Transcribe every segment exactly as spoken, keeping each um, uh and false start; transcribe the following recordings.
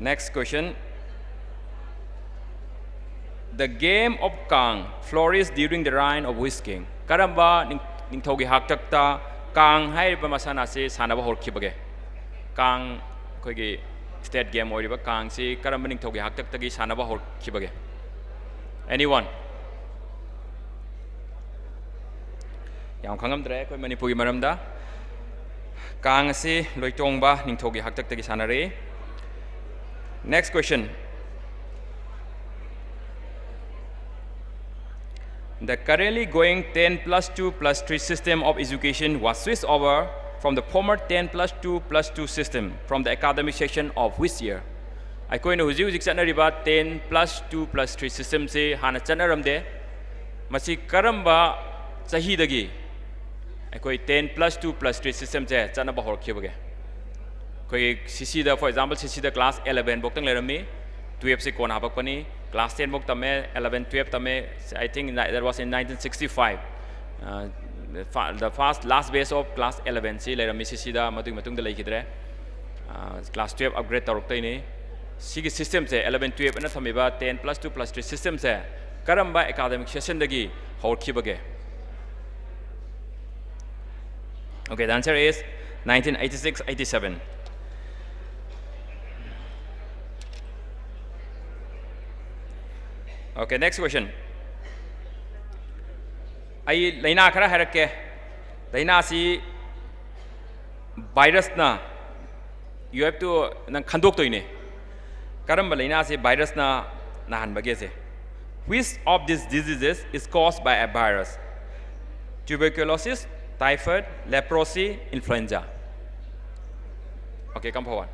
Next question. The game of Kang flourished during the reign of which king? ꯀꯔꯝꯕ ꯅꯤꯡ- ꯅꯤꯡꯊꯧꯒꯤ ꯍꯥꯛꯇꯛꯇ ꯀꯥꯡ ꯍꯥꯏꯔꯤꯕ ꯃꯁꯥꯟꯅ ꯑꯁꯤ ꯁꯥꯟꯅꯕ ꯍꯧꯔꯛꯈꯤꯕꯒꯦ? ꯀꯥꯡ, ꯑꯩꯈꯣꯏꯒꯤ state game ꯑꯣꯏꯔꯤꯕ ꯀꯥꯡꯁꯤ ꯀꯔꯝꯕ ꯅꯤꯡꯊꯧꯒꯤ ꯍꯥꯛꯇꯛꯇꯒꯤ ꯁꯥꯟꯅꯕ ꯍꯧꯔꯛꯈꯤꯕꯒꯦ? Anyone? ꯌꯥꯝ ꯈꯪꯉꯝꯗ꯭ꯔꯦ ꯑꯩꯈꯣꯏ ꯃꯅꯤꯄꯨꯔꯒꯤ ꯃꯔꯝꯗ꯫ ꯀꯥꯡ ꯑꯁꯤ ꯂꯣꯏꯇꯣꯡꯕ ꯅꯤꯡꯊꯧꯒꯤ ꯍꯥꯛꯇꯛꯇꯒꯤ ꯁꯥꯟꯅꯔꯛꯏ꯫ Next question. The currently going ten plus two plus three system of education was switched over from the former ten plus two plus two system from the academic session of which year? ꯑꯩꯈꯣꯏꯅ ꯍꯧꯖꯤꯛ ꯍꯧꯖꯤꯛ ꯆꯠꯅꯔꯤꯕ ten plus two plus three systemꯁꯤ ꯍꯥꯟꯅ ꯆꯠꯅꯔꯝꯗꯦ꯫ ꯃꯁꯤ ꯀꯔꯝꯕ ꯆꯍꯤꯗꯒꯤ ꯑꯩꯈꯣꯏ ten plus two plus three systemꯁꯦ ꯆꯠꯅꯕ ꯍꯧꯔꯛꯈꯤꯕꯒꯦ? ꯑꯩꯈꯣꯏꯒꯤ CCꯗ, for example, CCꯗ class eleven ꯐꯥꯎꯇꯪ ꯂꯩꯔꯝꯃꯤ, twelveꯁꯦ ꯀꯣꯟꯅ ꯍꯥꯄꯛꯄꯅꯤ꯫ Class ten ꯐꯥꯎ ꯇꯝꯃꯦ, eleven, twelve ꯇꯝꯃꯦ꯫ I think that was in nineteen sixty-five. Uh, the fa- the first, last batch of class elevenꯁꯤ ꯂꯩꯔꯝꯃꯤ CCꯗ, ꯃꯗꯨꯒꯤ ꯃꯇꯨꯡꯗ ꯂꯩꯈꯤꯗ꯭ꯔꯦ꯫ Uh, class twelve upgrade ꯇꯧꯔꯛꯇꯣꯏꯅꯤ꯫ ꯁꯤꯒꯤ systemꯁꯦ, eleven twelve ꯑꯅ ꯊꯝꯃꯤꯕ ten plus two plus three systemꯁꯦ ꯀꯔꯝꯕ academic sessionꯗꯒꯤ ꯍꯧꯔꯛꯈꯤꯕꯒꯦ? Okay, the answer is nineteen eighty-six eighty-seven. Okay, next question. ꯑꯩ ꯂꯥꯏꯅꯥ ꯈꯔ ꯍꯥꯏꯔꯛꯀꯦ꯫ ꯂꯥꯏꯅꯥꯁꯤ virusꯅ, you have to, ꯅꯪ ꯈꯟꯗꯣꯛꯇꯣꯏꯅꯦ ꯀꯔꯝꯕ ꯂꯥꯏꯅꯥꯁꯤ virusꯅ ꯅꯥꯍꯟꯕꯒꯦꯁꯦ꯫ Which of these diseases is caused by a virus? Tuberculosis, typhoid, leprosy, influenza. Okay, come forward.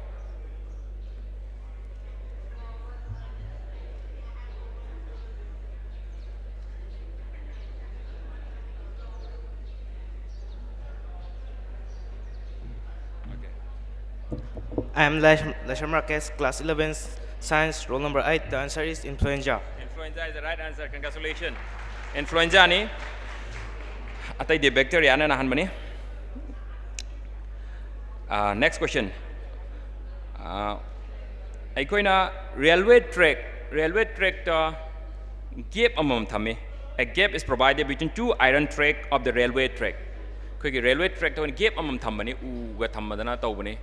I am Laisham Rakesh, class eleven, science, roll number eight. The answer is influenza. Influenza is the right answer. Congratulations. Influenzaꯅꯤ꯫ ꯑꯇꯩꯗꯤ bacteriaꯅ ꯅꯥꯍꯟꯕꯅꯤ꯫ Uh, next question. Uh, ꯑꯩꯈꯣꯏꯅ railway track, railway trackꯇ gap ꯑꯃꯃꯝ ꯊꯝꯃꯤ. A gap is provided between two iron track of the railway track. ꯑꯩꯈꯣꯏꯒꯤ railway trackꯇ ꯑꯩꯈꯣꯏꯅ gap ꯑꯃꯃꯝ ꯊꯝꯕꯅꯤ, ꯎꯒ ꯊꯝꯃꯗꯅ ꯇꯧꯕꯅꯤ.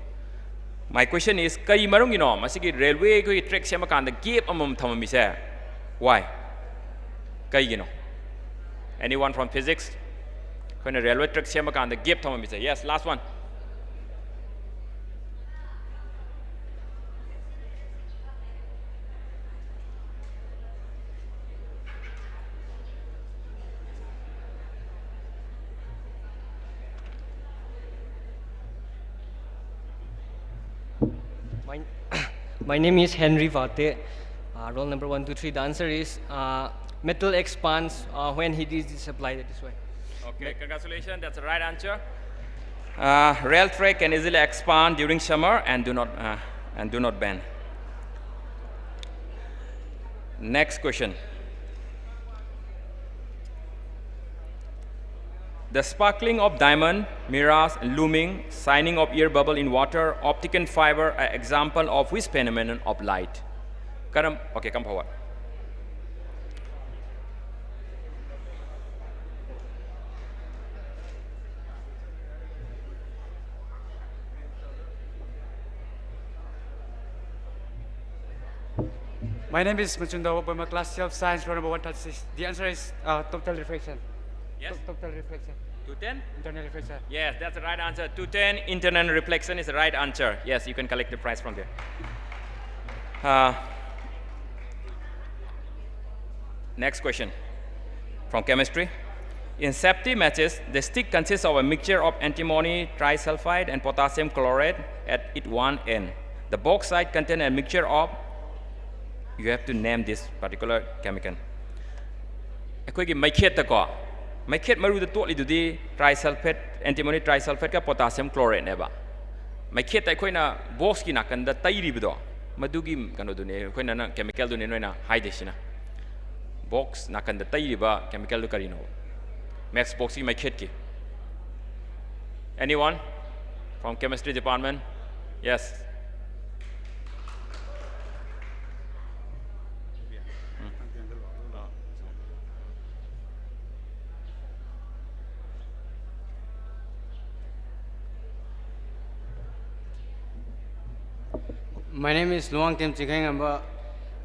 My question is, ꯀꯔꯤ ꯃꯔꯝꯒꯤꯅꯣ ꯃꯁꯤꯒꯤ railway ꯑꯩꯈꯣꯏꯒꯤ track ꯁꯦꯝꯃꯀꯥꯟꯗ gap ꯑꯃꯃꯝ ꯊꯝꯃꯝꯃꯤꯁꯦ? Why? ꯀꯩꯒꯤꯅꯣ? Anyone from physics? ꯑꯩꯈꯣꯏꯅ railway track ꯁꯦꯝꯃꯀꯥꯟꯗ gap ꯊꯝꯃꯝꯃꯤꯁꯦ? Yes, last one. My, my name is Henry Vate, uh, roll number one two three. The answer is uh, metal expands uh, when heat is applied this way. Okay, congratulations. That's the right answer. Uh, rail track can easily expand during summer and do not uh, and do not bend. Next question. The sparkling of diamond, mirage, looming, shining of air bubble in water, optical fiber, are example of which phenomenon of light? Karam, okay, come forward. My name is Machunda Wokboima, class twelve science, roll number one thirty-six. The answer is uh, total reflection. Yes? To- total reflection. two ten? Internal reflection. Yes, that's the right answer. two ten, internal reflection is the right answer. Yes, you can collect the prize from there. Uh, next question from chemistry. In safety matches, the stick consists of a mixture of antimony trisulfide and potassium chloride at it one end. The box side contains a mixture of, you have to name this particular chemical. ꯑꯩꯈꯣꯏꯒꯤ ꯃꯩꯈꯦꯠꯇꯀꯣ, ꯃꯩꯈꯦꯠ ꯃꯔꯨꯗ ꯇꯣꯠꯂꯤꯗꯨꯗꯤ trisulfate, antimony trisulfateꯀ potassium chlorateꯅꯦꯕ. ꯃꯩꯈꯦꯠꯇ ꯑꯩꯈꯣꯏꯅ boxꯀꯤ ꯅꯥꯀꯟꯗ ꯇꯩꯔꯤꯕꯗꯣ, ꯃꯗꯨꯒꯤ ꯀꯩꯅꯣꯗꯨꯅꯦ, ꯑꯩꯈꯣꯏꯅ ꯅꯪ chemicalꯗꯨꯅꯦ ꯅꯣꯏꯅ ꯍꯥꯏꯗꯣꯏꯁꯤꯅ. Box ꯅꯥꯀꯟꯗ ꯇꯩꯔꯤꯕ chemicalꯗꯨ ꯀꯔꯤꯅꯣ? Matchboxꯀꯤ ꯃꯩꯈꯦꯠꯀꯤ. Anyone from chemistry department? Yes. My name is Luang Tim Chingkhengamba,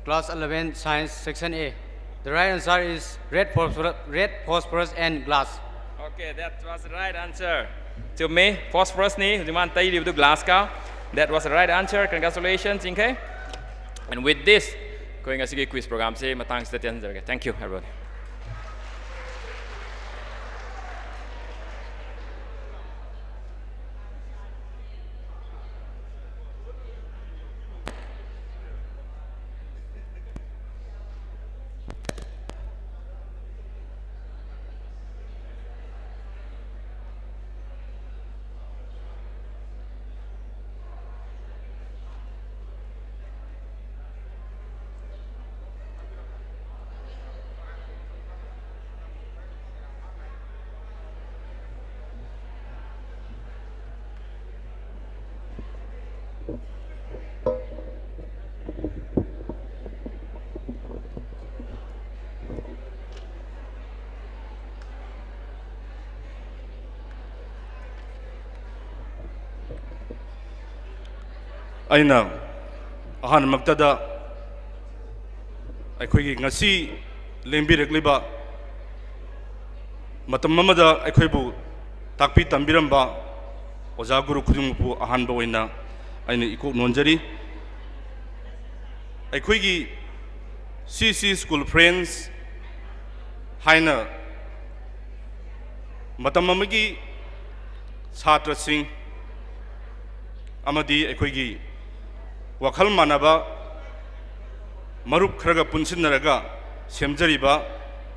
class eleven, science, section A. The right answer is red phosphorus, red phosphorus and glass. Okay, that was the right answer. ꯆꯨꯝꯃꯤ, phosphorus ꯅꯤ ꯍꯧꯖꯤꯛ ꯃꯥꯅ ꯇꯩꯔꯤꯕꯗꯨ glass ꯀ. That was the right answer. Congratulations, ꯆꯤꯡꯈꯩ. And with this, ꯑꯩꯈꯣꯏ ꯉꯁꯤꯒꯤ quiz program ꯁꯤ ꯃꯇꯥꯡꯁꯤꯗ ꯇꯦꯟꯖꯔꯒꯦ. Thank you, everybody. ꯑꯩꯅ ꯑꯍꯥꯟꯕꯃꯛꯇꯗ ꯑꯩꯈꯣꯏꯒꯤ ꯉꯁꯤ ꯂꯦꯡꯕꯤꯔꯛꯂꯤꯕ, ꯃꯇꯝ ꯑꯃꯗ ꯑꯩꯈꯣꯏꯕꯨ ꯇꯥꯛꯄꯤ ꯇꯝꯕꯤꯔꯝꯕ ꯑꯣꯖꯥ ꯒꯨꯔꯨ ꯈꯨꯗꯤꯡꯃꯛꯄꯨ ꯑꯍꯥꯟꯕ ꯑꯣꯏꯅ ꯑꯩꯅ ꯏꯀꯣꯛ ꯅꯣꯟꯖꯔꯤ꯫ ꯑꯩꯈꯣꯏꯒꯤ C C School Friends ꯍꯥꯏꯅ ꯃꯇꯝ ꯑꯃꯒꯤ ꯁꯥꯇ꯭ꯔꯁꯤꯡ ꯑꯃꯗꯤ ꯑꯩꯈꯣꯏꯒꯤ ꯋꯥꯈꯜ ꯃꯥꯟꯅꯕ ꯃꯔꯨꯞ ꯈꯔꯒ ꯄꯨꯟꯁꯤꯟꯅꯔꯒ ꯁꯦꯝꯖꯔꯤꯕ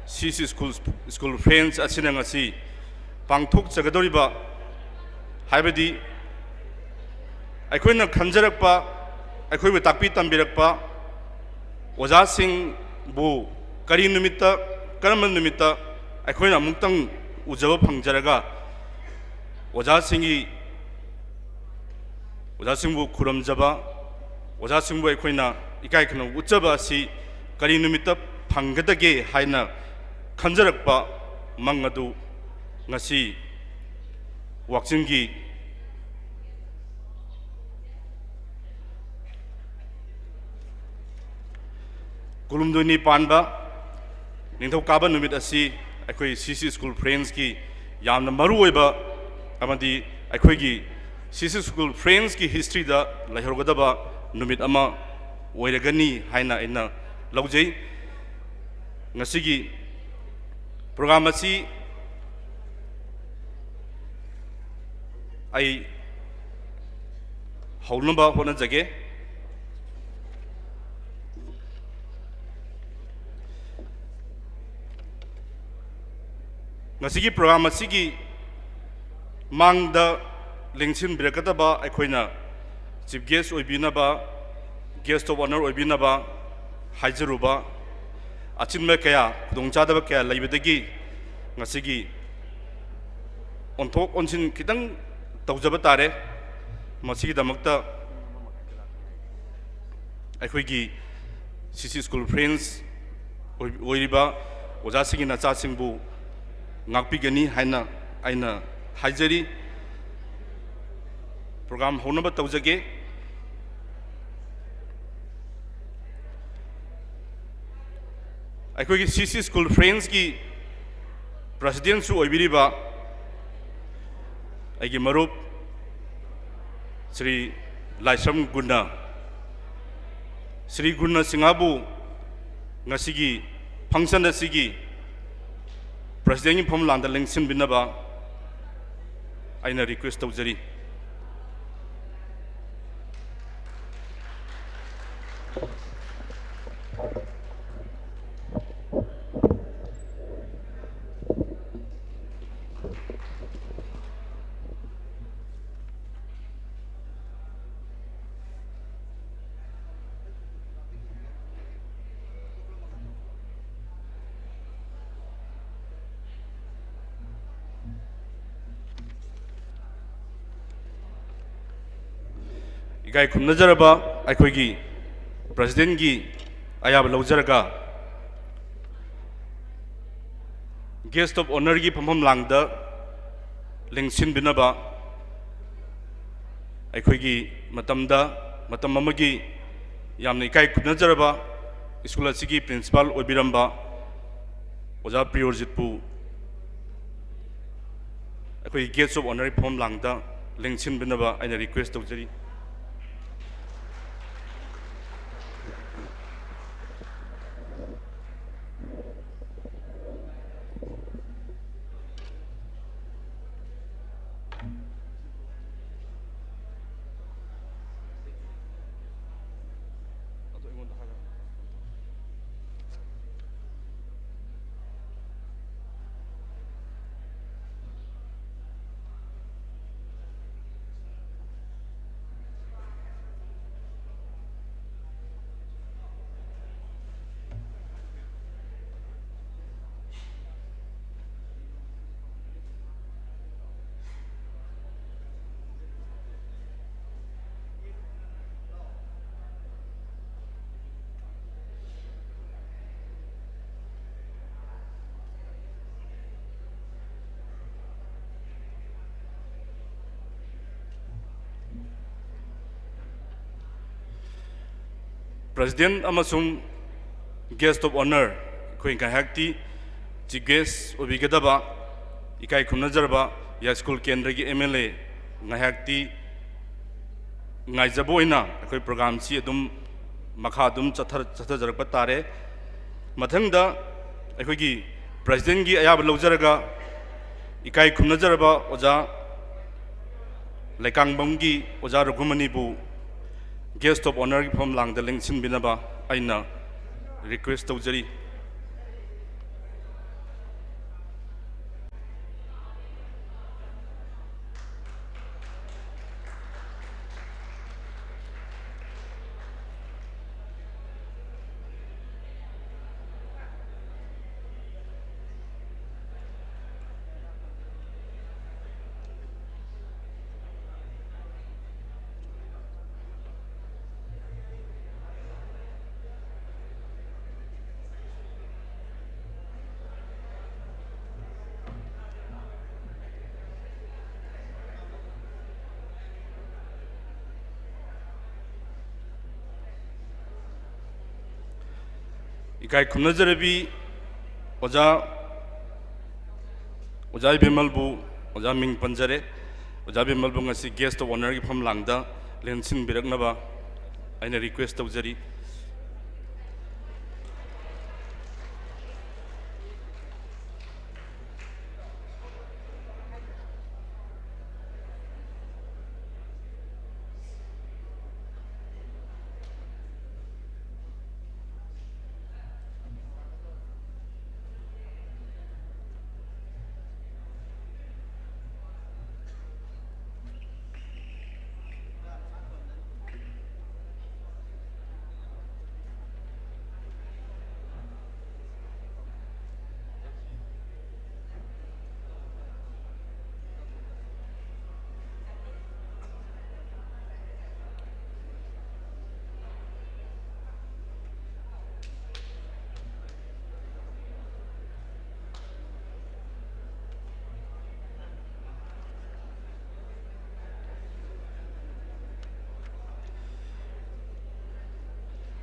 C C School, School Friends ꯑꯁꯤꯅ ꯉꯁꯤ ꯄꯥꯡꯊꯣꯛꯆꯒꯗꯧꯔꯤꯕ, ꯍꯥꯏꯕꯗꯤ ꯑꯩꯈꯣꯏꯅ ꯈꯟꯖꯔꯛꯄ, ꯑꯩꯈꯣꯏꯕꯨ ꯇꯥꯛꯄꯤ ꯇꯝꯕꯤꯔꯛꯄ ꯑꯣꯖꯥꯁꯤꯡꯕꯨ ꯀꯔꯤ ꯅꯨꯃꯤꯠꯇ, ꯀꯔꯝꯕ ꯅꯨꯃꯤꯠꯇ ꯑꯩꯈꯣꯏꯅ ꯑꯃꯨꯛꯇꯪ ꯎꯖꯕ ꯐꯪꯖꯔꯒ ꯑꯣꯖꯥꯁꯤꯡꯒꯤ, ꯑꯣꯖꯥꯁꯤꯡꯕꯨ ꯈꯨꯔꯨꯝꯖꯕ, ꯑꯣꯖꯥꯁꯤꯡꯕꯨ ꯑꯩꯈꯣꯏꯅ ꯏꯀꯥꯏ ꯈꯨꯝꯅꯕ ꯎꯠꯆꯕ ꯑꯁꯤ ꯀꯔꯤ ꯅꯨꯃꯤꯠꯇ ꯐꯪꯒꯗꯒꯦ ꯍꯥꯏꯅ ꯈꯟꯖꯔꯛꯄ ꯃꯪ ꯑꯗꯨ ꯉꯁꯤ ꯋꯥꯛꯆꯤꯡꯒꯤ ꯀꯨꯟꯍꯨꯝꯗꯣꯏꯅꯤ ꯄꯥꯟꯕ ꯅꯤꯡꯊꯧꯀꯥꯕ ꯅꯨꯃꯤꯠ ꯑꯁꯤ ꯑꯩꯈꯣꯏ ꯁꯤ ꯁꯤ ꯁ꯭ꯀꯨꯜ ꯐ꯭ꯔꯦꯟꯁꯀꯤ ꯌꯥꯝꯅ ꯃꯔꯨꯑꯣꯏꯕ ꯑꯃꯗꯤ ꯑꯩꯈꯣꯏꯒꯤ ꯁꯤ ꯁꯤ ꯁ꯭ꯀꯨꯜ ꯐ꯭ꯔꯦꯟꯁꯀꯤ ꯍꯤꯁꯇ꯭ꯔꯤꯗ ꯂꯩꯍꯧꯔꯒꯗꯕ ꯅꯨꯃꯤꯠ ꯑꯃ ꯑꯣꯏꯔꯒꯅꯤ ꯍꯥꯏꯅ ꯑꯩꯅ ꯂꯧꯖꯩ꯫ ꯉꯁꯤꯒꯤ ꯄ꯭ꯔꯣꯒ꯭ꯔꯥꯝ ꯑꯁꯤ ꯑꯩ ꯍꯧꯅꯕ ꯍꯣꯠꯅꯖꯒꯦ꯫ ꯉꯁꯤꯒꯤ ꯄ꯭ꯔꯣꯒ꯭ꯔꯥꯝ ꯑꯁꯤꯒꯤ ꯃꯥꯡꯗ ꯂꯦꯡꯁꯤꯟꯕꯤꯔꯛꯀꯗꯕ ꯑꯩꯈꯣꯏꯅ ꯆꯤꯐ ꯒꯦꯁ ꯑꯣꯏꯕꯤꯅꯕ, ꯒꯦꯁ ꯑꯣꯐ ꯑꯣꯅꯔ ꯑꯣꯏꯕꯤꯅꯕ ꯍꯥꯏꯖꯔꯨꯕ ꯑꯆꯤꯟꯕ ꯀꯌꯥ, ꯈꯨꯗꯣꯡꯆꯥꯗꯕ ꯀꯌꯥ ꯂꯩꯕꯗꯒꯤ ꯉꯁꯤꯒꯤ ꯑꯣꯟꯊꯣꯛ ꯑꯣꯟꯁꯤꯟ ꯈꯤꯇꯪ ꯇꯧꯖꯕ ꯇꯥꯔꯦ꯫ ꯃꯁꯤꯒꯤꯗꯃꯛꯇ ꯑꯩꯈꯣꯏꯒꯤ ꯁꯤ ꯁꯤ ꯁ꯭ꯀꯨꯜ ꯐ꯭ꯔꯦꯟꯁ ꯑꯣꯏ-, ꯑꯣꯏꯔꯤꯕ ꯑꯣꯖꯥꯁꯤꯡꯒꯤ ꯅꯆꯥꯁꯤꯡꯕꯨ ꯉꯥꯛꯄꯤꯒꯅꯤ ꯍꯥꯏꯅ ꯑꯩꯅ ꯍꯥꯏꯖꯔꯤ꯫ ꯄ꯭ꯔꯣꯒ꯭ꯔꯥꯝ ꯍꯧꯅꯕ ꯇꯧꯖꯒꯦ꯫ ꯑꯩꯈꯣꯏꯒꯤ ꯁꯤ ꯁꯤ ꯁ꯭ꯀꯨꯜ ꯐ꯭ꯔꯦꯟꯁꯀꯤ ꯄ꯭ꯔꯁꯤꯗꯦꯟꯁꯨ ꯑꯣꯏꯕꯤꯔꯤꯕ ꯑꯩꯒꯤ ꯃꯔꯨꯞ ꯁ꯭ꯔꯤ ꯂꯥꯏꯁ꯭ꯔꯝ ꯒꯨꯟꯅ, ꯁ꯭ꯔꯤ ꯒꯨꯟꯅ ꯁꯤꯡꯍꯕꯨ ꯉꯁꯤꯒꯤ ꯐꯪꯁꯟ ꯑꯁꯤꯒꯤ ꯄ꯭ꯔꯁꯤꯗꯦꯟꯒꯤ ꯐꯝꯂꯥꯡꯗ ꯂꯦꯡꯁꯤꯟꯕꯤꯅꯕ ꯑꯩꯅ ꯔꯤꯀ꯭ꯋꯦꯁ ꯇꯧꯖꯔꯤ꯫ ꯏꯀꯥꯏ ꯈꯨꯝꯅꯖꯔꯕ ꯑꯩꯈꯣꯏꯒꯤ ꯄ꯭ꯔꯁꯤꯗꯦꯟꯒꯤ ꯑꯌꯥꯕ ꯂꯧꯖꯔꯒ, ꯒꯦꯁ ꯑꯣꯐ ꯑꯣꯅꯔꯒꯤ ꯐꯝꯐꯝ ꯂꯥꯡꯗ ꯂꯦꯡꯁꯤꯟꯕꯤꯅꯕ ꯑꯩꯈꯣꯏꯒꯤ ꯃꯇꯝꯗ, ꯃꯇꯝ ꯑꯃꯒꯤ ꯌꯥꯝꯅ ꯏꯀꯥꯏ ꯈꯨꯝꯅꯖꯔꯕ ꯁ꯭ꯀꯨꯜ ꯑꯁꯤꯒꯤ ꯄ꯭ꯔꯤꯟꯁꯤꯄꯥꯜ ꯑꯣꯏꯕꯤꯔꯝꯕ ꯑꯣꯖꯥ ꯄ꯭ꯔꯤꯌꯣꯔꯖꯤꯠꯄꯨ ꯑꯩꯈꯣꯏꯒꯤ Guest of Honour ꯐꯝ ꯂꯥꯡꯗ ꯂꯦꯡꯁꯤꯟꯕꯤꯅꯕ ꯑꯩꯅ ꯔꯤꯀ꯭ꯋꯦꯁ ꯇꯧꯖꯔꯤ꯫ President ꯑꯃꯁꯨꯡ Guest of Honour, ꯑꯩꯈꯣꯏ ꯉꯥꯏꯍꯥꯛꯇꯤ Chief Guest ꯑꯣꯏꯕꯤꯒꯗꯕ ꯏꯀꯥꯏ ꯈꯨꯝꯅꯖꯔꯕ ꯌꯥꯏꯁ꯭ꯀꯨꯜ ꯀꯦꯟꯗ꯭ꯔꯒꯤ M L A ꯉꯥꯏꯍꯥꯛꯇꯤ ꯉꯥꯏꯖꯕ ꯑꯣꯏꯅ ꯑꯩꯈꯣꯏ program ꯁꯤ ꯑꯗꯨꯝ ꯃꯈꯥ ꯑꯗꯨꯝ ꯆꯠꯊ-, ꯆꯠꯊꯖꯔꯛꯄ ꯇꯥꯔꯦ꯫ ꯃꯊꯪꯗ ꯑꯩꯈꯣꯏꯒꯤ President ꯀꯤ ꯑꯌꯥꯕ ꯂꯧꯖꯔꯒ ꯏꯀꯥꯏ ꯈꯨꯝꯅꯖꯔꯕ ꯑꯣꯖꯥ ꯂꯩꯀꯥꯡꯕꯝꯒꯤ ꯑꯣꯖꯥ ꯔꯘꯨꯃꯅꯤꯕꯨ Guest of Honour ꯒꯤ ꯐꯝ ꯂꯥꯡꯗ ꯂꯦꯡꯁꯤꯟꯕꯤꯅꯕ ꯑꯩꯅ request ꯇꯧꯖꯔꯤ꯫ ꯏꯀꯥꯏ ꯈꯨꯝꯅꯖꯔꯕꯤ ꯑꯣꯖꯥ, ꯑꯣꯖꯥ ꯏꯕꯦꯝꯃꯜꯕꯨ, ꯑꯣꯖꯥ ꯃꯤꯡ ꯄꯟꯖꯔꯦ, ꯑꯣꯖꯥ ꯏꯕꯦꯝꯃꯜꯕꯨ ꯉꯁꯤ Guest of Honourꯒꯤ ꯐꯝꯂꯥꯡꯗ ꯂꯦꯡꯁꯤꯟꯕꯤꯔꯛꯅꯕ ꯑꯩꯅ request ꯇꯧꯖꯔꯤ꯫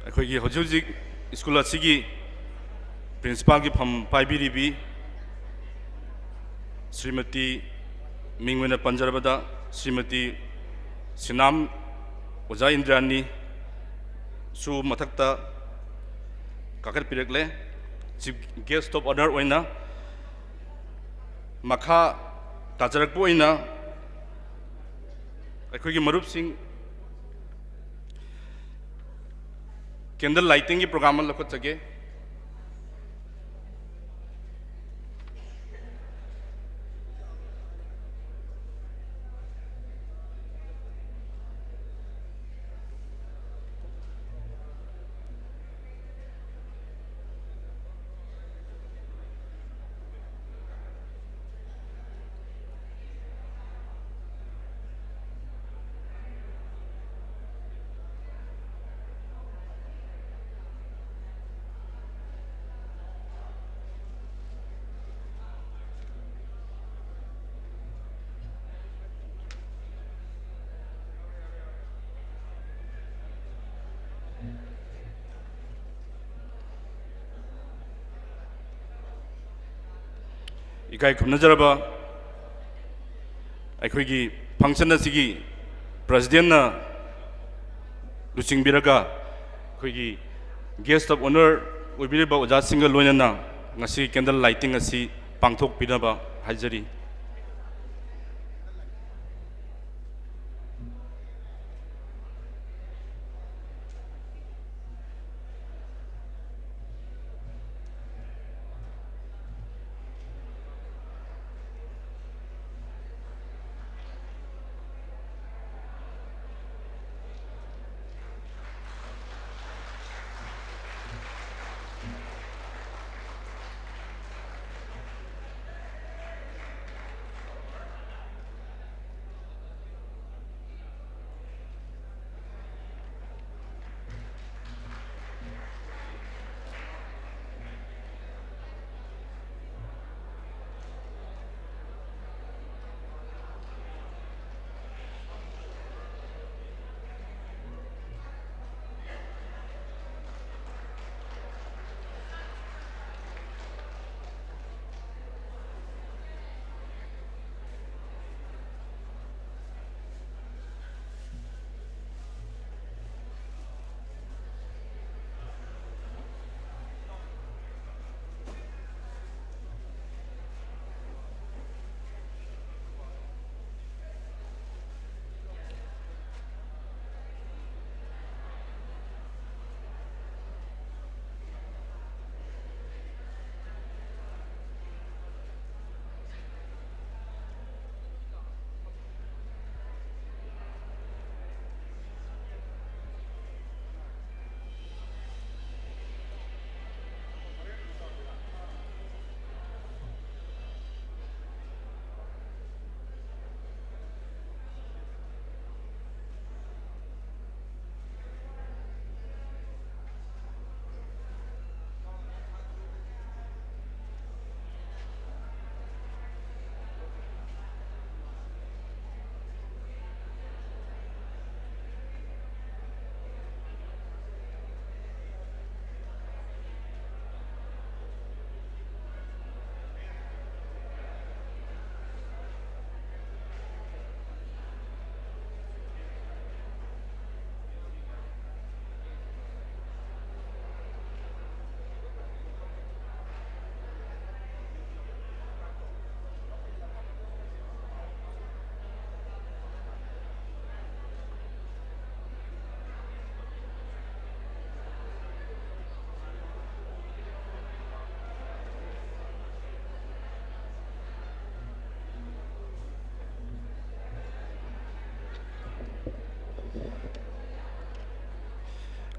ꯑꯩꯈꯣꯏꯒꯤ ꯍꯧꯖꯤꯛ ꯍꯧꯖꯤꯛ ꯁ꯭ꯀꯨꯜ ꯑꯁꯤꯒꯤ principalꯒꯤ ꯐꯝ ꯄꯥꯏꯕꯤꯔꯤꯕꯤ ꯁ꯭ꯔꯤꯃꯇꯤ, ꯃꯤꯡ ꯑꯣꯏꯅ ꯄꯟꯖꯔꯕꯗ ꯁ꯭ꯔꯤꯃꯇꯤ ꯁꯤꯅꯥꯝ ꯑꯣꯖꯥ ꯏꯟꯗ꯭ꯔꯥꯅꯤꯁꯨ ꯃꯊꯛꯇ ꯀꯥꯈꯠꯄꯤꯔꯛꯂꯦ꯫ Chief Guest of Honour ꯑꯣꯏꯅ ꯃꯈꯥ ꯇꯥꯖꯔꯛꯄ ꯑꯣꯏꯅ ꯑꯩꯈꯣꯏꯒꯤ ꯃꯔꯨꯞꯁꯤꯡ candle lightingꯒꯤ program ꯑꯃ ꯂꯧꯈꯠꯆꯒꯦ꯫ ꯏꯀꯥꯏ ꯈꯨꯝꯅꯖꯔꯕ ꯑꯩꯈꯣꯏꯒꯤ function ꯑꯁꯤꯒꯤ presidentꯅ ꯂꯨꯆꯤꯡꯕꯤꯔꯒ ꯑꯩꯈꯣꯏꯒꯤ guest of honour ꯑꯣꯏꯕꯤꯔꯤꯕ ꯑꯣꯖꯥꯁꯤꯡꯒ ꯂꯣꯏꯅꯅ ꯉꯁꯤ candle lighting ꯑꯁꯤ ꯄꯥꯡꯊꯣꯛꯄꯤꯅꯕ ꯍꯥꯏꯖꯔꯤ꯫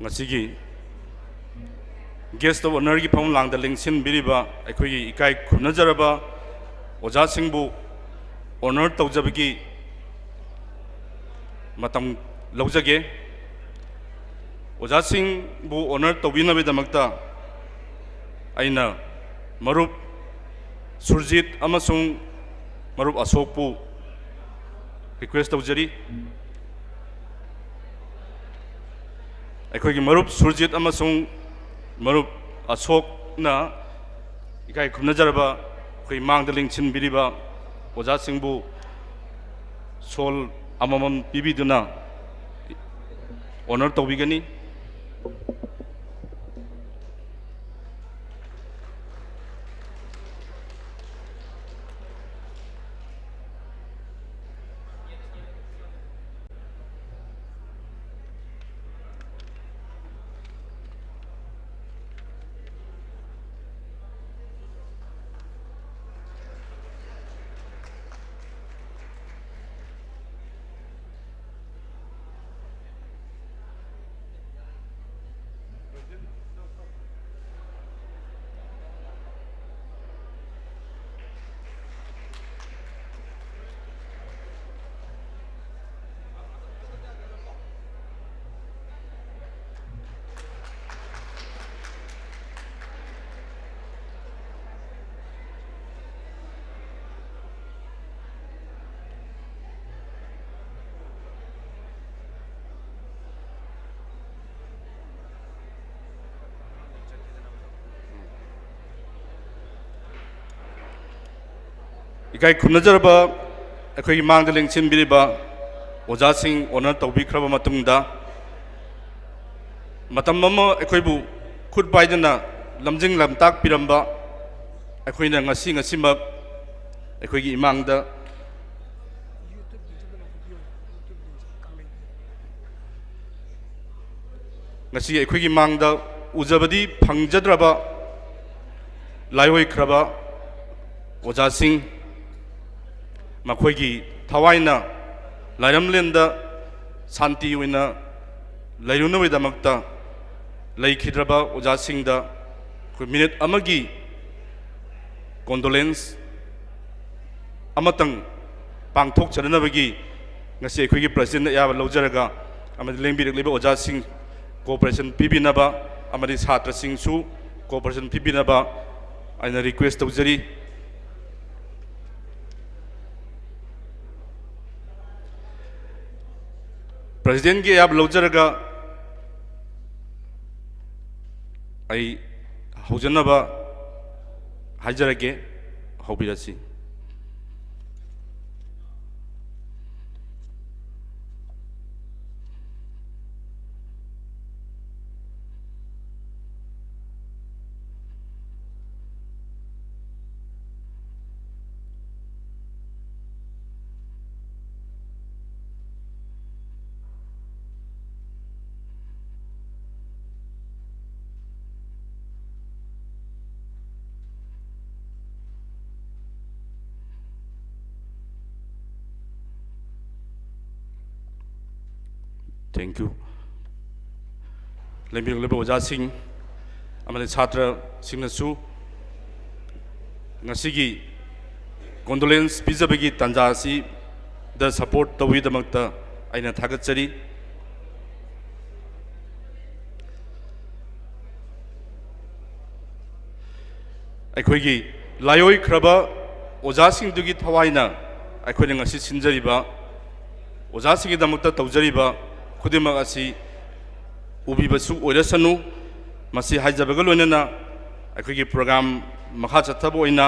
ꯉꯁꯤꯒꯤ Guest of Honourꯒꯤ ꯐꯝꯂꯥꯡꯗ ꯂꯦꯡꯁꯤꯟꯕꯤꯔꯤꯕ ꯑꯩꯈꯣꯏꯒꯤ ꯏꯀꯥꯏ ꯈꯨꯝꯅꯖꯔꯕ ꯑꯣꯖꯥꯁꯤꯡꯕꯨ honour ꯇꯧꯖꯕꯒꯤ ꯃꯇꯝ ꯂꯧꯖꯒꯦ꯫ ꯑꯣꯖꯥꯁꯤꯡꯕꯨ honour ꯇꯧꯕꯤꯅꯕꯒꯤꯗꯃꯛꯇ ꯑꯩꯅ ꯃꯔꯨꯞ ꯁꯨꯔꯖꯤꯠ ꯑꯃꯁꯨꯡ ꯃꯔꯨꯞ ꯑꯁꯣꯛꯄꯨ request ꯇꯧꯖꯔꯤ꯫ ꯑꯩꯈꯣꯏꯒꯤ ꯃꯔꯨꯞ ꯁꯨꯔꯖꯤꯠ ꯑꯃꯁꯨꯡ ꯃꯔꯨꯞ ꯑꯁꯣꯛꯅ ꯏꯀꯥꯏ ꯈꯨꯝꯅꯖꯔꯕ ꯑꯩꯈꯣꯏ ꯃꯥꯡꯗ ꯂꯦꯡꯁꯤꯟꯕꯤꯔꯤꯕ ꯑꯣꯖꯥꯁꯤꯡꯕꯨ ꯁꯣꯜ ꯑꯃꯃꯝ ꯄꯤꯕꯤꯗꯨꯅ honour ꯇꯧꯕꯤꯒꯅꯤ꯫ ꯏꯀꯥꯏ ꯈꯨꯝꯅꯖꯔꯕ ꯑꯩꯈꯣꯏꯒꯤ ꯃꯥꯡꯗ ꯂꯦꯡꯁꯤꯟꯕꯤꯔꯤꯕ ꯑꯣꯖꯥꯁꯤꯡ honour ꯇꯧꯕꯤꯈ꯭ꯔꯕ ꯃꯇꯨꯡꯗ, ꯃꯇꯝ ꯑꯃ ꯑꯩꯈꯣꯏꯕꯨ ꯈꯨꯠ ꯄꯥꯏꯗꯨꯅ ꯂꯝꯖꯤꯡ ꯂꯝꯇꯥꯛꯄꯤꯔꯝꯕ ꯑꯩꯈꯣꯏꯅ ꯉꯁꯤ ꯉꯁꯤꯃꯛ ꯑꯩꯈꯣꯏꯒꯤ ꯏꯃꯥꯡꯗ ꯉꯁꯤ ꯑꯩꯈꯣꯏꯒꯤ ꯃꯥꯡꯗ ꯎꯖꯕꯗꯤ ꯐꯪꯖꯗ꯭ꯔꯕ ꯂꯥꯏꯑꯣꯏꯈ꯭ꯔꯕ ꯑꯣꯖꯥꯁꯤꯡ, ꯃꯈꯣꯏꯒꯤ ꯊꯋꯥꯏꯅ ꯂꯥꯏꯔꯝꯂꯦꯟꯗ ꯁꯥꯟꯇꯤ ꯑꯣꯏꯅ ꯂꯩꯔꯨꯅꯕꯒꯤꯗꯃꯛꯇ ꯂꯩꯈꯤꯗ꯭ꯔꯕ ꯑꯣꯖꯥꯁꯤꯡꯗ ꯑꯩꯈꯣꯏ ꯃꯤꯅꯤꯠ ꯑꯃꯒꯤ condolence ꯑꯃꯇꯪ ꯄꯥꯡꯊꯣꯛꯆꯅꯅꯕꯒꯤ ꯉꯁꯤ ꯑꯩꯈꯣꯏꯒꯤ president ꯑꯌꯥꯕ ꯂꯧꯖꯔꯒ ꯑꯃꯗꯤ ꯂꯦꯡꯕꯤꯔꯛꯂꯤꯕ ꯑꯣꯖꯥꯁꯤꯡ cooperation ꯄꯤꯕꯤꯅꯕ ꯑꯃꯗꯤ ꯁꯥꯇ꯭ꯔꯁꯤꯡꯁꯨ cooperation ꯄꯤꯕꯤꯅꯕ ꯑꯩꯅ request ꯇꯧꯖꯔꯤ꯫ Presidentꯀꯤ ꯑꯌꯥꯕ ꯂꯧꯖꯔꯒ ꯑꯩ ꯍꯧꯖꯅꯕ ꯍꯥꯏꯖꯔꯒꯦ꯫ ꯍꯧꯕꯤꯔꯁꯤ꯫ Thank you꯫ ꯂꯩꯕꯤꯔꯛꯂꯤꯕ ꯑꯣꯖꯥꯁꯤꯡ ꯑꯃꯗꯤ ꯁꯥꯇ꯭ꯔꯁꯤꯡꯅꯁꯨ ꯉꯁꯤꯒꯤ condolence ꯄꯤꯖꯕꯒꯤ ꯇꯥꯟꯖꯥ ꯑꯁꯤꯗ support ꯇꯧꯕꯒꯤꯗꯃꯛꯇ ꯑꯩꯅ ꯊꯥꯒꯠꯆꯔꯤ꯫ ꯑꯩꯈꯣꯏꯒꯤ ꯂꯥꯏꯑꯣꯏꯈ꯭ꯔꯕ ꯑꯣꯖꯥꯁꯤꯡꯗꯨꯒꯤ ꯊꯋꯥꯏꯅ ꯑꯩꯈꯣꯏꯅ ꯉꯁꯤ ꯁꯤꯟꯖꯔꯤꯕ, ꯑꯣꯖꯥꯁꯤꯡꯒꯤꯗꯃꯛꯇ ꯇꯧꯖꯔꯤꯕ ꯈꯨꯗꯤꯡꯃꯛ ꯑꯁꯤ ꯎꯕꯤꯕꯁꯨ ꯑꯣꯏꯔꯁꯅꯨ꯫ ꯃꯁꯤ ꯍꯥꯏꯖꯕꯒ ꯂꯣꯏꯅꯅ ꯑꯩꯈꯣꯏꯒꯤ program ꯃꯈꯥ ꯆꯠꯊꯕ ꯑꯣꯏꯅ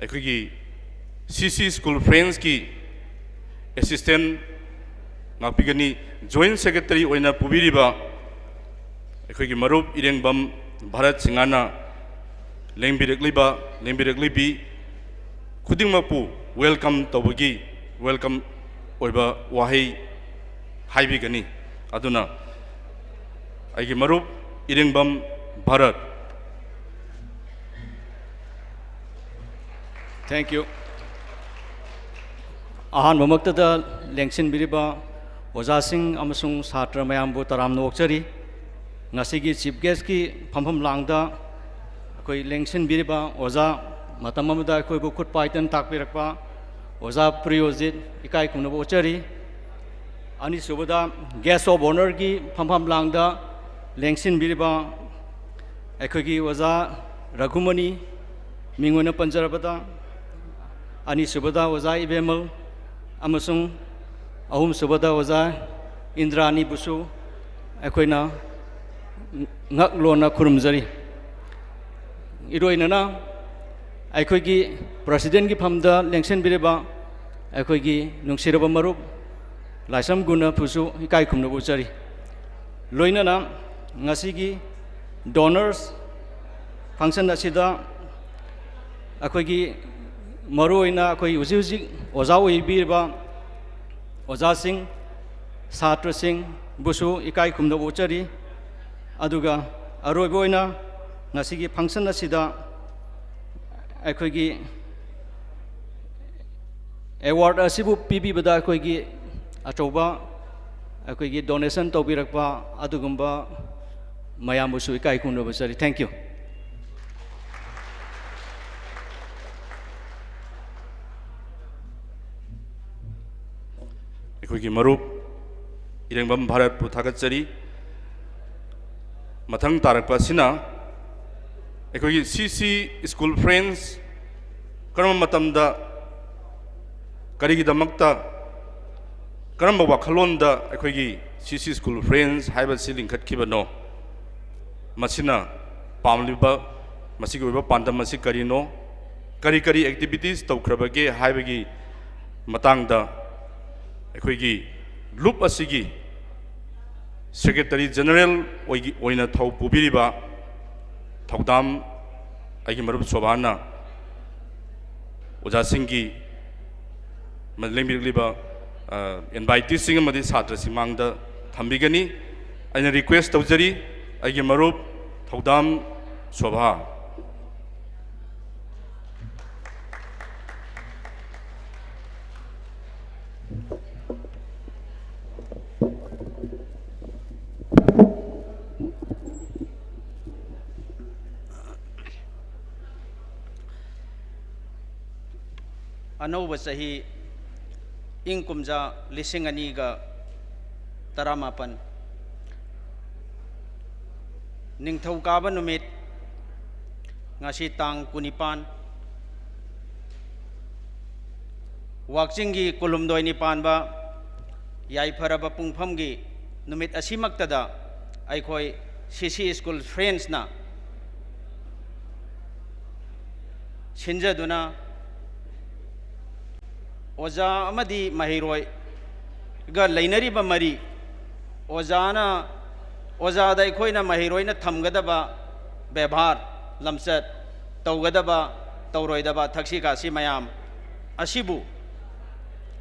ꯑꯩꯈꯣꯏꯒꯤ C C School Friendsꯀꯤ assistant ꯉꯥꯛꯄꯤꯒꯅꯤ꯫ Joint Secretary ꯑꯣꯏꯅ ꯄꯨꯕꯤꯔꯤꯕ ꯑꯩꯈꯣꯏꯒꯤ ꯃꯔꯨꯞ ꯏꯔꯦꯡꯕꯝ ꯚꯥꯔꯠ ꯁꯤꯡꯍꯅ ꯂꯦꯡꯕꯤꯔꯛꯂꯤꯕ, ꯂꯦꯡꯕꯤꯔꯛꯂꯤꯕꯤ ꯈꯨꯗꯤꯡꯃꯛꯄꯨ welcome ꯇꯧꯕꯒꯤ, welcome ꯑꯣꯏꯕ ꯋꯥꯍꯩ ꯍꯥꯏꯕꯤꯒꯅꯤ꯫ ꯑꯗꯨꯅ ꯑꯩꯒꯤ ꯃꯔꯨꯞ ꯏꯔꯦꯡꯕꯝ ꯚꯥꯔꯠ꯫ Thank you꯫ ꯑꯍꯥꯟꯕꯃꯛꯇꯗ ꯂꯦꯡꯁꯤꯟꯕꯤꯔꯤꯕ ꯑꯣꯖꯥꯁꯤꯡ ꯑꯃꯁꯨꯡ ꯁꯥꯇ꯭ꯔ ꯃꯌꯥꯝꯕꯨ ꯇꯔꯥꯝꯅ ꯑꯣꯛꯆꯔꯤ꯫ ꯉꯁꯤꯒꯤ ꯆꯤꯐ ꯒꯦꯁꯀꯤ ꯐꯝꯐꯝ ꯂꯥꯡꯗ ꯑꯩꯈꯣꯏ ꯂꯦꯡꯁꯤꯟꯕꯤꯔꯤꯕ ꯑꯣꯖꯥ, ꯃꯇꯝ ꯑꯃꯗ ꯑꯩꯈꯣꯏꯕꯨ ꯈꯨꯠ ꯄꯥꯏꯗꯅ ꯇꯥꯛꯄꯤꯔꯛꯄ ꯑꯣꯖꯥ ꯄ꯭ꯔꯤꯌꯣꯖꯤꯠ, ꯏꯀꯥꯏ ꯈꯨꯝꯅꯕ ꯎꯠꯆꯔꯤ꯫ ꯑꯅꯤꯁꯨꯕꯗ, ꯒꯦꯁ ꯑꯣꯐ ꯑꯣꯅꯔꯒꯤ ꯐꯝꯐꯝ ꯂꯥꯡꯗ ꯂꯦꯡꯁꯤꯟꯕꯤꯔꯤꯕ ꯑꯩꯈꯣꯏꯒꯤ ꯑꯣꯖꯥ ꯔꯘꯨꯃꯅꯤ, ꯃꯤꯡ ꯑꯣꯏꯅ ꯄꯟꯖꯔꯕꯗ, ꯑꯅꯤꯁꯨꯕꯗ ꯑꯣꯖꯥ ꯏꯕꯦꯝꯃꯜ, ꯑꯃꯁꯨꯡ ꯑꯍꯨꯝꯁꯨꯕꯗ ꯑꯣꯖꯥ ꯏꯟꯗ꯭ꯔꯥꯅꯤꯕꯨꯁꯨ ꯑꯩꯈꯣꯏꯅ ꯉꯛ ꯂꯣꯟꯅ ꯈꯨꯔꯨꯝꯖꯔꯤ꯫ ꯏꯔꯣꯏꯅꯅ ꯑꯩꯈꯣꯏꯒꯤ ꯄ꯭ꯔꯁꯤꯗꯦꯟꯒꯤ ꯐꯝꯗ ꯂꯦꯡꯁꯤꯟꯕꯤꯔꯤꯕ ꯑꯩꯈꯣꯏꯒꯤ ꯅꯨꯡꯁꯤꯔꯕ ꯃꯔꯨꯞ ꯂꯥꯏꯁ꯭ꯔꯝ ꯒꯨꯅꯕꯨꯁꯨ ꯏꯀꯥꯏ ꯈꯨꯝꯅꯕ ꯎꯠꯆꯔꯤ꯫ ꯂꯣꯏꯅꯅ ꯉꯁꯤꯒꯤ ꯗꯣꯅꯔꯁ ꯐꯪꯁꯟ ꯑꯁꯤꯗ ꯑꯩꯈꯣꯏꯒꯤ ꯃꯔꯨꯑꯣꯏꯅ ꯑꯩꯈꯣꯏ ꯍꯧꯖꯤꯛ ꯍꯧꯖꯤꯛ ꯑꯣꯖꯥ ꯑꯣꯏꯕꯤꯔꯤꯕ ꯑꯣꯖꯥꯁꯤꯡ, ꯁꯥꯇ꯭ꯔꯁꯤꯡꯕꯨꯁꯨ ꯏꯀꯥꯏ ꯈꯨꯝꯅꯕ ꯎꯠꯆꯔꯤ꯫ ꯑꯗꯨꯒ ꯑꯔꯣꯏꯕ ꯑꯣꯏꯅ ꯉꯁꯤꯒꯤ ꯐꯪꯁꯟ ꯑꯁꯤꯗ ꯑꯩꯈꯣꯏꯒꯤ ꯑꯦꯋꯥꯔꯗ ꯑꯁꯤꯕꯨ ꯄꯤꯕꯤꯕꯗ ꯑꯩꯈꯣꯏꯒꯤ ꯑꯆꯧꯕ ꯑꯩꯈꯣꯏꯒꯤ ꯗꯣꯅꯦꯁꯟ ꯇꯧꯕꯤꯔꯛꯄ ꯑꯗꯨꯒꯨꯝꯕ ꯃꯌꯥꯝꯕꯨꯁꯨ ꯏꯀꯥꯏ ꯈꯨꯝꯅꯕ ꯆꯔꯤ꯫ Thank you꯫ ꯑꯩꯈꯣꯏꯒꯤ ꯃꯔꯨꯞ ꯏꯔꯦꯡꯕꯝ ꯚꯥꯔꯠꯄꯨ ꯊꯥꯒꯠꯆꯔꯤ꯫ ꯃꯊꯪ ꯇꯥꯔꯛꯄ ꯑꯁꯤꯅ ꯑꯩꯈꯣꯏꯒꯤ ꯁꯤ ꯁꯤ ꯁ꯭ꯀꯨꯜ ꯐ꯭ꯔꯦꯟꯁ ꯀꯔꯝꯕ ꯃꯇꯝꯗ, ꯀꯔꯤꯒꯤꯗꯃꯛꯇ, ꯀꯔꯝꯕ ꯋꯥꯈꯜꯂꯣꯟꯗ ꯑꯩꯈꯣꯏꯒꯤ ꯁꯤ ꯁꯤ ꯁ꯭ꯀꯨꯜ ꯐ꯭ꯔꯦꯟꯁ ꯍꯥꯏꯕꯁꯤ ꯂꯤꯡꯈꯠꯈꯤꯕꯅꯣ? ꯃꯁꯤꯅ ꯄꯥꯝꯂꯤꯕ, ꯃꯁꯤꯒꯤ ꯑꯣꯏꯕ ꯄꯥꯟꯗꯝ ꯑꯁꯤ ꯀꯔꯤꯅꯣ? ꯀꯔꯤ ꯀꯔꯤ ꯑꯦꯛꯇꯤꯚꯤꯇꯤꯁ ꯇꯧꯈ꯭ꯔꯕꯒꯦ ꯍꯥꯏꯕꯒꯤ ꯃꯇꯥꯡꯗ ꯑꯩꯈꯣꯏꯒꯤ ꯂꯨꯞ ꯑꯁꯤꯒꯤ ꯁꯦꯀ꯭ꯔꯦꯇꯔꯤ ꯖꯦꯅꯔꯦꯜ ꯑꯣꯏꯒꯤ-, ꯑꯣꯏꯅ ꯊꯧ ꯄꯨꯕꯤꯔꯤꯕ ꯊꯧꯗꯥꯝ ꯑꯩꯒꯤ ꯃꯔꯨꯞ ꯁꯣꯚꯥꯅ ꯑꯣꯖꯥꯁꯤꯡꯒꯤ ꯃ-, ꯂꯦꯡꯕꯤꯔꯛꯂꯤꯕ, ꯑ, ꯏꯟꯚꯥꯏꯇꯤꯁꯁꯤꯡ ꯑꯃꯗꯤ ꯁꯥꯇ꯭ꯔꯁꯤꯡ ꯃꯥꯡꯗ ꯊꯝꯕꯤꯒꯅꯤ꯫ ꯑꯩꯅ ꯔꯤꯀ꯭ꯋꯦꯁ ꯇꯧꯖꯔꯤ, ꯑꯩꯒꯤ ꯃꯔꯨꯞ ꯊꯧꯗꯥꯝ ꯁꯣꯚꯥ꯫ ꯑꯅꯧꯕ ꯆꯍꯤ, ꯏꯪ ꯀꯨꯝꯖꯥ ꯂꯤꯁꯤꯡ ꯑꯅꯤꯒ ꯇꯔꯥꯃꯥꯄꯟ, ꯅꯤꯡꯊꯧꯀꯥꯕ ꯅꯨꯃꯤꯠ, ꯉꯁꯤ ꯇꯥꯡ ꯀꯨꯟꯅꯤꯄꯥꯟ, ꯋꯥꯛꯆꯤꯡꯒꯤ ꯀꯨꯟꯍꯨꯝꯗꯣꯏꯅꯤ ꯄꯥꯟꯕ ꯌꯥꯏꯐꯔꯕ ꯄꯨꯡꯐꯝꯒꯤ ꯅꯨꯃꯤꯠ ꯑꯁꯤꯃꯛꯇꯗ ꯑꯩꯈꯣꯏ ꯁꯤ ꯁꯤ ꯁ꯭ꯀꯨꯜ ꯐ꯭ꯔꯦꯟꯁꯅ ꯁꯤꯟꯖꯗꯨꯅ ꯑꯣꯖꯥ ꯑꯃꯗꯤ ꯃꯍꯩꯔꯣꯏꯒ ꯂꯩꯅꯔꯤꯕ ꯃꯔꯤ, ꯑꯣꯖꯥꯅ, ꯑꯣꯖꯥꯗ ꯑꯩꯈꯣꯏꯅ ꯃꯍꯩꯔꯣꯏꯅ ꯊꯝꯒꯗꯕ ꯕꯦꯕꯥꯔ, ꯂꯝꯆꯠ, ꯇꯧꯒꯗꯕ, ꯇꯧꯔꯣꯏꯗꯕ, ꯊꯛꯁꯤ ꯈꯥꯁꯤ ꯃꯌꯥꯝ ꯑꯁꯤꯕꯨ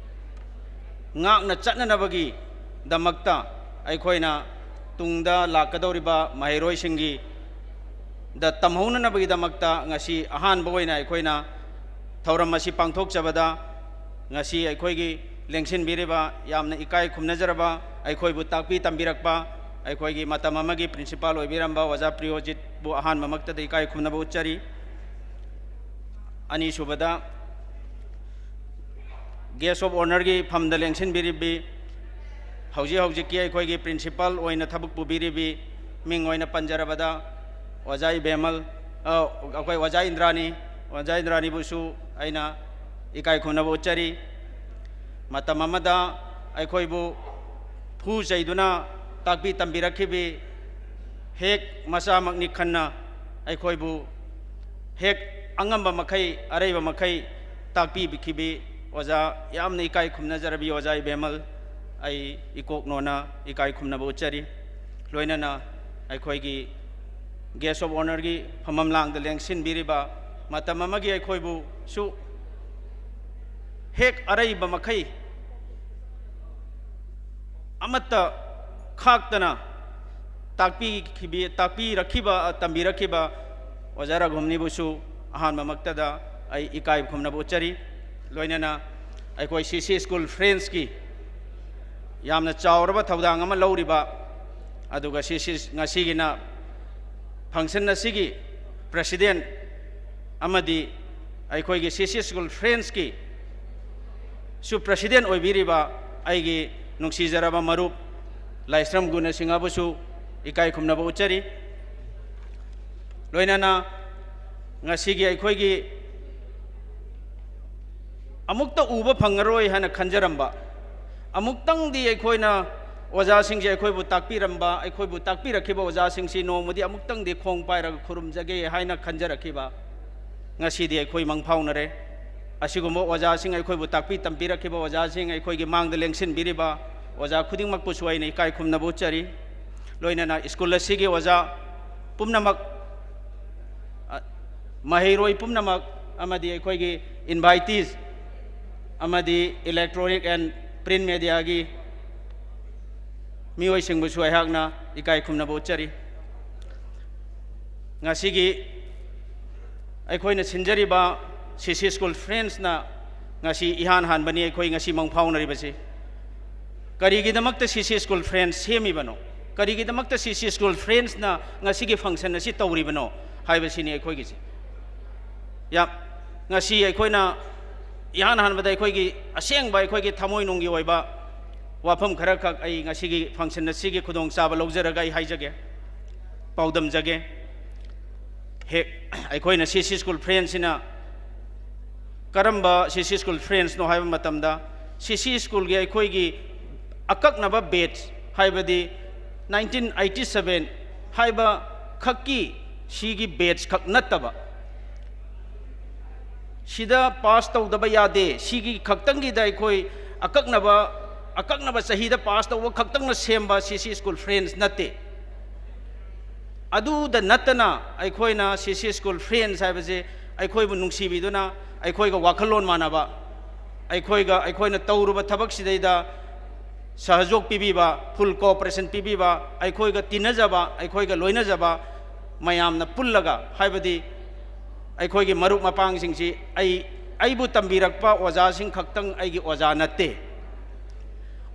ꯉꯥꯛꯅ ꯆꯠꯅꯅꯕꯒꯤꯗꯃꯛꯇ ꯑꯩꯈꯣꯏꯅ ꯇꯨꯡꯗ ꯂꯥꯛꯀꯗꯧꯔꯤꯕ ꯃꯍꯩꯔꯣꯏꯁꯤꯡꯒꯤ ꯗ ꯇꯝꯍꯧꯅꯅꯕꯒꯤꯗꯃꯛꯇ ꯉꯁꯤ ꯑꯍꯥꯟꯕ ꯑꯣꯏꯅ ꯑꯩꯈꯣꯏꯅ ꯊꯧꯔꯝ ꯑꯁꯤ ꯄꯥꯡꯊꯣꯛꯆꯕꯗ, ꯉꯁꯤ ꯑꯩꯈꯣꯏꯒꯤ ꯂꯦꯡꯁꯤꯟꯕꯤꯔꯤꯕ, ꯌꯥꯝꯅ ꯏꯀꯥꯏ ꯈꯨꯝꯅꯖꯔꯕ, ꯑꯩꯈꯣꯏꯕꯨ ꯇꯥꯛꯄꯤ ꯇꯝꯕꯤꯔꯛꯄ ꯑꯩꯈꯣꯏꯒꯤ ꯃꯇꯝ ꯑꯃꯒꯤ ꯄ꯭ꯔꯤꯟꯁꯤꯄꯥꯜ ꯑꯣꯏꯕꯤꯔꯝꯕ ꯑꯣꯖꯥ ꯄ꯭ꯔꯤꯌꯣꯖꯤꯠꯄꯨ ꯑꯍꯥꯟꯕꯃꯛꯇꯗ ꯏꯀꯥꯏ ꯈꯨꯝꯅꯕ ꯎꯠꯆꯔꯤ꯫ ꯑꯅꯤꯁꯨꯕꯗ, ꯒꯦꯁ ꯑꯣꯐ ꯑꯣꯅꯔꯒꯤ ꯐꯝꯗ ꯂꯦꯡꯁꯤꯟꯕꯤꯔꯤꯕꯤ, ꯍꯧꯖꯤꯛ ꯍꯧꯖꯤꯛꯀꯤ ꯑꯩꯈꯣꯏꯒꯤ ꯄ꯭ꯔꯤꯟꯁꯤꯄꯥꯜ ꯑꯣꯏꯅ ꯊꯕꯛ ꯄꯨꯕꯤꯔꯤꯕꯤ, ꯃꯤꯡ ꯑꯣꯏꯅ ꯄꯟꯖꯔꯕꯗ ꯑꯣꯖꯥ ꯏꯕꯦꯝꯃꯜ, ꯑ, ꯑꯩꯈꯣꯏ ꯑꯣꯖꯥ ꯏꯟꯗ꯭ꯔꯥꯅꯤ, ꯑꯣꯖꯥ ꯏꯟꯗ꯭ꯔꯥꯅꯤꯕꯨꯁꯨ ꯑꯩꯅ ꯏꯀꯥꯏ ꯈꯨꯝꯅꯕ ꯎꯠꯆꯔꯤ꯫ ꯃꯇꯝ ꯑꯃꯗ ꯑꯩꯈꯣꯏꯕꯨ ꯐꯨ ꯆꯩꯗꯨꯅ ꯇꯥꯛꯄꯤ ꯇꯝꯕꯤꯔꯛꯈꯤꯕꯤ, ꯍꯦꯛ ꯃꯆꯥꯃꯛꯅꯤ ꯈꯟꯅ ꯑꯩꯈꯣꯏꯕꯨ ꯍꯦꯛ ꯑꯉꯝꯕ ꯃꯈꯩ, ꯑꯔꯩꯕ ꯃꯈꯩ ꯇꯥꯛꯄꯤꯈꯤꯕꯤ ꯑꯣꯖꯥ, ꯌꯥꯝꯅ ꯏꯀꯥꯏ ꯈꯨꯝꯅꯖꯔꯕꯤ ꯑꯣꯖꯥ ꯏꯕꯦꯝꯃꯜ, ꯑꯩ ꯏꯀꯣꯛꯅꯣꯅ ꯏꯀꯥꯏ ꯈꯨꯝꯅꯕ ꯎꯠꯆꯔꯤ꯫ ꯂꯣꯏꯅꯅ ꯑꯩꯈꯣꯏꯒꯤ ꯒꯦꯁ ꯑꯣꯐ ꯑꯣꯅꯔꯒꯤ ꯐꯝꯐꯝ ꯂꯥꯡꯗ ꯂꯦꯡꯁꯤꯟꯕꯤꯔꯤꯕ, ꯃꯇꯝ ꯑꯃꯒꯤ ꯑꯩꯈꯣꯏꯕꯨꯁꯨ ꯍꯦꯛ ꯑꯔꯩꯕ ꯃꯈꯩ ꯑꯃꯠꯇ ꯈꯥꯛꯇꯅ ꯇꯥꯛꯄꯤꯈꯤꯕꯤ-, ꯇꯥꯛꯄꯤꯔꯛꯈꯤꯕ, ꯇꯝꯕꯤꯔꯛꯈꯤꯕ ꯑꯣꯖꯥ ꯔꯘꯨꯝꯅꯤꯕꯨꯁꯨ ꯑꯍꯥꯟꯕꯃꯛꯇꯗ ꯑꯩ ꯏꯀꯥꯏ ꯈꯨꯝꯅꯕ ꯎꯠꯆꯔꯤ꯫ ꯂꯣꯏꯅꯅ ꯑꯩꯈꯣꯏ ꯁꯤ ꯁꯤ ꯁ꯭ꯀꯨꯜ ꯐ꯭ꯔꯦꯟꯁꯀꯤ ꯌꯥꯝꯅ ꯆꯥꯎꯔꯕ ꯊꯧꯗꯥꯡ ꯑꯃ ꯂꯧꯔꯤꯕ, ꯑꯗꯨꯒ ꯁꯤ ꯁꯤ ꯉꯁꯤꯒꯤꯅ ꯐꯪꯁꯟ ꯑꯁꯤꯒꯤ ꯄ꯭ꯔꯦꯁꯤꯗꯦꯟ ꯑꯃꯗꯤ ꯑꯩꯈꯣꯏꯒꯤ ꯁꯤ ꯁꯤ ꯁ꯭ꯀꯨꯜ ꯐ꯭ꯔꯦꯟꯁꯀꯤ ꯁꯨ ꯄ꯭ꯔꯁꯤꯗꯦꯟ ꯑꯣꯏꯕꯤꯔꯤꯕ ꯑꯩꯒꯤ ꯅꯨꯡꯁꯤꯖꯔꯕ ꯃꯔꯨꯞ ꯂꯥꯏꯁ꯭ꯔꯝ ꯒꯨꯅꯁꯤꯡꯍꯕꯨꯁꯨ ꯏꯀꯥꯏ ꯈꯨꯝꯅꯕ ꯎꯠꯆꯔꯤ꯫ ꯂꯣꯏꯅꯅ ꯉꯁꯤꯒꯤ ꯑꯩꯈꯣꯏꯒꯤ ꯑꯃꯨꯛꯇ ꯎꯕ ꯐꯪꯉꯔꯣꯏ ꯍꯥꯏꯅ ꯈꯟꯖꯔꯝꯕ, ꯑꯃꯨꯛꯇꯪꯗꯤ ꯑꯩꯈꯣꯏꯅ ꯑꯣꯖꯥꯁꯤꯡꯁꯦ ꯑꯩꯈꯣꯏꯕꯨ ꯇꯥꯛꯄꯤꯔꯝꯕ, ꯑꯩꯈꯣꯏꯕꯨ ꯇꯥꯛꯄꯤꯔꯛꯈꯤꯕ ꯑꯣꯖꯥꯁꯤꯡꯁꯤ ꯅꯣꯡꯃꯗꯤ ꯑꯃꯨꯛꯇꯪꯗꯤ ꯈꯣꯡ ꯄꯥꯏꯔꯒ ꯈꯨꯔꯨꯝꯖꯒꯦ ꯍꯥꯏꯅ ꯈꯟꯖꯔꯛꯈꯤꯕ, ꯉꯁꯤꯗꯤ ꯑꯩꯈꯣꯏ ꯃꯪꯐꯥꯎꯅꯔꯦ꯫ ꯑꯁꯤꯒꯨꯝꯕ ꯑꯣꯖꯥꯁꯤꯡ ꯑꯩꯈꯣꯏꯕꯨ ꯇꯥꯛꯄꯤ ꯇꯝꯕꯤꯔꯛꯈꯤꯕ ꯑꯣꯖꯥꯁꯤꯡ, ꯑꯩꯈꯣꯏꯒꯤ ꯃꯥꯡꯗ ꯂꯦꯡꯁꯤꯟꯕꯤꯔꯤꯕ ꯑꯣꯖꯥ ꯈꯨꯗꯤꯡꯃꯛꯄꯨꯁꯨ ꯑꯩꯅ ꯏꯀꯥꯏ ꯈꯨꯝꯅꯕ ꯎꯠꯆꯔꯤ꯫ ꯂꯣꯏꯅꯅ ꯁ꯭ꯀꯨꯜ ꯑꯁꯤꯒꯤ ꯑꯣꯖꯥ ꯄꯨꯝꯅꯃꯛ, ꯑ, ꯃꯍꯩꯔꯣꯏ ꯄꯨꯝꯅꯃꯛ ꯑꯃꯗꯤ ꯑꯩꯈꯣꯏꯒꯤ invitees ꯑꯃꯗꯤ electronic and print mediaꯒꯤ ꯃꯤꯑꯣꯏꯁꯤꯡꯕꯨꯁꯨ ꯑꯩꯍꯥꯛꯅ ꯏꯀꯥꯏ ꯈꯨꯝꯅꯕ ꯎꯠꯆꯔꯤ꯫ ꯉꯁꯤꯒꯤ ꯑꯩꯈꯣꯏꯅ ꯁꯤꯟꯖꯔꯤꯕ ꯁꯤ ꯁꯤ ꯁ꯭ꯀꯨꯜ ꯐ꯭ꯔꯦꯟꯁꯅ ꯉꯁꯤ ꯏꯍꯥꯟ ꯍꯥꯟꯕꯅꯤ ꯑꯩꯈꯣꯏ ꯉꯁꯤ ꯃꯪ ꯐꯥꯎꯅꯔꯤꯕꯁꯤ꯫ ꯀꯔꯤꯒꯤꯗꯃꯛꯇ ꯁꯤ ꯁꯤ ꯁ꯭ꯀꯨꯜ ꯐ꯭ꯔꯦꯟꯁ ꯁꯦꯝꯃꯤꯕꯅꯣ? ꯀꯔꯤꯒꯤꯗꯃꯛꯇ ꯁꯤ ꯁꯤ ꯁ꯭ꯀꯨꯜ ꯐ꯭ꯔꯦꯟꯁꯅ ꯉꯁꯤꯒꯤ ꯐꯪꯁꯟ ꯑꯁꯤ ꯇꯧꯔꯤꯕꯅꯣ ꯍꯥꯏꯕꯁꯤꯅꯤ ꯑꯩꯈꯣꯏꯒꯤꯁꯤ꯫ ꯌꯥꯝ, ꯉꯁꯤ ꯑꯩꯈꯣꯏꯅ ꯏꯍꯥꯟ ꯍꯥꯟꯕꯗ ꯑꯩꯈꯣꯏꯒꯤ ꯑꯁꯦꯡꯕ ꯑꯩꯈꯣꯏꯒꯤ ꯊꯃꯣꯏꯅꯨꯡꯒꯤ ꯑꯣꯏꯕ ꯋꯥꯐꯝ ꯈꯔꯈꯛ ꯑꯩ ꯉꯁꯤꯒꯤ ꯐꯪꯁꯟ ꯑꯁꯤꯒꯤ ꯈꯨꯗꯣꯡꯆꯥꯕ ꯂꯧꯖꯔꯒ ꯑꯩ ꯍꯥꯏꯖꯒꯦ, ꯄꯥꯎꯗꯝꯖꯒꯦ꯫ ꯍꯦꯛ ꯑꯩꯈꯣꯏꯅ ꯁꯤ ꯁꯤ ꯁ꯭ꯀꯨꯜ ꯐ꯭ꯔꯦꯟꯁꯁꯤꯅ ꯀꯔꯝꯕ ꯁꯤ ꯁꯤ ꯁ꯭ꯀꯨꯜ ꯐ꯭ꯔꯦꯟꯁꯅꯣ ꯍꯥꯏꯕ ꯃꯇꯝꯗ, ꯁꯤ ꯁꯤ ꯁ꯭ꯀꯨꯜꯒꯤ ꯑꯩꯈꯣꯏꯒꯤ ꯑꯀꯛꯅꯕ ꯕꯦꯠꯆ, ꯍꯥꯏꯕꯗꯤ nineteen eighty seven ꯍꯥꯏꯕ ꯈꯛꯀꯤ ꯁꯤꯒꯤ ꯕꯦꯠꯆ ꯈꯛ ꯅꯠꯇꯕ, ꯁꯤꯗ ꯄꯥꯁ ꯇꯧꯗꯕ ꯌꯥꯗꯦ, ꯁꯤꯒꯤ ꯈꯛꯇꯪꯒꯤꯗ ꯑꯩꯈꯣꯏ ꯑꯀꯛꯅꯕ, ꯑꯀꯛꯅꯕ ꯆꯍꯤꯗ ꯄꯥꯁ ꯇꯧꯕ ꯈꯛꯇꯪꯅ ꯁꯦꯝꯕ ꯁꯤ ꯁꯤ ꯁ꯭ꯀꯨꯜ ꯐ꯭ꯔꯦꯟꯁ ꯅꯠꯇꯦ꯫ ꯑꯗꯨꯗ ꯅꯠꯇꯅ ꯑꯩꯈꯣꯏꯅ ꯁꯤ ꯁꯤ ꯁ꯭ꯀꯨꯜ ꯐ꯭ꯔꯦꯟꯁ ꯍꯥꯏꯕꯁꯦ ꯑꯩꯈꯣꯏꯕꯨ ꯅꯨꯡꯁꯤꯕꯤꯗꯨꯅ, ꯑꯩꯈꯣꯏꯒ ꯋꯥꯈꯜꯂꯣꯟ ꯃꯥꯟꯅꯕ, ꯑꯩꯈꯣꯏꯒ, ꯑꯩꯈꯣꯏꯅ ꯇꯧꯔꯨꯕ ꯊꯕꯛꯁꯤꯗꯩꯗ ꯁꯍꯖꯣꯛ ꯄꯤꯕꯤꯕ, ꯐꯨꯜ ꯀꯣꯑꯣꯄꯔꯦꯁꯟ ꯄꯤꯕꯤꯕ, ꯑꯩꯈꯣꯏꯒ ꯇꯤꯟꯅꯖꯕ, ꯑꯩꯈꯣꯏꯒ ꯂꯣꯏꯅꯖꯕ ꯃꯌꯥꯝꯅ ꯄꯨꯜꯂꯒ, ꯍꯥꯏꯕꯗꯤ ꯑꯩꯈꯣꯏꯒꯤ ꯃꯔꯨꯞ ꯃꯄꯥꯡꯁꯤꯡꯁꯤ ꯑꯩ, ꯑꯩꯕꯨ ꯇꯝꯕꯤꯔꯛꯄ ꯑꯣꯖꯥꯁꯤꯡ ꯈꯛꯇꯪ ꯑꯩꯒꯤ ꯑꯣꯖꯥ ꯅꯠꯇꯦ꯫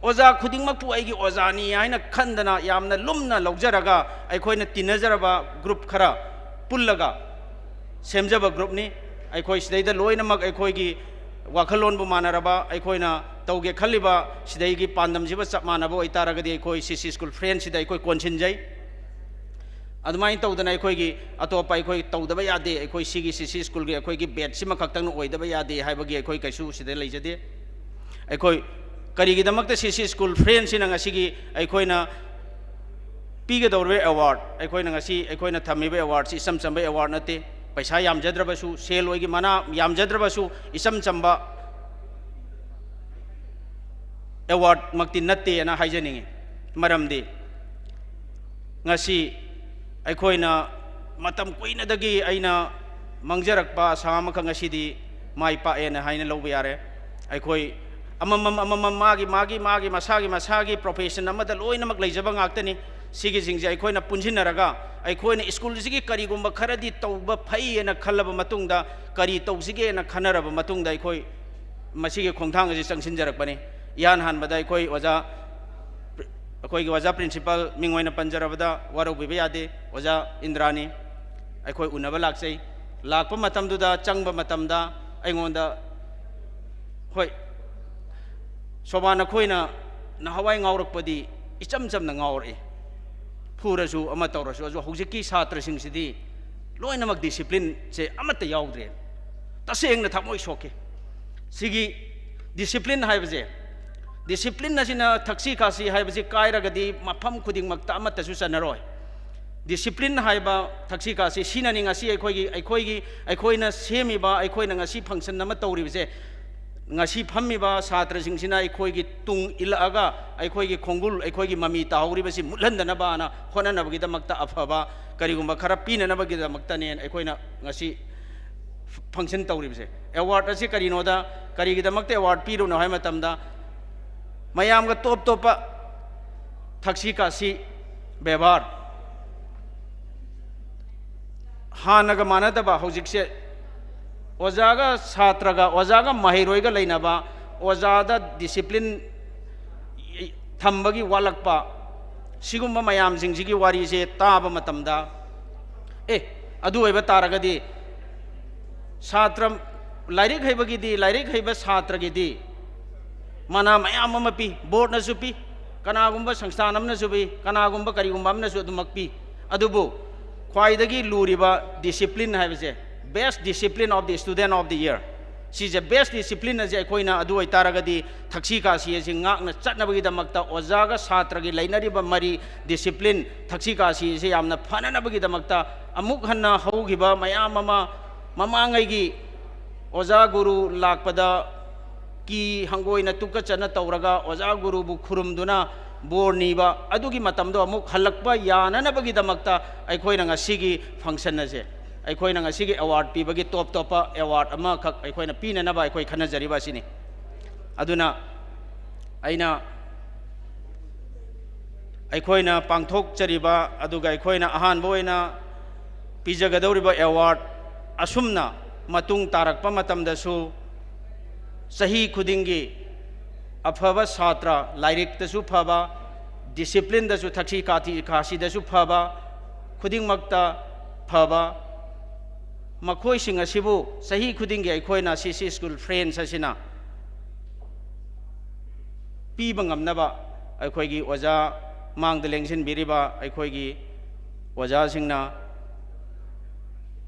ꯑꯣꯖꯥ ꯈꯨꯗꯤꯡꯃꯛꯄꯨ ꯑꯩꯒꯤ ꯑꯣꯖꯥꯅꯤ ꯍꯥꯏꯅ ꯈꯟꯗꯅ ꯌꯥꯝꯅ ꯂꯨꯝꯅ ꯂꯧꯖꯔꯒ ꯑꯩꯈꯣꯏꯅ ꯇꯤꯟꯅꯖꯔꯕ ꯒ꯭ꯔꯨꯞ ꯈꯔ ꯄꯨꯜꯂꯒ ꯁꯦꯝꯖꯕ ꯒ꯭ꯔꯨꯞꯅꯤ꯫ ꯑꯩꯈꯣꯏ ꯁꯤꯗꯩꯗ ꯂꯣꯏꯅꯃꯛ ꯑꯩꯈꯣꯏꯒꯤ ꯋꯥꯈꯜꯂꯣꯟꯕꯨ ꯃꯥꯟꯅꯔꯕ, ꯑꯩꯈꯣꯏꯅ ꯇꯧꯒꯦ ꯈꯜꯂꯤꯕ ꯁꯤꯗꯩꯒꯤ ꯄꯥꯟꯗꯝꯁꯤꯕꯨ ꯆꯞ ꯃꯥꯟꯅꯕ ꯑꯣꯏꯇꯥꯔꯒꯗꯤ, ꯑꯩꯈꯣꯏ ꯁꯤ ꯁꯤ ꯁ꯭ꯀꯨꯜ ꯐ꯭ꯔꯦꯟꯁꯤꯗ ꯑꯩꯈꯣꯏ ꯀꯣꯟꯁꯤꯟꯖꯩ꯫ ꯑꯗꯨꯃꯥꯏꯅ ꯇꯧꯗꯅ ꯑꯩꯈꯣꯏꯒꯤ ꯑꯇꯣꯞꯄ ꯑꯩꯈꯣꯏ ꯇꯧꯗꯕ ꯌꯥꯗꯦ, ꯑꯩꯈꯣꯏ ꯁꯤꯒꯤ ꯁꯤ ꯁꯤ ꯁ꯭ꯀꯨꯜꯒꯤ ꯑꯩꯈꯣꯏꯒꯤ ꯕꯦꯠꯁꯤꯃ ꯈꯛꯇꯪꯅ ꯑꯣꯏꯗꯕ ꯌꯥꯗꯦ ꯍꯥꯏꯕꯒꯤ ꯑꯩꯈꯣꯏ ꯀꯩꯁꯨ ꯁꯤꯗ ꯂꯩꯖꯗꯦ꯫ ꯑꯩꯈꯣꯏ ꯀꯔꯤꯒꯤꯗꯃꯛꯇ ꯁꯤ ꯁꯤ ꯁ꯭ꯀꯨꯜ ꯐ꯭ꯔꯦꯟꯁꯤꯅ ꯉꯁꯤꯒꯤ ꯑꯩꯈꯣꯏꯅ ꯄꯤꯒꯗꯧꯔꯤꯕ ꯑꯦꯋꯥꯔꯗ, ꯑꯩꯈꯣꯏꯅ ꯉꯁꯤ ꯑꯩꯈꯣꯏꯅ ꯊꯝꯃꯤꯕ ꯑꯦꯋꯥꯔꯗꯁꯤ ꯏꯆꯝ ꯆꯝꯕ ꯑꯦꯋꯥꯔꯗ ꯅꯠꯇꯦ꯫ ꯄꯩꯁꯥ ꯌꯥꯝꯖꯗ꯭ꯔꯕꯁꯨ, ꯁꯦꯜ ꯑꯣꯏꯒꯤ ꯃꯅꯥ ꯌꯥꯝꯖꯗ꯭ꯔꯕꯁꯨ, ꯏꯆꯝ ꯆꯝꯕ ꯑꯦꯋꯥꯔꯗꯃꯛꯇꯤ ꯅꯠꯇꯦꯅ ꯍꯥꯏꯖꯅꯤꯡꯉꯤ꯫ ꯃꯔꯝꯗꯤ ꯉꯁꯤ ꯑꯩꯈꯣꯏꯅ ꯃꯇꯝ ꯀꯨꯏꯅꯗꯒꯤ ꯑꯩꯅ ꯃꯥꯡꯖꯔꯛꯄ ꯑꯁꯥ ꯑꯃꯈꯛ ꯉꯁꯤꯗꯤ ꯃꯥꯏ ꯄꯥꯛꯑꯦꯅ ꯍꯥꯏꯅ ꯂꯧꯕ ꯌꯥꯔꯦ꯫ ꯑꯩꯈꯣꯏ ꯑꯃꯃꯝ ꯑꯃꯃꯝ, ꯃꯥꯒꯤ ꯃꯥꯒꯤ ꯃꯥꯒꯤ ꯃꯁꯥꯒꯤ ꯃꯁꯥꯒꯤ ꯄ꯭ꯔꯣꯐꯦꯁꯟ ꯑꯃꯗ ꯂꯣꯏꯅꯃꯛ ꯂꯩꯖꯕ ꯉꯥꯛꯇꯅꯤ꯫ ꯁꯤꯒꯤꯁꯤꯡꯁꯦ ꯑꯩꯈꯣꯏꯅ ꯄꯨꯟꯁꯤꯟꯅꯔꯒ ꯑꯩꯈꯣꯏꯅ ꯁ꯭ꯀꯨꯜꯁꯤꯒꯤ ꯀꯔꯤꯒꯨꯝꯕ ꯈꯔꯗꯤ ꯇꯧꯕ ꯐꯩ ꯍꯥꯏꯅ ꯈꯜꯂꯕ ꯃꯇꯨꯡꯗ, ꯀꯔꯤ ꯇꯧꯁꯤꯒꯦꯅ ꯈꯟꯅꯔꯕ ꯃꯇꯨꯡꯗ, ꯑꯩꯈꯣꯏ ꯃꯁꯤꯒꯤ ꯈꯣꯡꯊꯥꯡ ꯑꯁꯤ ꯆꯪꯁꯤꯟꯖꯔꯛꯄꯅꯤ꯫ ꯏꯍꯥꯟ ꯍꯥꯟꯕꯗ ꯑꯩꯈꯣꯏ ꯑꯣꯖꯥ, ꯑꯩꯈꯣꯏꯒꯤ ꯑꯣꯖꯥ ꯄ꯭ꯔꯤꯟꯁꯤꯄꯥꯜ ꯃꯤꯡ ꯑꯣꯏꯅ ꯄꯟꯖꯔꯕꯗ ꯋꯥꯔꯧꯕꯤꯕ ꯌꯥꯗꯦ, ꯑꯣꯖꯥ ꯏꯟꯗ꯭ꯔꯥꯅꯤ꯫ ꯑꯩꯈꯣꯏ ꯎꯅꯕ ꯂꯥꯛꯆꯩ꯫ ꯂꯥꯛꯄ ꯃꯇꯝꯗꯨꯗ, ꯆꯪꯕ ꯃꯇꯝꯗ ꯑꯩꯉꯣꯟꯗ, "ꯍꯣꯏ, ꯁꯣꯕꯥ, ꯅꯈꯣꯏꯅ ꯅꯍꯥꯟꯋꯥꯏ ꯉꯥꯎꯔꯛꯄꯗꯤ ꯏꯆꯝ ꯆꯝꯅ ꯉꯥꯎꯔꯛꯏ, ꯐꯨꯔꯁꯨ ꯑꯃ ꯇꯧꯔꯁꯨ, ꯑꯗꯨ ꯍꯧꯖꯤꯛꯀꯤ ꯁꯥꯇ꯭ꯔꯁꯤꯡꯁꯤꯗꯤ ꯂꯣꯏꯅꯃꯛ ꯗꯤꯁꯤꯄ꯭ꯂꯤꯟꯁꯦ ꯑꯃꯠꯇ ꯌꯥꯎꯗ꯭ꯔꯦ"꯫ ꯇꯁꯦꯡꯅ ꯊꯃꯣꯏ ꯁꯣꯛꯈꯤ꯫ ꯁꯤꯒꯤ ꯗꯤꯁꯤꯄ꯭ꯂꯤꯟ ꯍꯥꯏꯕꯁꯦ, ꯗꯤꯁꯤꯄ꯭ꯂꯤꯟ ꯑꯁꯤꯅ ꯊꯛꯁꯤ ꯈꯥꯁꯤ ꯍꯥꯏꯕꯁꯤ ꯀꯥꯏꯔꯒꯗꯤ ꯃꯐꯝ ꯈꯨꯗꯤꯡꯃꯛꯇ ꯑꯃꯠꯇꯁꯨ ꯆꯟꯅꯔꯣꯏ꯫ ꯗꯤꯁꯤꯄ꯭ꯂꯤꯟ ꯍꯥꯏꯕ ꯊꯛꯁꯤ ꯈꯥꯁꯤ ꯁꯤꯅꯅꯤ ꯉꯁꯤ ꯑꯩꯈꯣꯏꯒꯤ, ꯑꯩꯈꯣꯏꯒꯤ, ꯑꯩꯈꯣꯏꯅ ꯁꯦꯝꯃꯤꯕ, ꯑꯩꯈꯣꯏꯅ ꯉꯁꯤ ꯐꯪꯁꯟ ꯑꯃ ꯇꯧꯔꯤꯕꯁꯦ, ꯉꯁꯤ ꯐꯝꯃꯤꯕ ꯁꯥꯇ꯭ꯔꯁꯤꯡꯁꯤꯅ ꯑꯩꯈꯣꯏꯒꯤ ꯇꯨꯡ ꯏꯜꯂꯛꯑꯒ ꯑꯩꯈꯣꯏꯒꯤ ꯈꯣꯡꯒꯨꯜ, ꯑꯩꯈꯣꯏꯒꯤ ꯃꯃꯤ ꯇꯥꯍꯧꯔꯤꯕꯁꯤ ꯃꯨꯠꯍꯟꯗꯅꯕꯅ ꯍꯣꯠꯅꯅꯕꯒꯤꯗꯃꯛꯇ ꯑꯐꯕ ꯀꯔꯤꯒꯨꯝꯕ ꯈꯔ ꯄꯤꯅꯅꯕꯒꯤꯗꯃꯛꯇꯅꯦꯅ ꯑꯩꯈꯣꯏꯅ ꯉꯁꯤ ꯐꯪꯁꯟ ꯇꯧꯔꯤꯕꯁꯦ꯫ ꯑꯦꯋꯥꯔꯗ ꯑꯁꯤ ꯀꯔꯤꯅꯣꯗ, ꯀꯔꯤꯒꯤꯗꯃꯛꯇ ꯑꯦꯋꯥꯔꯗ ꯄꯤꯔꯨꯅꯣ ꯍꯥꯏꯕ ꯃꯇꯝꯗ, ꯃꯌꯥꯝꯒ ꯇꯣꯞ ꯇꯣꯞꯄ ꯊꯛꯁꯤ ꯈꯥꯁꯤ, ꯕꯦꯕꯥꯔ, ꯍꯥꯟꯅꯒ ꯃꯥꯟꯅꯗꯕ, ꯍꯧꯖꯤꯛꯁꯦ ꯑꯣꯖꯥꯒ ꯁꯥꯇ꯭ꯔꯒ, ꯑꯣꯖꯥꯒ ꯃꯍꯩꯔꯣꯏꯒ ꯂꯩꯅꯕ, ꯑꯣꯖꯥꯗ ꯗꯤꯁꯤꯄ꯭ꯂꯤꯟ ꯊꯝꯕꯒꯤ ꯋꯥꯠꯂꯛꯄ, ꯁꯤꯒꯨꯝꯕ ꯃꯌꯥꯝꯁꯤꯡꯁꯤꯒꯤ ꯋꯥꯔꯤꯁꯦ ꯇꯥꯕ ꯃꯇꯝꯗ, "ꯑꯦ, ꯑꯗꯨ ꯑꯣꯏꯕ ꯇꯥꯔꯒꯗꯤ ꯁꯥꯇ꯭ꯔ ꯂꯥꯏꯔꯤꯛ ꯍꯩꯕꯒꯤꯗꯤ, ꯂꯥꯏꯔꯤꯛ ꯍꯩꯕ ꯁꯥꯇ꯭ꯔꯒꯤꯗꯤ ꯃꯅꯥ ꯃꯌꯥꯝ ꯑꯃ ꯄꯤ, ꯕꯣꯔꯗꯅꯁꯨ ꯄꯤ, ꯀꯅꯥꯒꯨꯝꯕ ꯁꯪꯁꯊꯥꯟ ꯑꯃꯅꯁꯨ ꯄꯤ, ꯀꯅꯥꯒꯨꯝꯕ ꯀꯔꯤꯒꯨꯝꯕ ꯑꯃꯅꯁꯨ ꯑꯗꯨꯃꯛ ꯄꯤ꯫ ꯑꯗꯨꯕꯨ ꯈ꯭ꯋꯥꯏꯗꯒꯤ ꯂꯨꯔꯤꯕ discipline ꯍꯥꯏꯕꯁꯦ, best discipline of the student of the year, ꯁꯤꯁꯦ, best discipline ꯑꯁꯦ ꯑꯩꯈꯣꯏꯅ ꯑꯗꯨ ꯑꯣꯏꯇꯥꯔꯒꯗꯤ ꯊꯛꯁꯤ ꯈꯥꯁꯤ ꯑꯁꯤ ꯉꯥꯛꯅ ꯆꯠꯅꯕꯒꯤꯗꯃꯛꯇ, ꯑꯣꯖꯥꯒ ꯁꯥꯇ꯭ꯔꯒꯤ ꯂꯩꯅꯔꯤꯕ ꯃꯔꯤ, discipline, ꯊꯛꯁꯤ ꯈꯥꯁꯤ ꯑꯁꯤ ꯌꯥꯝꯅ ꯐꯅꯅꯕꯒꯤꯗꯃꯛꯇ, ꯑꯃꯨꯛ ꯍꯟꯅ ꯍꯧꯈꯤꯕ ꯃꯌꯥꯝ ꯑꯃ ꯃꯃꯥꯡꯉꯩꯒꯤ ꯑꯣꯖꯥ ꯒꯨꯔꯨ ꯂꯥꯛꯄꯗ ꯀꯤ ꯍꯪꯒꯣꯏꯅ ꯇꯨꯀꯠꯆꯅ ꯇꯧꯔꯒ ꯑꯣꯖꯥ ꯒꯨꯔꯨꯕꯨ ꯈꯨꯔꯨꯝꯗꯨꯅ ꯕꯣꯔ ꯅꯤꯕ ꯑꯗꯨꯒꯤ ꯃꯇꯝꯗꯣ ꯑꯃꯨꯛ ꯍꯜꯂꯛꯄ ꯌꯥꯅꯅꯕꯒꯤꯗꯃꯛꯇ ꯑꯩꯈꯣꯏꯅ ꯉꯁꯤꯒꯤ function ꯑꯁꯦ, ꯑꯩꯈꯣꯏꯅ ꯉꯁꯤꯒꯤ award ꯄꯤꯕꯒꯤ ꯇꯣꯞ ꯇꯣꯞꯄ award ꯑꯃꯈꯛ ꯑꯩꯈꯣꯏꯅ ꯄꯤꯅꯅꯕ ꯑꯩꯈꯣꯏ ꯈꯟꯅꯖꯔꯤꯕ ꯑꯁꯤꯅꯤ꯫ ꯑꯗꯨꯅ ꯑꯩꯅ ꯑꯩꯈꯣꯏꯅ ꯄꯥꯡꯊꯣꯛꯆꯔꯤꯕ, ꯑꯗꯨꯒ ꯑꯩꯈꯣꯏꯅ ꯑꯍꯥꯟꯕ ꯑꯣꯏꯅ ꯄꯤꯖꯒꯗꯧꯔꯤꯕ award ꯑꯁꯨꯝꯅ ꯃꯇꯨꯡ ꯇꯥꯔꯛꯄ ꯃꯇꯝꯗꯁꯨ ꯆꯍꯤ ꯈꯨꯗꯤꯡꯒꯤ ꯑꯐꯕ ꯁꯥꯇ꯭ꯔ, ꯂꯥꯏꯔꯤꯛꯇꯁꯨ ꯐꯕ, discipline ꯗꯁꯨ, ꯊꯛꯁꯤ ꯈꯥꯊꯤ-, ꯈꯥꯁꯤꯗꯁꯨ ꯐꯕ, ꯈꯨꯗꯤꯡꯃꯛꯇ ꯐꯕ, ꯃꯈꯣꯏꯁꯤꯡ ꯑꯁꯤꯕꯨ ꯆꯍꯤ ꯈꯨꯗꯤꯡꯒꯤ ꯑꯩꯈꯣꯏꯅ C C School Friends ꯑꯁꯤꯅ ꯄꯤꯕ ꯉꯝꯅꯕ ꯑꯩꯈꯣꯏꯒꯤ ꯑꯣꯖꯥ, ꯃꯥꯡꯗ ꯂꯦꯡꯁꯤꯟꯕꯤꯔꯤꯕ ꯑꯩꯈꯣꯏꯒꯤ ꯑꯣꯖꯥꯁꯤꯡꯅ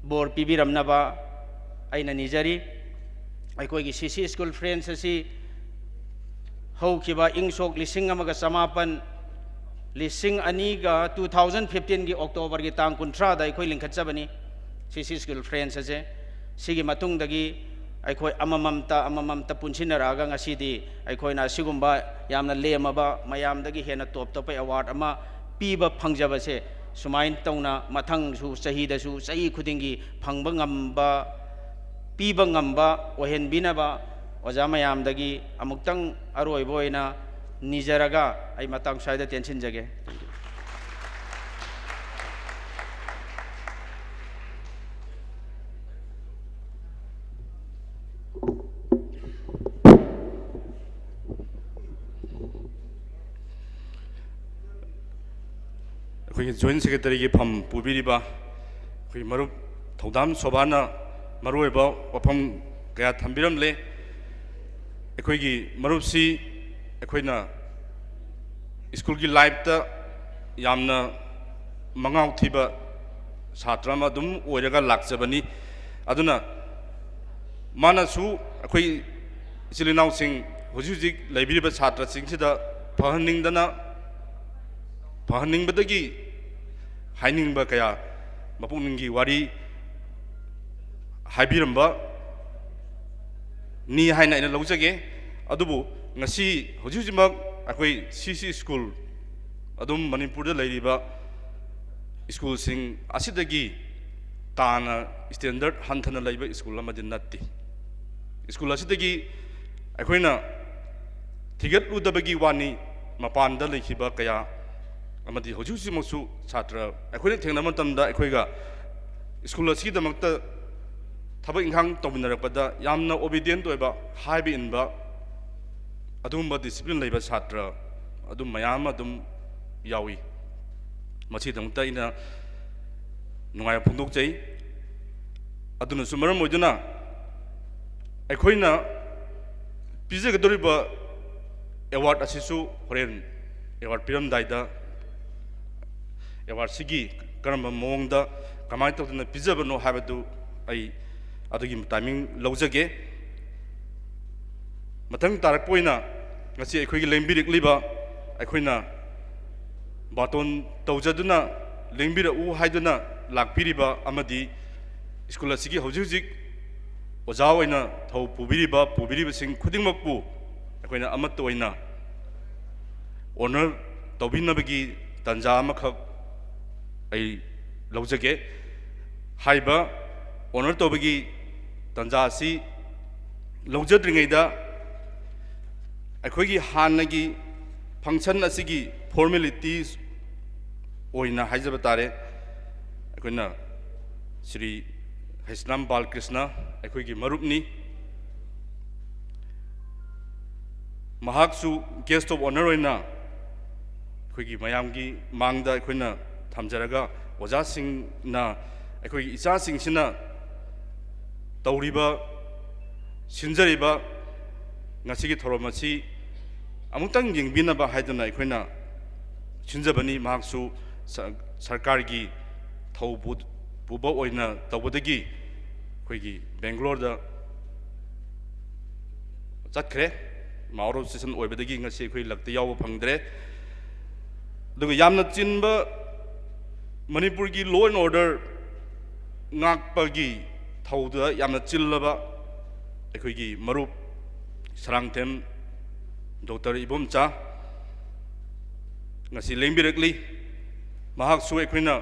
ꯕꯣꯔ ꯄꯤꯕꯤꯔꯝꯅꯕ ꯑꯩꯅ ꯅꯤꯖꯔꯤ꯫ ꯑꯩꯈꯣꯏꯒꯤ C C School Friends ꯑꯁꯤ ꯍꯧꯈꯤꯕ ꯏꯪ ꯁꯣꯛ ꯂꯤꯁꯤꯡ ꯑꯃꯒ ꯆꯃꯥꯄꯟ, ꯂꯤꯁꯤꯡ ꯑꯅꯤꯒ, two thousand fifteen ꯒꯤ October ꯒꯤ ꯇꯥꯡ ꯀꯨꯟꯊ꯭ꯔꯥꯗ ꯑꯩꯈꯣꯏ ꯂꯤꯡꯈꯠꯆꯕꯅꯤ, C C School Friends ꯑꯁꯦ꯫ ꯁꯤꯒꯤ ꯃꯇꯨꯡꯗꯒꯤ ꯑꯩꯈꯣꯏ ꯑꯃꯃꯝꯇ, ꯑꯃꯃꯝꯇ ꯄꯨꯟꯁꯤꯟꯅꯔꯛꯑꯒ ꯉꯁꯤꯗꯤ ꯑꯩꯈꯣꯏꯅ ꯑꯁꯤꯒꯨꯝꯕ ꯌꯥꯝꯅ ꯂꯦꯝꯃꯕ, ꯃꯌꯥꯝꯗꯒꯤ ꯍꯦꯟꯅ ꯇꯣꯞ ꯇꯣꯞꯄ award ꯑꯃ ꯄꯤꯕ ꯐꯪꯖꯕꯁꯦ, ꯁꯨꯃꯥꯏꯅ ꯇꯧꯅ ꯃꯊꯪꯁꯨ ꯆꯍꯤꯗꯁꯨ, ꯆꯍꯤ ꯈꯨꯗꯤꯡꯒꯤ ꯐꯪꯕ ꯉꯝꯕ, ꯄꯤꯕ ꯉꯝꯕ ꯑꯣꯏꯍꯟꯕꯤꯅꯕ ꯑꯣꯖꯥ ꯃꯌꯥꯝꯗꯒꯤ ꯑꯃꯨꯛꯇꯪ ꯑꯔꯣꯏꯕ ꯑꯣꯏꯅ ꯅꯤꯖꯔꯒ ꯑꯩ ꯃꯇꯥꯡ ꯁ꯭ꯋꯥꯏꯗ ꯇꯦꯟꯁꯤꯟꯖꯒꯦ꯫ ꯑꯩꯈꯣꯏꯒꯤ Joint Secretary ꯒꯤ ꯐꯝ ꯄꯨꯕꯤꯔꯤꯕ ꯑꯩꯈꯣꯏ ꯃꯔꯨꯞ ꯊꯧꯗꯥꯝ ꯁꯣꯚꯥꯅ ꯃꯔꯨꯑꯣꯏꯕ ꯋꯥꯐꯝ ꯀꯌꯥ ꯊꯝꯕꯤꯔꯝꯂꯦ꯫ ꯑꯩꯈꯣꯏꯒꯤ ꯃꯔꯨꯞꯁꯤ ꯑꯩꯈꯣꯏꯅ ꯁ꯭ꯀꯨꯜꯒꯤ ꯂꯥꯏꯐꯇ ꯌꯥꯝꯅ ꯃꯉꯥꯎ ꯊꯤꯕ ꯁꯥꯇ꯭ꯔ ꯑꯃ ꯑꯗꯨꯝ ꯑꯣꯏꯔꯒ ꯂꯥꯛꯆꯕꯅꯤ꯫ ꯑꯗꯨꯅ ꯃꯥꯅꯁꯨ ꯑꯩꯈꯣꯏ ꯏꯆꯤꯜ ꯏꯅꯥꯎꯁꯤꯡ, ꯍꯧꯖꯤꯛ ꯍꯧꯖꯤꯛ ꯂꯩꯕꯤꯔꯤꯕ ꯁꯥꯇ꯭ꯔꯁꯤꯡꯁꯤꯗ ꯐꯍꯟꯅꯤꯡꯗꯅ, ꯐꯍꯟꯅꯤꯡꯕꯗꯒꯤ ꯍꯥꯏꯅꯤꯡꯕ ꯀꯌꯥ, ꯃꯄꯨꯛꯅꯤꯡꯒꯤ ꯋꯥꯔꯤ ꯍꯥꯏꯕꯤꯔꯝꯕ ꯅꯤ ꯍꯥꯏꯅ ꯑꯩꯅ ꯂꯧꯖꯒꯦ꯫ ꯑꯗꯨꯕꯨ ꯉꯁꯤ ꯍꯧꯖꯤꯛ ꯍꯧꯖꯤꯛꯃꯛ ꯑꯩꯈꯣꯏ ꯁꯤ ꯁꯤ ꯁ꯭ꯀꯨꯜ, ꯑꯗꯨꯝ ꯃꯅꯤꯄꯨꯔꯗ ꯂꯩꯔꯤꯕ ꯁ꯭ꯀꯨꯜꯁꯤꯡ ꯑꯁꯤꯗꯒꯤ ꯇꯥꯅ, ꯁ꯭ꯇꯦꯟꯗꯔꯗ ꯍꯟꯊꯅ ꯂꯩꯕ ꯁ꯭ꯀꯨꯜ ꯑꯃꯗꯤ ꯅꯠꯇꯦ꯫ ꯁ꯭ꯀꯨꯜ ꯑꯁꯤꯗꯒꯤ ꯑꯩꯈꯣꯏꯅ ꯊꯤꯒꯠꯂꯨꯗꯕꯒꯤ ꯋꯥꯅꯤ, ꯃꯄꯥꯟꯗ ꯂꯩꯈꯤꯕ ꯀꯌꯥ ꯑꯃꯗꯤ ꯍꯧꯖꯤꯛ ꯍꯧꯖꯤꯛꯃꯛꯁꯨ ꯁꯥꯇ꯭ꯔ ꯑꯩꯈꯣꯏꯅ ꯊꯦꯡꯅꯕ ꯃꯇꯝꯗ ꯑꯩꯈꯣꯏꯒ ꯁ꯭ꯀꯨꯜ ꯑꯁꯤꯒꯤꯗꯃꯛꯇ ꯊꯕꯛ ꯏꯪꯈꯥꯡ ꯇꯧꯃꯤꯟꯅꯔꯛꯄꯗ ꯌꯥꯝꯅ ꯑꯣꯕꯤꯗꯤꯌꯦꯟꯠ ꯑꯣꯏꯕ, ꯍꯥꯏꯕ ꯏꯟꯕ, ꯑꯗꯨꯒꯨꯝꯕ ꯗꯤꯁꯤꯄ꯭ꯂꯤꯟ ꯂꯩꯕ ꯁꯥꯇ꯭ꯔ ꯑꯗꯨꯝ ꯃꯌꯥꯝ ꯑꯃ ꯑꯗꯨꯝ ꯌꯥꯎꯏ꯫ ꯃꯁꯤꯒꯤꯗꯃꯛꯇ ꯑꯩꯅ ꯅꯨꯡꯉꯥꯏꯕ ꯐꯣꯡꯗꯣꯛꯆꯩ꯫ ꯑꯗꯨꯅꯁꯨ ꯃꯔꯝ ꯑꯣꯏꯗꯨꯅ ꯑꯩꯈꯣꯏꯅ ꯄꯤꯖꯒꯗꯧꯔꯤꯕ ꯑꯦꯋꯥꯔꯗ ꯑꯁꯤꯁꯨ ꯍꯣꯔꯦꯟ ꯑꯦꯋꯥꯔꯗ ꯄꯤꯔꯝꯗꯥꯏꯗ ꯑꯦꯋꯥꯔꯗꯁꯤꯒꯤ ꯀꯔꯝꯕ ꯃꯑꯣꯡꯗ, ꯀꯃꯥꯏꯅ ꯇꯧꯗꯅ ꯄꯤꯖꯕꯅꯣ ꯍꯥꯏꯕꯗꯨ ꯑꯩ ꯑꯗꯨꯒꯤ ꯇꯥꯏꯃꯤꯡ ꯂꯧꯖꯒꯦ꯫ ꯃꯊꯪ ꯇꯥꯔꯛꯄ ꯑꯣꯏꯅ ꯉꯁꯤ ꯑꯩꯈꯣꯏꯒꯤ ꯂꯦꯡꯕꯤꯔꯛꯂꯤꯕ, ꯑꯩꯈꯣꯏꯅ ꯕꯥꯇꯣꯟ ꯇꯧꯖꯗꯨꯅ ꯂꯦꯡꯕꯤꯔꯛꯎ ꯍꯥꯏꯗꯨꯅ ꯂꯥꯛꯄꯤꯔꯤꯕ ꯑꯃꯗꯤ ꯁ꯭ꯀꯨꯜ ꯑꯁꯤꯒꯤ ꯍꯧꯖꯤꯛ ꯍꯧꯖꯤꯛ ꯑꯣꯖꯥ ꯑꯣꯏꯅ ꯊꯧ ꯄꯨꯕꯤꯔꯤꯕ, ꯄꯨꯕꯤꯔꯤꯕꯁꯤꯡ ꯈꯨꯗꯤꯡꯃꯛꯄꯨ ꯑꯩꯈꯣꯏꯅ ꯑꯃꯠꯇ ꯑꯣꯏꯅ ꯑꯣꯅꯔ ꯇꯧꯕꯤꯅꯕꯒꯤ ꯇꯥꯟꯖꯥ ꯑꯃꯈꯛ ꯑꯩ ꯂꯧꯖꯒꯦ꯫ ꯍꯥꯏꯔꯤꯕ ꯑꯣꯅꯔ ꯇꯧꯕꯒꯤ ꯇꯥꯟꯖꯥ ꯑꯁꯤ ꯂꯧꯖꯗ꯭ꯔꯤꯉꯩꯗ ꯑꯩꯈꯣꯏꯒꯤ ꯍꯥꯟꯅꯒꯤ ꯐꯪꯁꯟ ꯑꯁꯤꯒꯤ ꯐꯣꯔꯃꯦꯂꯤꯇꯤꯁ ꯑꯣꯏꯅ ꯍꯥꯏꯖꯕ ꯇꯥꯔꯦ, ꯑꯩꯈꯣꯏꯅ ꯁ꯭ꯔꯤ ꯍꯩꯁꯅꯥꯝ ꯕꯥꯂꯀ꯭ꯔꯤꯁꯅ ꯑꯩꯈꯣꯏꯒꯤ ꯃꯔꯨꯞꯅꯤ꯫ ꯃꯍꯥꯛꯁꯨ ꯒꯦꯁ ꯑꯣꯐ ꯑꯣꯅꯔ ꯑꯣꯏꯅ ꯑꯩꯈꯣꯏꯒꯤ ꯃꯌꯥꯝꯒꯤ ꯃꯥꯡꯗ ꯑꯩꯈꯣꯏꯅ ꯊꯝꯖꯔꯒ, ꯑꯣꯖꯥꯁꯤꯡꯅ ꯑꯩꯈꯣꯏꯒꯤ ꯏꯆꯥꯁꯤꯡꯁꯤꯅ ꯇꯧꯔꯤꯕ ꯁꯤꯟꯖꯔꯤꯕ ꯉꯁꯤꯒꯤ ꯊꯧꯔꯝ ꯑꯁꯤ ꯑꯃꯨꯛꯇꯪ ꯌꯦꯡꯕꯤꯅꯕ ꯍꯥꯏꯗꯨꯅ ꯑꯩꯈꯣꯏꯅ ꯁꯤꯟꯖꯕꯅꯤ꯫ ꯃꯍꯥꯛꯁꯨ ꯁ-, ꯁꯔꯀꯥꯔꯒꯤ ꯊꯧ ꯄꯨ-, ꯄꯨꯕ ꯑꯣꯏꯅ ꯇꯧꯕꯗꯒꯤ ꯑꯩꯈꯣꯏꯒꯤ ꯕꯦꯡꯒ꯭ꯂꯣꯔꯗ ꯆꯠꯈ꯭ꯔꯦ꯫ ꯃꯥ ꯑꯥꯎꯠ ꯑꯣꯐ ꯁꯦꯁꯟ ꯑꯣꯏꯕꯗꯒꯤ ꯉꯁꯤ ꯑꯩꯈꯣꯏ ꯂꯛꯇ ꯌꯥꯎꯕ ꯐꯪꯗ꯭ꯔꯦ꯫ ꯑꯗꯨꯒ ꯌꯥꯝꯅ ꯆꯤꯟꯕ ꯃꯅꯤꯄꯨꯔꯒꯤ law and order ꯉꯥꯛꯄꯒꯤ ꯊꯧꯗ ꯌꯥꯝꯅ ꯆꯤꯜꯂꯕ ꯑꯩꯈꯣꯏꯒꯤ ꯃꯔꯨꯞ ꯁꯔꯥꯡꯊꯦꯝ ꯗꯣꯛꯇꯔ ꯏꯕꯣꯝꯆꯥ ꯉꯁꯤ ꯂꯦꯡꯕꯤꯔꯛꯂꯤ꯫ ꯃꯍꯥꯛꯁꯨ ꯑꯩꯈꯣꯏꯅ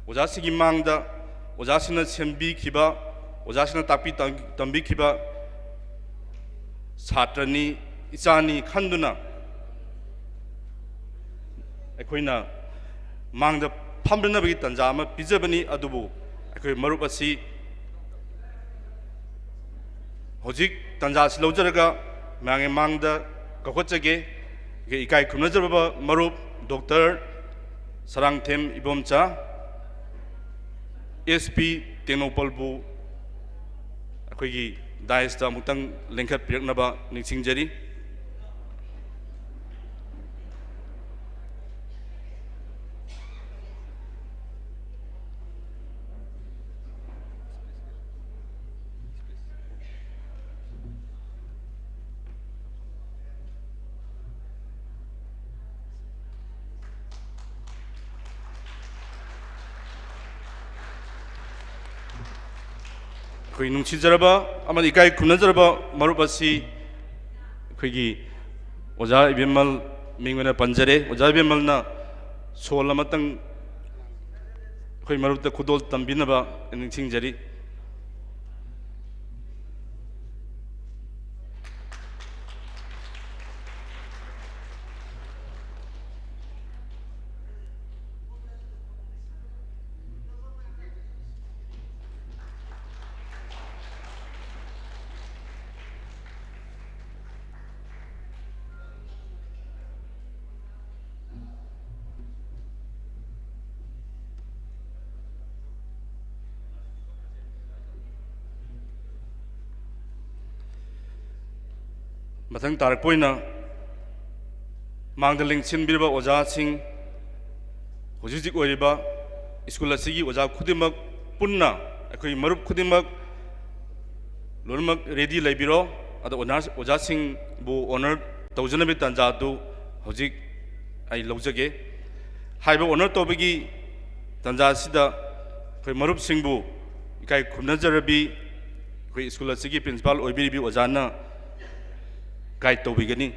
ꯑꯣꯖꯥꯁꯤꯡꯒꯤ ꯃꯥꯡꯗ, ꯑꯣꯖꯥꯁꯤꯡꯅ ꯁꯦꯝꯕꯤꯈꯤꯕ, ꯑꯣꯖꯥꯁꯤꯡꯅ ꯇꯥꯛꯄꯤ ꯇꯝ-, ꯇꯝꯕꯤꯈꯤꯕ ꯁꯥꯇ꯭ꯔꯅꯤ, ꯏꯆꯥꯅꯤ ꯈꯟꯗꯨꯅ ꯑꯩꯈꯣꯏꯅ ꯃꯥꯡꯗ ꯐꯝꯅꯅꯕꯒꯤ ꯇꯥꯟꯖꯥ ꯑꯃ ꯄꯤꯖꯕꯅꯤ꯫ ꯑꯗꯨꯕꯨ ꯑꯩꯈꯣꯏ ꯃꯔꯨꯞ ꯑꯁꯤ ꯍꯧꯖꯤꯛ ꯇꯥꯟꯖꯥ ꯑꯁꯤ ꯂꯧꯖꯔꯒ ꯃꯌꯥꯝꯒꯤ ꯃꯥꯡꯗ ꯀꯧꯈꯠꯆꯒꯦ꯫ ꯑꯩꯈꯣꯏ ꯏꯀꯥꯏ ꯈꯨꯝꯅꯖꯔꯕ ꯃꯔꯨꯞ doctor Sarangthem Ibomcha, S P ꯇꯦꯡꯅꯧꯄꯜꯕꯨ ꯑꯩꯈꯣꯏꯒꯤ ꯗꯥꯏꯁꯇ ꯑꯃꯨꯛꯇꯪ ꯂꯦꯡꯈꯠꯄꯤꯔꯛꯅꯕ ꯅꯤꯡꯁꯤꯡꯖꯔꯤ꯫ ꯑꯩꯈꯣꯏ ꯅꯨꯡꯁꯤꯖꯔꯕ ꯑꯃꯗꯤ ꯏꯀꯥꯏ ꯈꯨꯝꯅꯖꯔꯕ ꯃꯔꯨꯞ ꯑꯁꯤ ꯑꯩꯈꯣꯏꯒꯤ ꯑꯣꯖꯥ ꯏꯕꯦꯝꯃꯜ ꯃꯤꯡ ꯑꯣꯏꯅ ꯄꯟꯖꯔꯦ꯫ ꯑꯣꯖꯥ ꯏꯕꯦꯝꯃꯜꯅ ꯁꯣꯜ ꯑꯃꯇꯪ ꯑꯩꯈꯣꯏ ꯃꯔꯨꯞꯇ ꯈꯨꯗꯣꯜ ꯇꯝꯕꯤꯅꯕ ꯅꯤꯡꯁꯤꯡꯖꯔꯤ꯫ ꯃꯊꯪ ꯇꯥꯔꯛꯄ ꯑꯣꯏꯅ ꯃꯥꯡꯗ ꯂꯦꯡꯁꯤꯟꯕꯤꯔꯤꯕ ꯑꯣꯖꯥꯁꯤꯡ, ꯍꯧꯖꯤꯛ ꯍꯧꯖꯤꯛ ꯑꯣꯏꯔꯤꯕ ꯁ꯭ꯀꯨꯜ ꯑꯁꯤꯒꯤ ꯑꯣꯖꯥ ꯈꯨꯗꯤꯡꯃꯛ ꯄꯨꯟꯅ ꯑꯩꯈꯣꯏ ꯃꯔꯨꯞ ꯈꯨꯗꯤꯡꯃꯛ ꯂꯣꯏꯅꯃꯛ ꯔꯦꯗꯤ ꯂꯩꯕꯤꯔꯣ꯫ ꯑꯗꯣ ꯑꯣꯅꯔꯁ-, ꯑꯣꯖꯥꯁꯤꯡꯕꯨ ꯑꯣꯅꯔ ꯇꯧꯖꯅꯕꯒꯤ ꯇꯥꯟꯖꯥꯗꯨ ꯍꯧꯖꯤꯛ ꯑꯩ ꯂꯧꯖꯒꯦ꯫ ꯍꯥꯏꯔꯤꯕ ꯑꯣꯅꯔ ꯇꯧꯕꯒꯤ ꯇꯥꯟꯖꯥ ꯑꯁꯤꯗ ꯑꯩꯈꯣꯏ ꯃꯔꯨꯞꯁꯤꯡꯕꯨ ꯏꯀꯥꯏ ꯈꯨꯝꯅꯖꯔꯕꯤ ꯑꯩꯈꯣꯏ ꯁ꯭ꯀꯨꯜ ꯑꯁꯤꯒꯤ ꯄ꯭ꯔꯤꯟꯁꯤꯄꯥꯜ ꯑꯣꯏꯕꯤꯔꯤꯕꯤ ꯑꯣꯖꯥꯅ ꯒꯥꯏꯗ ꯇꯧꯕꯤꯒꯅꯤ꯫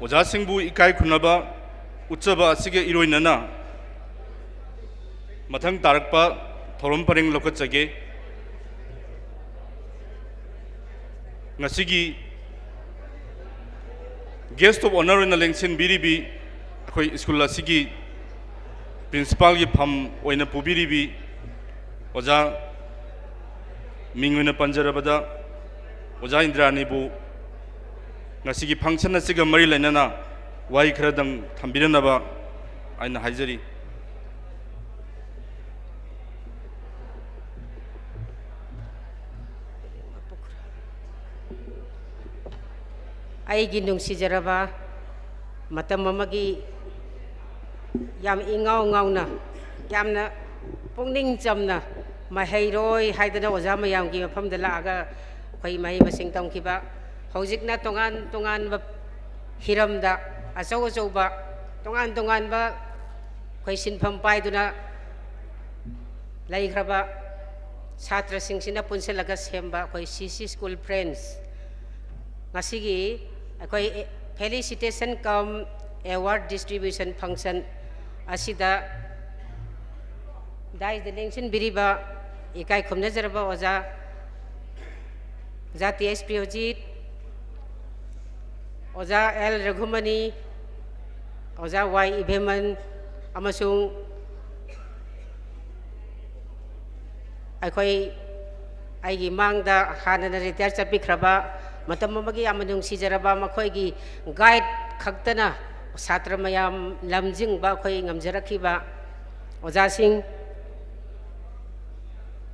ꯑꯣꯖꯥꯁꯤꯡꯕꯨ ꯏꯀꯥꯏ ꯈꯨꯝꯅꯕ ꯎꯠꯆꯕ ꯑꯁꯤꯒ ꯏꯔꯣꯏꯅꯅ ꯃꯊꯪ ꯇꯥꯔꯛꯄ ꯊꯧꯔꯝ ꯄꯔꯦꯡ ꯂꯧꯈꯠꯆꯒꯦ꯫ ꯉꯁꯤꯒꯤ guest of honour ꯑꯣꯏꯅ ꯂꯦꯡꯁꯤꯟꯕꯤꯔꯤꯕꯤ ꯑꯩꯈꯣꯏ ꯁ꯭ꯀꯨꯜ ꯑꯁꯤꯒꯤ ꯄ꯭ꯔꯤꯟꯁꯤꯄꯥꯜꯒꯤ ꯐꯝ ꯑꯣꯏꯅ ꯄꯨꯕꯤꯔꯤꯕꯤ ꯑꯣꯖꯥ, ꯃꯤꯡ ꯑꯣꯏꯅ ꯄꯟꯖꯔꯕꯗ ꯑꯣꯖꯥ ꯏꯟꯗ꯭ꯔꯥꯅꯤꯕꯨ ꯉꯁꯤꯒꯤ function ꯑꯁꯤꯒ ꯃꯔꯤ ꯂꯩꯅꯅ ꯋꯥꯍꯩ ꯈꯔꯗꯪ ꯊꯝꯕꯤꯔꯝꯅꯕ ꯑꯩꯅ ꯍꯥꯏꯖꯔꯤ꯫ ꯑꯩꯒꯤ ꯅꯨꯡꯁꯤꯖꯔꯕ, ꯃꯇꯝ ꯑꯃꯒꯤ ꯌꯥꯝ ꯏꯉꯥꯎ ꯉꯥꯎꯅ, ꯌꯥꯝꯅ ꯄꯨꯛꯅꯤꯡ ꯆꯝꯅ, ꯃꯍꯩꯔꯣꯏ ꯍꯥꯏꯗꯅ ꯑꯣꯖꯥ ꯃꯌꯥꯝꯒꯤ ꯃꯐꯝꯗ ꯂꯥꯛꯑꯒ ꯑꯩꯈꯣꯏ ꯃꯍꯩ ꯃꯁꯤꯡ ꯇꯝꯈꯤꯕ, ꯍꯧꯖꯤꯛꯅ ꯇꯣꯉꯥꯟ ꯇꯣꯉꯥꯟꯕ ꯍꯤꯔꯝꯗ ꯑꯆꯧ ꯑꯆꯧꯕ, ꯇꯣꯉꯥꯟ ꯇꯣꯉꯥꯟꯕ ꯑꯩꯈꯣꯏ ꯁꯤꯟꯐꯝ ꯄꯥꯏꯗꯨꯅ ꯂꯩꯈ꯭ꯔꯕ ꯁꯥꯇ꯭ꯔꯁꯤꯡꯁꯤꯅ ꯄꯨꯟꯁꯤꯜꯂꯒ ꯁꯦꯝꯕ ꯑꯩꯈꯣꯏ ꯁꯤ ꯁꯤ School Friends, ꯉꯁꯤꯒꯤ ꯑꯩꯈꯣꯏ felicitation cum award distribution function ꯑꯁꯤꯗ dais ꯗ ꯂꯦꯡꯁꯤꯟꯕꯤꯔꯤꯕ ꯏꯀꯥꯏ ꯈꯨꯝꯅꯖꯔꯕ ꯑꯣꯖꯥ, ꯑꯣꯖꯥ ꯇꯤ ꯑꯦꯁ ꯄ꯭ꯔꯤꯌꯣꯖꯤꯠ, ꯑꯣꯖꯥ ꯑꯦꯜ ꯔꯘꯨꯃꯅꯤ, ꯑꯣꯖꯥ ꯋꯥꯏ ꯏꯚꯦꯃꯟ, ꯑꯃꯁꯨꯡ ꯑꯩꯈꯣꯏ, ꯑꯩꯒꯤ ꯃꯥꯡꯗ ꯍꯥꯟꯅꯅ ꯔꯤꯇꯥꯌꯔ ꯆꯠꯄꯤꯈ꯭ꯔꯕ, ꯃꯇꯝ ꯑꯃꯒꯤ ꯌꯥꯝꯅ ꯅꯨꯡꯁꯤꯖꯔꯕ, ꯃꯈꯣꯏꯒꯤ ꯒꯥꯏꯗ ꯈꯛꯇꯅ ꯁꯥꯇ꯭ꯔ ꯃꯌꯥꯝ ꯂꯝꯖꯤꯡꯕ ꯑꯩꯈꯣꯏ ꯉꯝꯖꯔꯛꯈꯤꯕ ꯑꯣꯖꯥꯁꯤꯡ,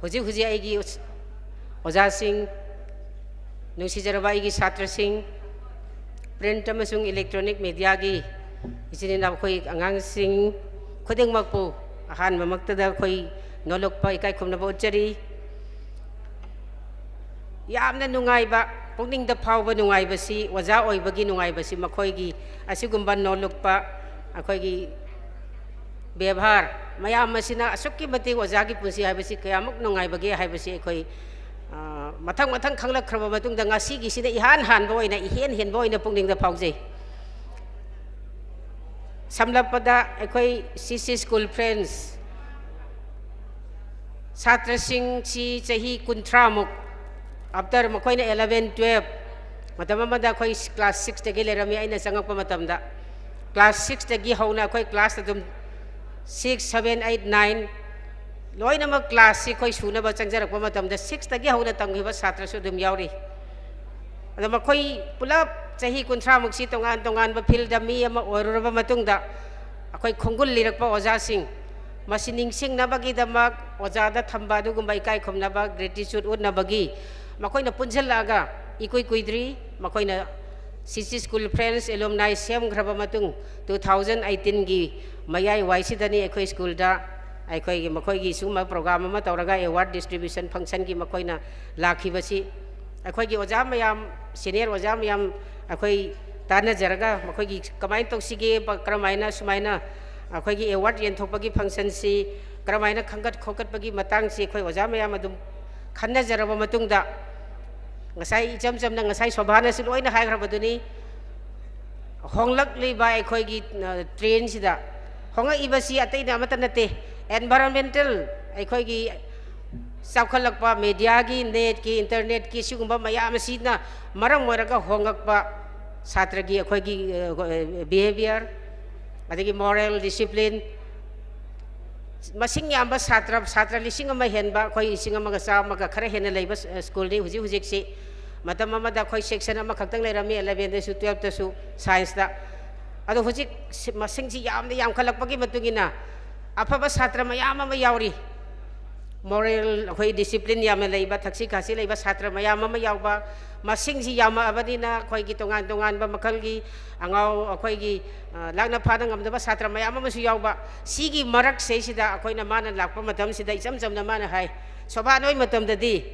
ꯍꯧꯖꯤꯛ ꯍꯧꯖꯤꯛ ꯑꯩꯒꯤ ꯑꯣꯖꯥꯁꯤꯡ, ꯅꯨꯡꯁꯤꯖꯔꯕ ꯑꯩꯒꯤ ꯁꯥꯇ꯭ꯔꯁꯤꯡ, ꯄ꯭ꯔꯤꯟꯠ ꯑꯃꯁꯨꯡ ꯏꯂꯦꯛꯇ꯭ꯔꯣꯅꯤꯛ ꯃꯦꯗꯤꯌꯥꯒꯤ ꯏꯆꯤꯟ ꯏꯅꯥꯎ ꯑꯩꯈꯣꯏ ꯑꯉꯥꯡꯁꯤꯡ ꯈꯨꯗꯤꯡꯃꯛꯄꯨ ꯑꯍꯥꯟꯕꯃꯛꯇꯗ ꯑꯩꯈꯣꯏ ꯅꯣꯂꯨꯛꯄ ꯏꯀꯥꯏ ꯈꯨꯝꯅꯕ ꯎꯠꯆꯔꯤ꯫ ꯌꯥꯝꯅ ꯅꯨꯡꯉꯥꯏꯕ, ꯄꯨꯛꯅꯤꯡꯗ ꯐꯥꯎꯕ ꯅꯨꯡꯉꯥꯏꯕꯁꯤ, ꯑꯣꯖꯥ ꯑꯣꯏꯕꯒꯤ ꯅꯨꯡꯉꯥꯏꯕꯁꯤ ꯃꯈꯣꯏꯒꯤ ꯑꯁꯤꯒꯨꯝꯕ ꯅꯣꯂꯨꯛꯄ ꯑꯩꯈꯣꯏꯒꯤ ꯕꯦꯕꯥꯔ ꯃꯌꯥꯝ ꯑꯁꯤꯅ ꯑꯁꯨꯛꯀꯤ ꯃꯇꯤꯛ ꯑꯣꯖꯥꯒꯤ ꯄꯨꯟꯁꯤ ꯍꯥꯏꯕꯁꯤ ꯀꯌꯥꯃꯨꯛ ꯅꯨꯡꯉꯥꯏꯕꯒꯦ ꯍꯥꯏꯕꯁꯤ ꯑꯩꯈꯣꯏ, ꯑ, ꯃꯊꯪ ꯃꯊꯪ ꯈꯪꯂꯛꯈ꯭ꯔꯕ ꯃꯇꯨꯡꯗ ꯉꯁꯤꯒꯤꯁꯤꯅ ꯏꯍꯥꯟ ꯍꯥꯟꯕ ꯑꯣꯏꯅ, ꯏꯍꯦꯟ ꯍꯦꯟꯕ ꯑꯣꯏꯅ ꯄꯨꯛꯅꯤꯡꯗ ꯐꯥꯎꯖꯩ꯫ ꯁꯝꯂꯞꯄꯗ ꯑꯩꯈꯣꯏ ꯁꯤ ꯁꯤ ꯁ꯭ꯀꯨꯜ ꯐ꯭ꯔꯦꯟꯁ ꯁꯥꯇ꯭ꯔꯁꯤꯡꯁꯤ ꯆꯍꯤ ꯀꯨꯟꯊ꯭ꯔꯥꯃꯨꯛ, after ꯃꯈꯣꯏꯅ eleven, twelve, ꯃꯇꯝ ꯑꯃꯗ ꯑꯩꯈꯣꯏ ꯀ꯭ꯂꯥꯁ ꯁꯤꯛꯁꯇꯒꯤ ꯂꯩꯔꯝꯃꯤ ꯑꯩꯅ ꯆꯪꯉꯛꯄ ꯃꯇꯝꯗ꯫ ꯀ꯭ꯂꯥꯁ ꯁꯤꯛꯁꯇꯒꯤ ꯍꯧꯅ ꯑꯩꯈꯣꯏ ꯀ꯭ꯂꯥꯁ ꯑꯗꯨꯝ ꯁꯤꯛꯁ, ꯁꯚꯦꯟ, ꯑꯩꯠ, ꯅꯥꯏꯟ, ꯂꯣꯏꯅꯃꯛ ꯀ꯭ꯂꯥꯁꯁꯤ ꯑꯩꯈꯣꯏ ꯁꯨꯅꯕ ꯆꯪꯖꯔꯛꯄ ꯃꯇꯝꯗ ꯁꯤꯛꯁꯇꯒꯤ ꯍꯧꯅ ꯇꯝꯈꯤꯕ ꯁꯥꯇ꯭ꯔꯁꯨ ꯑꯗꯨꯝ ꯌꯥꯎꯔꯤ꯫ ꯑꯗꯣ ꯃꯈꯣꯏ ꯄꯨꯂꯞ ꯆꯍꯤ ꯀꯨꯟꯊ꯭ꯔꯥꯃꯨꯛꯁꯤ ꯇꯣꯉꯥꯟ ꯇꯣꯉꯥꯟꯕ ꯐꯤꯜꯗ ꯃꯤ ꯑꯃ ꯑꯣꯏꯔꯨꯔꯕ ꯃꯇꯨꯡꯗ, ꯑꯩꯈꯣꯏ ꯈꯣꯡꯒꯨꯜ ꯂꯤꯔꯛꯄ ꯑꯣꯖꯥꯁꯤꯡ, ꯃꯁꯤ ꯅꯤꯡꯁꯤꯡꯅꯕꯒꯤꯗꯃꯛ ꯑꯣꯖꯥꯗ ꯊꯝꯕ ꯑꯗꯨꯒꯨꯝꯕ ꯏꯀꯥꯏ ꯈꯨꯝꯅꯕ, ꯒ꯭ꯔꯦꯇꯤꯆꯨꯠ ꯎꯠꯅꯕꯒꯤ ꯃꯈꯣꯏꯅ ꯄꯨꯟꯁꯤꯜꯂꯛꯑꯒ, ꯏꯀꯨꯏ ꯀꯨꯏꯗ꯭ꯔꯤ ꯃꯈꯣꯏꯅ ꯁꯤ ꯁꯤ ꯁ꯭ꯀꯨꯜ ꯐ꯭ꯔꯦꯟꯁ ꯑꯦꯂꯨꯝꯅꯥꯏ ꯁꯦꯝꯈ꯭ꯔꯕ ꯃꯇꯨꯡ, ꯇꯨ ꯊꯥꯎꯖꯟ ꯑꯩꯠꯇꯤꯟꯒꯤ ꯃꯌꯥꯏ ꯋꯥꯏꯁꯤꯗꯅꯤ ꯑꯩꯈꯣꯏ ꯁ꯭ꯀꯨꯜꯗ ꯑꯩꯈꯣꯏꯒꯤ, ꯃꯈꯣꯏꯒꯤ ꯁꯤꯒꯨꯝꯕ ꯄ꯭ꯔꯣꯒ꯭ꯔꯥꯝ ꯑꯃ ꯇꯧꯔꯒ ꯑꯦꯋꯥꯔꯗ ꯗꯤꯁꯇ꯭ꯔꯤꯕ꯭ꯌꯨꯁꯟ ꯐꯪꯁꯟꯒꯤ ꯃꯈꯣꯏꯅ ꯂꯥꯛꯈꯤꯕꯁꯤ꯫ ꯑꯩꯈꯣꯏꯒꯤ ꯑꯣꯖꯥ ꯃꯌꯥꯝ, ꯁꯦꯅꯤꯌꯔ ꯑꯣꯖꯥ ꯃꯌꯥꯝ ꯑꯩꯈꯣꯏ ꯇꯥꯟꯅꯖꯔꯒ ꯃꯈꯣꯏꯒꯤ ꯀꯃꯥꯏꯅ ꯇꯧꯁꯤꯒꯦ, ꯄ-, ꯀꯔꯝꯍꯥꯏꯅ ꯁꯨꯃꯥꯏꯅ ꯑꯩꯈꯣꯏꯒꯤ ꯑꯦꯋꯥꯔꯗ ꯌꯦꯟꯊꯣꯛꯄꯒꯤ ꯐꯪꯁꯟꯁꯤ ꯀꯔꯝꯍꯥꯏꯅ ꯈꯟꯒꯠ ꯈꯣꯠꯀꯠꯄꯒꯤ ꯃꯇꯥꯡꯁꯤ ꯑꯩꯈꯣꯏ ꯑꯣꯖꯥ ꯃꯌꯥꯝ ꯑꯗꯨꯝ ꯈꯟꯅꯖꯔꯕ ꯃꯇꯨꯡꯗ, ꯉꯁꯥꯏ ꯏꯆꯝ ꯆꯝꯅ ꯉꯁꯥꯏ ꯁꯣꯚꯥꯅꯁꯨ ꯂꯣꯏꯅ ꯍꯥꯏꯈ꯭ꯔꯕꯗꯨꯅꯤ, ꯍꯣꯡꯂꯛꯂꯤꯕ ꯑꯩꯈꯣꯏꯒꯤ, ꯑ, ꯇ꯭ꯔꯦꯟꯁꯤꯗ ꯍꯣꯡꯉꯛꯏꯕꯁꯤ ꯑꯇꯩꯅ ꯑꯃꯠꯇ ꯅꯠꯇꯦ, ꯑꯦꯟꯚꯥꯏꯔꯣꯟꯃꯦꯟꯇꯦꯜ, ꯑꯩꯈꯣꯏꯒꯤ ꯆꯥꯎꯈꯠꯂꯛꯄ, ꯃꯦꯗꯤꯌꯥꯒꯤ, ꯅꯦꯠꯀꯤ, ꯏꯟꯇꯔꯅꯦꯠꯀꯤ ꯁꯤꯒꯨꯝꯕ ꯃꯌꯥꯝ ꯑꯁꯤꯅ ꯃꯔꯝ ꯑꯣꯏꯔꯒ ꯍꯣꯡꯉꯛꯄ ꯁꯥꯇ꯭ꯔꯒꯤ ꯑꯩꯈꯣꯏꯒꯤ ꯕꯤꯍꯦꯕꯤꯌꯔ, ꯑꯗꯒꯤ ꯃꯣꯔꯦꯜ ꯗꯤꯁꯤꯄ꯭ꯂꯤꯟ, ꯃꯁꯤꯡ ꯌꯥꯝꯕ ꯁꯥꯇ꯭ꯔ, ꯁꯥꯇ꯭ꯔ ꯂꯤꯁꯤꯡ ꯑꯃ ꯍꯦꯟꯕ, ꯑꯩꯈꯣꯏ ꯂꯤꯁꯤꯡ ꯑꯃꯒ ꯆꯥꯝꯃꯒ ꯈꯔ ꯍꯦꯟꯅ ꯂꯩꯕ ꯁ꯭ꯀꯨꯜꯅꯤ ꯍꯧꯖꯤꯛ ꯍꯧꯖꯤꯛꯁꯤ꯫ ꯃꯇꯝ ꯑꯃꯗ ꯑꯩꯈꯣꯏ ꯁꯦꯛꯁꯟ ꯑꯃꯈꯛꯇꯪ ꯂꯩꯔꯝꯃꯤ, ꯑꯦꯂꯚꯦꯟꯗꯁꯨ ꯇꯨꯌꯦꯜꯞꯇꯁꯨ ꯁꯥꯏꯟꯁꯇ꯫ ꯑꯗꯣ ꯍꯧꯖꯤꯛ ꯁꯤ-, ꯃꯁꯤꯡꯁꯤ ꯌꯥꯝꯅ ꯌꯥꯝꯈꯠꯂꯛꯄꯒꯤ ꯃꯇꯨꯡ ꯏꯟꯅ ꯑꯐꯕ ꯁꯥꯇ꯭ꯔ ꯃꯌꯥꯝ ꯑꯃ ꯌꯥꯎꯔꯤ꯫ ꯃꯣꯔꯦꯜ, ꯑꯩꯈꯣꯏ ꯗꯤꯁꯤꯄ꯭ꯂꯤꯟ ꯌꯥꯝꯅ ꯂꯩꯕ, ꯊꯛꯁꯤ ꯈꯥꯁꯤ ꯂꯩꯕ ꯁꯥꯇ꯭ꯔ ꯃꯌꯥꯝ ꯑꯃ ꯌꯥꯎꯕ, ꯃꯁꯤꯡꯁꯤ ꯌꯥꯝꯃꯛꯑꯕꯅꯤꯅ ꯑꯩꯈꯣꯏꯒꯤ ꯇꯣꯉꯥꯟ ꯇꯣꯉꯥꯟꯕ ꯃꯈꯜꯒꯤ ꯑꯉꯥꯎ, ꯑꯩꯈꯣꯏꯒꯤ, ꯑ, ꯂꯥꯛꯅ ꯐꯥꯅ ꯉꯝꯗꯕ ꯁꯥꯇ꯭ꯔ ꯃꯌꯥꯝ ꯑꯃꯁꯨ ꯌꯥꯎꯕ꯫ ꯁꯤꯒꯤ ꯃꯔꯛꯁꯤꯗꯩꯁꯤꯗ ꯑꯩꯈꯣꯏꯅ, ꯃꯥꯅ ꯂꯥꯛꯄ ꯃꯇꯝꯁꯤꯗ ꯏꯆꯝ ꯆꯝꯅ ꯃꯥꯅ ꯍꯥꯏ, "ꯁꯣꯚꯥ, ꯅꯣꯏ ꯃꯇꯝꯗꯗꯤ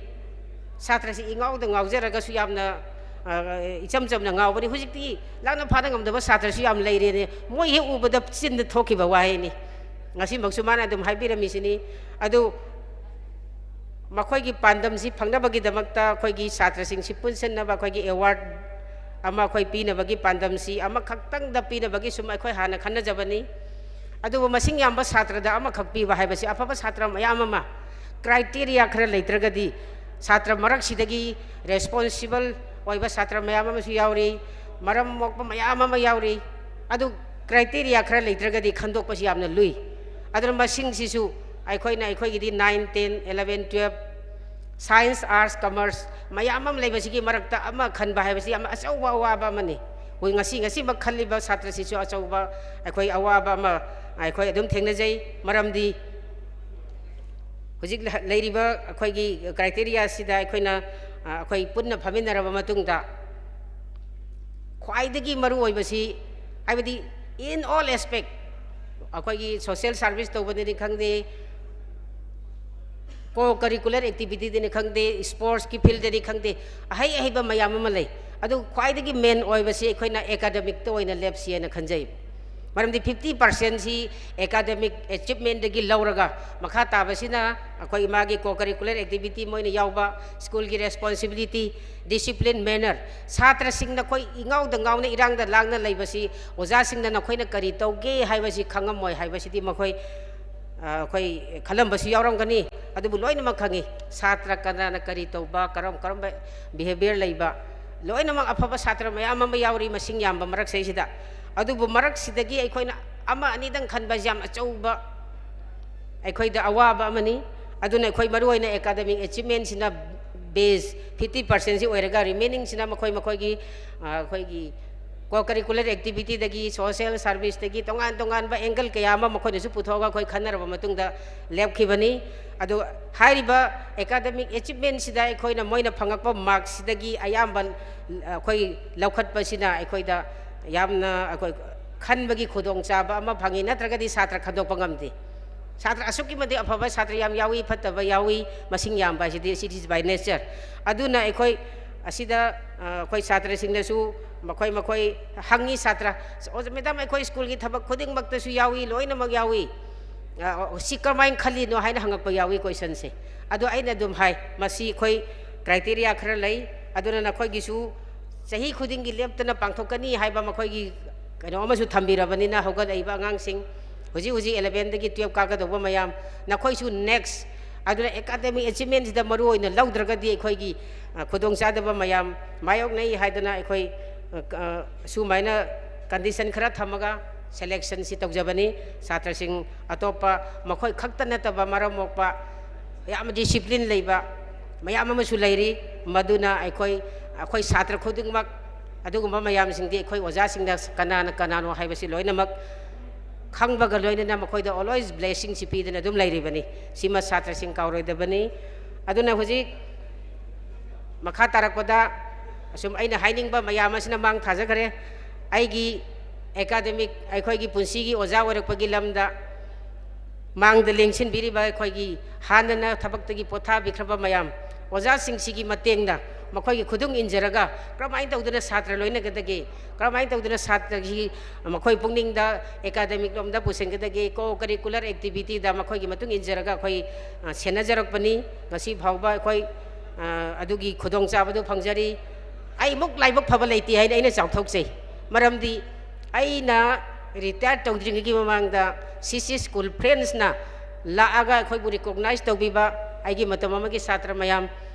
ꯁꯥꯇ꯭ꯔꯁꯤ ꯏꯉꯥꯎꯗ ꯉꯥꯎꯖꯔꯒꯁꯨ ꯌꯥꯝꯅ, ꯑ, ꯏꯆꯝ ꯆꯝꯅ ꯉꯥꯎꯕꯅꯤ꯫ ꯍꯧꯖꯤꯛꯇꯤ ꯂꯥꯛꯅ ꯐꯥꯅ ꯉꯝꯗꯕ ꯁꯥꯇ꯭ꯔꯁꯨ ꯌꯥꯝ ꯂꯩꯔꯦꯅꯦ꯫" ꯃꯣꯏ ꯍꯦꯛ ꯎꯕꯗ ꯆꯤꯟꯗ ꯊꯣꯛꯈꯤꯕ ꯋꯥꯍꯩꯅꯤ꯫ ꯉꯁꯤꯃꯛꯁꯨ ꯃꯥꯅ ꯑꯗꯨꯝ ꯍꯥꯏꯕꯤꯔꯝꯃꯤꯁꯤꯅꯤ꯫ ꯑꯗꯨ ꯃꯈꯣꯏꯒꯤ ꯄꯥꯟꯗꯝꯁꯤ ꯐꯪꯅꯕꯒꯤꯗꯃꯛꯇ ꯑꯩꯈꯣꯏꯒꯤ ꯁꯥꯇ꯭ꯔꯁꯤꯡꯁꯤ ꯄꯨꯟꯁꯤꯟꯅꯕ ꯑꯩꯈꯣꯏꯒꯤ ꯑꯦꯋꯥꯔꯗ ꯑꯃ ꯑꯩꯈꯣꯏ ꯄꯤꯅꯕꯒꯤ ꯄꯥꯟꯗꯝꯁꯤ ꯑꯃꯈꯛꯇꯪꯗ ꯄꯤꯅꯕꯒꯤ ꯁꯨꯝ ꯑꯩꯈꯣꯏ ꯍꯥꯟꯅ ꯈꯟꯅꯖꯕꯅꯤ꯫ ꯑꯗꯨꯕꯨ ꯃꯁꯤꯡ ꯌꯥꯝꯕ ꯁꯥꯇ꯭ꯔꯗ ꯑꯃꯈꯛ ꯄꯤꯕ ꯍꯥꯏꯕꯁꯤ, ꯑꯐꯕ ꯁꯥꯇ꯭ꯔ ꯃꯌꯥꯝ ꯑꯃ, ꯀ꯭ꯔꯥꯏꯇꯦꯔꯤꯌꯥ ꯈꯔ ꯂꯩꯇ꯭ꯔꯒꯗꯤ, ꯁꯥꯇ꯭ꯔ ꯃꯔꯛꯁꯤꯗꯒꯤ ꯔꯦꯁꯄꯣꯟꯁꯤꯕꯜ ꯑꯣꯏꯕ ꯁꯥꯇ꯭ꯔ ꯃꯌꯥꯝ ꯑꯃꯁꯨ ꯌꯥꯎꯔꯤ, ꯃꯔꯝ ꯃꯣꯛꯄ ꯃꯌꯥꯝ ꯑꯃ ꯌꯥꯎꯔꯤ꯫ ꯑꯗꯨ ꯀ꯭ꯔꯥꯏꯇꯦꯔꯤꯌꯥ ꯈꯔ ꯂꯩꯇ꯭ꯔꯒꯗꯤ ꯈꯟꯗꯣꯛꯄꯁꯤ ꯌꯥꯝꯅ ꯂꯨꯏ꯫ ꯑꯗꯨꯅ ꯃꯁꯤꯡꯁꯤꯁꯨ ꯑꯩꯈꯣꯏꯅ, ꯑꯩꯈꯣꯏꯒꯤꯗꯤ nine, ten, eleven, twelve, science, arts, commerce ꯃꯌꯥꯝ ꯑꯃ ꯂꯩꯕꯁꯤꯒꯤ ꯃꯔꯛꯇ ꯑꯃ ꯈꯟꯕ ꯍꯥꯏꯕꯁꯤ ꯌꯥꯝ ꯑꯆꯧꯕ ꯑꯋꯥꯕ ꯑꯃꯅꯤ꯫ ꯑꯩꯈꯣꯏ ꯉꯁꯤ, ꯉꯁꯤꯃꯛ ꯈꯜꯂꯤꯕ ꯁꯥꯇ꯭ꯔꯁꯤꯁꯨ ꯑꯆꯧꯕ ꯑꯩꯈꯣꯏ ꯑꯋꯥꯕ ꯑꯃ ꯑꯩꯈꯣꯏ ꯑꯗꯨꯝ ꯊꯦꯡꯅꯖꯩ꯫ ꯃꯔꯝꯗꯤ ꯍꯧꯖꯤꯛ ꯂ-, ꯂꯩꯔꯤꯕ ꯑꯩꯈꯣꯏꯒꯤ ꯀ꯭ꯔꯥꯏꯇꯦꯔꯤꯌꯥꯁꯤꯗ ꯑꯩꯈꯣꯏꯅ, ꯑ, ꯑꯩꯈꯣꯏ ꯄꯨꯟꯅ ꯐꯝꯃꯤꯟꯅꯔꯕ ꯃꯇꯨꯡꯗ, ꯈ꯭ꯋꯥꯏꯗꯒꯤ ꯃꯔꯨ ꯑꯣꯏꯕꯁꯤ, ꯍꯥꯏꯕꯗꯤ, in all aspect, ꯑꯩꯈꯣꯏꯒꯤ ꯁꯣꯁꯤꯌꯦꯜ ꯁꯥꯔꯚꯤꯁ ꯇꯧꯕꯗꯅꯤ ꯈꯪꯗꯦ, ꯀꯣ ꯀꯔꯤꯀꯨꯂꯔ ꯑꯦꯛꯇꯤꯚꯤꯇꯤꯗꯅꯤ ꯈꯪꯗꯦ, ꯁ꯭ꯄꯣꯔꯠꯁꯀꯤ ꯐꯤꯜꯗꯗꯤ ꯈꯪꯗꯦ, ꯑꯍꯩ ꯑꯍꯩꯕ ꯃꯌꯥꯝ ꯑꯃ ꯂꯩ꯫ ꯑꯗꯨ ꯈ꯭ꯋꯥꯏꯗꯒꯤ ꯃꯦꯟ ꯑꯣꯏꯕꯁꯤ ꯑꯩꯈꯣꯏꯅ ꯑꯦꯀꯥꯗꯃꯤꯛꯇ ꯑꯣꯏꯅ ꯂꯦꯞꯁꯤ ꯍꯥꯏꯅ ꯈꯟꯖꯩ꯫ ꯃꯔꯝꯗꯤ ꯐꯤꯐꯇꯤ ꯄꯥꯔꯁꯦꯟꯁꯤ ꯑꯦꯀꯥꯗꯃꯤꯛ ꯑꯦꯆꯤꯞꯃꯦꯟꯗꯒꯤ ꯂꯧꯔꯒ, ꯃꯈꯥ ꯇꯥꯕꯁꯤꯅ ꯑꯩꯈꯣꯏ ꯃꯥꯒꯤ ꯀꯣ ꯀꯔꯤꯀꯨꯂꯔ ꯑꯦꯛꯇꯤꯚꯤꯇꯤ ꯃꯣꯏꯅ ꯌꯥꯎꯕ, ꯁ꯭ꯀꯨꯜꯒꯤ ꯔꯦꯁꯄꯣꯟꯁꯤꯕꯤꯂꯤꯇꯤ, ꯗꯤꯁꯤꯄ꯭ꯂꯤꯟ, ꯃꯦꯅꯔ꯫ ꯁꯥꯇ꯭ꯔꯁꯤꯡ ꯅꯈꯣꯏ ꯏꯉꯥꯎꯗ ꯉꯥꯎꯅ, ꯏꯔꯥꯡꯗ ꯂꯥꯡꯅ ꯂꯩꯕꯁꯤ ꯑꯣꯖꯥꯁꯤꯡꯅ ꯅꯈꯣꯏꯅ ꯀꯔꯤ ꯇꯧꯒꯦ ꯍꯥꯏꯕꯁꯤ ꯈꯪꯉꯝꯃꯣꯏ ꯍꯥꯏꯕꯁꯤꯗꯤ ꯃꯈꯣꯏ, ꯑ, ꯑꯩꯈꯣꯏ ꯈꯜꯂꯝꯕꯁꯨ ꯌꯥꯎꯔꯝꯒꯅꯤ꯫ ꯑꯗꯨꯕꯨ ꯂꯣꯏꯅꯃꯛ ꯈꯪꯉꯤ, ꯁꯥꯇ꯭ꯔ ꯀꯅꯥꯅ ꯀꯔꯤ ꯇꯧꯕ, ꯀꯔꯝ ꯀꯔꯝꯕ ꯕꯤꯍꯦꯕꯤꯌꯔ ꯂꯩꯕ, ꯂꯣꯏꯅꯃꯛ ꯑꯐꯕ ꯁꯥꯇ꯭ꯔ ꯃꯌꯥꯝ ꯑꯃ ꯌꯥꯎꯔꯤ ꯃꯁꯤꯡ ꯌꯥꯝꯕ ꯃꯔꯛꯁꯤꯗꯩꯁꯤꯗ꯫ ꯑꯗꯨꯕꯨ ꯃꯔꯛꯁꯤꯗꯒꯤ ꯑꯩꯈꯣꯏꯅ ꯑꯃ ꯑꯅꯤꯗꯪ ꯈꯟꯕ ꯍꯥꯏꯁꯦ ꯌꯥꯝ ꯑꯆꯧꯕ ꯑꯩꯈꯣꯏꯗ ꯑꯋꯥꯕ ꯑꯃꯅꯤ꯫ ꯑꯗꯨꯅ ꯑꯩꯈꯣꯏ ꯃꯔꯨꯑꯣꯏꯅ academic achievementꯁꯤꯅ base fifty percentꯁꯤ ꯑꯣꯏꯔꯒ, remainingꯁꯤꯅ ꯃꯈꯣꯏ ꯃꯈꯣꯏꯒꯤ, ꯑ, ꯑꯩꯈꯣꯏꯒꯤ co-curricular activityꯗꯒꯤ, social serviceꯇꯒꯤ, ꯇꯣꯉꯥꯟ ꯇꯣꯉꯥꯟꯕ angle ꯀꯌꯥ ꯑꯃ ꯃꯈꯣꯏꯅꯁꯨ ꯄꯨꯊꯣꯛꯑꯒ ꯑꯩꯈꯣꯏ ꯈꯟꯅꯔꯕ ꯃꯇꯨꯡꯗ ꯂꯦꯞꯈꯤꯕꯅꯤ꯫ ꯑꯗꯨ ꯍꯥꯏꯔꯤꯕ academic achievementꯁꯤꯗ ꯑꯩꯈꯣꯏꯅ ꯃꯣꯏꯅ ꯐꯪꯉꯛꯄ markꯁꯤꯗꯒꯤ ꯑꯌꯥꯝꯕ ꯑꯩꯈꯣꯏ ꯂꯧꯈꯠꯄꯁꯤꯅ ꯑꯩꯈꯣꯏꯗ ꯌꯥꯝꯅ ꯑꯩꯈꯣꯏ ꯈꯟꯕꯒꯤ ꯈꯨꯗꯣꯡꯆꯥꯕ ꯑꯃ ꯐꯪꯉꯤ, ꯅꯠꯇ꯭ꯔꯒꯗꯤ ꯁꯥꯇ꯭ꯔ ꯈꯟꯗꯣꯛꯄ ꯉꯝꯗꯦ꯫ ꯁꯥꯇ꯭ꯔ ꯑꯁꯨꯛꯀꯤ ꯃꯇꯤꯛ ꯑꯐꯕ ꯁꯥꯇ꯭ꯔ ꯌꯥꯝ ꯌꯥꯎꯏ, ꯐꯠꯇꯕ ꯌꯥꯎꯏ, ꯃꯁꯤꯡ ꯌꯥꯝꯕ ꯍꯥꯏꯁꯤꯗꯤ it is by nature꯫ ꯑꯗꯨꯅ ꯑꯩꯈꯣꯏ ꯑꯁꯤꯗ, ꯑ, ꯑꯩꯈꯣꯏ ꯁꯥꯇ꯭ꯔꯁꯤꯡꯅꯁꯨ ꯃꯈꯣꯏ ꯃꯈꯣꯏ ꯍꯪꯉꯤ ꯁꯥꯇ꯭ꯔ, "ꯑꯣꯖꯥ, madam, ꯑꯩꯈꯣꯏ ꯁ꯭ꯀꯨꯜꯒꯤ ꯊꯕꯛ ꯈꯨꯗꯤꯡꯃꯛꯇꯁꯨ ꯌꯥꯎꯏ, ꯂꯣꯏꯅꯃꯛ ꯌꯥꯎꯏ꯫ ꯑ, ꯁꯤ ꯀꯔꯝꯍꯥꯏꯅ ꯈꯜꯂꯤꯅꯣ?" ꯍꯥꯏꯅ ꯍꯪꯉꯛꯄ ꯌꯥꯎꯏ questionꯁꯦ꯫ ꯑꯗꯣ ꯑꯩꯅ ꯑꯗꯨꯝ ꯍꯥꯏ, "ꯃꯁꯤ ꯑꯩꯈꯣꯏ criteria ꯈꯔ ꯂꯩ, ꯑꯗꯨꯅ ꯅꯈꯣꯏꯒꯤꯁꯨ ꯆꯍꯤ ꯈꯨꯗꯤꯡꯒꯤ ꯂꯦꯞꯇꯅ ꯄꯥꯡꯊꯣꯛꯀꯅꯤ ꯍꯥꯏꯕ ꯃꯈꯣꯏꯒꯤ ꯀꯩꯅꯣ ꯑꯃꯁꯨ ꯊꯝꯕꯤꯔꯕꯅꯤꯅ, ꯍꯧꯒꯠꯂꯛꯏꯕ ꯑꯉꯥꯡꯁꯤꯡ, ꯍꯧꯖꯤꯛ ꯍꯧꯖꯤꯛ elevenꯗꯒꯤ twelve ꯀꯥꯒꯗꯧꯕ ꯃꯌꯥꯝ, ꯅꯈꯣꯏꯁꯨ next, ꯑꯗꯨꯅ academic achievementꯁꯤꯗ ꯃꯔꯨ ꯑꯣꯏꯅ ꯂꯧꯗ꯭ꯔꯒꯗꯤ ꯑꯩꯈꯣꯏꯒꯤ, ꯑ, ꯈꯨꯗꯣꯡꯆꯥꯗꯕ ꯃꯌꯥꯝ ꯃꯥꯌꯣꯛꯅꯩ ꯍꯥꯏꯗꯅ ꯑꯩꯈꯣꯏ, ꯑ, ꯑ, ꯁꯨꯃꯥꯏꯅ condition ꯈꯔ ꯊꯝꯃꯒ selectionꯁꯤ ꯇꯧꯖꯕꯅꯤ꯫ ꯁꯥꯇ꯭ꯔꯁꯤꯡ ꯑꯇꯣꯞꯄ ꯃꯈꯣꯏ ꯈꯛꯇ ꯅꯠꯇꯕ ꯃꯔꯝ ꯃꯣꯛꯄ ꯌꯥꯝꯅ discipline ꯂꯩꯕ ꯃꯌꯥꯝ ꯑꯃꯁꯨ ꯂꯩꯔꯤ꯫ ꯃꯗꯨꯅ ꯑꯩꯈꯣꯏ, ꯑꯩꯈꯣꯏ ꯁꯥꯇ꯭ꯔ ꯈꯨꯗꯤꯡꯃꯛ ꯑꯗꯨꯒꯨꯝꯕ ꯃꯌꯥꯝꯁꯤꯡꯗꯤ ꯑꯩꯈꯣꯏ ꯑꯣꯖꯥꯁꯤꯡꯅ ꯀꯅꯥꯅ ꯀꯅꯥꯅꯣ ꯍꯥꯏꯕꯁꯤ ꯂꯣꯏꯅꯃꯛ ꯈꯪꯕꯒ ꯂꯣꯏꯅꯅ ꯃꯈꯣꯏꯗ always blessingꯁꯤ ꯄꯤꯗꯨꯅ ꯑꯗꯨꯝ ꯂꯩꯔꯤꯕꯅꯤ꯫ ꯁꯤꯃ ꯁꯥꯇ꯭ꯔꯁꯤꯡ ꯀꯥꯎꯔꯣꯏꯗꯕꯅꯤ꯫ ꯑꯗꯨꯅ ꯍꯧꯖꯤꯛ ꯃꯈꯥ ꯇꯥꯔꯛꯄꯗ ꯑꯁꯨꯝ ꯑꯩꯅ ꯍꯥꯏꯅꯤꯡꯕ ꯃꯌꯥꯝ ꯑꯁꯤꯅ ꯃꯥꯡ ꯊꯥꯖꯈ꯭ꯔꯦ꯫ ꯑꯩꯒꯤ academic, ꯑꯩꯈꯣꯏꯒꯤ ꯄꯨꯟꯁꯤꯒꯤ ꯑꯣꯖꯥ ꯑꯣꯏꯔꯛꯄꯒꯤ ꯂꯝꯗ ꯃꯥꯡꯗ ꯂꯦꯡꯁꯤꯟꯕꯤꯔꯤꯕ ꯑꯩꯈꯣꯏꯒꯤ ꯍꯥꯟꯅꯅ ꯊꯕꯛꯇꯒꯤ ꯄꯣꯊꯥꯕꯤꯈ꯭ꯔꯕ ꯃꯌꯥꯝ, ꯑꯣꯖꯥꯁꯤꯡꯁꯤꯒꯤ ꯃꯇꯦꯡꯅ ꯃꯈꯣꯏꯒꯤ ꯈꯨꯗꯨꯡ ꯏꯟꯖꯔꯒ ꯀꯔꯝꯍꯥꯏꯅ ꯇꯧꯗꯨꯅ ꯁꯥꯇ꯭ꯔ ꯂꯣꯏꯅꯒꯗꯒꯦ, ꯀꯔꯝꯍꯥꯏꯅ ꯇꯧꯗꯨꯅ ꯁꯥꯇ꯭ꯔꯒꯤ ꯃꯈꯣꯏ ꯄꯨꯛꯅꯤꯡꯗ academic ꯂꯣꯝꯗ ꯄꯨꯁꯤꯟꯒꯗꯒꯦ, co-curricular activityꯗ ꯃꯈꯣꯏꯒꯤ ꯃꯇꯨꯡ ꯏꯟꯖꯔꯒ ꯑꯩꯈꯣꯏ, ꯑ, ꯁꯦꯟꯅꯖꯔꯛꯄꯅꯤ꯫ ꯉꯁꯤ ꯐꯥꯎꯕ ꯑꯩꯈꯣꯏ, ꯑ, ꯑꯗꯨꯒꯤ ꯈꯨꯗꯣꯡꯆꯥꯕꯗꯨ ꯐꯪꯖꯔꯤ꯫ ꯑꯩꯃꯨꯛ ꯂꯥꯏꯕꯛ ꯐꯕ ꯂꯩꯇꯦ ꯍꯥꯏꯅ ꯑꯩꯅ ꯆꯥꯎꯊꯣꯛꯆꯩ꯫ ꯃꯔꯝꯗꯤ ꯑꯩꯅ retire ꯇꯧꯗ꯭ꯔꯤꯉꯩꯒꯤ ꯃꯃꯥꯡꯗ C C School Friendsꯅ ꯂꯥꯛꯑꯒ ꯑꯩꯈꯣꯏꯕꯨ recognize ꯇꯧꯕꯤꯕ, ꯑꯩꯒꯤ ꯃꯇꯝ ꯑꯃꯒꯤ ꯁꯥꯇ꯭ꯔ ꯃꯌꯥꯝ,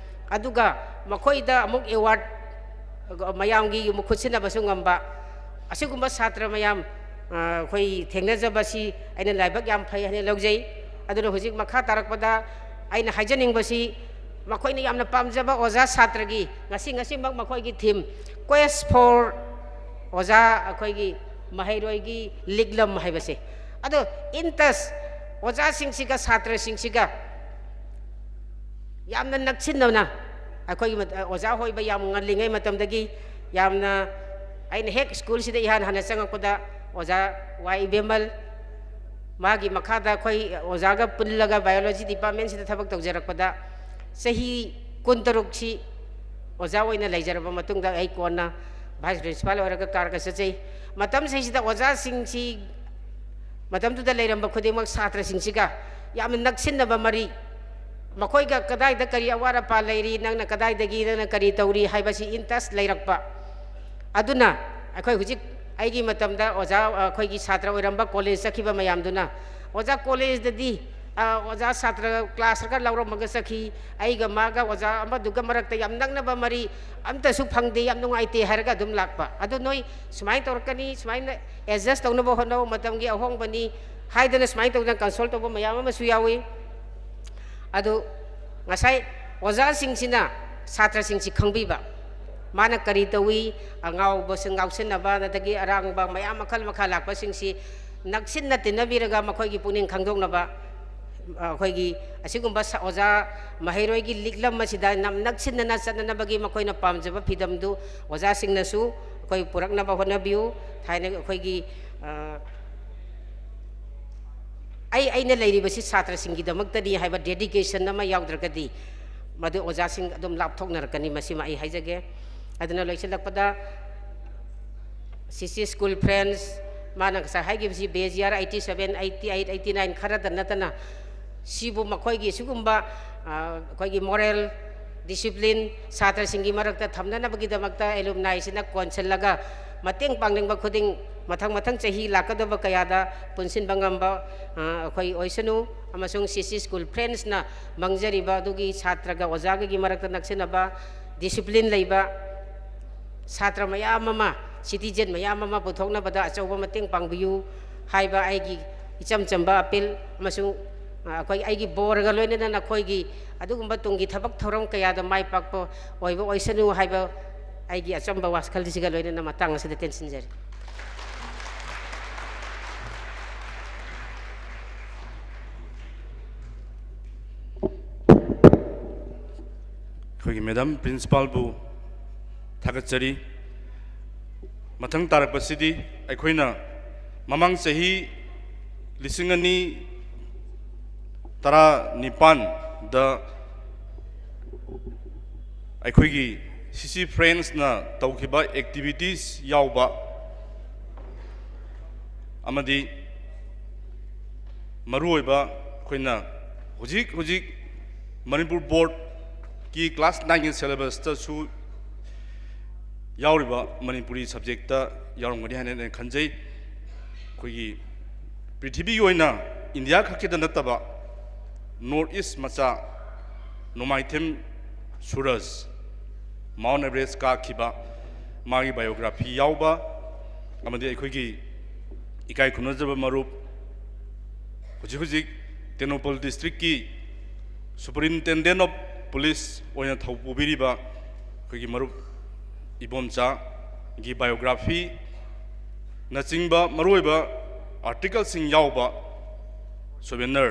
ꯑꯗꯨꯒ ꯃꯈꯣꯏꯗ ꯑꯃꯨꯛ award ꯃꯌꯥꯝꯒꯤ ꯃꯈꯨꯠ ꯁꯤꯟꯅꯕꯁꯨ ꯉꯝꯕ, ꯑꯁꯤꯒꯨꯝꯕ ꯁꯥꯇ꯭ꯔ ꯃꯌꯥꯝ, ꯑ, ꯑꯩꯈꯣꯏ ꯊꯦꯡꯅꯖꯕꯁꯤ ꯑꯩꯅ ꯂꯥꯏꯕꯛ ꯌꯥꯝ ꯐꯩ ꯍꯥꯏꯅ ꯂꯧꯖꯩ꯫ ꯑꯗꯨꯅ ꯍꯧꯖꯤꯛ ꯃꯈꯥ ꯇꯥꯔꯛꯄꯗ ꯑꯩꯅ ꯍꯥꯏꯖꯅꯤꯡꯕꯁꯤ, ꯃꯈꯣꯏꯅ ꯌꯥꯝꯅ ꯄꯥꯝꯖꯕ ꯑꯣꯖꯥ ꯁꯥꯇ꯭ꯔꯒꯤ, ꯉꯁꯤ, ꯉꯁꯤꯃꯛ ꯃꯈꯣꯏꯒꯤ theme, Quest for ꯑꯣꯖꯥ ꯑꯩꯈꯣꯏꯒꯤ ꯃꯍꯩꯔꯣꯏꯒꯤ ꯂꯤꯛꯂꯝ ꯍꯥꯏꯕꯁꯦ꯫ ꯑꯗꯣ in touch ꯑꯣꯖꯥꯁꯤꯡꯁꯤꯒ ꯁꯥꯇ꯭ꯔꯁꯤꯡꯁꯤꯒ ꯌꯥꯝꯅ ꯅꯛꯁꯤꯟꯅꯅ ꯑꯩꯈꯣꯏꯒꯤ ꯃꯠ-, ꯑꯣꯖꯥ ꯑꯣꯏꯕ ꯌꯥꯝ ꯉꯜꯂꯤꯉꯩ ꯃꯇꯝꯗꯒꯤ ꯌꯥꯝꯅ, ꯑꯩꯅ ꯍꯦꯛ ꯁ꯭ꯀꯨꯜꯁꯤꯗ ꯏꯍꯥꯟ ꯍꯥꯟꯅ ꯆꯪꯉꯛꯄꯗ ꯑꯣꯖꯥ ꯋꯥꯏ ꯏꯕꯦꯝꯃꯜ, ꯃꯥꯒꯤ ꯃꯈꯥꯗ ꯑꯩꯈꯣꯏ ꯑꯣꯖꯥꯒ ꯄꯨꯜꯂꯒ biology departmentꯁꯤꯗ ꯊꯕꯛ ꯇꯧꯖꯔꯛꯄꯗ ꯆꯍꯤ ꯀꯨꯟꯇꯔꯨꯛꯁꯤ ꯑꯣꯖꯥ ꯑꯣꯏꯅ ꯂꯩꯖꯔꯕ ꯃꯇꯨꯡꯗ ꯑꯩ ꯀꯣꯟꯅ vice principal ꯑꯣꯏꯔꯒ ꯀꯥꯔꯒ ꯆꯠꯆꯩ꯫ ꯃꯇꯝꯁꯤꯗꯩꯁꯤꯗ ꯑꯣꯖꯥꯁꯤꯡꯁꯤ, ꯃꯇꯝꯗꯨꯗ ꯂꯩꯔꯝꯕ ꯈꯨꯗꯤꯡꯃꯛ ꯁꯥꯇ꯭ꯔꯁꯤꯡꯁꯤꯒ ꯌꯥꯝꯅ ꯅꯛꯁꯤꯟꯅꯕ ꯃꯔꯤ, ꯃꯈꯣꯏꯒ ꯀꯗꯥꯏꯗ ꯀꯔꯤ ꯑꯋꯥꯠ ꯑꯄꯥ ꯂꯩꯔꯤ, ꯅꯪꯅ ꯀꯗꯥꯏꯗꯒꯤ, ꯅꯪꯅ ꯀꯔꯤ ꯇꯧꯔꯤ ꯍꯥꯏꯕꯁꯤ in touch ꯂꯩꯔꯛꯄ꯫ ꯑꯗꯨꯅ ꯑꯩꯈꯣꯏ ꯍꯧꯖꯤꯛ, ꯑꯩꯒꯤ ꯃꯇꯝꯗ ꯑꯣꯖꯥ, ꯑꯩꯈꯣꯏꯒꯤ ꯁꯥꯇ꯭ꯔ ꯑꯣꯏꯔꯝꯕ ꯀꯣꯂꯦꯖ ꯆꯠꯈꯤꯕ ꯃꯌꯥꯝꯗꯨꯅ, "ꯑꯣꯖꯥ, ꯀꯣꯂꯦꯖꯇꯗꯤ, ꯑ, ꯑꯣꯖꯥ ꯁꯥꯇ꯭ꯔ class ꯈꯔ ꯂꯧꯔꯝꯃꯒ ꯆꯠꯈꯤ, ꯑꯩꯒ ꯃꯥꯒ ꯑꯣꯖꯥ ꯑꯃꯗꯨꯒ ꯃꯔꯛꯇ ꯌꯥꯝ ꯅꯛꯅꯕ ꯃꯔꯤ ꯑꯝꯇꯁꯨ ꯐꯪꯗꯦ, ꯌꯥꯝ ꯅꯨꯡꯉꯥꯏꯇꯦ" ꯍꯥꯏꯔꯒ ꯑꯗꯨꯝ ꯂꯥꯛꯄ꯫ ꯑꯗꯨ ꯅꯣꯏ ꯁꯨꯃꯥꯏꯅ ꯇꯧꯔꯛꯀꯅꯤ, ꯁꯨꯃꯥꯏꯅ adjust ꯇꯧꯅꯕ ꯍꯣꯠꯅꯧ, ꯃꯇꯝꯒꯤ ꯑꯍꯣꯡꯕꯅꯤ ꯍꯥꯏꯗꯅ ꯁꯨꯃꯥꯏꯅ ꯇꯧꯗꯅ consult ꯇꯧꯕ ꯃꯌꯥꯝ ꯑꯃꯁꯨ ꯌꯥꯎꯏ꯫ ꯑꯗꯨ ꯉꯁꯥꯏ ꯑꯣꯖꯥꯁꯤꯡꯁꯤꯅ ꯁꯥꯇ꯭ꯔꯁꯤꯡꯁꯤ ꯈꯪꯕꯤꯕ, ꯃꯥꯅ ꯀꯔꯤ ꯇꯧꯏ, ꯑꯉꯥꯎꯕꯁꯤꯡ ꯉꯥꯎꯁꯤꯟꯅꯕ, ꯑꯗꯒꯤ ꯑꯔꯥꯡꯕ ꯃꯌꯥꯝ ꯃꯈꯜ ꯃꯈꯥ ꯂꯥꯛꯄꯁꯤꯡꯁꯤ ꯅꯛꯁꯤꯟꯅ ꯇꯤꯟꯅꯕꯤꯔꯒ ꯃꯈꯣꯏꯒꯤ ꯄꯨꯛꯅꯤꯡ ꯈꯪꯗꯣꯛꯅꯕ, ꯑꯩꯈꯣꯏꯒꯤ ꯑꯁꯤꯒꯨꯝꯕ ꯁ-, ꯑꯣꯖꯥ ꯃꯍꯩꯔꯣꯏꯒꯤ ꯂꯤꯛꯂꯝ ꯑꯁꯤꯗ ꯌꯥꯝ ꯅꯛꯁꯤꯟꯅꯅ ꯆꯠꯅꯅꯕꯒꯤ ꯃꯈꯣꯏꯅ ꯄꯥꯝꯖꯕ ꯐꯤꯗꯝꯗꯨ ꯑꯣꯖꯥꯁꯤꯡꯅꯁꯨ ꯑꯩꯈꯣꯏ ꯄꯨꯔꯛꯅꯕ ꯍꯣꯠꯅꯕꯤꯌꯨ꯫ ꯊꯥꯏꯅ ꯑꯩꯈꯣꯏꯒꯤ, ꯑ, "ꯑꯩ, ꯑꯩꯅ ꯂꯩꯔꯤꯕꯁꯤ ꯁꯥꯇ꯭ꯔꯁꯤꯡꯒꯤꯗꯃꯛꯇꯅꯤ" ꯍꯥꯏꯕ dedication ꯑꯃ ꯌꯥꯎꯗ꯭ꯔꯒꯗꯤ ꯃꯗꯨ ꯑꯣꯖꯥꯁꯤꯡ ꯑꯗꯨꯝ ꯂꯥꯞꯊꯣꯛꯅꯔꯛꯀꯅꯤ, ꯃꯁꯤꯃ ꯑꯩ ꯍꯥꯏꯖꯒꯦ꯫ ꯑꯗꯨꯅ ꯂꯣꯏꯁꯤꯜꯂꯛꯄꯗ ꯁꯤ ꯁꯤ School Friends, ꯃꯥꯅ ꯉꯁꯥꯏ ꯍꯥꯏꯈꯤꯕꯁꯤ batch year eighty seven, eighty eight, eighty nine ꯈꯔꯗ ꯅꯠꯇꯅ ꯁꯤꯕꯨ ꯃꯈꯣꯏꯒꯤ ꯁꯤꯒꯨꯝꯕ, ꯑ, ꯑꯩꯈꯣꯏꯒꯤ moral discipline ꯁꯥꯇ꯭ꯔꯁꯤꯡꯒꯤ ꯃꯔꯛꯇ ꯊꯝꯅꯅꯕꯒꯤꯗꯃꯛꯇ alumni ꯁꯤꯅ ꯀꯣꯟꯁꯤꯜꯂꯒ ꯃꯇꯦꯡ ꯄꯥꯡꯅꯤꯡꯕ ꯈꯨꯗꯤꯡ ꯃꯊꯪ ꯃꯊꯪ ꯆꯍꯤ ꯂꯥꯛꯀꯗꯕ ꯀꯌꯥꯗ ꯄꯨꯟꯁꯤꯟꯕ ꯉꯝꯕ, ꯑ, ꯑꯩꯈꯣꯏ ꯑꯣꯏꯁꯅꯨ꯫ ꯑꯃꯁꯨꯡ ꯁꯤ ꯁꯤ School Friends ꯅ ꯃꯥꯡꯖꯔꯤꯕ ꯑꯗꯨꯒꯤ ꯁꯥꯇ꯭ꯔꯒ ꯑꯣꯖꯥꯒꯒꯤ ꯃꯔꯛꯇ ꯅꯛꯁꯤꯟꯅꯕ, discipline ꯂꯩꯕ, ꯁꯥꯇ꯭ꯔ ꯃꯌꯥꯝ ꯑꯃ, citizen ꯃꯌꯥꯝ ꯑꯃ ꯄꯨꯊꯣꯛꯅꯕꯗ ꯑꯆꯧꯕ ꯃꯇꯦꯡ ꯄꯥꯡꯕꯤꯌꯨ ꯍꯥꯏꯕ ꯑꯩꯒꯤ ꯏꯆꯝ ꯆꯝꯕ appeal ꯑꯃꯁꯨꯡ, ꯑ, ꯑꯩꯈꯣꯏ, ꯑꯩꯒꯤ ꯕꯣꯔꯒ ꯂꯣꯏꯅꯅ ꯅꯈꯣꯏꯒꯤ ꯑꯗꯨꯒꯨꯝꯕ ꯇꯨꯡꯒꯤ ꯊꯕꯛ ꯊꯧꯔꯝ ꯀꯌꯥꯗ ꯃꯥꯏ ꯄꯥꯛꯄ ꯑꯣꯏꯕ ꯑꯣꯏꯁꯅꯨ ꯍꯥꯏꯕ ꯑꯩꯒꯤ ꯑꯆꯝꯕ ꯋꯥꯈꯜꯁꯤꯒ ꯂꯣꯏꯅꯅ ꯃꯇꯥꯡ ꯑꯁꯤꯗ ꯇꯦꯟꯁꯤꯟꯖꯔꯤ꯫ ꯑꯩꯈꯣꯏꯒꯤ madam principalꯕꯨ ꯊꯥꯒꯠꯆꯔꯤ꯫ ꯃꯊꯪ ꯇꯥꯔꯛꯄꯁꯤꯗꯤ ꯑꯩꯈꯣꯏꯅ ꯃꯃꯥꯡ ꯆꯍꯤ ꯂꯤꯁꯤꯡ ꯑꯅꯤ ꯇꯔꯥꯅꯤꯄꯥꯟꯗ ꯑꯩꯈꯣꯏꯒꯤ CC Friendsꯅ ꯇꯧꯈꯤꯕ activities ꯌꯥꯎꯕ ꯑꯃꯗꯤ ꯃꯔꯨꯑꯣꯏꯕ ꯑꯩꯈꯣꯏꯅ ꯍꯧꯖꯤꯛ ꯍꯧꯖꯤꯛ ꯃꯅꯤꯄꯨꯔ boardꯀꯤ class nineꯒꯤ syllabusꯇꯁꯨ ꯌꯥꯎꯔꯤꯕ ꯃꯅꯤꯄꯨꯔꯤ subjectꯇ ꯌꯥꯎꯔꯝꯒꯅꯤ ꯍꯥꯏꯅ ꯑꯩꯅ ꯈꯟꯖꯩ꯫ ꯑꯩꯈꯣꯏꯒꯤ ꯄ꯭ꯔꯤꯊꯤꯕꯤꯒꯤ ꯑꯣꯏꯅ ꯏꯟꯗꯤꯌꯥ ꯈꯛꯀꯤꯗ ꯅꯠꯇꯕ North East ꯃꯆꯥ ꯅꯣꯡꯃꯥꯏꯊꯦꯝ ꯁꯨꯔꯖ Mount Everest ꯀꯥꯈꯤꯕ ꯃꯥꯒꯤ biography ꯌꯥꯎꯕ ꯑꯃꯗꯤ ꯑꯩꯈꯣꯏꯒꯤ ꯏꯀꯥꯏ ꯈꯨꯝꯅꯖꯕ ꯃꯔꯨꯞ, ꯍꯧꯖꯤꯛ ꯍꯧꯖꯤꯛ ꯇꯦꯡꯅꯧꯄꯜ districtꯀꯤ Superintendent of Police ꯑꯣꯏꯅ ꯊꯧ ꯄꯨꯕꯤꯔꯤꯕ ꯑꯩꯈꯣꯏꯒꯤ ꯃꯔꯨꯞ ꯏꯕꯣꯝꯆꯥꯒꯤ biographyꯅꯆꯤꯡꯕ ꯃꯔꯨꯑꯣꯏꯕ articleꯁꯤꯡ ꯌꯥꯎꯕ souvenir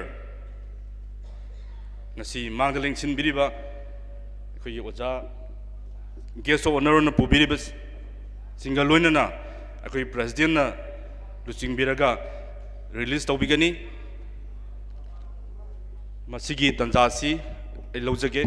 ꯉꯁꯤ ꯃꯥꯡꯗ ꯂꯦꯡꯁꯤꯟꯕꯤꯔꯤꯕ ꯑꯩꯈꯣꯏꯒꯤ ꯑꯣꯖꯥ guest of honourꯅ ꯄꯨꯕꯤꯔꯤꯕꯁꯤꯡꯒ ꯂꯣꯏꯅꯅ ꯑꯩꯈꯣꯏ presidentꯅ ꯂꯨꯆꯤꯡꯕꯤꯔꯒ release ꯇꯧꯕꯤꯒꯅꯤ꯫ ꯃꯁꯤꯒꯤ ꯇꯥꯟꯖꯥꯁꯤ ꯑꯩ ꯂꯧꯖꯒꯦ꯫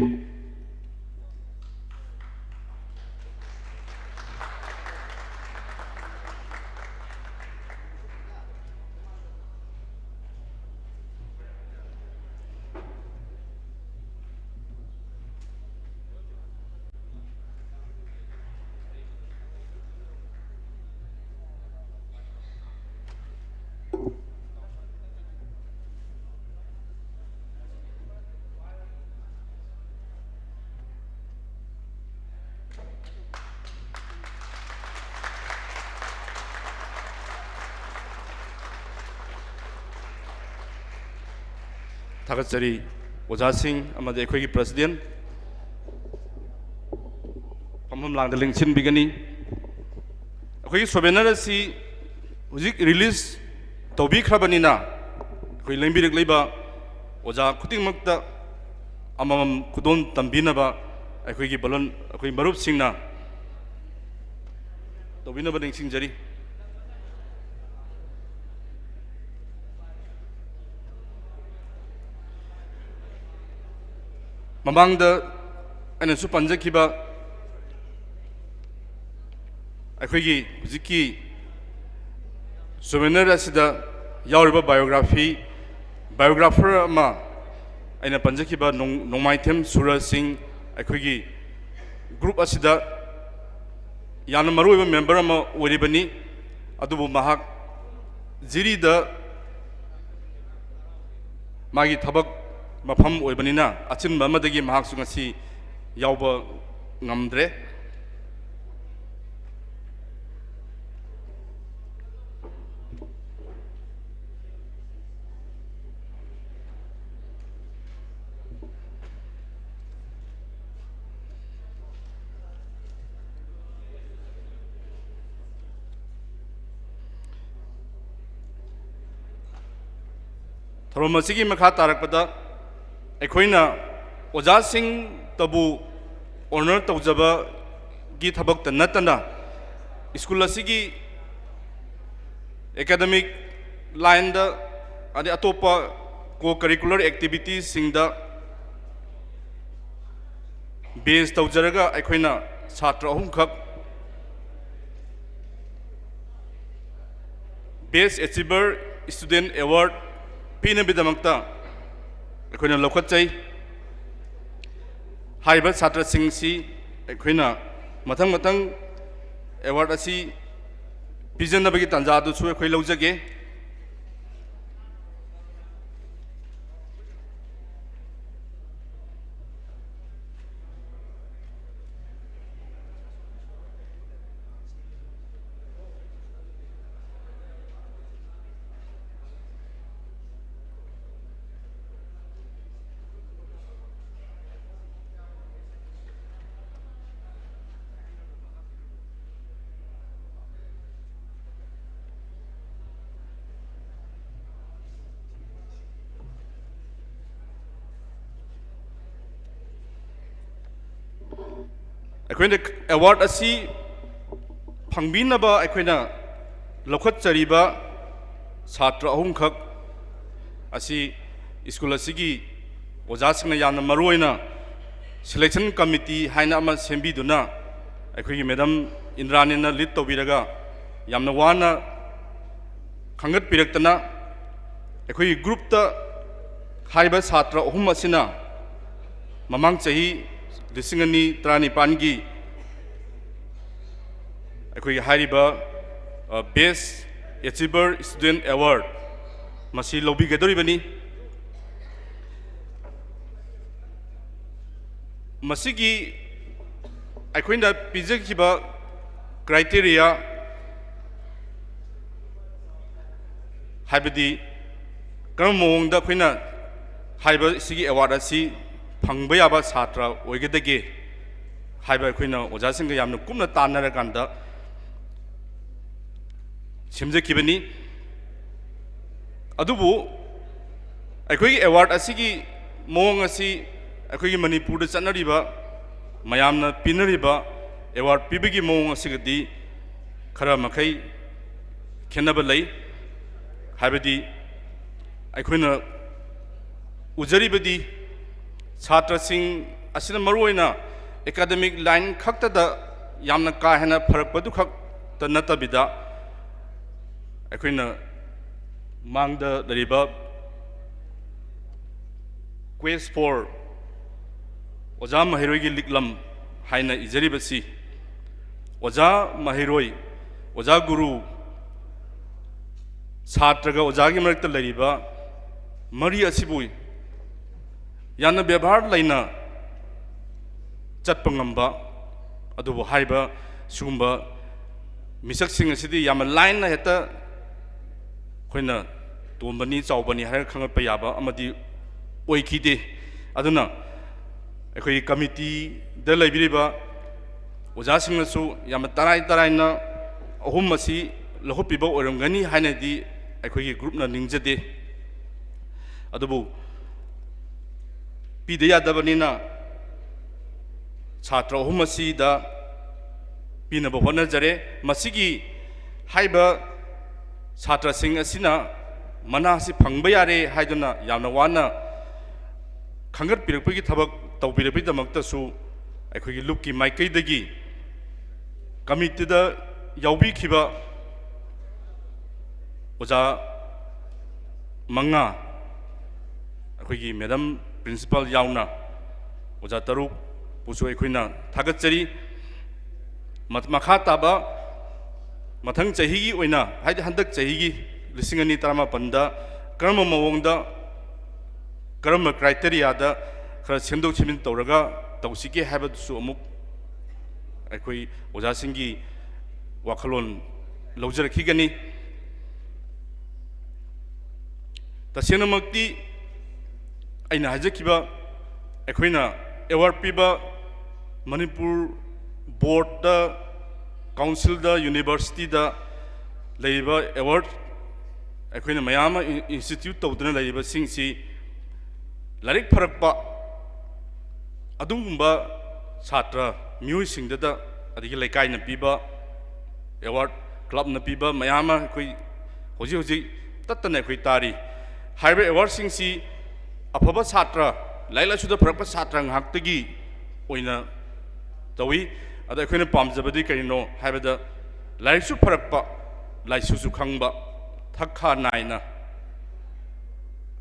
ꯊꯥꯒꯠꯆꯔꯤ꯫ ꯑꯣꯖꯥꯁꯤꯡ ꯑꯃꯗꯤ ꯑꯩꯈꯣꯏꯒꯤ ꯄ꯭ꯔꯁꯤꯗꯦꯟ ꯐꯝꯐꯝ ꯂꯥꯡꯗ ꯂꯦꯡꯁꯤꯟꯕꯤꯒꯅꯤ꯫ ꯑꯩꯈꯣꯏꯒꯤ ꯁꯣꯚꯦꯅꯔ ꯑꯁꯤ ꯍꯧꯖꯤꯛ ꯔꯤꯂꯤꯁ ꯇꯧꯕꯤꯈ꯭ꯔꯕꯅꯤꯅ, ꯑꯩꯈꯣꯏ ꯂꯦꯡꯕꯤꯔꯛꯂꯤꯕ ꯑꯣꯖꯥ ꯈꯨꯗꯤꯡꯃꯛꯇ ꯑꯃꯃꯝ ꯈꯨꯗꯣꯜ ꯇꯝꯕꯤꯅꯕ ꯑꯩꯈꯣꯏꯒꯤ ꯕꯂꯣꯟ, ꯑꯩꯈꯣꯏ ꯃꯔꯨꯞꯁꯤꯡꯅ ꯇꯧꯕꯤꯅꯕ ꯅꯤꯡꯁꯤꯡꯖꯔꯤ꯫ ꯃꯃꯥꯡꯗ ꯑꯩꯅꯁꯨ ꯄꯟꯖꯈꯤꯕ ꯑꯩꯈꯣꯏꯒꯤ ꯍꯧꯖꯤꯛꯀꯤ ꯁꯣꯚꯦꯅꯔ ꯑꯁꯤꯗ ꯌꯥꯎꯔꯤꯕ ꯕꯥꯏꯑꯣꯒ꯭ꯔꯥꯐꯤ, ꯕꯥꯏꯑꯣꯒ꯭ꯔꯥꯐꯔ ꯑꯃ ꯑꯩꯅ ꯄꯟꯖꯈꯤꯕ ꯅꯣꯡ-, ꯅꯣꯡꯃꯥꯏꯊꯦꯝ ꯁꯨꯔꯖ ꯁꯤꯡ ꯑꯩꯈꯣꯏꯒꯤ ꯒ꯭ꯔꯨꯞ ꯑꯁꯤꯗ ꯌꯥꯝꯅ ꯃꯔꯨꯑꯣꯏꯕ ꯃꯦꯝꯕꯔ ꯑꯃ ꯑꯣꯏꯔꯤꯕꯅꯤ꯫ ꯑꯗꯨꯕꯨ ꯃꯍꯥꯛ ꯖꯤꯔꯤꯗ ꯃꯥꯒꯤ ꯊꯕꯛ ꯃꯐꯝ ꯑꯣꯏꯕꯅꯤꯅ ꯑꯆꯤꯟꯕ ꯑꯃꯗꯒꯤ ꯃꯍꯥꯛꯁꯨ ꯉꯁꯤ ꯌꯥꯎꯕ ꯉꯝꯗ꯭ꯔꯦ꯫ ꯊꯧꯔꯝ ꯑꯁꯤꯒꯤ ꯃꯈꯥ ꯇꯥꯔꯛꯄꯗ ꯑꯩꯈꯣꯏꯅ ꯑꯣꯖꯥꯁꯤꯡꯇꯕꯨ ꯑꯣꯅꯔ ꯇꯧꯖꯕꯒꯤ ꯊꯕꯛꯇ ꯅꯠꯇꯅ ꯁ꯭ꯀꯨꯜ ꯑꯁꯤꯒꯤ ꯑꯦꯀꯥꯗꯃꯤꯛ ꯂꯥꯏꯟꯗ ꯑꯗꯩ ꯑꯇꯣꯞꯄ ꯀꯣ ꯀꯔꯤꯀꯨꯂꯔ ꯑꯦꯛꯇꯤꯚꯤꯇꯤꯁꯁꯤꯡꯗ ꯕꯦꯖ ꯇꯧꯖꯔꯒ ꯑꯩꯈꯣꯏꯅ ꯁꯥꯇ꯭ꯔ ꯑꯍꯨꯝꯈꯛ ꯕꯦꯁ ꯑꯦꯆꯤꯚꯔ ꯁ꯭ꯇꯨꯗꯦꯟ ꯑꯦꯋꯥꯔꯗ ꯄꯤꯅꯕꯒꯤꯗꯃꯛꯇ ꯑꯩꯈꯣꯏꯅ ꯂꯧꯈꯠꯆꯩ꯫ ꯍꯥꯏꯔꯤꯕ ꯁꯥꯇ꯭ꯔꯁꯤꯡꯁꯤ ꯑꯩꯈꯣꯏꯅ ꯃꯊꯪ ꯃꯊꯪ ꯑꯦꯋꯥꯔꯗ ꯑꯁꯤ ꯄꯤꯖꯅꯕꯒꯤ ꯇꯥꯟꯖꯥ ꯑꯗꯨꯁꯨ ꯑꯩꯈꯣꯏ ꯂꯧꯖꯒꯦ꯫ ꯑꯩꯈꯣꯏꯅ ꯑꯦꯋꯥꯔꯗ ꯑꯁꯤ ꯐꯪꯕꯤꯅꯕ ꯑꯩꯈꯣꯏꯅ ꯂꯧꯈꯠꯆꯔꯤꯕ ꯁꯥꯇ꯭ꯔ ꯑꯍꯨꯝꯈꯛ ꯑꯁꯤ ꯁ꯭ꯀꯨꯜ ꯑꯁꯤꯒꯤ ꯑꯣꯖꯥꯁꯤꯡꯅ ꯌꯥꯝꯅ ꯃꯔꯨ ꯑꯣꯏꯅ ꯁꯦꯂꯦꯛꯁꯟ ꯀꯃꯤꯇꯤ ꯍꯥꯏꯅ ꯑꯃ ꯁꯦꯝꯕꯤꯗꯨꯅ ꯑꯩꯈꯣꯏꯒꯤ ꯃꯦꯗꯝ ꯏꯟꯗ꯭ꯔꯥꯅꯤꯅ ꯂꯤꯗ ꯇꯧꯕꯤꯔꯒ ꯌꯥꯝꯅ ꯋꯥꯅ ꯈꯟꯒꯠꯄꯤꯔꯛꯇꯅ ꯑꯩꯈꯣꯏꯒꯤ ꯒ꯭ꯔꯨꯞꯇ ꯍꯥꯏꯔꯤꯕ ꯁꯥꯇ꯭ꯔ ꯑꯍꯨꯝ ꯑꯁꯤꯅ ꯃꯃꯥꯡ ꯆꯍꯤ ꯂꯤꯁꯤꯡ ꯑꯅꯤ ꯇꯔꯥꯅꯤꯄꯥꯟꯒꯤ ꯑꯩꯈꯣꯏꯒꯤ ꯍꯥꯏꯔꯤꯕ ꯕꯦꯁ ꯑꯦꯆꯤꯚꯔ ꯁ꯭ꯇꯨꯗꯦꯟ ꯑꯦꯋꯥꯔꯗ ꯃꯁꯤ ꯂꯧꯕꯤꯒꯗꯧꯔꯤꯕꯅꯤ꯫ ꯃꯁꯤꯒꯤ ꯑꯩꯈꯣꯏꯅ ꯄꯤꯖꯈꯤꯕ ꯀ꯭ꯔꯥꯏꯇꯦꯔꯤꯌꯥ ꯍꯥꯏꯕꯗꯤ ꯀꯔꯝꯕ ꯃꯑꯣꯡꯗ ꯑꯩꯈꯣꯏꯅ ꯍꯥꯏꯕ ꯁꯤꯒꯤ ꯑꯦꯋꯥꯔꯗ ꯑꯁꯤ ꯐꯪꯕ ꯌꯥꯕ ꯁꯥꯇ꯭ꯔ ꯑꯣꯏꯒꯗꯒꯦ ꯍꯥꯏꯕ ꯑꯩꯈꯣꯏꯅ ꯑꯣꯖꯥꯁꯤꯡꯒ ꯌꯥꯝꯅ ꯀꯨꯞꯅ ꯇꯥꯟꯅꯔꯀꯥꯟꯗ ꯁꯦꯝꯖꯈꯤꯕꯅꯤ꯫ ꯑꯗꯨꯕꯨ ꯑꯩꯈꯣꯏꯒꯤ ꯑꯦꯋꯥꯔꯗ ꯑꯁꯤꯒꯤ ꯃꯑꯣꯡ ꯑꯁꯤ ꯑꯩꯈꯣꯏꯒꯤ ꯃꯅꯤꯄꯨꯔꯗ ꯆꯠꯅꯔꯤꯕ ꯃꯌꯥꯝꯅ ꯄꯤꯅꯔꯤꯕ ꯑꯦꯋꯥꯔꯗ ꯄꯤꯕꯒꯤ ꯃꯑꯣꯡ ꯑꯁꯤꯒꯗꯤ ꯈꯔ ꯃꯈꯩ ꯈꯦꯠꯅꯕ ꯂꯩ꯫ ꯍꯥꯏꯕꯗꯤ ꯑꯩꯈꯣꯏꯅ ꯎꯖꯔꯤꯕꯗꯤ ꯁꯥꯇ꯭ꯔꯁꯤꯡ ꯑꯁꯤꯅ ꯃꯔꯨꯑꯣꯏꯅ ꯑꯦꯀꯥꯗꯃꯤꯛ ꯂꯥꯏꯟ ꯈꯛꯇꯗ ꯌꯥꯝꯅ ꯀꯥ ꯍꯦꯟꯅ ꯐꯔꯛꯄꯗꯨ ꯈꯛꯇ ꯅꯠꯇꯕꯤꯗ ꯑꯩꯈꯣꯏꯅ ꯃꯥꯡꯗ ꯂꯩꯔꯤꯕ Quest for ꯑꯣꯖꯥ ꯃꯍꯩꯔꯣꯏꯒꯤ ꯂꯤꯛꯂꯝ ꯍꯥꯏꯅ ꯏꯖꯔꯤꯕꯁꯤ ꯑꯣꯖꯥ ꯃꯍꯩꯔꯣꯏ, ꯑꯣꯖꯥ ꯒꯨꯔꯨ, ꯁꯥꯇ꯭ꯔꯒ ꯑꯣꯖꯥꯒꯤ ꯃꯔꯛꯇ ꯂꯩꯔꯤꯕ ꯃꯔꯤ ꯑꯁꯤꯕꯨ ꯌꯥꯝꯅ ꯕꯦꯕꯥꯔ ꯂꯩꯅ ꯆꯠꯄ ꯉꯝꯕ, ꯑꯗꯨꯕꯨ ꯍꯥꯏꯔꯤꯕ ꯁꯤꯒꯨꯝꯕ ꯃꯤꯁꯛꯁꯤꯡ ꯑꯁꯤꯗꯤ ꯌꯥꯝꯅ ꯂꯥꯏꯅ ꯍꯦꯛꯇ ꯑꯩꯈꯣꯏꯅ ꯇꯣꯝꯕꯅꯤ ꯆꯥꯎꯕꯅꯤ ꯍꯥꯏꯔꯒ ꯈꯪꯒꯠꯄ ꯌꯥꯕ ꯑꯃꯗꯤ ꯑꯣꯏꯈꯤꯗꯦ꯫ ꯑꯗꯨꯅ ꯑꯩꯈꯣꯏꯒꯤ ꯀꯃꯤꯇꯤꯗ ꯂꯩꯕꯤꯔꯤꯕ ꯑꯣꯖꯥꯁꯤꯡꯅꯁꯨ ꯌꯥꯝꯅ ꯇꯔꯥꯏ ꯇꯔꯥꯏꯅ ꯑꯍꯨꯝ ꯑꯁꯤ ꯂꯧꯈꯠꯄꯤꯕ ꯑꯣꯏꯔꯝꯒꯅꯤ ꯍꯥꯏꯅꯗꯤ ꯑꯩꯈꯣꯏꯒꯤ ꯒ꯭ꯔꯨꯞꯅ ꯅꯤꯡꯖꯗꯦ꯫ ꯑꯗꯨꯕꯨ ꯄꯤꯗ ꯌꯥꯗꯕꯅꯤꯅ ꯁꯥꯇ꯭ꯔ ꯑꯍꯨꯝ ꯑꯁꯤꯗ ꯄꯤꯅꯕ ꯍꯣꯠꯅꯖꯔꯦ꯫ ꯃꯁꯤꯒꯤ ꯍꯥꯏꯕ ꯁꯥꯇ꯭ꯔꯁꯤꯡ ꯑꯁꯤꯅ ꯃꯅꯥꯁꯤ ꯐꯪꯕ ꯌꯥꯔꯦ ꯍꯥꯏꯗꯨꯅ ꯌꯥꯝꯅ ꯋꯥꯅ ꯈꯟꯒꯠꯄꯤꯔꯛꯄꯒꯤ ꯊꯕꯛ ꯇꯧꯕꯤꯔꯛꯄꯒꯤꯗꯃꯛꯇꯁꯨ ꯑꯩꯈꯣꯏꯒꯤ ꯂꯨꯞꯀꯤ ꯃꯥꯏꯀꯩꯗꯒꯤ ꯀꯃꯤꯇꯤꯗ ꯌꯥꯎꯕꯤꯈꯤꯕ ꯑꯣꯖꯥ ꯃꯉꯥ, ꯑꯩꯈꯣꯏꯒꯤ ꯃꯦꯗꯥꯝ ꯄ꯭ꯔꯤꯟꯁꯤꯄꯥꯜ ꯌꯥꯎꯅ ꯑꯣꯖꯥ ꯇꯔꯨꯛꯄꯨꯁꯨ ꯑꯩꯈꯣꯏꯅ ꯊꯥꯒꯠꯆꯔꯤ꯫ ꯃ-, ꯃꯈꯥ ꯇꯥꯕ ꯃꯊꯪ ꯆꯍꯤꯒꯤ ꯑꯣꯏꯅ, ꯍꯥꯏꯗꯤ ꯍꯟꯗꯛ ꯆꯍꯤꯒꯤ ꯂꯤꯁꯤꯡ ꯑꯅꯤ ꯇꯔꯥꯃꯥꯄꯟꯗ ꯀꯔꯝꯕ ꯃꯑꯣꯡꯗ, ꯀꯔꯝꯕ ꯀ꯭ꯔꯥꯏꯇꯦꯔꯤꯌꯥꯗ ꯈꯔ ꯁꯦꯝꯗꯣꯛ ꯁꯦꯝꯖꯤꯟ ꯇꯧꯔꯒ ꯇꯧꯁꯤꯒꯦ ꯍꯥꯏꯕꯗꯨꯁꯨ ꯑꯃꯨꯛ ꯑꯩꯈꯣꯏ ꯑꯣꯖꯥꯁꯤꯡꯒꯤ ꯋꯥꯈꯜꯂꯣꯟ ꯂꯧꯖꯔꯛꯈꯤꯒꯅꯤ꯫ ꯇꯁꯦꯡꯅꯃꯛꯇꯤ ꯑꯩꯅ ꯍꯥꯏꯖꯈꯤꯕ, ꯑꯩꯈꯣꯏꯅ ꯑꯦꯋꯥꯔꯗ ꯄꯤꯕ ꯃꯅꯤꯄꯨꯔ ꯕꯣꯔꯗꯇ, ꯀꯥꯎꯟꯁꯤꯜꯗ, ꯌꯨꯅꯤꯚꯔꯁꯤꯇꯤꯗ ꯂꯩꯔꯤꯕ ꯑꯦꯋꯥꯔꯗ ꯑꯩꯈꯣꯏꯅ ꯃꯌꯥꯝ ꯑꯃ ꯏꯟ-, ꯏꯟꯁꯇꯤꯇ꯭ꯌꯨꯠ ꯇꯧꯗꯨꯅ ꯂꯩꯔꯤꯕꯁꯤꯡꯁꯤ ꯂꯥꯏꯔꯤꯛ ꯐꯔꯛꯄ ꯑꯗꯨꯒꯨꯝꯕ ꯁꯥꯇ꯭ꯔ ꯃꯤꯑꯣꯏꯁꯤꯡꯗꯨꯗ, ꯑꯗꯒꯤ ꯂꯩꯀꯥꯏꯅ ꯄꯤꯕ ꯑꯦꯋꯥꯔꯗ, ꯀ꯭ꯂꯕꯅ ꯄꯤꯕ ꯃꯌꯥꯝ ꯑꯃ ꯑꯩꯈꯣꯏ ꯍꯧꯖꯤꯛ ꯍꯧꯖꯤꯛ ꯇꯠꯇꯅ ꯑꯩꯈꯣꯏ ꯇꯥꯔꯤ꯫ ꯍꯥꯏꯔꯤꯕ ꯑꯦꯋꯥꯔꯗꯁꯤꯡꯁꯤ ꯑꯐꯕ ꯁꯥꯇ꯭ꯔ, ꯂꯥꯏꯔꯤꯛ ꯂꯥꯏꯁꯨꯗ ꯐꯔꯛꯄ ꯁꯥꯇ꯭ꯔ ꯉꯥꯛꯇꯒꯤ ꯑꯣꯏꯅ ꯇꯧꯏ꯫ ꯑꯗ ꯑꯩꯈꯣꯏꯅ ꯄꯥꯝꯖꯕꯗꯤ ꯀꯔꯤꯅꯣ ꯍꯥꯏꯕꯗ, ꯂꯥꯏꯔꯤꯛꯁꯨ ꯐꯔꯛꯄ, ꯂꯥꯏꯁꯨꯁꯨ ꯈꯪꯕ, ꯊꯛ ꯈꯥ ꯅꯥꯏꯅ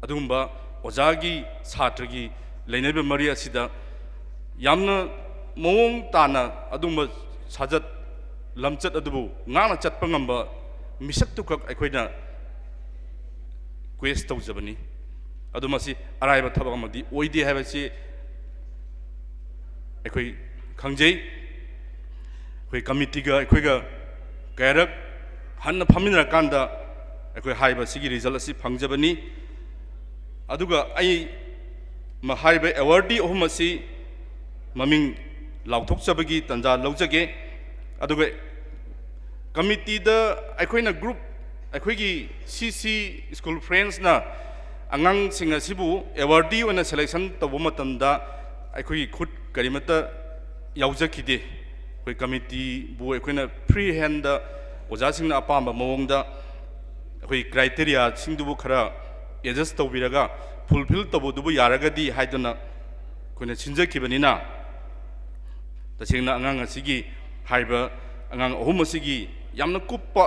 ꯑꯗꯨꯒꯨꯝꯕ ꯑꯣꯖꯥꯒꯤ ꯁꯥꯇ꯭ꯔꯒꯤ ꯂꯩꯅꯔꯤꯕ ꯃꯔꯤ ꯑꯁꯤꯗ ꯌꯥꯝꯅ ꯃꯑꯣꯡ ꯇꯥꯅ ꯑꯗꯨꯒꯨꯝꯕ ꯁꯥꯖꯠ ꯂꯝꯆꯠ ꯑꯗꯨꯕꯨ ꯉꯥꯛꯅ ꯆꯠꯄ ꯉꯝꯕ ꯃꯤꯁꯛꯇꯨꯈꯛ ꯑꯩꯈꯣꯏꯅ ꯔꯤꯀ꯭ꯋꯦꯁ ꯇꯧꯖꯕꯅꯤ꯫ ꯑꯗꯨ ꯃꯁꯤ ꯑꯔꯥꯏꯕ ꯊꯕꯛ ꯑꯃꯗꯤ ꯑꯣꯏꯗꯦ ꯍꯥꯏꯕꯁꯤ ꯑꯩꯈꯣꯏ ꯈꯪꯖꯩ꯫ ꯑꯩꯈꯣꯏ ꯀꯃꯤꯇꯤꯒ ꯑꯩꯈꯣꯏꯒ ꯀꯌꯥꯔꯛ ꯍꯟꯅ ꯐꯝꯃꯤꯟꯅꯔꯀꯥꯟꯗ ꯑꯩꯈꯣꯏ ꯍꯥꯏꯔꯤꯕ ꯁꯤꯒꯤ ꯔꯤꯖꯜ ꯑꯁꯤ ꯐꯪꯖꯕꯅꯤ꯫ ꯑꯗꯨꯒ ꯑꯩ ꯃ-, ꯍꯥꯏꯔꯤꯕ ꯑꯦꯋꯥꯔꯗꯤ ꯑꯍꯨꯝ ꯑꯁꯤ ꯃꯃꯤꯡ ꯂꯥꯎꯊꯣꯛꯆꯕꯒꯤ ꯇꯥꯟꯖꯥ ꯂꯧꯖꯒꯦ꯫ ꯑꯗꯨꯒ ꯀꯃꯤꯇꯤꯗ ꯑꯩꯈꯣꯏꯅ ꯒ꯭ꯔꯨꯞ, ꯑꯩꯈꯣꯏꯒꯤ ꯁꯤ ꯁꯤ ꯁ꯭ꯀꯨꯜ ꯐ꯭ꯔꯦꯟꯁꯅ ꯑꯉꯥꯡꯁꯤꯡ ꯑꯁꯤꯕꯨ ꯑꯦꯋꯥꯔꯗꯤ ꯑꯣꯏꯅ ꯁꯦꯂꯦꯛꯁꯟ ꯇꯧꯕ ꯃꯇꯝꯗ ꯑꯩꯈꯣꯏꯒꯤ ꯈꯨꯠ ꯀꯔꯤꯃꯠꯇ ꯌꯥꯎꯖꯈꯤꯗꯦ꯫ ꯑꯩꯈꯣꯏ ꯀꯃꯤꯇꯤꯕꯨ ꯑꯩꯈꯣꯏꯅ ꯐ꯭ꯔꯤ ꯍꯦꯟꯗ ꯑꯣꯖꯥꯁꯤꯡꯅ ꯑꯄꯥꯝꯕ ꯃꯑꯣꯡꯗ ꯑꯩꯈꯣꯏ ꯀ꯭ꯔꯥꯏꯇꯦꯔꯤꯌꯥꯁꯤꯡꯗꯨꯕꯨ ꯈꯔ ꯑꯦꯗꯖꯁ ꯇꯧꯕꯤꯔꯒ ꯐꯨꯜꯐꯤꯜ ꯇꯧꯕꯗꯨꯕꯨ ꯌꯥꯔꯒꯗꯤ ꯍꯥꯏꯗꯨꯅ ꯑꯩꯈꯣꯏꯅ ꯁꯤꯟꯖꯈꯤꯕꯅꯤꯅ, ꯇꯁꯦꯡꯅ ꯑꯉꯥꯡ ꯑꯁꯤꯒꯤ, ꯍꯥꯏꯔꯤꯕ ꯑꯉꯥꯡ ꯑꯍꯨꯝ ꯑꯁꯤꯒꯤ ꯌꯥꯝꯅ ꯀꯨꯞꯄ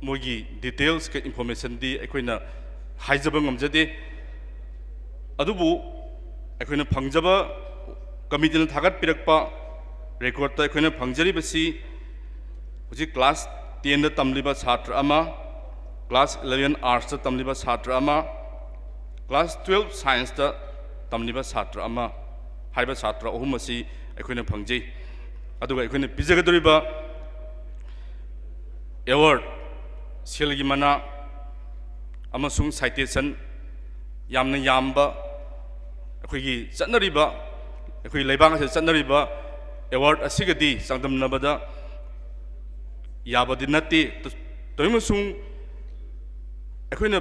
ꯃꯣꯏꯒꯤ ꯗꯤꯇꯦꯜꯁꯀ ꯏꯟꯐꯣꯔꯃꯦꯁꯟꯗꯤ ꯑꯩꯈꯣꯏꯅ ꯍꯥꯏꯖꯕ ꯉꯝꯖꯗꯦ꯫ ꯑꯗꯨꯕꯨ ꯑꯩꯈꯣꯏꯅ ꯐꯪꯖꯕ, ꯀꯃꯤꯇꯤꯅ ꯊꯥꯒꯠꯄꯤꯔꯛꯄ ꯔꯦꯀꯣꯔꯠꯇ ꯑꯩꯈꯣꯏꯅ ꯐꯪꯖꯔꯤꯕꯁꯤ ꯍꯧꯖꯤꯛ ꯀ꯭ꯂꯥꯁ ꯇꯦꯟꯗ ꯇꯝꯂꯤꯕ ꯁꯥꯇ꯭ꯔ ꯑꯃ, ꯀ꯭ꯂꯥꯁ ꯏꯂꯦꯚꯦꯟ ꯑꯥꯔꯠꯁꯇ ꯇꯝꯂꯤꯕ ꯁꯥꯇ꯭ꯔ ꯑꯃ, ꯀ꯭ꯂꯥꯁ ꯇꯨꯌꯦꯜꯐ ꯁꯥꯏꯟꯁꯇ ꯇꯝꯂꯤꯕ ꯁꯥꯇ꯭ꯔ ꯑꯃ ꯍꯥꯏꯕ ꯁꯥꯇ꯭ꯔ ꯑꯍꯨꯝ ꯑꯁꯤ ꯑꯩꯈꯣꯏꯅ ꯐꯪꯖꯩ꯫ ꯑꯗꯨꯒ ꯑꯩꯈꯣꯏꯅ ꯄꯤꯖꯒꯗꯧꯔꯤꯕ ꯑꯦꯋꯥꯔꯗ, ꯁꯦꯜꯒꯤ ꯃꯅꯥ ꯑꯃꯁꯨꯡ ꯁꯥꯏꯇꯦꯁꯟ ꯌꯥꯝꯅ ꯌꯥꯝꯕ, ꯑꯩꯈꯣꯏꯒꯤ ꯆꯠꯅꯔꯤꯕ, ꯑꯩꯈꯣꯏ ꯂꯩꯕꯥꯛ ꯑꯁꯤꯗ ꯆꯠꯅꯔꯤꯕ ꯑꯦꯋꯥꯔꯗ ꯑꯁꯤꯒꯗꯤ ꯆꯥꯡꯗꯝꯅꯕꯗ ꯌꯥꯕꯗꯤ ꯅꯠꯇꯦ꯫ ꯇ-, ꯇꯧꯏꯃꯁꯨꯡ ꯑꯩꯈꯣꯏꯅ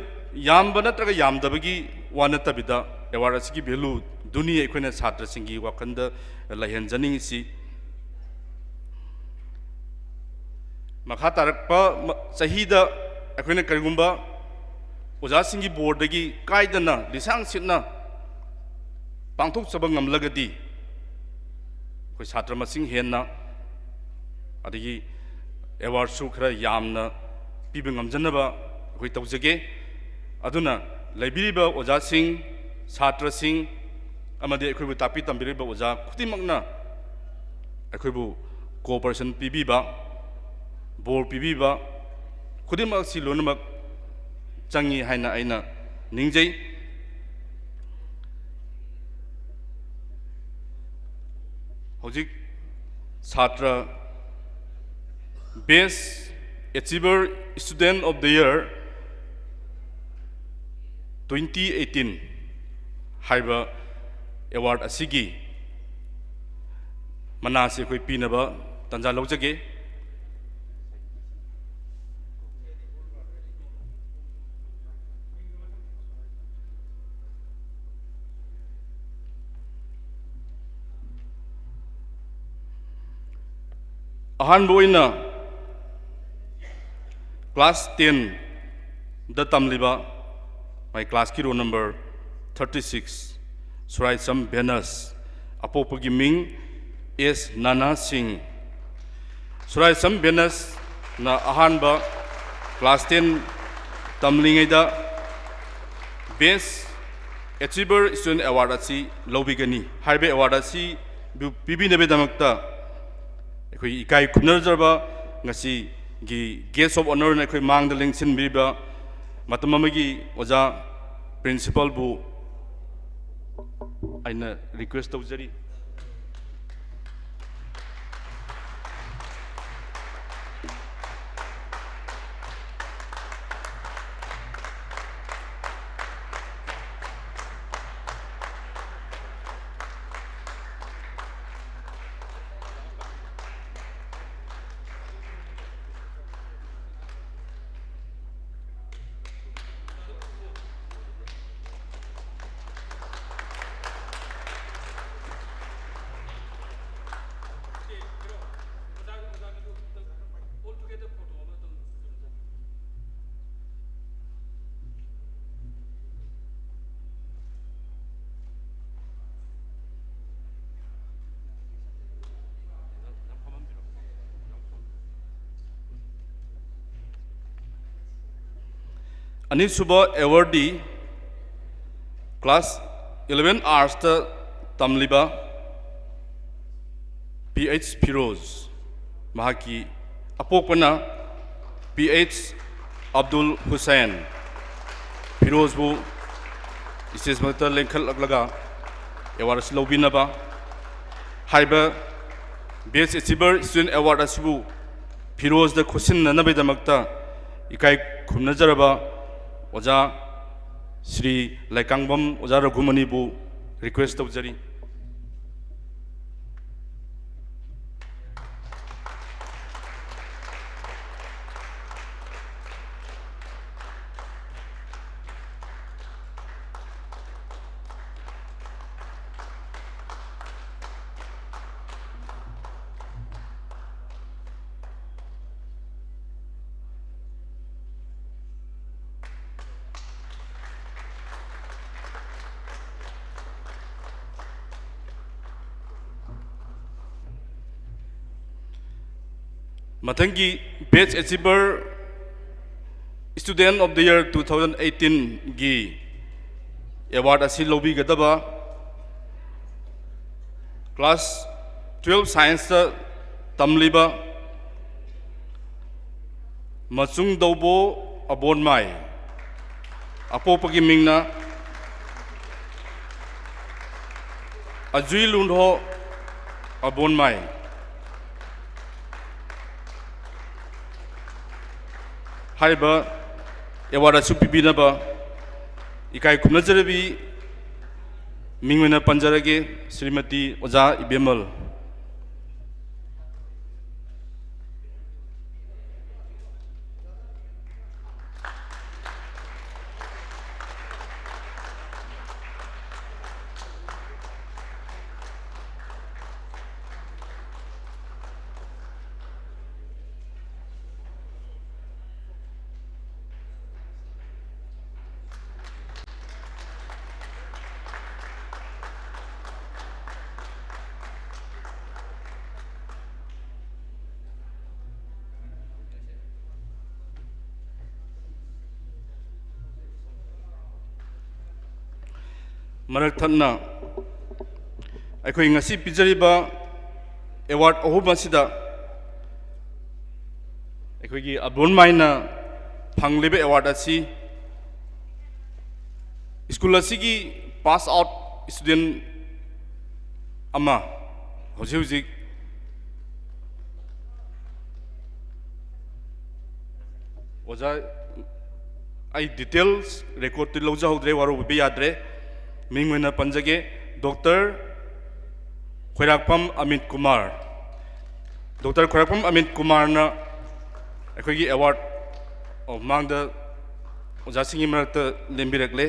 ꯌꯥꯝꯕ ꯅꯠꯇ꯭ꯔꯒ ꯌꯥꯝꯗꯕꯒꯤ ꯋꯥ ꯅꯠꯇꯕꯤꯗ, ꯑꯦꯋꯥꯔꯗ ꯑꯁꯤꯒꯤ ꯚꯦꯂꯨꯗꯨꯅꯤ ꯑꯩꯈꯣꯏꯅ ꯁꯥꯇ꯭ꯔꯁꯤꯡꯒꯤ ꯋꯥꯈꯜꯗ ꯂꯩꯍꯟꯖꯅꯤꯡꯉꯤꯁꯤ꯫ ꯃꯈꯥ ꯇꯥꯔꯛꯄ ꯃ-, ꯆꯍꯤꯗ ꯑꯩꯈꯣꯏꯅ ꯀꯔꯤꯒꯨꯝꯕ ꯑꯣꯖꯥꯁꯤꯡꯒꯤ ꯕꯣꯔꯗꯒꯤ ꯀꯥꯏꯗꯅ ꯂꯤꯁꯥꯡ ꯁꯤꯠꯅ ꯄꯥꯡꯊꯣꯛꯆꯕ ꯉꯝꯂꯒꯗꯤ, ꯑꯩꯈꯣꯏ ꯁꯥꯇ꯭ꯔ ꯃꯁꯤꯡ ꯍꯦꯟꯅ, ꯑꯗꯒꯤ ꯑꯦꯋꯥꯔꯗꯁꯨ ꯈꯔ ꯌꯥꯝꯅ ꯄꯤꯕ ꯉꯝꯖꯅꯕ ꯑꯩꯈꯣꯏ ꯇꯧꯖꯒꯦ꯫ ꯑꯗꯨꯅ ꯂꯩꯕꯤꯔꯤꯕ ꯑꯣꯖꯥꯁꯤꯡ, ꯁꯥꯇ꯭ꯔꯁꯤꯡ ꯑꯃꯗꯤ ꯑꯩꯈꯣꯏꯕꯨ ꯇꯥꯛꯄꯤ ꯇꯝꯕꯤꯔꯤꯕ ꯑꯣꯖꯥ ꯈꯨꯗꯤꯡꯃꯛꯅ ꯑꯩꯈꯣꯏꯕꯨ ꯀꯣꯑꯣꯄꯔꯦꯁꯟ ꯄꯤꯕꯤꯕ, ꯕꯣꯔ ꯄꯤꯕꯤꯕ ꯈꯨꯗꯤꯡꯃꯛ ꯑꯁꯤ ꯂꯣꯏꯅꯃꯛ ꯆꯪꯉꯤ ꯍꯥꯏꯅ ꯑꯩꯅ ꯅꯤꯡꯖꯩ꯫ ꯍꯧꯖꯤꯛ ꯁꯥꯇ꯭ꯔ Best Achiever Student of the Year twenty eighteen ꯍꯥꯏꯕ ꯑꯦꯋꯥꯔꯗ ꯑꯁꯤꯒꯤ ꯃꯅꯥꯁꯤ ꯑꯩꯈꯣꯏ ꯄꯤꯅꯕ ꯇꯥꯟꯖꯥ ꯂꯧꯖꯒꯦ꯫ ꯑꯍꯥꯟꯕ ꯑꯣꯏꯅ class ten ꯗ ꯇꯝꯂꯤꯕ my class ꯀꯤ roll number thirty six, ꯁꯨꯔꯥꯏꯆꯝ ꯚꯦꯅꯁ, ꯑꯄꯣꯛꯄꯒꯤ ꯃꯤꯡ ꯑꯦꯁ ꯅꯥꯅꯥ ꯁꯤꯡ꯫ ꯁꯨꯔꯥꯏꯆꯝ ꯚꯦꯅꯁꯅ ꯑꯍꯥꯟꯕ class ten ꯇꯝꯂꯤꯉꯩꯗ Best Achiever Student Award ꯑꯁꯤ ꯂꯧꯕꯤꯒꯅꯤ꯫ ꯍꯥꯏꯔꯤꯕ award ꯑꯁꯤ ꯄꯤꯕꯤꯅꯕꯒꯤꯗꯃꯛꯇ ꯑꯩꯈꯣꯏ ꯏꯀꯥꯏ ꯈꯨꯝꯅꯖꯔꯕ ꯉꯁꯤꯒꯤ guest of honour ꯑꯣꯏꯅ ꯑꯩꯈꯣꯏ ꯃꯥꯡꯗ ꯂꯦꯡꯁꯤꯟꯕꯤꯔꯤꯕ ꯃꯇꯝ ꯑꯃꯒꯤ ꯑꯣꯖꯥ principal ꯕꯨ ꯑꯩꯅ request ꯇꯧꯖꯔꯤ꯫ ꯑꯅꯤꯁꯨꯕ awardee class eleven arts ꯇ ꯇꯝꯂꯤꯕ ꯄꯤ ꯑꯩꯆ ꯐꯤꯔꯣꯖ, ꯃꯍꯥꯛꯀꯤ ꯑꯄꯣꯛꯄꯅ ꯄꯤ ꯑꯩꯆ ꯑꯕꯗꯨꯜ ꯍꯨꯁꯦꯟ꯫ ꯐꯤꯔꯣꯖꯕꯨ stage ꯃꯊꯛꯇ ꯂꯦꯡꯈꯠꯂꯛꯂꯒ award ꯑꯁꯤ ꯂꯧꯕꯤꯅꯕ꯫ ꯍꯥꯏꯔꯤꯕ Best Achiever Student Award ꯑꯁꯤꯕꯨ ꯐꯤꯔꯣꯖꯗ ꯈꯨꯠꯁꯤꯟꯅꯅꯕꯒꯤꯗꯃꯛꯇ ꯏꯀꯥꯏ ꯈꯨꯝꯅꯖꯔꯕ ꯑꯣꯖꯥ ꯁ꯭ꯔꯤ ꯂꯩꯀꯥꯡꯕꯝ ꯑꯣꯖꯥ ꯔꯘꯨꯃꯅꯤꯕꯨ request ꯇꯧꯖꯔꯤ꯫ ꯃꯊꯪꯒꯤ Best Achiever Student of the Year two thousand eighteen ꯒꯤ award ꯑꯁꯤ ꯂꯧꯕꯤꯒꯗꯕ class twelve scienceꯇ ꯇꯝꯂꯤꯕ ꯃꯆꯨꯡꯗꯧꯕꯣ ꯑꯕꯣꯟꯃꯥꯏ, ꯑꯄꯣꯛꯄꯒꯤ ꯃꯤꯡꯅ ꯑꯖꯨꯏ ꯂꯨꯟꯍꯣ ꯑꯕꯣꯟꯃꯥꯏ꯫ ꯍꯥꯏꯔꯤꯕ award ꯑꯁꯤ ꯄꯤꯕꯤꯅꯕ ꯏꯀꯥꯏ ꯈꯨꯝꯅꯖꯔꯕꯤ ꯃꯤꯡ ꯑꯣꯏꯅ ꯄꯟꯖꯔꯒꯦ, ꯁ꯭ꯔꯤꯃꯇꯤ ꯑꯣꯖꯥ ꯏꯕꯦꯝꯃꯜ꯫ ꯃꯔꯛ ꯊꯠꯅ ꯑꯩꯈꯣꯏ ꯉꯁꯤ ꯄꯤꯖꯔꯤꯕ award ꯑꯍꯨꯝ ꯑꯁꯤꯗ ꯑꯩꯈꯣꯏꯒꯤ ꯑꯕꯣꯟꯃꯥꯏꯅ ꯐꯪꯂꯤꯕ award ꯑꯁꯤ ꯁ꯭ꯀꯨꯜ ꯑꯁꯤꯒꯤ pass out student ꯑꯃ, ꯍꯧꯖꯤꯛ ꯍꯧꯖꯤꯛ ꯑꯣꯖꯥ, ꯑꯩ details recordꯇꯤ ꯂꯧꯖꯍꯧꯗ꯭ꯔꯦ, ꯋꯥꯔꯧꯕꯤꯕ ꯌꯥꯗ꯭ꯔꯦ꯫ ꯃꯤꯡ ꯑꯣꯏꯅ ꯄꯟꯖꯒꯦ, ꯗꯣꯛꯇꯔ ꯈꯣꯏꯔꯥꯛꯄꯝ ꯑꯃꯤꯠ ꯀꯨꯃꯥꯔ꯫ ꯗꯣꯛꯇꯔ ꯈꯣꯏꯔꯥꯛꯄꯝ ꯑꯃꯤꯠ ꯀꯨꯃꯥꯔꯅ ꯑꯩꯈꯣꯏꯒꯤ award, ꯑꯣ, ꯃꯃꯥꯡꯗ ꯑꯣꯖꯥꯁꯤꯡꯒꯤ ꯃꯔꯛꯇ ꯂꯦꯡꯕꯤꯔꯛꯂꯦ꯫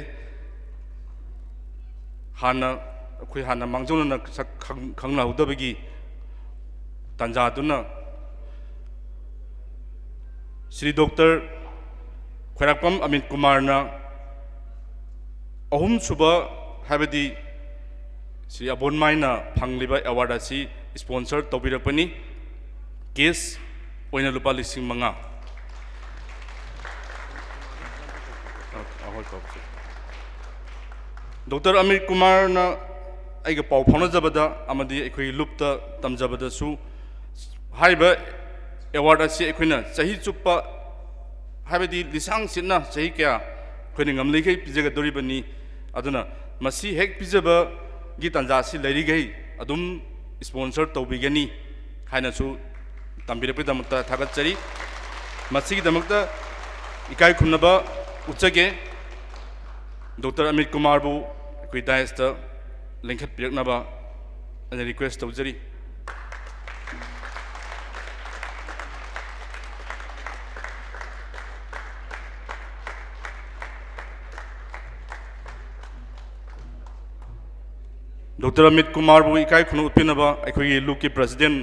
ꯍꯥꯟꯅ ꯑꯩꯈꯣꯏ ꯍꯥꯟꯅ ꯃꯥꯡꯖꯧꯅꯅ ꯁꯛ ꯈꯪ-, ꯈꯪꯅꯍꯧꯗꯕꯒꯤ ꯇꯥꯟꯖꯥꯗꯨꯅ ꯁ꯭ꯔꯤ ꯗꯣꯛꯇꯔ ꯈꯣꯏꯔꯥꯛꯄꯝ ꯑꯃꯤꯠ ꯀꯨꯃꯥꯔꯅ ꯑꯍꯨꯝꯁꯨꯕ, ꯍꯥꯏꯕꯗꯤ ꯁ꯭ꯔꯤ ꯑꯕꯣꯟꯃꯥꯏꯅ ꯐꯪꯂꯤꯕ award ꯑꯁꯤ sponsor ꯇꯧꯕꯤꯔꯛꯄꯅꯤ꯫ Cash ꯑꯣꯏꯅ ꯂꯨꯄꯥ ꯂꯤꯁꯤꯡ ꯃꯉꯥ꯫ ꯗꯣꯛꯇꯔ ꯑꯃꯤꯠ ꯀꯨꯃꯥꯔꯅ ꯑꯩꯒ ꯄꯥꯎ ꯐꯥꯎꯅꯖꯕꯗ ꯑꯃꯗꯤ ꯑꯩꯈꯣꯏꯒꯤ ꯂꯨꯞꯇ ꯇꯝꯖꯕꯗꯁꯨ, ꯍꯥꯏꯔꯤꯕ ꯑꯦꯋꯥꯔꯗ ꯑꯁꯤ ꯑꯩꯈꯣꯏꯅ ꯆꯍꯤ ꯆꯨꯞꯄ, ꯍꯥꯏꯕꯗꯤ ꯂꯤꯁꯥꯡ ꯁꯤꯠꯅ ꯆꯍꯤ ꯀꯌꯥ ꯑꯩꯈꯣꯏꯅ ꯉꯝꯂꯤꯈꯩ ꯄꯤꯖꯒꯗꯧꯔꯤꯕꯅꯤ꯫ ꯑꯗꯨꯅ ꯃꯁꯤ ꯍꯦꯛ ꯄꯤꯖꯕꯒꯤ ꯇꯥꯟꯖꯥ ꯑꯁꯤ ꯂꯩꯔꯤꯈꯩ ꯑꯗꯨꯝ ꯏꯁꯄꯣꯟꯁꯔ ꯇꯧꯕꯤꯒꯅꯤ ꯍꯥꯏꯅꯁꯨ ꯇꯝꯕꯤꯔꯛꯄꯒꯤꯗꯃꯛꯇ ꯊꯥꯒꯠꯆꯔꯤ꯫ ꯃꯁꯤꯒꯤꯗꯃꯛꯇ ꯏꯀꯥꯏ ꯈꯨꯝꯅꯕ ꯎꯠꯆꯒꯦ꯫ ꯗꯣꯛꯇꯔ ꯑꯃꯤꯠ ꯀꯨꯃꯥꯔꯕꯨ ꯑꯩꯈꯣꯏ ꯗꯥꯏꯁꯇ ꯂꯦꯡꯈꯠꯄꯤꯔꯛꯅꯕ ꯑꯩꯅ ꯔꯤꯀ꯭ꯋꯦꯁ ꯇꯧꯖꯔꯤ꯫ ꯗꯣꯛꯇꯔ ꯑꯃꯤꯠ ꯀꯨꯃꯥꯔꯕꯨ ꯏꯀꯥꯏ ꯈꯨꯝꯅꯕ ꯎꯠꯄꯤꯅꯕ ꯑꯩꯈꯣꯏꯒꯤ ꯂꯨꯞꯀꯤ ꯄ꯭ꯔꯁꯤꯗꯦꯟ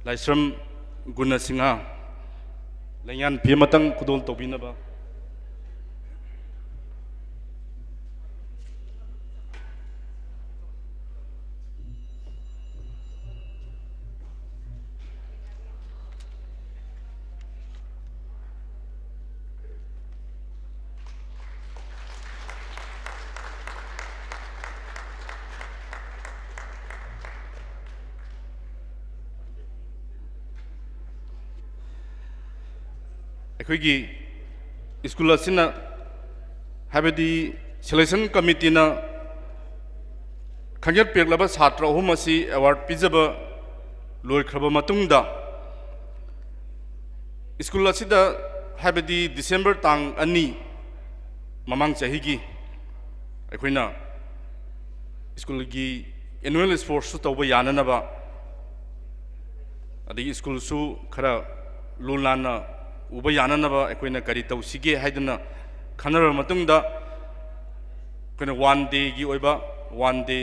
ꯂꯥꯏꯁ꯭ꯔꯝ ꯒꯨꯅ ꯁꯤꯡꯍ ꯂꯩꯉꯥꯟ ꯐꯤ ꯑꯃꯇꯪ ꯈꯨꯗꯣꯜ ꯇꯧꯕꯤꯅꯕ꯫ ꯑꯩꯈꯣꯏꯒꯤ ꯁ꯭ꯀꯨꯜ ꯑꯁꯤꯅ, ꯍꯥꯏꯕꯗꯤ ꯁꯦꯂꯦꯛꯁꯟ ꯀꯃꯤꯇꯤꯅ ꯈꯟꯒꯠꯄꯤꯔꯛꯂꯕ ꯁꯥꯇ꯭ꯔ ꯑꯍꯨꯝ ꯑꯁꯤ ꯑꯦꯋꯥꯔꯗ ꯄꯤꯖꯕ ꯂꯣꯏꯈ꯭ꯔꯕ ꯃꯇꯨꯡꯗ, ꯁ꯭ꯀꯨꯜ ꯑꯁꯤꯗ, ꯍꯥꯏꯕꯗꯤ ꯗꯤꯁꯦꯝꯕꯔ ꯇꯥꯡ ꯑꯅꯤ ꯃꯃꯥꯡ ꯆꯍꯤꯒꯤ ꯑꯩꯈꯣꯏꯅ ꯁ꯭ꯀꯨꯜꯒꯤ ꯑꯦꯅꯨꯋꯦꯜ ꯁ꯭ꯄꯣꯔꯠꯁꯁꯨ ꯇꯧꯕ ꯌꯥꯅꯅꯕ, ꯑꯗꯒꯤ ꯁ꯭ꯀꯨꯜꯁꯨ ꯈꯔ ꯂꯨ ꯅꯥꯟꯅ ꯎꯕ ꯌꯥꯅꯅꯕ ꯑꯩꯈꯣꯏꯅ ꯀꯔꯤ ꯇꯧꯁꯤꯒꯦ ꯍꯥꯏꯗꯨꯅ ꯈꯟꯅꯔꯕ ꯃꯇꯨꯡꯗ, ꯑꯩꯈꯣꯏꯅ ꯋꯥꯟ ꯗꯦꯒꯤ ꯑꯣꯏꯕ one day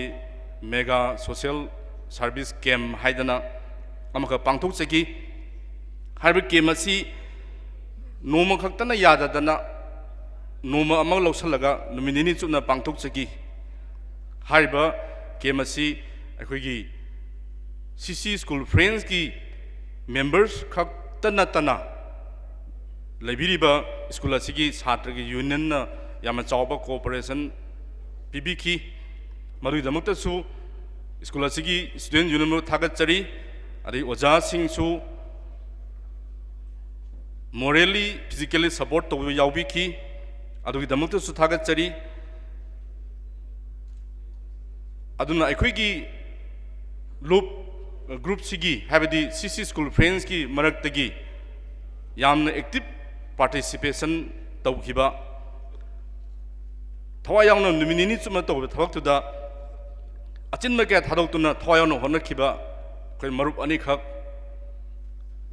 mega social service camp ꯍꯥꯏꯗꯅ ꯑꯃꯈꯛ ꯄꯥꯡꯊꯣꯛꯆꯈꯤ꯫ ꯍꯥꯏꯔꯤꯕ ꯀꯦꯝ ꯑꯁꯤ ꯅꯣꯡꯃ ꯈꯛꯇꯅ ꯌꯥꯗꯗꯅ ꯅꯣꯡꯃ ꯑꯃ ꯂꯧꯁꯤꯜꯂꯒ ꯅꯨꯃꯤꯠ ꯅꯤꯅꯤ ꯆꯨꯞꯅ ꯄꯥꯡꯊꯣꯛꯆꯈꯤ꯫ ꯍꯥꯏꯔꯤꯕ ꯀꯦꯝ ꯑꯁꯤ ꯑꯩꯈꯣꯏꯒꯤ ꯁꯤ ꯁꯤ ꯁ꯭ꯀꯨꯜ ꯐ꯭ꯔꯦꯟꯁꯀꯤ members ꯈꯛꯇ ꯅꯠꯇꯅ ꯂꯩꯕꯤꯔꯤꯕ ꯁ꯭ꯀꯨꯜ ꯑꯁꯤꯒꯤ ꯁꯥꯇ꯭ꯔꯒꯤ unionꯅ ꯌꯥꯝꯅ ꯆꯥꯎꯕ cooperation ꯄꯤꯕꯤꯈꯤ꯫ ꯃꯗꯨꯒꯤꯗꯃꯛꯇꯁꯨ ꯁ꯭ꯀꯨꯜ ꯑꯁꯤꯒꯤ student unionꯕꯨ ꯊꯥꯒꯠꯆꯔꯤ꯫ ꯑꯗꯩ ꯑꯣꯖꯥꯁꯤꯡꯁꯨ morally, physically support ꯇꯧꯕ ꯌꯥꯎꯕꯤꯈꯤ꯫ ꯑꯗꯨꯒꯤꯗꯃꯛꯇꯁꯨ ꯊꯥꯒꯠꯆꯔꯤ꯫ ꯑꯗꯨꯅ ꯑꯩꯈꯣꯏꯒꯤ ꯂꯨꯞ, groupꯁꯤꯒꯤ, ꯍꯥꯏꯕꯗꯤ C C School Friendsꯀꯤ ꯃꯔꯛꯇꯒꯤ ꯌꯥꯝꯅ active participation ꯇꯧꯈꯤꯕ, ꯊꯋꯥꯏ ꯌꯥꯎꯅ ꯅꯨꯃꯤꯠ ꯅꯤꯅꯤ ꯆꯨꯞꯅ ꯇꯧꯕ ꯊꯕꯛꯇꯨꯗ ꯑꯆꯤꯟꯕ ꯀꯌꯥ ꯊꯥꯗꯣꯛꯇꯨꯅ ꯊꯋꯥꯏ ꯌꯥꯎꯅ ꯍꯣꯠꯅꯈꯤꯕ ꯑꯩꯈꯣꯏ ꯃꯔꯨꯞ ꯑꯅꯤꯈꯛ,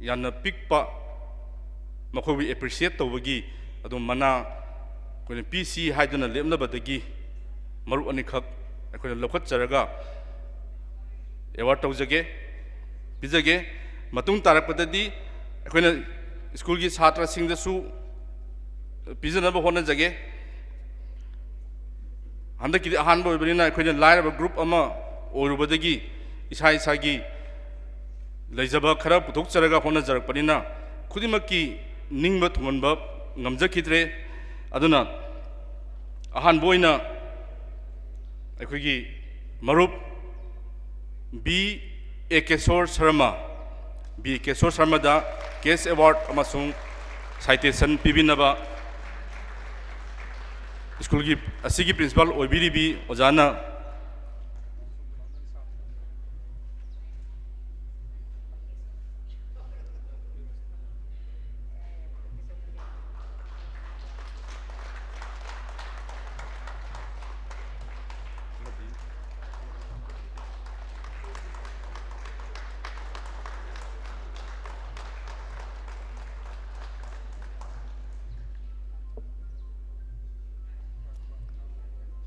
ꯌꯥꯝꯅ ꯄꯤꯛꯄ, ꯃꯈꯣꯏꯕꯨ appreciate ꯇꯧꯕꯒꯤ ꯑꯗꯨꯝ ꯃꯅꯥ ꯑꯩꯈꯣꯏꯅ ꯄꯤꯁꯤ ꯍꯥꯏꯗꯨꯅ ꯂꯦꯞꯅꯕꯗꯒꯤ ꯃꯔꯨꯞ ꯑꯅꯤꯈꯛ ꯑꯩꯈꯣꯏꯅ ꯂꯧꯈꯠꯆꯔꯒ award ꯇꯧꯖꯒꯦ, ꯄꯤꯖꯒꯦ꯫ ꯃꯇꯨꯡ ꯇꯥꯔꯛꯄꯗꯗꯤ ꯑꯩꯈꯣꯏꯅ ꯁ꯭ꯀꯨꯜꯒꯤ ꯁꯥꯇ꯭ꯔꯁꯤꯡꯗꯁꯨ ꯄꯤꯖꯅꯕ ꯍꯣꯠꯅꯖꯒꯦ꯫ ꯍꯟꯗꯛꯀꯤꯗꯤ ꯑꯍꯥꯟꯕ ꯑꯣꯏꯕꯅꯤꯅ ꯑꯩꯈꯣꯏꯅ ꯂꯥꯏꯔꯕ group ꯑꯃ ꯑꯣꯏꯔꯨꯕꯗꯒꯤ ꯏꯁꯥ ꯏꯁꯥꯒꯤ ꯂꯩꯖꯕ ꯈꯔ ꯄꯨꯊꯣꯛꯆꯔꯒ ꯍꯣꯠꯅꯖꯔꯛꯄꯅꯤꯅ ꯈꯨꯗꯤꯡꯃꯛꯀꯤ ꯅꯤꯡꯕ ꯊꯨꯡꯍꯟꯕ ꯉꯝꯖꯈꯤꯗ꯭ꯔꯦ꯫ ꯑꯗꯨꯅ ꯑꯍꯥꯟꯕ ꯑꯣꯏꯅ ꯑꯩꯈꯣꯏꯒꯤ ꯃꯔꯨꯞ ꯕꯤ ꯑꯦꯀꯦꯁꯣꯔ ꯁꯔꯃ, ꯕꯤ ꯑꯦꯀꯦꯁꯣꯔ ꯁꯔꯃꯗ cash award ꯑꯃꯁꯨꯡ citation ꯄꯤꯕꯤꯅꯕ ꯁ꯭ꯀꯨꯜꯒꯤ ꯑꯁꯤꯒꯤ principal ꯑꯣꯏꯕꯤꯔꯤꯕꯤ ꯑꯣꯖꯥꯅ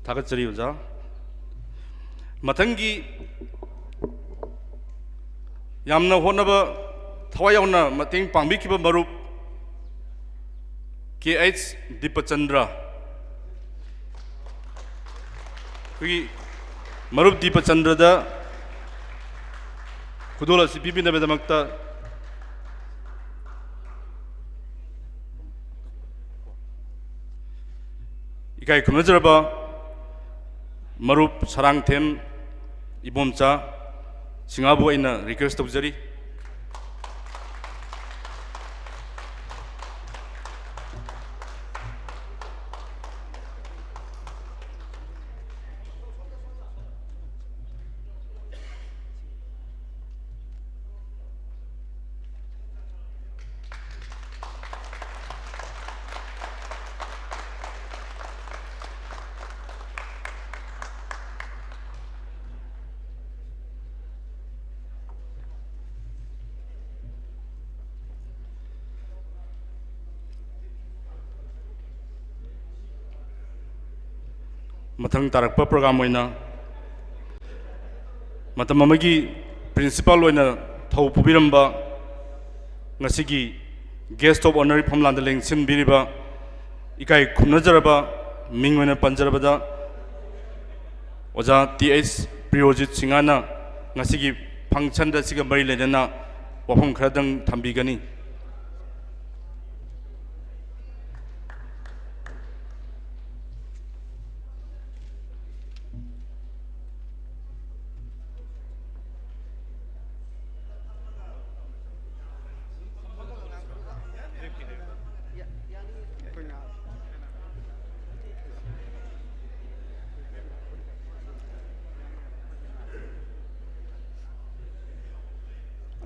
ꯊꯥꯒꯠꯆꯔꯤ ꯑꯣꯖꯥ꯫ ꯃꯊꯪꯒꯤ ꯌꯥꯝꯅ ꯍꯣꯠꯅꯕ, ꯊꯋꯥꯏ ꯌꯥꯎꯅ ꯃꯇꯦꯡ ꯄꯥꯡꯕꯤꯈꯤꯕ ꯃꯔꯨꯞ ꯀꯦ ꯑꯩꯆ ꯗꯤꯄꯆꯟꯗ꯭ꯔ, ꯑꯩꯈꯣꯏꯒꯤ ꯃꯔꯨꯞ ꯗꯤꯄꯆꯟꯗ꯭ꯔꯗ ꯈꯨꯗꯣꯜ ꯑꯁꯤ ꯄꯤꯕꯤꯅꯕꯒꯤꯗꯃꯛꯇ ꯏꯀꯥꯏ ꯈꯨꯝꯅꯖꯔꯕ ꯃꯔꯨꯞ ꯁꯔꯥꯡꯊꯦꯝ ꯏꯕꯣꯝꯆꯥ ꯁꯤꯡꯍꯥꯕꯨ ꯑꯩꯅ request ꯇꯧꯖꯔꯤ꯫ ꯃꯊꯪ ꯇꯥꯔꯛꯄ program ꯑꯣꯏꯅ ꯃꯇꯝ ꯑꯃꯒꯤ principal ꯑꯣꯏꯅ ꯊꯧ ꯄꯨꯕꯤꯔꯝꯕ, ꯉꯁꯤꯒꯤ guest of honour ꯐꯝꯂꯥꯟꯗ ꯂꯦꯡꯁꯤꯟꯕꯤꯔꯤꯕ, ꯏꯀꯥꯏ ꯈꯨꯝꯅꯖꯔꯕ ꯃꯤꯡ ꯑꯣꯏꯅ ꯄꯟꯖꯔꯕꯗ ꯑꯣꯖꯥ ꯇꯤ ꯑꯩꯆ ꯄ꯭ꯔꯤꯌꯣꯖꯤꯠ ꯁꯤꯡꯍꯅ ꯉꯁꯤꯒꯤ functionꯗ ꯑꯁꯤꯒ ꯃꯔꯤ ꯂꯩꯅꯅ ꯋꯥꯐꯝ ꯈꯔꯗꯪ ꯊꯝꯕꯤꯒꯅꯤ꯫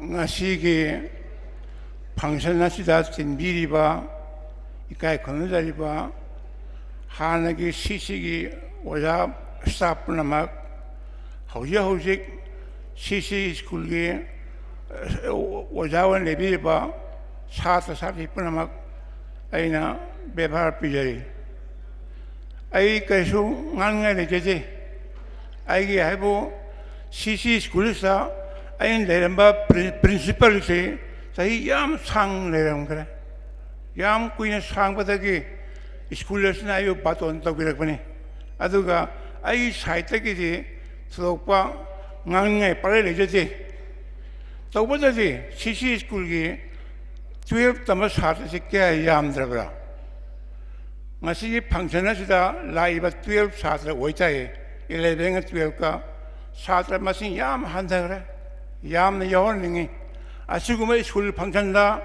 ꯉꯁꯤꯒꯤ function ꯑꯁꯤꯗ ꯇꯤꯟꯕꯤꯔꯤꯕ, ꯏꯀꯥꯏ ꯈꯨꯝꯅꯖꯔꯤꯕ ꯍꯥꯟꯅꯒꯤ ꯁꯤ ꯁꯤꯒꯤ ꯑꯣꯖꯥ staff ꯄꯨꯝꯅꯃꯛ, ꯍꯧꯖꯤꯛ ꯍꯧꯖꯤꯛ ꯁꯤ ꯁꯤ ꯁ꯭ꯀꯨꯜꯒꯤ, ꯑ, ꯑꯣꯖꯥ ꯑꯣꯏꯅ ꯂꯩꯕꯤꯔꯤꯕ ꯁꯥꯇ꯭ꯔ ꯁꯥꯇ꯭ꯔꯤ ꯄꯨꯝꯅꯃꯛ ꯑꯩꯅ ꯕꯦꯕꯥꯔ ꯄꯤꯖꯔꯤ꯫ ꯑꯩ ꯀꯩꯁꯨ ꯉꯥꯡꯅꯤꯡꯉꯥꯏ ꯂꯩꯖꯗꯦ꯫ ꯑꯩꯒꯤ ꯍꯥꯏꯕꯨ ꯁꯤ ꯁꯤ ꯁ꯭ꯀꯨꯜꯁꯤꯗ ꯑꯩꯅ ꯂꯩꯔꯝꯕ ꯄ꯭ꯔꯤ-, principalꯁꯤ ꯆꯍꯤ ꯌꯥꯝ ꯁꯥꯡꯅ ꯂꯩꯔꯝꯈ꯭ꯔꯦ꯫ ꯌꯥꯝ ꯀꯨꯏꯅ ꯁꯥꯡꯕꯗꯒꯤ ꯁ꯭ꯀꯨꯜ ꯑꯁꯤꯅ ꯑꯩꯕꯨ ꯕꯥꯇꯣꯟ ꯇꯧꯕꯤꯔꯛꯄꯅꯤ꯫ ꯑꯗꯨꯒ ꯑꯩꯒꯤ sideꯇꯒꯤꯗꯤ ꯊꯣꯏꯗꯣꯛꯄ ꯉꯥꯡꯅꯤꯡꯉꯥꯏ ꯄꯔꯩ ꯂꯩꯖꯗꯦ꯫ ꯇꯧꯕꯗꯗꯤ ꯁꯤ ꯁꯤ ꯁ꯭ꯀꯨꯜꯒꯤ twelve ꯇꯝꯕ ꯁꯥꯇ꯭ꯔꯁꯤ ꯀꯌꯥ ꯌꯥꯝꯗ꯭ꯔꯕ꯭ꯔꯥ? ꯉꯁꯤꯒꯤ function ꯑꯁꯤꯗ ꯂꯥꯛꯏꯕ twelve ꯁꯥꯇ꯭ꯔ ꯑꯣꯏꯇꯥꯏ, eleven ꯒ twelve ꯀ ꯁꯥꯇ꯭ꯔ ꯃꯁꯤꯡ ꯌꯥꯝ ꯍꯟꯊꯈ꯭ꯔꯦ꯫ ꯌꯥꯝꯅ ꯌꯥꯎꯍꯟꯅꯤꯡꯉꯤ꯫ ꯑꯁꯤꯒꯨꯝꯕ school function ꯗ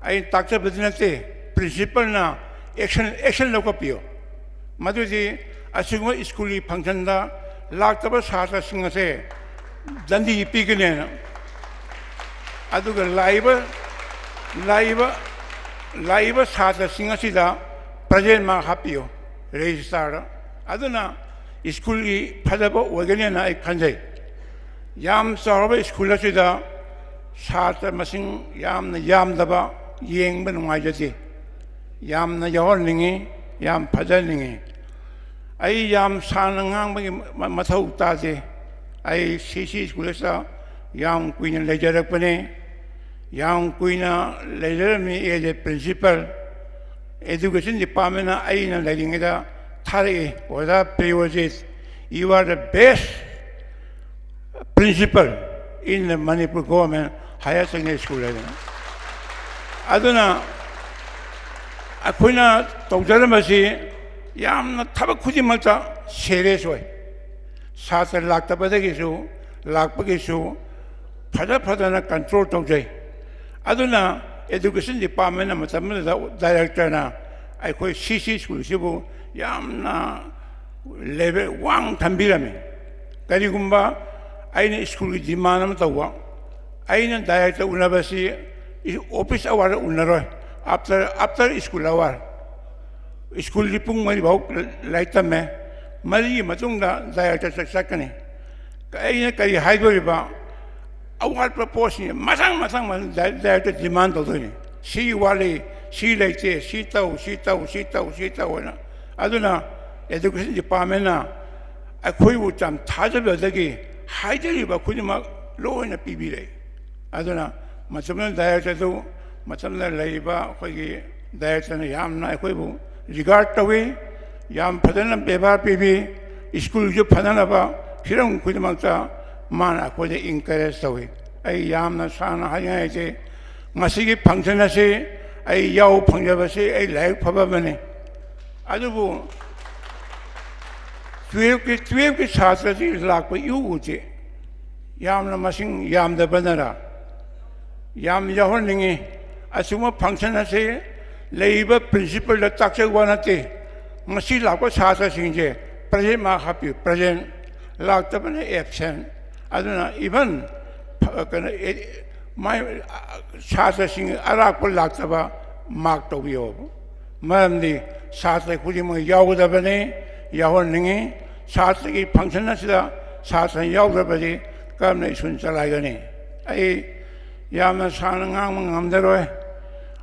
ꯑꯩ ꯇꯥꯛꯆꯕꯗꯤ ꯅꯠꯇꯦ, principal ꯅ action, action ꯂꯧꯈꯠꯄꯤꯌꯨ꯫ ꯃꯗꯨꯗꯤ ꯑꯁꯤꯒꯨꯝꯕ school ꯒꯤ function ꯗ ꯂꯥꯛꯇꯕ ꯁꯥꯇ꯭ꯔꯁꯤꯡ ꯑꯁꯦ ꯗꯟꯗꯤ ꯄꯤꯒꯅꯦꯅ꯫ ꯑꯗꯨꯒ ꯂꯥꯛꯏꯕ, ꯂꯥꯛꯏꯕ, ꯂꯥꯛꯏꯕ ꯁꯥꯇ꯭ꯔꯁꯤꯡ ꯑꯁꯤꯗ present mark ꯍꯥꯞꯄꯤꯌꯨ registrar ꯗ꯫ ꯑꯗꯨꯅ school ꯒꯤ ꯐꯖꯕ ꯑꯣꯏꯒꯅꯦꯅ ꯑꯩ ꯈꯟꯖꯩ꯫ ꯌꯥꯝ ꯆꯥꯎꯔꯕ school ꯑꯁꯤꯗ ꯁꯥꯇ꯭ꯔ ꯃꯁꯤꯡ ꯌꯥꯝꯅ ꯌꯥꯝꯗꯕ ꯌꯦꯡꯕ ꯅꯨꯡꯉꯥꯏꯖꯗꯦ꯫ ꯌꯥꯝꯅ ꯌꯥꯎꯍꯟꯅꯤꯡꯉꯤ, ꯌꯥꯝ ꯐꯖꯍꯟꯅꯤꯡꯉꯤ꯫ ꯑꯩ ꯌꯥꯝ ꯁꯥꯡꯅ ꯉꯥꯡꯕꯒꯤ ꯃ-, ꯃꯊꯧ ꯇꯥꯗꯦ꯫ ꯑꯩ ꯁꯤ ꯁꯤ school ꯑꯁꯤꯗ ꯌꯥꯝ ꯀꯨꯏꯅ ꯂꯩꯖꯔꯛꯄꯅꯤ꯫ ꯌꯥꯝ ꯀꯨꯏꯅ ꯂꯩꯖꯔꯝꯃꯤ as a principal꯫ Education department ꯅ ꯑꯩꯅ ꯂꯩꯔꯤꯉꯩꯗ ꯊꯥꯔꯛꯏ, "ꯑꯣꯖꯥ ꯄ꯭ꯔꯤꯌꯣꯖꯤꯠ, you are the best principal in the Manipur Government Higher Secondary School" ꯍꯥꯏꯗꯅ꯫ ꯑꯗꯨꯅ ꯑꯩꯈꯣꯏꯅ ꯇꯧꯖꯔꯝꯕꯁꯤ ꯌꯥꯝꯅ ꯊꯕꯛ ꯈꯨꯗꯤꯡꯃꯛꯇ serious ꯑꯣꯏ꯫ ꯁꯥꯇ꯭ꯔ ꯂꯥꯛꯇꯕꯗꯒꯤꯁꯨ, ꯂꯥꯛꯄꯒꯤꯁꯨ ꯐꯖ ꯐꯖꯅ control ꯇꯧꯖꯩ꯫ ꯑꯗꯨꯅ Education Department ꯅ ꯃꯇꯝ ꯑꯗꯨꯗ director ꯅ ꯑꯩꯈꯣꯏ ꯁꯤ ꯁꯤ school ꯁꯤꯕꯨ ꯌꯥꯝꯅ level ꯋꯥꯡ ꯊꯝꯕꯤꯔꯝꯃꯤ꯫ ꯀꯔꯤꯒꯨꯝꯕ ꯑꯩꯅ school ꯒꯤ demand ꯑꯃ ꯇꯧꯕ, ꯑꯩꯅ director ꯎꯅꯕꯁꯤ office hour ꯗ ꯎꯅꯔꯣꯏ, after, after school hour꯫ School ꯁꯤ ꯄꯨꯡ ꯃꯔꯤ ꯐꯥꯎ ꯂꯥꯏꯔꯤꯛ ꯇꯝꯃꯦ꯫ ꯃꯔꯤꯒꯤ ꯃꯇꯨꯡꯗ director ꯆꯠ-, ꯆꯠꯀꯅꯤ꯫ ꯑꯩꯅ ꯀꯔꯤ ꯍꯥꯏꯗꯣꯔꯤꯕ? ꯑꯋꯥꯠꯄ ꯄꯣꯠꯁꯤꯡꯁꯦ ꯃꯊꯪ ꯃꯊꯪ ꯃꯊꯪ ꯗꯥꯏ-, director demand ꯇꯧꯗꯣꯏꯅꯤ꯫ ꯁꯤ ꯋꯥꯠꯂꯤ, ꯁꯤ ꯂꯩꯇꯦ, ꯁꯤ ꯇꯧ, ꯁꯤ ꯇꯧ, ꯁꯤ ꯇꯧ, ꯁꯤ ꯇꯧ ꯍꯥꯏꯅ꯫ ꯑꯗꯨꯅ Education Department ꯅ ꯑꯩꯈꯣꯏꯕꯨ ꯌꯥꯝ ꯊꯥꯖꯕꯗꯒꯤ ꯍꯥꯏꯖꯔꯤꯕ ꯈꯨꯗꯤꯡꯃꯛ ꯂꯣꯏꯅ ꯄꯤꯕꯤꯔꯦ꯫ ꯑꯗꯨꯅ ꯃꯇꯝꯗꯨꯗ director ꯗꯨ, ꯃꯇꯝꯗ ꯂꯩꯔꯤꯕ ꯑꯩꯈꯣꯏꯒꯤ director ꯅ ꯌꯥꯝꯅ ꯑꯩꯈꯣꯏꯕꯨ regard ꯇꯧꯏ, ꯌꯥꯝ ꯐꯖꯅ ꯕꯦꯕꯥꯔ ꯄꯤꯕꯤ, school ꯁꯨ ꯐꯅꯅꯕ ꯍꯤꯔꯝ ꯈꯨꯗꯤꯡꯃꯛꯇ ꯃꯥꯅ ꯑꯩꯈꯣꯏꯗ encourage ꯇꯧꯏ꯫ ꯑꯩ ꯌꯥꯝꯅ ꯁꯥꯡꯅ ꯍꯥꯏꯅꯤꯡꯉꯥꯏ ꯂꯩꯇꯦ꯫ ꯉꯁꯤꯒꯤ function ꯑꯁꯤ ꯑꯩ ꯌꯥꯎ ꯐꯪꯖꯕꯁꯤ ꯑꯩ ꯂꯥꯏꯕꯛ ꯐꯕ ꯑꯃꯅꯤ꯫ ꯑꯗꯨꯕꯨ ꯇꯨꯌꯦꯜꯐꯀꯤ ꯇꯨꯌꯦꯜꯐꯀꯤ ꯁꯥꯇ꯭ꯔꯁꯤ ꯂꯥꯛꯄ ꯏꯎ ꯎꯗꯦ꯫ ꯌꯥꯝꯅ ꯃꯁꯤꯡ ꯌꯥꯝꯗꯕꯅꯔ? ꯌꯥꯝ ꯌꯥꯎꯍꯟꯅꯤꯡꯉꯤ꯫ ꯑꯁꯤꯒꯨꯝꯕ ꯐꯪꯁꯟ ꯑꯁꯤ ꯂꯩꯔꯤꯕ ꯄ꯭ꯔꯤꯟꯁꯤꯄꯜꯗ ꯇꯥꯛꯆꯕ ꯋꯥ ꯅꯠꯇꯦ꯫ ꯉꯁꯤ ꯂꯥꯛꯄ ꯁꯥꯇ꯭ꯔꯁꯤꯡꯁꯦ ꯄ꯭ꯔꯖꯦꯟ ꯃꯥꯔꯛ ꯍꯥꯞꯄꯤꯌꯨ, ꯄ꯭ꯔꯖꯦꯟ꯫ ꯂꯥꯛꯇꯕꯅ ꯑꯦꯞꯁꯦꯟ꯫ ꯑꯗꯨꯅ ꯏꯚꯟ ꯀꯩꯅꯣ, ꯑꯦ, ꯃꯥꯏ, ꯁꯥꯇ꯭ꯔꯁꯤꯡ ꯑꯔꯥꯛꯄ ꯂꯥꯛꯇꯕ ꯃꯥꯔꯛ ꯇꯧꯕꯤꯌꯣꯕ꯫ ꯃꯔꯝꯗꯤ ꯁꯥꯇ꯭ꯔ ꯈꯨꯗꯤꯡꯃꯛ ꯌꯥꯎꯒꯗꯕꯅꯤ, ꯌꯥꯎꯍꯟꯅꯤꯡꯉꯤ꯫ ꯁꯥꯇ꯭ꯔꯒꯤ ꯐꯪꯁꯟ ꯑꯁꯤꯗ ꯁꯥꯇ꯭ꯔ ꯌꯥꯎꯗ꯭ꯔꯕꯗꯤ ꯀꯔꯝꯅ ꯁ꯭ꯀꯨꯜ ꯆꯂꯥꯏꯒꯅꯤ? ꯑꯩ ꯌꯥꯝꯅ ꯁꯥꯡꯅ ꯉꯥꯡꯕ ꯉꯝꯖꯔꯣꯏ꯫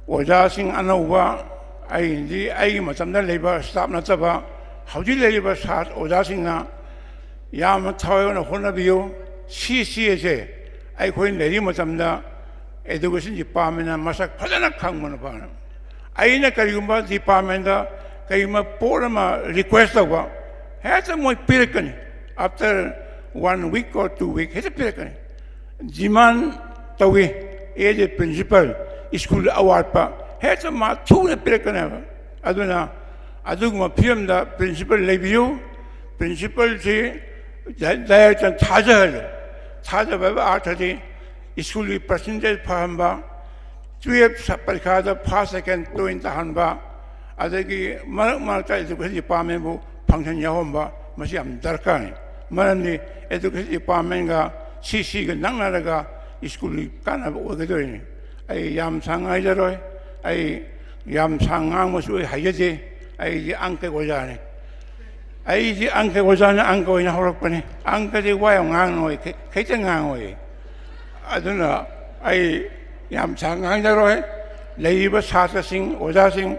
ꯑꯣꯖꯥꯁꯤꯡ ꯑꯅꯧꯕ, ꯑꯩꯗꯤ ꯑꯩꯒꯤ ꯃꯇꯝꯗ ꯂꯩꯕ ꯁ꯭ꯇꯥꯐ ꯅꯠꯇꯕ ꯍꯧꯖꯤꯛ ꯂꯩꯔꯤꯕ ꯁꯥꯇ꯭ꯔ ꯑꯣꯖꯥꯁꯤꯡꯅ ꯌꯥꯝꯅ ꯊꯋꯥꯏ ꯌꯥꯎꯅ ꯍꯣꯠꯅꯕꯤꯌꯨ꯫ ꯁꯤ ꯁꯤ ꯑꯁꯦ ꯑꯩꯈꯣꯏꯅ ꯂꯩꯔꯤꯕ ꯃꯇꯝꯗ ꯑꯦꯖꯨꯀꯦꯁꯟ ꯗꯤꯄꯥꯔꯠꯃꯦꯟꯅ ꯃꯁꯛ ꯐꯖꯅ ꯈꯪꯕꯅ ꯐꯅ꯫ ꯑꯩꯅ ꯀꯔꯤꯒꯨꯝꯕ ꯗꯤꯄꯥꯔꯠꯃꯦꯟꯗ ꯀꯔꯤꯒꯨꯝꯕ ꯄꯣꯠ ꯑꯃ ꯔꯤꯀ꯭ꯋꯦꯁ ꯇꯧꯕ, ꯍꯦꯛꯇ ꯃꯣꯏ ꯄꯤꯔꯛꯀꯅꯤ꯫ After one week or two week ꯍꯦꯛꯇ ꯄꯤꯔꯛꯀꯅꯤ꯫ ꯗꯤꯃꯥꯟ ꯇꯧꯏ, as a principal, ꯁ꯭ꯀꯨꯜ ꯑꯋꯥꯠꯄ ꯍꯦꯛꯇ ꯃꯥ ꯊꯨꯅ ꯄꯤꯔꯛꯀꯅꯦꯕ꯫ ꯑꯗꯨꯅ ꯑꯗꯨꯒꯨꯝꯕ ꯐꯤꯕꯝꯗ ꯄ꯭ꯔꯤꯟꯁꯤꯄꯜ ꯂꯩꯕꯤꯌꯨ꯫ ꯄ꯭ꯔꯤꯟꯁꯤꯄꯜꯁꯤ ꯗꯥꯏ-, ꯗꯥꯏꯔꯦꯛꯇꯔ ꯊꯥꯖꯍꯜꯂꯨ꯫ ꯊꯥꯖꯕ ꯍꯥꯏꯕ ꯑꯥꯔꯊꯗꯤ ꯁ꯭ꯀꯨꯜꯒꯤ ꯄꯥꯔꯁꯦꯟꯇꯦꯖ ꯐꯍꯟꯕ, ꯇꯨꯌꯦꯜꯐ ꯄꯔꯤꯈꯥꯗ ꯐꯥꯔꯁ ꯁꯦꯀꯦꯟ ꯇꯣꯏꯅ ꯇꯥꯍꯟꯕ, ꯑꯗꯒꯤ ꯃꯔꯛ ꯃꯔꯛꯇ ꯑꯦꯖꯨꯀꯦꯁꯟ ꯗꯤꯄꯥꯔꯠꯃꯦꯟꯕꯨ ꯐꯪꯁꯟ ꯌꯥꯎꯍꯟꯕ, ꯃꯁꯤ ꯌꯥꯝ ꯗꯔꯀꯥꯔꯅꯤ꯫ ꯃꯔꯝꯗꯤ ꯑꯦꯖꯨꯀꯦꯁꯟ ꯗꯤꯄꯥꯔꯠꯃꯦꯟꯒ ꯁꯤ ꯁꯤꯒ ꯅꯛꯅꯔꯒ ꯁ꯭ꯀꯨꯜꯒꯤ ꯀꯥꯟꯅꯕ ꯑꯣꯏꯒꯗꯣꯏꯅꯤ꯫ ꯑꯩ ꯌꯥꯝ ꯁꯥꯡ ꯍꯥꯏꯖꯔꯣꯏ꯫ ꯑꯩ ꯌꯥꯝ ꯁꯥꯡ ꯉꯥꯡꯕꯁꯨ ꯑꯩ ꯍꯩꯖꯗꯦ꯫ ꯑꯩꯗꯤ ꯑꯪꯀ ꯑꯣꯖꯥꯅꯤ꯫ ꯑꯩꯗꯤ ꯑꯪꯀ ꯑꯣꯖꯥꯅ ꯑꯪꯀ ꯑꯣꯏꯅ ꯍꯧꯔꯛꯄꯅꯤ꯫ ꯑꯪꯀꯗꯤ ꯋꯥ ꯌꯥꯝ ꯉꯥꯡꯉꯣꯏ, ꯈꯤ-, ꯈꯤꯇꯪ ꯉꯥꯡꯉꯣꯏ꯫ ꯑꯗꯨꯅ ꯑꯩ ꯌꯥꯝ ꯁꯥꯡ ꯉꯥꯡꯖꯔꯣꯏ꯫ ꯂꯩꯔꯤꯕ ꯁꯥꯇ꯭ꯔꯁꯤꯡ, ꯑꯣꯖꯥꯁꯤꯡ,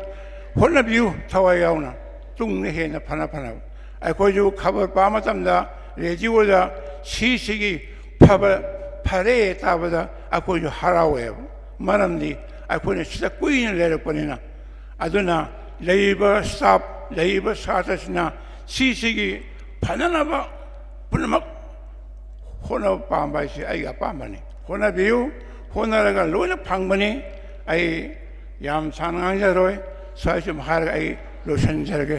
ꯍꯣꯠꯅꯕꯤꯌꯨ ꯊꯋꯥꯏ ꯌꯥꯎꯅ꯫ ꯇꯨꯡꯗ ꯍꯦꯟꯅ ꯐꯅ ꯐꯅꯕ꯫ ꯑꯩꯈꯣꯏꯁꯨ ꯈꯕꯔ ꯄꯥꯕ ꯃꯇꯝꯗ ꯔꯦꯗꯤꯑꯣꯗ ꯁꯤ ꯁꯤꯒꯤ ꯐꯕ, ꯐꯔꯦ ꯇꯥꯕꯗ ꯑꯩꯈꯣꯏꯁꯨ ꯍꯔꯥꯎꯋꯦꯕ꯫ ꯃꯔꯝꯗꯤ ꯑꯩꯈꯣꯏꯅ ꯁꯤꯗ ꯀꯨꯏꯅ ꯂꯩꯔꯛꯄꯅꯤꯅ꯫ ꯑꯗꯨꯅ ꯂꯩꯔꯤꯕ ꯁ꯭ꯇꯥꯐ, ꯂꯩꯔꯤꯕ ꯁꯥꯇ꯭ꯔꯁꯤꯡꯅ ꯁꯤ ꯁꯤꯒꯤ ꯐꯅꯅꯕ ꯄꯨꯝꯅꯃꯛ ꯍꯣꯠꯅꯕ ꯄꯥꯝꯕ ꯍꯥꯏꯁꯦ ꯑꯩꯒꯤ ꯑꯄꯥꯝꯕꯅꯤ꯫ ꯍꯣꯠꯅꯕꯤꯌꯨ, ꯍꯣꯠꯅꯔꯒ ꯂꯣꯏꯅ ꯐꯪꯕꯅꯤ꯫ ꯑꯩ ꯌꯥꯝ ꯁꯥꯡꯅ ꯉꯥꯡꯖꯔꯣꯏ, ꯁ꯭ꯋꯥꯏ ꯁꯨꯝ ꯍꯥꯏꯔꯒ ꯑꯩ ꯂꯣꯏꯁꯤꯟꯖꯔꯒꯦ꯫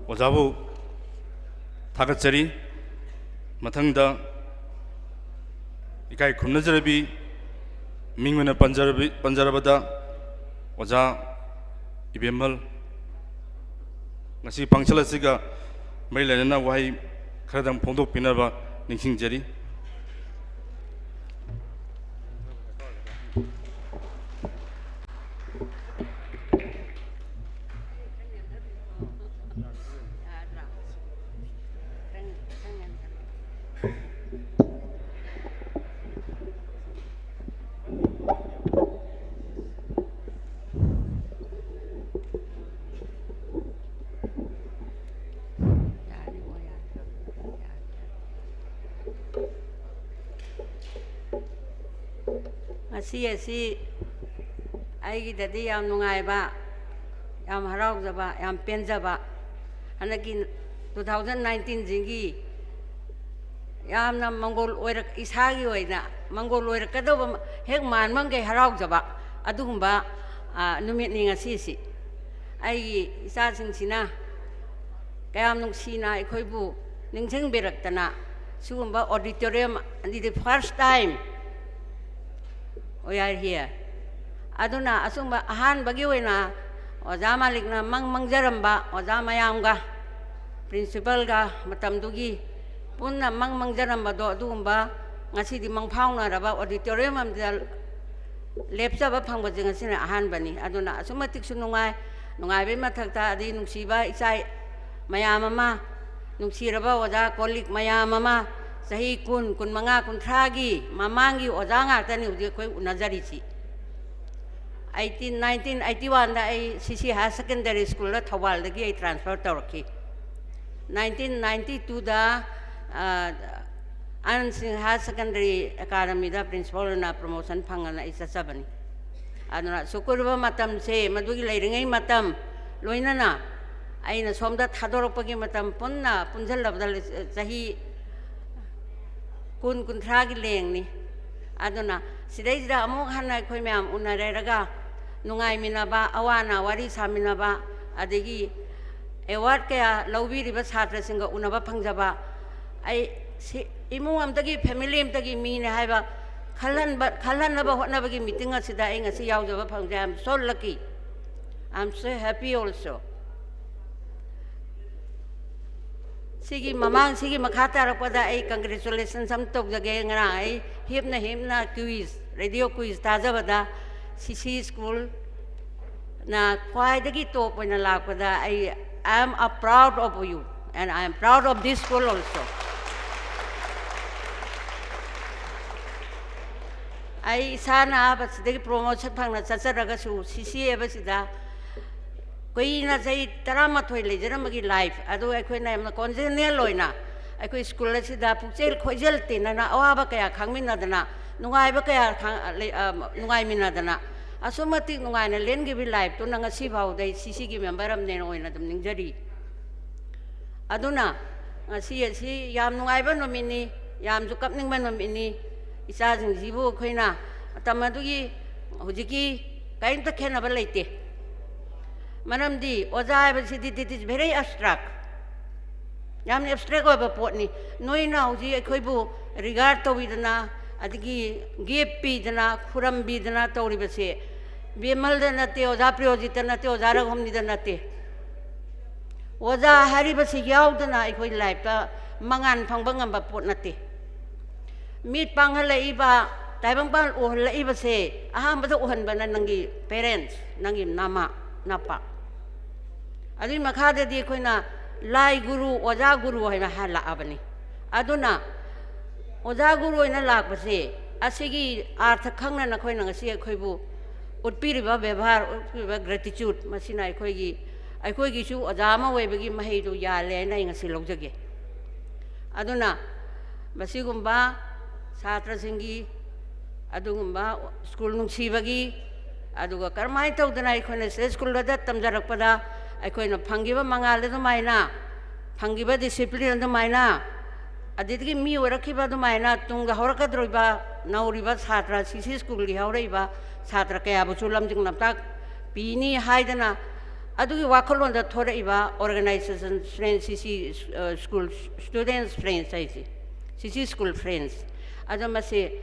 ꯑꯣꯖꯥꯕꯨ ꯊꯥꯒꯠꯆꯔꯤ꯫ ꯃꯊꯪꯗ ꯏꯀꯥꯏ ꯈꯨꯝꯅꯖꯔꯕꯤ ꯃꯤꯡ ꯑꯣꯏꯅ ꯄꯟꯖꯔꯕꯤ-, ꯄꯟꯖꯔꯕꯗ ꯑꯣꯖꯥ ꯏꯕꯦꯝꯍꯜ, ꯉꯁꯤ function ꯑꯁꯤꯒ ꯃꯔꯤ ꯂꯩꯅꯅ ꯋꯥꯍꯩ ꯈꯔꯗꯪ ꯐꯣꯡꯗꯣꯛꯄꯤꯅꯕ ꯅꯤꯡꯁꯤꯡꯖꯔꯤ꯫ ꯉꯁꯤ ꯑꯁꯤ ꯑꯩꯒꯤꯗꯗꯤ ꯌꯥꯝ ꯅꯨꯡꯉꯥꯏꯕ, ꯌꯥꯝ ꯍꯔꯥꯎꯖꯕ, ꯌꯥꯝ ꯄꯦꯟꯖꯕ, ꯍꯟꯗꯛꯀꯤ two thousand nineteenꯁꯤꯒꯤ ꯌꯥꯝꯅ ꯃꯪꯒꯣꯜ ꯑꯣꯏꯔꯛ-, ꯏꯁꯥꯒꯤ ꯑꯣꯏꯅ ꯃꯪꯒꯣꯜ ꯑꯣꯏꯔꯛꯀꯗꯧꯕ ꯍꯦꯛ ꯃꯥꯟꯕ ꯃꯈꯩ ꯍꯔꯥꯎꯖꯕ ꯑꯗꯨꯒꯨꯝꯕ, ꯑ, ꯅꯨꯃꯤꯠꯅꯤ ꯉꯁꯤꯁꯤ꯫ ꯑꯩꯒꯤ ꯏꯆꯥꯁꯤꯡꯁꯤꯅ ꯀꯌꯥꯝ ꯅꯨꯡꯁꯤꯅ ꯑꯩꯈꯣꯏꯕꯨ ꯅꯤꯡꯁꯤꯡꯕꯤꯔꯛꯇꯅ ꯁꯤꯒꯨꯝꯕ auditorium, the first time we are here꯫ ꯑꯗꯨꯅ ꯑꯁꯨꯝꯕ ꯑꯍꯥꯟꯕꯒꯤ ꯑꯣꯏꯅ ꯑꯣꯖꯥ ꯃꯥꯂꯤꯛꯅ ꯃꯪ ꯃꯪꯖꯔꯝꯕ ꯑꯣꯖꯥ ꯃꯌꯥꯝꯒ, principalꯒ ꯃꯇꯝꯗꯨꯒꯤ ꯄꯨꯟꯅ ꯃꯪ ꯃꯪꯖꯔꯝꯕꯗꯣ, ꯑꯗꯨꯒꯨꯝꯕ ꯉꯁꯤꯗꯤ ꯃꯪꯐꯥꯎꯅꯔꯕ auditorium ꯑꯃꯗ ꯂꯦꯞꯆꯕ ꯐꯪꯕꯁꯦ ꯉꯁꯤꯅ ꯑꯍꯥꯟꯕꯅꯤ꯫ ꯑꯗꯨꯅ ꯑꯁꯨꯛ ꯃꯇꯤꯛꯁꯨ ꯅꯨꯡꯉꯥꯏ꯫ ꯅꯨꯡꯉꯥꯏꯕꯩ ꯃꯊꯛꯇ ꯑꯗꯩ ꯅꯨꯡꯁꯤꯕ ꯏꯆꯥ ꯃꯌꯥꯝ ꯑꯃ, ꯅꯨꯡꯁꯤꯔꯕ ꯑꯣꯖꯥ colleague ꯃꯌꯥꯝ ꯑꯃ, ꯆꯍꯤ ꯀꯨꯟ, ꯀꯨꯟꯃꯉꯥ, ꯀꯨꯟꯊ꯭ꯔꯥꯒꯤ ꯃꯃꯥꯡꯒꯤ ꯑꯣꯖꯥ ꯉꯥꯛꯇꯅꯤ ꯍꯧꯖꯤꯛ ꯑꯩꯈꯣꯏ ꯎꯅꯖꯔꯤꯁꯤ꯫ Eighteen, nineteen eighty oneꯗ ꯑꯩ C C Higher Secondary Schoolꯗ ꯊꯧꯕꯥꯜꯗꯒꯤ ꯑꯩ transfer ꯇꯧꯔꯛꯈꯤ꯫ Nineteen ninety twoꯗ, ꯑ, ꯑꯅꯟ ꯁꯤꯡꯍ Higher Secondary Academyꯗ principal ꯑꯣꯏꯅ promotion ꯐꯪꯉꯅ ꯑꯩ ꯆꯠꯆꯕꯅꯤ꯫ ꯑꯗꯨꯅ ꯑꯁꯨꯛ ꯀꯨꯏꯔꯕ ꯃꯇꯝꯁꯦ, ꯃꯗꯨꯒꯤ ꯂꯩꯔꯤꯉꯩ ꯃꯇꯝ, ꯂꯣꯏꯅꯅ ꯑꯩꯅ ꯁꯣꯝꯗ ꯊꯥꯗꯣꯔꯛꯄꯒꯤ ꯃꯇꯝ ꯄꯨꯟꯅ ꯄꯨꯟꯁꯤꯜꯂꯕꯗ ꯆꯍꯤ ꯀꯨꯟ, ꯀꯨꯟꯊ꯭ꯔꯥꯒꯤ ꯂꯦꯡꯅꯤ꯫ ꯑꯗꯨꯅ ꯁꯤꯗꯩꯁꯤꯗ ꯑꯃꯨꯛ ꯍꯟꯅ ꯑꯩꯈꯣꯏ ꯃꯌꯥꯝ ꯎꯅꯔꯦꯔꯒ ꯅꯨꯡꯉꯥꯏꯃꯤꯟꯅꯕ, ꯑꯋꯥ ꯑꯅꯥ ꯋꯥꯔꯤ ꯁꯥꯃꯤꯟꯅꯕ, ꯑꯗꯒꯤ ꯑꯦꯋꯥꯔꯗ ꯀꯌꯥ ꯂꯧꯕꯤꯔꯤꯕ ꯁꯥꯇ꯭ꯔꯁꯤꯡꯒ ꯎꯅꯕ ꯐꯪꯖꯕ, ꯑꯩ ꯁꯤ ꯏꯃꯨꯡ ꯑꯃꯇꯒꯤ, ꯐꯦꯃꯤꯂꯤ ꯑꯃꯇꯒꯤ ꯃꯤꯅꯦ ꯍꯥꯏꯕ ꯈꯜꯍꯟꯕ, ꯈꯜꯍꯟꯅꯕ ꯍꯣꯠꯅꯕꯒꯤ ꯃꯤꯇꯤꯡ ꯑꯁꯤꯗ ꯑꯩ ꯉꯁꯤ ꯌꯥꯎꯖꯕ ꯐꯪꯖꯩ꯫ I am so lucky, I am so happy also꯫ ꯁꯤꯒꯤ ꯃꯃꯥꯡ, ꯁꯤꯒꯤ ꯃꯈꯥ ꯇꯥꯔꯛꯄꯗ ꯑꯩ ꯀꯪꯒ꯭ꯔꯦꯆꯨꯂꯦꯁꯟꯁ ꯑꯃ ꯇꯧꯖꯒꯦ꯫ ꯉꯔꯥꯡ ꯑꯩ ꯍꯤꯞꯅ ꯍꯤꯞꯅ ꯀ꯭ꯋꯤꯖ, ꯔꯦꯗꯤꯑꯣ ꯀ꯭ꯋꯤꯖ ꯊꯥꯖꯕꯗ ꯁꯤ ꯁꯤ ꯁ꯭ꯀꯨꯜꯅ ꯈ꯭ꯋꯥꯏꯗꯒꯤ ꯇꯣꯞ ꯑꯣꯏꯅ ꯂꯥꯛꯄꯗ ꯑꯩ, I am a proud of you and I am proud of this school also꯫ ꯑꯩ ꯏꯁꯥꯅ ꯃꯁꯤꯗꯒꯤ ꯄ꯭ꯔꯣꯃꯣꯁꯟ ꯐꯪꯅ ꯆꯠꯆꯔꯒꯁꯨ ꯁꯤ ꯁꯤ ꯍꯥꯏꯕꯁꯤꯗ ꯀꯨꯏꯅ ꯆꯍꯤ ꯇꯔꯥꯃꯥꯊꯣꯏ ꯂꯩꯖꯔꯝꯕꯒꯤ ꯂꯥꯏꯐ ꯑꯗꯨ ꯑꯩꯈꯣꯏꯅ ꯌꯥꯝꯅ ꯀꯣꯟꯖꯦꯅꯤꯌꯦꯜ ꯑꯣꯏꯅ ꯑꯩꯈꯣꯏ ꯁ꯭ꯀꯨꯜ ꯑꯁꯤꯗ ꯄꯨꯛꯆꯦꯜ ꯈꯣꯏꯖꯦꯜ ꯇꯤꯟꯅꯅ ꯑꯋꯥꯕ ꯀꯌꯥ ꯈꯪꯃꯤꯟꯅꯗꯅ, ꯅꯨꯡꯉꯥꯏꯕ ꯀꯌꯥ ꯈꯪ-, ꯂꯩ-, ꯑ, ꯅꯨꯡꯉꯥꯏꯃꯤꯟꯅꯗꯅ ꯑꯁꯨꯛ ꯃꯇꯤꯛ ꯅꯨꯡꯉꯥꯏꯅ ꯂꯦꯟꯈꯤꯕ ꯂꯥꯏꯐꯇꯨꯅ ꯉꯁꯤ ꯐꯥꯎꯗ ꯑꯩ ꯁꯤ ꯁꯤꯒꯤ ꯃꯦꯝꯕꯔ ꯑꯃꯅꯦꯅ ꯑꯣꯏꯅ ꯑꯗꯨꯝ ꯅꯤꯡꯖꯔꯤ꯫ ꯑꯗꯨꯅ ꯉꯁꯤ ꯑꯁꯤ ꯌꯥꯝ ꯅꯨꯡꯉꯥꯏꯕ ꯅꯨꯃꯤꯠꯅꯤ, ꯌꯥꯝꯁꯨ ꯀꯞꯅꯤꯡꯕ ꯅꯨꯃꯤꯠꯅꯤ꯫ ꯏꯆꯥꯁꯤꯡꯁꯤꯕꯨ ꯑꯩꯈꯣꯏꯅ ꯃꯇꯝ ꯑꯗꯨꯒꯤ ꯍꯧꯖꯤꯛꯀꯤ ꯀꯔꯤꯝꯇ ꯈꯦꯠꯅꯕ ꯂꯩꯇꯦ꯫ ꯃꯔꯝꯗꯤ ꯑꯣꯖꯥ ꯍꯥꯏꯕꯁꯤꯗꯤ, it is very abstract, ꯌꯥꯝꯅ ꯑꯦꯕꯁꯇ꯭ꯔꯦꯛ ꯑꯣꯏꯕ ꯄꯣꯠꯅꯤ꯫ ꯅꯣꯏꯅ ꯍꯧꯖꯤꯛ ꯑꯩꯈꯣꯏꯕꯨ ꯔꯤꯒꯥꯔꯗ ꯇꯧꯕꯤꯗꯅ, ꯑꯗꯒꯤ ꯒꯤꯐ ꯄꯤꯗꯅ, ꯈꯨꯔꯝꯕꯤꯗꯅ ꯇꯧꯔꯤꯕꯁꯦ ꯕꯤꯃꯜꯗ ꯅꯠꯇꯦ, ꯑꯣꯖꯥ ꯄ꯭ꯔꯤꯌꯣꯖꯤꯠꯇ ꯅꯠꯇꯦ, ꯑꯣꯖꯥ ꯔꯘꯨꯃꯅꯤꯗ ꯅꯠꯇꯦ꯫ ꯑꯣꯖꯥ ꯍꯥꯏꯔꯤꯕꯁꯤ ꯌꯥꯎꯗꯅ ꯑꯩꯈꯣꯏ ꯂꯥꯏꯐꯇ ꯃꯉꯥꯜ ꯐꯪꯕ ꯉꯝꯕ ꯄꯣꯠ ꯅꯠꯇꯦ꯫ ꯃꯤꯠ ꯄꯥꯡꯍꯜꯂꯛꯏꯕ, ꯇꯥꯏꯕꯪꯄꯥꯟ ꯎꯍꯜꯂꯛꯏꯕꯁꯦ ꯑꯍꯥꯟꯕꯗ ꯎꯍꯟꯕꯅ ꯅꯪꯒꯤ ꯄꯦꯔꯦꯟꯁ, ꯅꯪꯒꯤ ꯅꯃꯥ ꯅꯄꯥ꯫ ꯑꯗꯨꯒꯤ ꯃꯈꯥꯗꯗꯤ ꯑꯩꯈꯣꯏꯅ ꯂꯥꯏ ꯒꯨꯔꯨ, ꯑꯣꯖꯥ ꯒꯨꯔꯨ ꯍꯥꯏꯅ ꯍꯥꯏꯔ ꯂꯥꯛꯑꯕꯅꯤ꯫ ꯑꯗꯨꯅ ꯑꯣꯖꯥ ꯒꯨꯔꯨ ꯑꯣꯏꯅ ꯂꯥꯛꯄꯁꯦ, ꯑꯁꯤꯒꯤ ꯑꯥꯔꯊ ꯈꯪꯅ ꯅꯈꯣꯏꯅ ꯉꯁꯤ ꯑꯩꯈꯣꯏꯕꯨ ꯎꯠꯄꯤꯔꯤꯕ ꯕꯦꯕꯥꯔ, ꯎꯠꯄꯤꯔꯤꯕ ꯒ꯭ꯔꯦꯇꯤꯆꯨꯠ, ꯃꯁꯤꯅ ꯑꯩꯈꯣꯏꯒꯤ, ꯑꯩꯈꯣꯏꯒꯤꯁꯨ ꯑꯣꯖꯥ ꯑꯃ ꯑꯣꯏꯕꯒꯤ ꯃꯍꯩꯗꯨ ꯌꯥꯜꯂꯦ ꯍꯥꯏꯅ ꯑꯩ ꯉꯁꯤ ꯂꯧꯖꯒꯦ꯫ ꯑꯗꯨꯅ ꯃꯁꯤꯒꯨꯝꯕ ꯁꯥꯇ꯭ꯔꯁꯤꯡꯒꯤ ꯑꯗꯨꯒꯨꯝꯕ ꯁ꯭ꯀꯨꯜ ꯅꯨꯡꯁꯤꯕꯒꯤ, ꯑꯗꯨꯒ ꯀꯔꯝꯍꯥꯏꯅ ꯇꯧꯗꯅ ꯑꯩꯈꯣꯏꯅ ꯁꯤꯗ ꯁ꯭ꯀꯨꯜꯗ ꯇꯝꯖꯔꯛꯄꯗ ꯑꯩꯈꯣꯏꯅ ꯐꯪꯈꯤꯕ ꯃꯉꯥꯜ ꯑꯗꯨꯃꯥꯏꯅ, ꯐꯪꯈꯤꯕ ꯗꯤꯁꯤꯄ꯭ꯂꯤꯟ ꯑꯗꯨꯃꯥꯏꯅ, ꯑꯗꯨꯗꯒꯤ ꯃꯤ ꯑꯣꯏꯔꯛꯈꯤꯕ ꯑꯗꯨꯃꯥꯏꯅ ꯇꯨꯡꯗ ꯍꯧꯔꯛꯀꯗꯧꯔꯤꯕ ꯅꯧꯔꯤꯕ ꯁꯥꯇ꯭ꯔ, ꯁꯤ ꯁꯤ ꯁ꯭ꯀꯨꯜꯒꯤ ꯍꯧꯔꯛꯏꯕ ꯁꯥꯇ꯭ꯔ ꯀꯌꯥꯕꯨꯁꯨ ꯂꯝꯖꯤꯡ ꯂꯝꯇꯥꯛ ꯄꯤꯅꯤ ꯍꯥꯏꯗꯅ, ꯑꯗꯨꯒꯤ ꯋꯥꯈꯜꯂꯣꯟꯗ ꯊꯣꯔꯛꯏꯕ ꯑꯣꯔꯒꯅꯥꯏꯖꯦꯁꯟ ꯐ꯭ꯔꯦꯟꯁ, ꯁꯤ ꯁꯤ, ꯑ, ꯁ꯭ꯀꯨꯜ ꯁ꯭ꯇꯨꯗꯦꯟꯁ ꯐ꯭ꯔꯦꯟꯁ ꯍꯥꯏꯁꯦ, ꯁꯤ ꯁꯤ ꯁ꯭ꯀꯨꯜ ꯐ꯭ꯔꯦꯟꯁ꯫ ꯑꯗꯣ ꯃꯁꯤ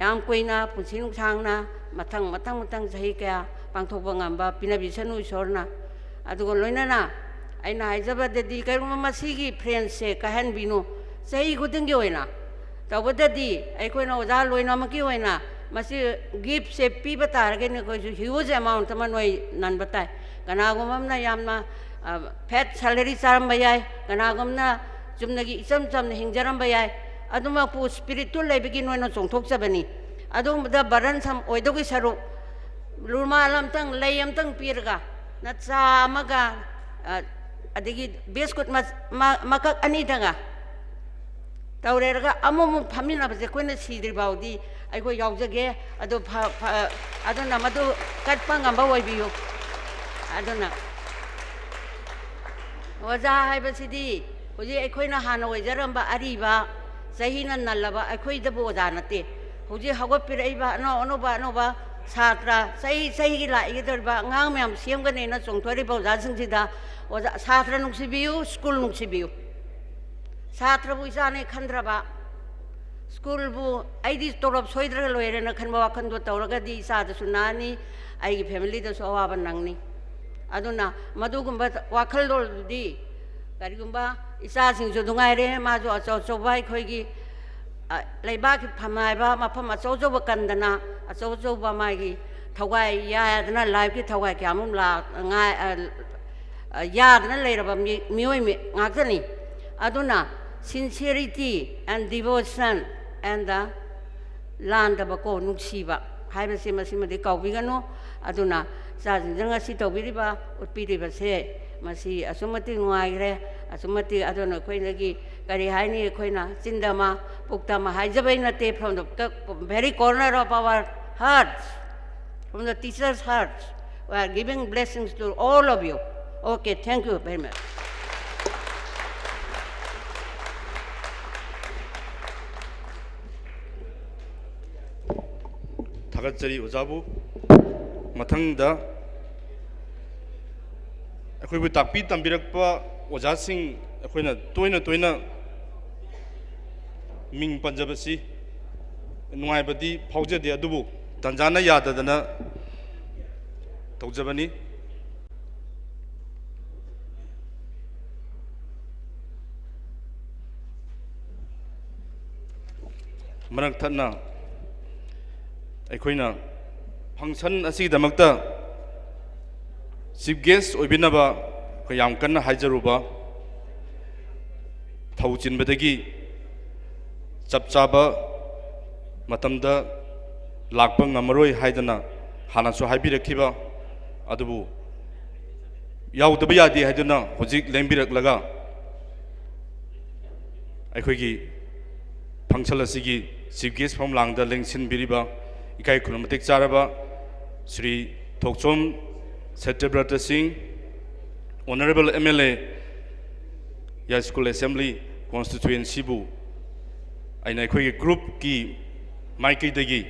ꯌꯥꯝ ꯀꯨꯏꯅ, ꯄꯨꯟꯁꯤ ꯅꯨꯡꯁꯥꯡꯅ, ꯃꯊꯪ, ꯃꯊꯪ, ꯃꯊꯪ ꯆꯍꯤ ꯀꯌꯥ ꯄꯥꯡꯊꯣꯛꯄ ꯉꯝꯕ ꯄꯤꯅꯕꯤꯁꯅꯨ ꯏꯁꯣꯔꯅ꯫ ꯑꯗꯨꯒ ꯂꯣꯏꯅꯅ ꯑꯩꯅ ꯍꯥꯏꯖꯕꯗꯗꯤ, ꯀꯔꯤꯒꯨꯝꯕ ꯃꯁꯤꯒꯤ ꯐ꯭ꯔꯦꯟꯁꯁꯦ ꯀꯥꯏꯍꯟꯕꯤꯅꯨ, ꯆꯍꯤ ꯈꯨꯗꯤꯡꯒꯤ ꯑꯣꯏꯅ꯫ ꯇꯧꯕꯗꯗꯤ ꯑꯩꯈꯣꯏꯅ ꯑꯣꯖꯥ ꯂꯣꯏꯅꯃꯛꯀꯤ ꯑꯣꯏꯅ ꯃꯁꯤ ꯒꯤꯐꯁꯦ ꯄꯤꯕ ꯇꯥꯔꯒꯗꯤ ꯑꯩꯈꯣꯏꯁꯨ ꯍ꯭ꯌꯨꯖ ꯑꯦꯃꯥꯎꯟꯠ ꯑꯃ ꯅꯣꯏ ꯅꯟꯕ ꯇꯥꯏ꯫ ꯀꯅꯥꯒꯨꯝꯕ ꯑꯃꯅ ꯌꯥꯝꯅ, ꯑ, ꯐꯦꯠ ꯁꯦꯂꯔꯤ ꯆꯥꯔꯝꯕ ꯌꯥꯏ, ꯀꯅꯥꯒꯨꯝꯕꯅ ꯆꯨꯝꯅꯒꯤ ꯏꯆꯝ ꯆꯝꯅ ꯍꯤꯡꯖꯔꯝꯕ ꯌꯥꯏ꯫ ꯑꯗꯨꯃꯛꯄꯨ ꯁ꯭ꯄꯤꯔꯤꯠꯇꯨ ꯂꯩꯕꯒꯤ ꯅꯣꯏꯅ ꯆꯣꯡꯊꯣꯛꯆꯕꯅꯤ꯫ ꯑꯗꯨꯒꯨꯝꯕꯗ ꯕꯔꯗꯟꯁꯝ ꯑꯣꯏꯗꯧꯒꯤ ꯁꯔꯨꯛ, ꯔꯨꯃꯥꯜ ꯑꯃꯇꯪ, ꯂꯩ ꯑꯃꯇꯪ ꯄꯤꯔꯒ, ꯅꯆꯥ ꯑꯃꯒ, ꯑ, ꯑꯗꯒꯤ ꯕꯤꯁꯀꯨꯠ ꯃ-, ꯃ-, ꯃꯀꯛ ꯑꯅꯤꯗꯒ ꯇꯧꯔꯦꯔꯒ ꯑꯃꯨꯛꯃꯨꯛ ꯐꯝꯃꯤꯟꯅꯕꯁꯦ ꯑꯩꯈꯣꯏꯅ ꯁꯤꯗ꯭ꯔꯤ ꯐꯥꯎꯗꯤ ꯑꯩꯈꯣꯏ ꯌꯥꯎꯖꯒꯦ꯫ ꯑꯗꯣ ꯐ-, ꯐ-, ꯑꯗꯨꯅ ꯃꯗꯨ ꯀꯠꯄ ꯉꯝꯕ ꯑꯣꯏꯕꯤꯌꯨ꯫ ꯑꯗꯨꯅ ꯑꯣꯖꯥ ꯍꯥꯏꯕꯁꯤꯗꯤ ꯍꯧꯖꯤꯛ ꯑꯩꯈꯣꯏꯅ ꯍꯥꯟꯅ ꯑꯣꯏꯖꯔꯝꯕ ꯑꯔꯤꯕ, ꯆꯍꯤꯅ ꯅꯜꯂꯕ ꯑꯩꯈꯣꯏꯗꯕꯨ ꯑꯣꯖꯥ ꯅꯠꯇꯦ꯫ ꯍꯧꯖꯤꯛ ꯍꯧꯒꯠꯄꯤꯔꯛꯏꯕ ꯑꯅꯧ ꯑꯅꯧꯕ, ꯑꯅꯧꯕ ꯁꯥꯇ꯭ꯔ, ꯆꯍꯤ ꯆꯍꯤꯒꯤ ꯂꯥꯛꯏꯒꯗꯧꯔꯤꯕ ꯑꯉꯥꯡ ꯃꯌꯥꯝ ꯁꯦꯝꯒꯅꯦꯅ ꯆꯣꯡꯊꯣꯔꯤꯕ ꯑꯣꯖꯥꯁꯤꯡꯁꯤꯗ, ꯑꯣꯖꯥ, ꯁꯥꯇ꯭ꯔ ꯅꯨꯡꯁꯤꯕꯤꯌꯨ, ꯁ꯭ꯀꯨꯜ ꯅꯨꯡꯁꯤꯕꯤꯌꯨ꯫ ꯁꯥꯇ꯭ꯔꯕꯨ ꯏꯆꯥꯅꯦ ꯈꯟꯗ꯭ꯔꯕ, ꯁ꯭ꯀꯨꯜꯕꯨ ꯑꯩꯗꯤ ꯇꯣꯂꯣꯞ ꯁꯣꯏꯗ꯭ꯔꯒ ꯂꯣꯏꯔꯦꯅ ꯈꯟꯕ ꯋꯥꯈꯜꯗꯣ ꯇꯧꯔꯒꯗꯤ ꯏꯆꯥꯗꯁꯨ ꯅꯥꯅꯤ, ꯑꯩꯒꯤ ꯐꯦꯃꯤꯂꯤꯗꯁꯨ ꯑꯋꯥꯕ ꯅꯪꯅꯤ꯫ ꯑꯗꯨꯅ ꯃꯗꯨꯒꯨꯝꯕ ꯋꯥꯈꯜꯂꯣꯟꯗꯨꯗꯤ, ꯀꯔꯤꯒꯨꯝꯕ ꯏꯆꯥꯁꯤꯡꯁꯨ ꯅꯨꯡꯉꯥꯏꯔꯦ, ꯃꯥꯁꯨ ꯑꯆꯧ ꯑꯆꯧꯕ ꯑꯩꯈꯣꯏꯒꯤ, ꯑ, ꯂꯩꯕꯥꯛꯀꯤ ꯐꯝꯅꯥꯏꯕ ꯃꯐꯝ ꯑꯆꯧ ꯑꯆꯧꯕ ꯀꯟꯗꯅ, ꯑꯆꯧ ꯑꯆꯧꯕ ꯃꯥꯒꯤ ꯊꯋꯥꯏ ꯌꯥꯗꯅ, ꯂꯥꯏꯐꯀꯤ ꯊꯋꯥꯏ ꯀꯌꯥꯃꯔꯨꯝ ꯂꯥꯛ-, ꯉꯥꯏ-, ꯑ, ꯑ, ꯌꯥꯗꯅ ꯂꯩꯔꯕ ꯃꯤ-, ꯃꯤꯑꯣꯏ ꯃꯤ-, ꯉꯥꯛꯇꯅꯤ꯫ ꯑꯗꯨꯅ sincerity and devotion and the ꯂꯥꯟꯗꯕꯀꯣ, ꯅꯨꯡꯁꯤꯕ ꯍꯥꯏꯕꯁꯤ ꯃꯁꯤꯃꯗꯤ ꯀꯥꯎꯕꯤꯒꯅꯨ꯫ ꯑꯗꯨꯅ ꯏꯆꯥꯁꯤꯡꯁꯤꯅ ꯉꯁꯤ ꯇꯧꯕꯤꯔꯤꯕ, ꯎꯠꯄꯤꯔꯤꯕꯁꯦ, ꯃꯁꯤ ꯑꯁꯨꯛ ꯃꯇꯤꯛ ꯅꯨꯡꯉꯥꯏꯈ꯭ꯔꯦ, ꯑꯁꯨꯛ ꯃꯇꯤꯛ꯫ ꯑꯗꯨꯅ ꯑꯩꯈꯣꯏꯗꯒꯤ ꯀꯔꯤ ꯍꯥꯏꯅꯤ, ꯑꯩꯈꯣꯏꯅ ꯆꯤꯟꯗ ꯑꯃ, ꯄꯨꯛꯇ ꯑꯃ ꯍꯥꯏꯖꯕꯩ ꯅꯠꯇꯦ, from the very corner of our hearts, from the teachers' hearts, we are giving blessings to all of you. Okay, thank you very much. ꯊꯥꯒꯠꯆꯔꯤ ꯑꯣꯖꯥꯕꯨ꯫ ꯃꯊꯪꯗ ꯑꯩꯈꯣꯏꯕꯨ ꯇꯥꯛꯄꯤ ꯇꯝꯕꯤꯔꯛꯄ ꯑꯣꯖꯥꯁꯤꯡ ꯑꯩꯈꯣꯏꯅ ꯇꯣꯏꯅ ꯇꯣꯏꯅ ꯃꯤꯡ ꯄꯟꯖꯕꯁꯤ ꯅꯨꯡꯉꯥꯏꯕꯗꯤ ꯐꯥꯎꯖꯗꯦ, ꯑꯗꯨꯕꯨ ꯇꯟꯖꯥꯅ ꯌꯥꯗꯗꯅ ꯇꯧꯖꯕꯅꯤ꯫ ꯃꯔꯛ ꯊꯠꯅ ꯑꯩꯈꯣꯏꯅ function ꯑꯁꯤꯒꯤꯗꯃꯛꯇ chief guest ꯑꯣꯏꯕꯤꯅꯕ ꯑꯩꯈꯣꯏ ꯌꯥꯝ ꯀꯟꯅ ꯍꯥꯏꯖꯔꯨꯕ ꯊꯧ ꯆꯤꯟꯕꯗꯒꯤ ꯆꯞ ꯆꯥꯕ ꯃꯇꯝꯗ ꯂꯥꯛꯄ ꯉꯝꯃꯔꯣꯏ ꯍꯥꯏꯗꯅ ꯍꯥꯟꯅꯁꯨ ꯍꯥꯏꯕꯤꯔꯛꯈꯤꯕ, ꯑꯗꯨꯕꯨ ꯌꯥꯎꯗꯕ ꯌꯥꯗꯦ ꯍꯥꯏꯗꯨꯅ ꯍꯧꯖꯤꯛ ꯂꯦꯡꯕꯤꯔꯛꯂꯒ ꯑꯩꯈꯣꯏꯒꯤ function ꯑꯁꯤꯒꯤ chief guest ꯐꯝꯂꯥꯡꯗ ꯂꯦꯡꯁꯤꯟꯕꯤꯔꯤꯕ ꯏꯀꯥꯏ ꯈꯨꯝꯅꯕ ꯃꯇꯤꯛ ꯆꯥꯔꯕ ꯁ꯭ꯔꯤ ꯊꯣꯛꯆꯣꯝ ꯁꯇ꯭ꯌꯕ꯭ꯔꯇ ꯁꯤꯡ, Honourable M L A, ꯌꯥꯏꯁ꯭ꯀꯨꯜ Assembly Constituencyꯕꯨ ꯑꯩꯅ ꯑꯩꯈꯣꯏꯒꯤ groupꯀꯤ ꯃꯥꯏꯀꯩꯗꯒꯤ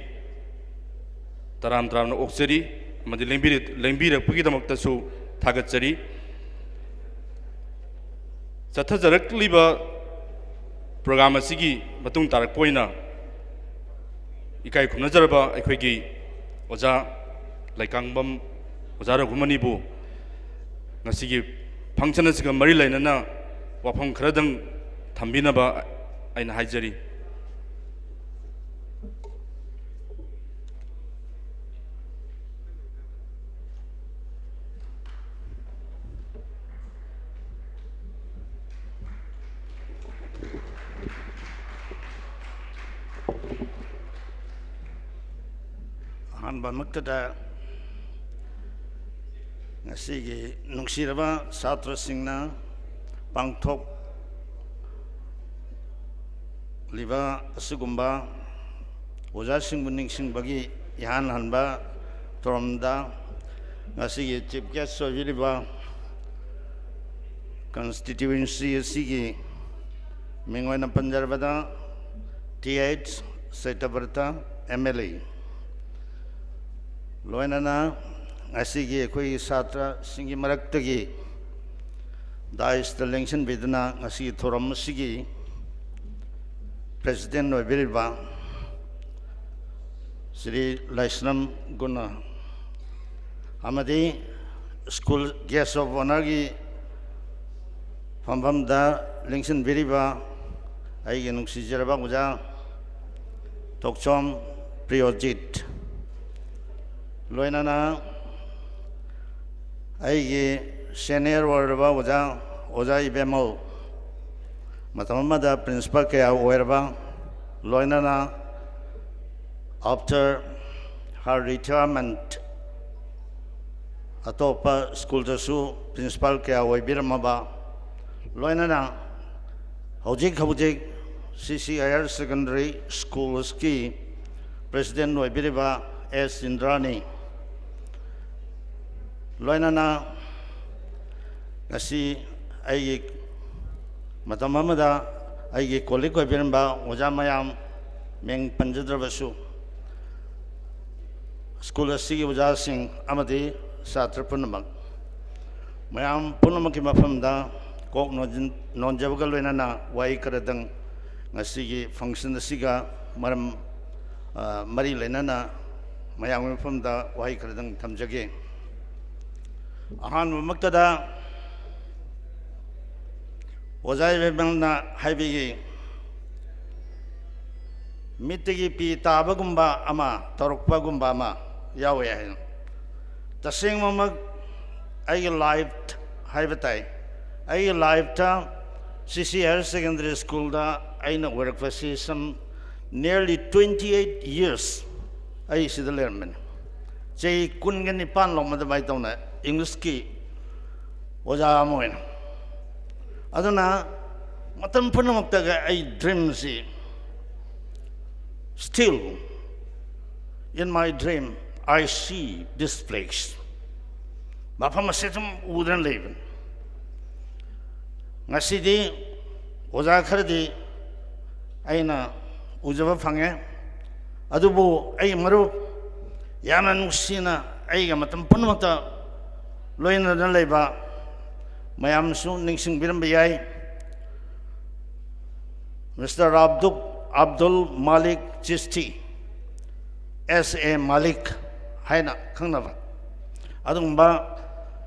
ꯇꯔꯥꯝ ꯇꯔꯥꯝꯅ ꯑꯣꯛꯆꯔꯤ ꯑꯃꯗꯤ ꯂꯦꯡꯕꯤꯔ-, ꯂꯦꯡꯕꯤꯔꯛꯄꯒꯤꯗꯃꯛꯇꯁꯨ ꯊꯥꯒꯠꯆꯔꯤ꯫ ꯆꯠꯊꯖꯔꯛꯂꯤꯕ program ꯑꯁꯤꯒꯤ ꯃꯇꯨꯡ ꯇꯥꯔꯛꯄ ꯑꯣꯏꯅ ꯏꯀꯥꯏ ꯈꯨꯝꯅꯖꯔꯕ ꯑꯩꯈꯣꯏꯒꯤ ꯑꯣꯖꯥ ꯂꯩꯀꯥꯡꯕꯝ ꯑꯣꯖꯥ ꯔꯘꯨꯃꯅꯤꯕꯨ ꯉꯁꯤꯒꯤ function ꯑꯁꯤꯒ ꯃꯔꯤ ꯂꯩꯅꯅ ꯋꯥꯐꯝ ꯈꯔꯗꯪ ꯊꯝꯕꯤꯅꯕ ꯑꯩꯅ ꯍꯥꯏꯖꯔꯤ꯫ ꯑꯍꯥꯟꯕꯃꯛꯇꯗ ꯉꯁꯤꯒꯤ ꯅꯨꯡꯁꯤꯔꯕ ꯁꯥꯇ꯭ꯔꯁꯤꯡꯅ ꯄꯥꯡꯊꯣꯛꯂꯤꯕ ꯑꯁꯤꯒꯨꯝꯕ ꯑꯣꯖꯥꯁꯤꯡꯕꯨ ꯅꯤꯡꯁꯤꯡꯕꯒꯤ ꯏꯍꯥꯟ ꯍꯥꯟꯕ ꯊꯧꯔꯝꯗ ꯉꯁꯤꯒꯤ chief guest ꯑꯣꯏꯕꯤꯔꯤꯕ ꯀꯟꯁꯇꯤꯇ꯭ꯌꯨꯋꯦꯟꯁꯤ ꯑꯁꯤꯒꯤ ꯃꯤꯡ ꯑꯣꯏꯅ ꯄꯟꯖꯔꯕꯗ, T H Satyabrata, M L A, ꯂꯣꯏꯅꯅ ꯉꯁꯤꯒꯤ ꯑꯩꯈꯣꯏꯒꯤ ꯁꯥꯇ꯭ꯔꯁꯤꯡꯒꯤ ꯃꯔꯛꯇꯒꯤ ꯗꯥꯏꯁꯇ ꯂꯦꯡꯁꯤꯟꯕꯤꯗꯨꯅ ꯉꯁꯤꯒꯤ ꯊꯧꯔꯝ ꯑꯁꯤꯒꯤ ꯄ꯭ꯔꯦꯁꯤꯗꯦꯟ ꯑꯣꯏꯕꯤꯔꯤꯕ ꯁ꯭ꯔꯤ ꯂꯥꯏꯁ꯭ꯔꯝ ꯒꯨꯅ ꯑꯃꯗꯤ ꯁ꯭ꯀꯨꯜ ꯒꯦꯁ ꯑꯣꯐ ꯑꯣꯅꯔꯒꯤ ꯐꯝꯐꯝꯗ ꯂꯦꯡꯁꯤꯟꯕꯤꯔꯤꯕ ꯑꯩꯒꯤ ꯅꯨꯡꯁꯤꯖꯔꯕ ꯑꯣꯖꯥ ꯇꯣꯛꯆꯣꯝ ꯄ꯭ꯔꯤꯌꯣꯖꯤꯠ, ꯂꯣꯏꯅꯅ ꯑꯩꯒꯤ ꯁꯦꯅꯤꯌꯔ ꯑꯣꯏꯔꯕ ꯑꯣꯖꯥ, ꯑꯣꯖꯥ ꯏꯕꯦꯝꯃꯧ, ꯃꯇꯝ ꯑꯃꯗ ꯄ꯭ꯔꯤꯟꯁꯤꯄꯥꯜ ꯀꯌꯥ ꯑꯣꯏꯔꯕ, ꯂꯣꯏꯅꯅ after her retirement ꯑꯇꯣꯞꯄ ꯁ꯭ꯀꯨꯜꯗꯁꯨ ꯄ꯭ꯔꯤꯟꯁꯤꯄꯥꯜ ꯀꯌꯥ ꯑꯣꯏꯕꯤꯔꯝꯃꯕ, ꯂꯣꯏꯅꯅ ꯍꯧꯖꯤꯛ ꯍꯧꯖꯤꯛ ꯁꯤ ꯁꯤ ꯍꯥꯌꯔ ꯁꯦꯀꯦꯟꯗꯔꯤ ꯁ꯭ꯀꯨꯜꯁꯀꯤ ꯄ꯭ꯔꯦꯁꯤꯗꯦꯟ ꯑꯣꯏꯕꯤꯔꯤꯕ ꯑꯦꯁ ꯏꯟꯗ꯭ꯔꯥꯅꯤ, ꯂꯣꯏꯅꯅ ꯉꯁꯤ ꯑꯩꯒꯤ ꯃꯇꯝ ꯑꯃꯗ ꯑꯩꯒꯤ ꯀꯣꯂꯤꯛ ꯑꯣꯏꯕꯤꯔꯝꯕ ꯑꯣꯖꯥ ꯃꯌꯥꯝ, ꯃꯤꯡ ꯄꯟꯖꯗ꯭ꯔꯕꯁꯨ, ꯁ꯭ꯀꯨꯜ ꯑꯁꯤꯒꯤ ꯑꯣꯖꯥꯁꯤꯡ ꯑꯃꯗꯤ ꯁꯥꯇ꯭ꯔ ꯄꯨꯝꯅꯃꯛ, ꯃꯌꯥꯝ ꯄꯨꯝꯅꯃꯛꯀꯤ ꯃꯐꯝꯗ ꯀꯣꯛ ꯅꯣꯟꯖꯤꯟ-, ꯅꯣꯟꯖꯕꯒ ꯂꯣꯏꯅꯅ ꯋꯥꯍꯩ ꯈꯔꯗꯪ ꯉꯁꯤꯒꯤ ꯐꯪꯁꯟ ꯑꯁꯤꯒ ꯃꯔꯝ, ꯑ, ꯃꯔꯤ ꯂꯩꯅꯅ ꯃꯌꯥꯝꯒꯤ ꯃꯐꯝꯗ ꯋꯥꯍꯩ ꯈꯔꯗꯪ ꯊꯝꯖꯒꯦ꯫ ꯑꯍꯥꯟꯕꯃꯛꯇꯗ ꯑꯣꯖꯥ ꯏꯕꯦꯝꯃꯅ ꯍꯥꯏꯕꯤꯈꯤ, ꯃꯤꯠꯇꯒꯤ ꯄꯤ ꯇꯥꯕꯒꯨꯝꯕ ꯑꯃ ꯇꯧꯔꯛꯄꯒꯨꯝꯕ ꯑꯃ ꯌꯥꯎꯋꯦ ꯍꯥꯏꯅ꯫ ꯇꯁꯦꯡꯕꯃꯛ ꯑꯩꯒꯤ ꯂꯥꯏꯐ ꯍꯥꯏꯕ ꯇꯥꯏ, ꯑꯩꯒꯤ ꯂꯥꯏꯐꯇ ꯁꯤ ꯁꯤ ꯍꯥꯌꯔ ꯁꯦꯀꯦꯟꯗꯔꯤ ꯁ꯭ꯀꯨꯜꯗ ꯑꯩꯅ ꯑꯣꯏꯔꯛꯄꯁꯤ some nearly twenty eight years ꯑꯩ ꯁꯤꯗ ꯂꯩꯔꯝꯕꯅꯤ꯫ ꯆꯍꯤ ꯀꯨꯟꯒ ꯅꯤꯄꯥꯟ ꯂꯣꯝ ꯑꯗꯨꯃꯥꯏꯅ ꯇꯧꯅ ꯏꯪꯂꯤꯁꯀꯤ ꯑꯣꯖꯥ ꯑꯃ ꯑꯣꯏꯅ꯫ ꯑꯗꯨꯅ ꯃꯇꯝ ꯄꯨꯝꯅꯃꯛꯇꯒ ꯑꯩ ꯗ꯭ꯔꯤꯝꯁꯤ, still in my dream I see this place, ꯃꯐꯝ ꯑꯁꯤ ꯑꯗꯨꯝ ꯎꯗꯅ ꯂꯩꯕꯅꯤ꯫ ꯉꯁꯤꯗꯤ ꯑꯣꯖꯥ ꯈꯔꯗꯤ ꯑꯩꯅ ꯎꯖꯕ ꯐꯪꯉꯦ, ꯑꯗꯨꯕꯨ ꯑꯩ ꯃꯔꯨꯞ ꯌꯥꯝꯅ ꯅꯨꯡꯁꯤꯅ ꯑꯩꯒ ꯃꯇꯝ ꯄꯨꯝꯅꯃꯛꯇ ꯂꯣꯏꯅꯅ ꯂꯩꯕ ꯃꯌꯥꯝꯁꯨ ꯅꯤꯡꯁꯤꯡꯕꯤꯔꯝꯕ ꯌꯥꯏ꯫ ꯃꯤꯁꯇꯔ ꯑꯕꯗꯨꯛ ꯑꯕꯗꯨꯜ ꯃꯥꯂꯤꯛ ꯆꯤꯁꯇꯤ, ꯑꯦꯁ ꯑꯦ ꯃꯥꯂꯤꯛ ꯍꯥꯏꯅ ꯈꯪꯅꯕ ꯑꯗꯨꯒꯨꯝꯕ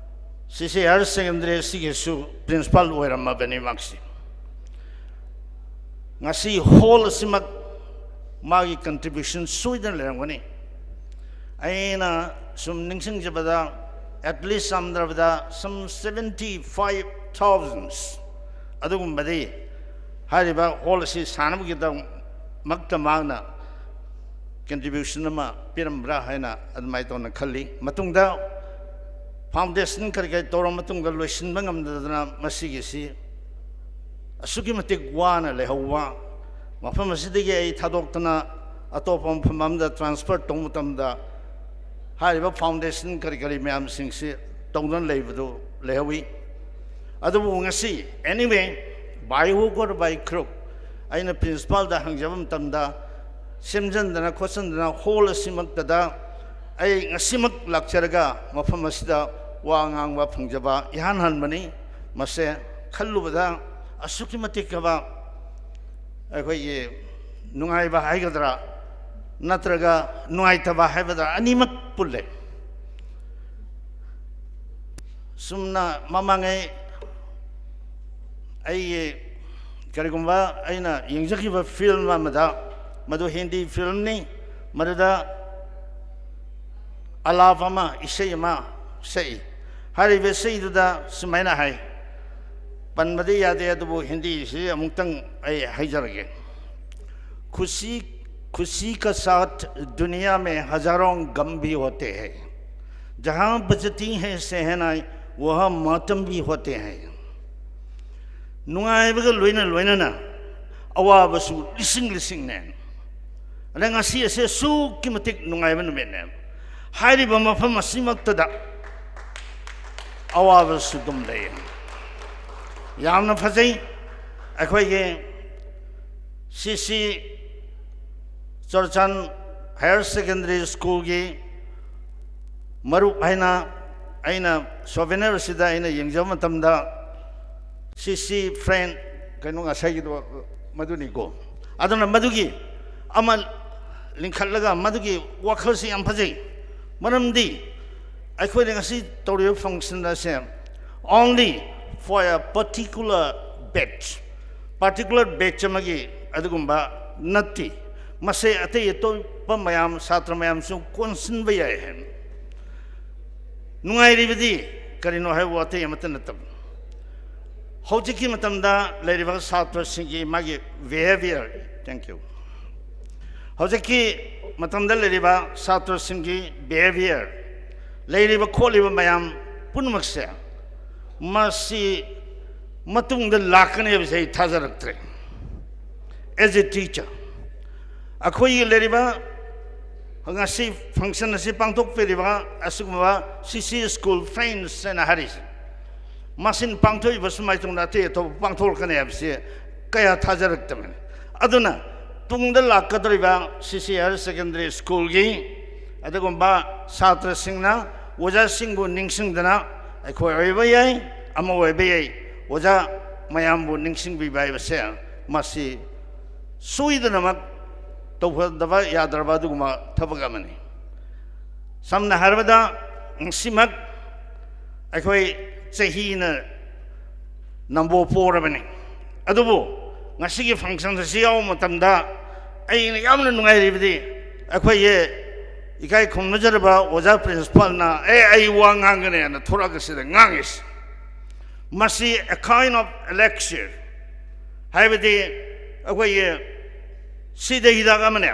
ꯁꯤ ꯁꯤ ꯍꯥꯌꯔ ꯁꯦꯀꯦꯟꯗꯔꯤ ꯑꯁꯤꯒꯤꯁꯨ ꯄ꯭ꯔꯤꯟꯁꯤꯄꯥꯜ ꯑꯣꯏꯔꯝꯃꯕꯅꯤ꯫ ꯃꯍꯥꯛꯁꯤ ꯉꯁꯤ ꯍꯣꯜ ꯑꯁꯤꯃꯛ ꯃꯥꯒꯤ ꯀꯟꯇ꯭ꯔꯤꯕ꯭ꯌꯨꯁꯟ ꯁꯣꯏꯗꯅ ꯂꯩꯔꯝꯒꯅꯤ꯫ ꯑꯩꯅ ꯁꯨꯝ ꯅꯤꯡꯁꯤꯡꯖꯕꯗ, at least ꯌꯥꯝꯗ꯭ꯔꯕꯗ some seventy five thousands ꯑꯗꯨꯒꯨꯝꯕꯗꯤ ꯍꯥꯏꯔꯤꯕ ꯍꯣꯜ ꯑꯁꯤ ꯁꯥꯅꯕꯒꯤꯗꯃꯛꯇ ꯃꯍꯥꯛꯅ ꯀꯟꯇ꯭ꯔꯤꯕ꯭ꯌꯨꯁꯟ ꯑꯃ ꯄꯤꯔꯝꯕ꯭ꯔꯥ ꯍꯥꯏꯅ ꯑꯗꯨꯃꯥꯏꯅ ꯇꯧꯅ ꯈꯜꯂꯤ꯫ ꯃꯇꯨꯡꯗ ꯐꯥꯎꯟꯗꯦꯁꯟ ꯀꯔꯤ ꯀꯔꯤ ꯇꯧꯔ ꯃꯇꯨꯡꯗ ꯂꯣꯏꯁꯤꯟꯕ ꯉꯝꯗꯗꯅ ꯃꯁꯤꯒꯤꯁꯤ ꯑꯁꯨꯛꯀꯤ ꯃꯇꯤꯛ ꯋꯥꯅ ꯂꯩꯍꯧꯕ, ꯃꯐꯝ ꯑꯁꯤꯗꯒꯤ ꯑꯩ ꯊꯥꯗꯣꯛꯇꯅ ꯑꯇꯣꯞꯄ ꯃꯐꯝ ꯑꯃꯗ ꯇ꯭ꯔꯥꯟꯁꯐꯔ ꯇꯧꯕ ꯃꯇꯝꯗ ꯍꯥꯏꯔꯤꯕ ꯐꯥꯎꯟꯗꯦꯁꯟ ꯀꯔꯤ ꯀꯔꯤ ꯃꯌꯥꯝꯁꯤꯡꯁꯤ ꯇꯧꯗꯨꯅ ꯂꯩꯕꯗꯨ ꯂꯩꯍꯧꯏ꯫ ꯑꯗꯨꯕꯨ ꯉꯁꯤ, anyway, by hook or by crook, ꯑꯩꯅ ꯄ꯭ꯔꯤꯟꯁꯤꯄꯥꯜꯗ ꯍꯪꯖꯕ ꯃꯇꯝꯗ, ꯁꯦꯝꯖꯤꯟꯗꯅ ꯈꯣꯠꯆꯤꯟꯗꯅ ꯍꯣꯜ ꯑꯁꯤꯃꯛꯇꯗ ꯑꯩ ꯉꯁꯤꯃꯛ ꯂꯥꯛꯆꯔꯒ ꯃꯐꯝ ꯑꯁꯤꯗ ꯋꯥ ꯉꯥꯡꯕ ꯐꯪꯖꯕ ꯏꯍꯥꯟ ꯍꯥꯟꯕꯅꯤ꯫ ꯃꯁꯦ ꯈꯜꯂꯨꯕꯗ ꯑꯁꯨꯛꯀꯤ ꯃꯇꯤꯛ ꯐꯕ, ꯑꯩꯈꯣꯏꯒꯤ ꯅꯨꯡꯉꯥꯏꯕ ꯍꯥꯏꯒꯗ꯭ꯔꯥ ꯅꯠꯇ꯭ꯔꯒ ꯅꯨꯡꯉꯥꯏꯇꯕ ꯍꯥꯏꯒꯗ꯭ꯔꯥ, ꯑꯅꯤꯃꯛ ꯄꯨꯜꯂꯦ꯫ ꯁꯨꯝꯅ ꯃꯃꯥꯡꯉꯩ ꯑꯩꯒꯤ ꯀꯔꯤꯒꯨꯝꯕ ꯑꯩꯅ ꯌꯦꯡꯖꯈꯤꯕ ꯐꯤꯂꯝ ꯑꯃꯗ, ꯃꯗꯨ ꯍꯤꯟꯗꯤ ꯐꯤꯂꯝꯅꯤ, ꯃꯗꯨꯗ ꯑꯂꯥꯞ ꯑꯃ, ꯏꯁꯩ ꯑꯃ ꯁꯛꯏ꯫ ꯍꯥꯏꯔꯤꯕ ꯏꯁꯩꯗꯨꯗ ꯁꯨꯃꯥꯏꯅ ꯍꯥꯏ, ꯄꯟꯕꯗꯤ ꯌꯥꯗꯦ, ꯑꯗꯨꯕꯨ ꯍꯤꯟꯗꯤꯁꯤ ꯑꯃꯨꯛꯇꯪ ꯑꯩ ꯍꯥꯏꯖꯔꯒꯦ꯫ खुशी खुशी का साथ दुनिया में हजारों गम भी होते हैं, जहां बजती है शहनाई वहां मातम भी होते हैं꯫ ꯅꯨꯡꯉꯥꯏꯕꯒ ꯂꯣꯏꯅ ꯂꯣꯏꯅꯅ ꯑꯋꯥꯕꯁꯨ ꯂꯤꯁꯤꯡ ꯂꯤꯁꯤꯡꯅꯦ꯫ ꯑꯗ ꯉꯁꯤ ꯑꯁꯦ ꯑꯁꯨꯛꯀꯤ ꯃꯇꯤꯛ ꯅꯨꯡꯉꯥꯏꯕ ꯅꯨꯃꯤꯠꯅꯦ꯫ ꯍꯥꯏꯔꯤꯕ ꯃꯐꯝ ꯑꯁꯤꯃꯛꯇꯗ ꯑꯋꯥꯕꯁꯨ ꯑꯗꯨꯝ ꯂꯩ꯫ ꯌꯥꯝꯅ ꯐꯖꯩ꯫ ꯑꯩꯈꯣꯏꯒꯤ ꯁꯤ ꯁꯤ ꯆꯨꯔꯆꯥꯟ ꯍꯥꯌꯔ ꯁꯦꯀꯦꯟꯗꯔꯤ ꯁ꯭ꯀꯨꯜꯒꯤ ꯃꯔꯨꯞ ꯍꯥꯏꯅ ꯑꯩꯅ ꯁꯣꯚꯦꯅꯔꯁꯤꯗ ꯑꯩꯅ ꯌꯦꯡꯖꯕ ꯃꯇꯝꯗ ꯁꯤ ꯁꯤ ꯐ꯭ꯔꯦꯟ ꯀꯩꯅꯣ ꯉꯁꯥꯏꯒꯤꯗꯣ ꯃꯗꯨꯅꯤꯀꯣ꯫ ꯑꯗꯨꯅ ꯃꯗꯨꯒꯤ ꯑꯃ ꯂꯤꯡꯈꯠꯂꯒ ꯃꯗꯨꯒꯤ ꯋꯥꯈꯜꯁꯤ ꯌꯥꯝ ꯐꯖꯩ꯫ ꯃꯔꯝꯗꯤ ꯑꯩꯈꯣꯏꯅ ꯉꯁꯤ ꯇꯧꯔꯤꯕ ꯐꯪꯁꯟ ꯑꯁꯦ only for a particular batch, particular batch ꯑꯃꯒꯤ ꯑꯗꯨꯒꯨꯝꯕ ꯅꯠꯇꯦ꯫ ꯃꯁꯦ ꯑꯇꯩ ꯑꯇꯣꯞꯄ ꯃꯌꯥꯝ, ꯁꯥꯇ꯭ꯔ ꯃꯌꯥꯝꯁꯨ ꯀꯣꯟꯁꯤꯟꯕ ꯌꯥꯏ ꯍꯥꯏꯅ꯫ ꯅꯨꯡꯉꯥꯏꯔꯤꯕꯗꯤ ꯀꯔꯤꯅꯣ ꯍꯥꯏꯕ ꯑꯇꯩ ꯑꯃꯠꯇ ꯅꯠꯇꯕ, ꯍꯧꯖꯤꯛꯀꯤ ꯃꯇꯝꯗ ꯂꯩꯔꯤꯕ ꯁꯥꯇ꯭ꯔꯁꯤꯡꯒꯤ ꯃꯥꯒꯤ behaviour, thank you, ꯍꯧꯖꯤꯛꯀꯤ ꯃꯇꯝꯗ ꯂꯩꯔꯤꯕ ꯁꯥꯇ꯭ꯔꯁꯤꯡꯒꯤ behaviour, ꯂꯩꯔꯤꯕ ꯈꯣꯠꯂꯤꯕ ꯃꯌꯥꯝ ꯄꯨꯝꯅꯃꯛꯁꯦ, ꯃꯁꯤ ꯃꯇꯨꯡꯗ ꯂꯥꯛꯀꯅꯤ ꯍꯥꯏꯕꯁꯦ ꯑꯩ ꯊꯥꯖꯔꯛꯇ꯭ꯔꯦ꯫ As a teacher, ꯑꯩꯈꯣꯏꯒꯤ ꯂꯩꯔꯤꯕ ꯉꯁꯤ ꯐꯪꯁꯟ ꯑꯁꯤ ꯄꯥꯡꯊꯣꯛꯄꯤꯔꯤꯕ ꯑꯁꯤꯒꯨꯝꯕ ꯁꯤ ꯁꯤ ꯁ꯭ꯀꯨꯜ ꯐ꯭ꯔꯦꯟꯁ ꯍꯥꯏꯅ ꯍꯥꯏꯔꯤꯁꯦ, ꯃꯁꯤꯅ ꯄꯥꯡꯊꯣꯛꯏꯕ ꯁꯨꯃꯥꯏꯅ ꯇꯧꯅ ꯑꯇꯩ ꯑꯇꯣꯞꯄ ꯄꯥꯡꯊꯣꯛꯂꯛꯀꯅꯤ ꯍꯥꯏꯕꯁꯤ ꯀꯌꯥ ꯊꯥꯖꯔꯛꯇꯕꯅꯤ꯫ ꯑꯗꯨꯅ ꯇꯨꯡꯗ ꯂꯥꯛꯀꯗꯧꯔꯤꯕ ꯁꯤ ꯁꯤ ꯍꯥꯌꯔ ꯁꯦꯀꯦꯟꯗꯔꯤ ꯁ꯭ꯀꯨꯜꯒꯤ ꯑꯗꯨꯒꯨꯝꯕ ꯁꯥꯇ꯭ꯔꯁꯤꯡꯅ ꯑꯣꯖꯥꯁꯤꯡꯕꯨ ꯅꯤꯡꯁꯤꯡꯗꯅ ꯑꯩꯈꯣꯏ ꯑꯣꯏꯕ ꯌꯥꯏ, ꯑꯃ ꯑꯣꯏꯕ ꯌꯥꯏ, ꯑꯣꯖꯥ ꯃꯌꯥꯝꯕꯨ ꯅꯤꯡꯁꯤꯡꯕꯤꯕ ꯍꯥꯏꯕꯁꯦ ꯃꯁꯤ ꯁꯣꯏꯗꯅꯃꯛ ꯇꯧꯍꯟꯗꯕ ꯌꯥꯗ꯭ꯔꯕ ꯑꯗꯨꯒꯨꯝꯕ ꯊꯕꯛ ꯑꯃꯅꯤ꯫ ꯁꯝꯅ ꯍꯥꯏꯔꯕꯗ, ꯉꯁꯤꯃꯛ ꯑꯩꯈꯣꯏ ꯆꯍꯤꯅ ꯅꯝꯕꯣ ꯄꯣꯔꯕꯅꯤ꯫ ꯑꯗꯨꯕꯨ ꯉꯁꯤꯒꯤ ꯐꯪꯁꯟ ꯑꯁꯤ ꯌꯥꯎꯕ ꯃꯇꯝꯗ ꯑꯩꯅ ꯌꯥꯝꯅ ꯅꯨꯡꯉꯥꯏꯔꯤꯕꯗꯤ, ꯑꯩꯈꯣꯏꯒꯤ ꯏꯀꯥꯏ ꯈꯨꯝꯅꯖꯔꯕ ꯑꯣꯖꯥ ꯄ꯭ꯔꯤꯟꯁꯤꯄꯥꯜꯅ "ꯑꯦ, ꯑꯩ ꯋꯥ ꯉꯥꯡꯒꯅꯤ" ꯍꯥꯏꯅ ꯊꯣꯔꯛꯑꯒ ꯁꯤꯗ ꯉꯥꯡꯉꯤꯁꯤ꯫ ꯃꯁꯤ a kind of elixir, ꯍꯥꯏꯕꯗꯤ ꯑꯩꯈꯣꯏꯒꯤ ꯁꯤꯗ ꯍꯤꯗꯥꯛ ꯑꯃꯅꯦ꯫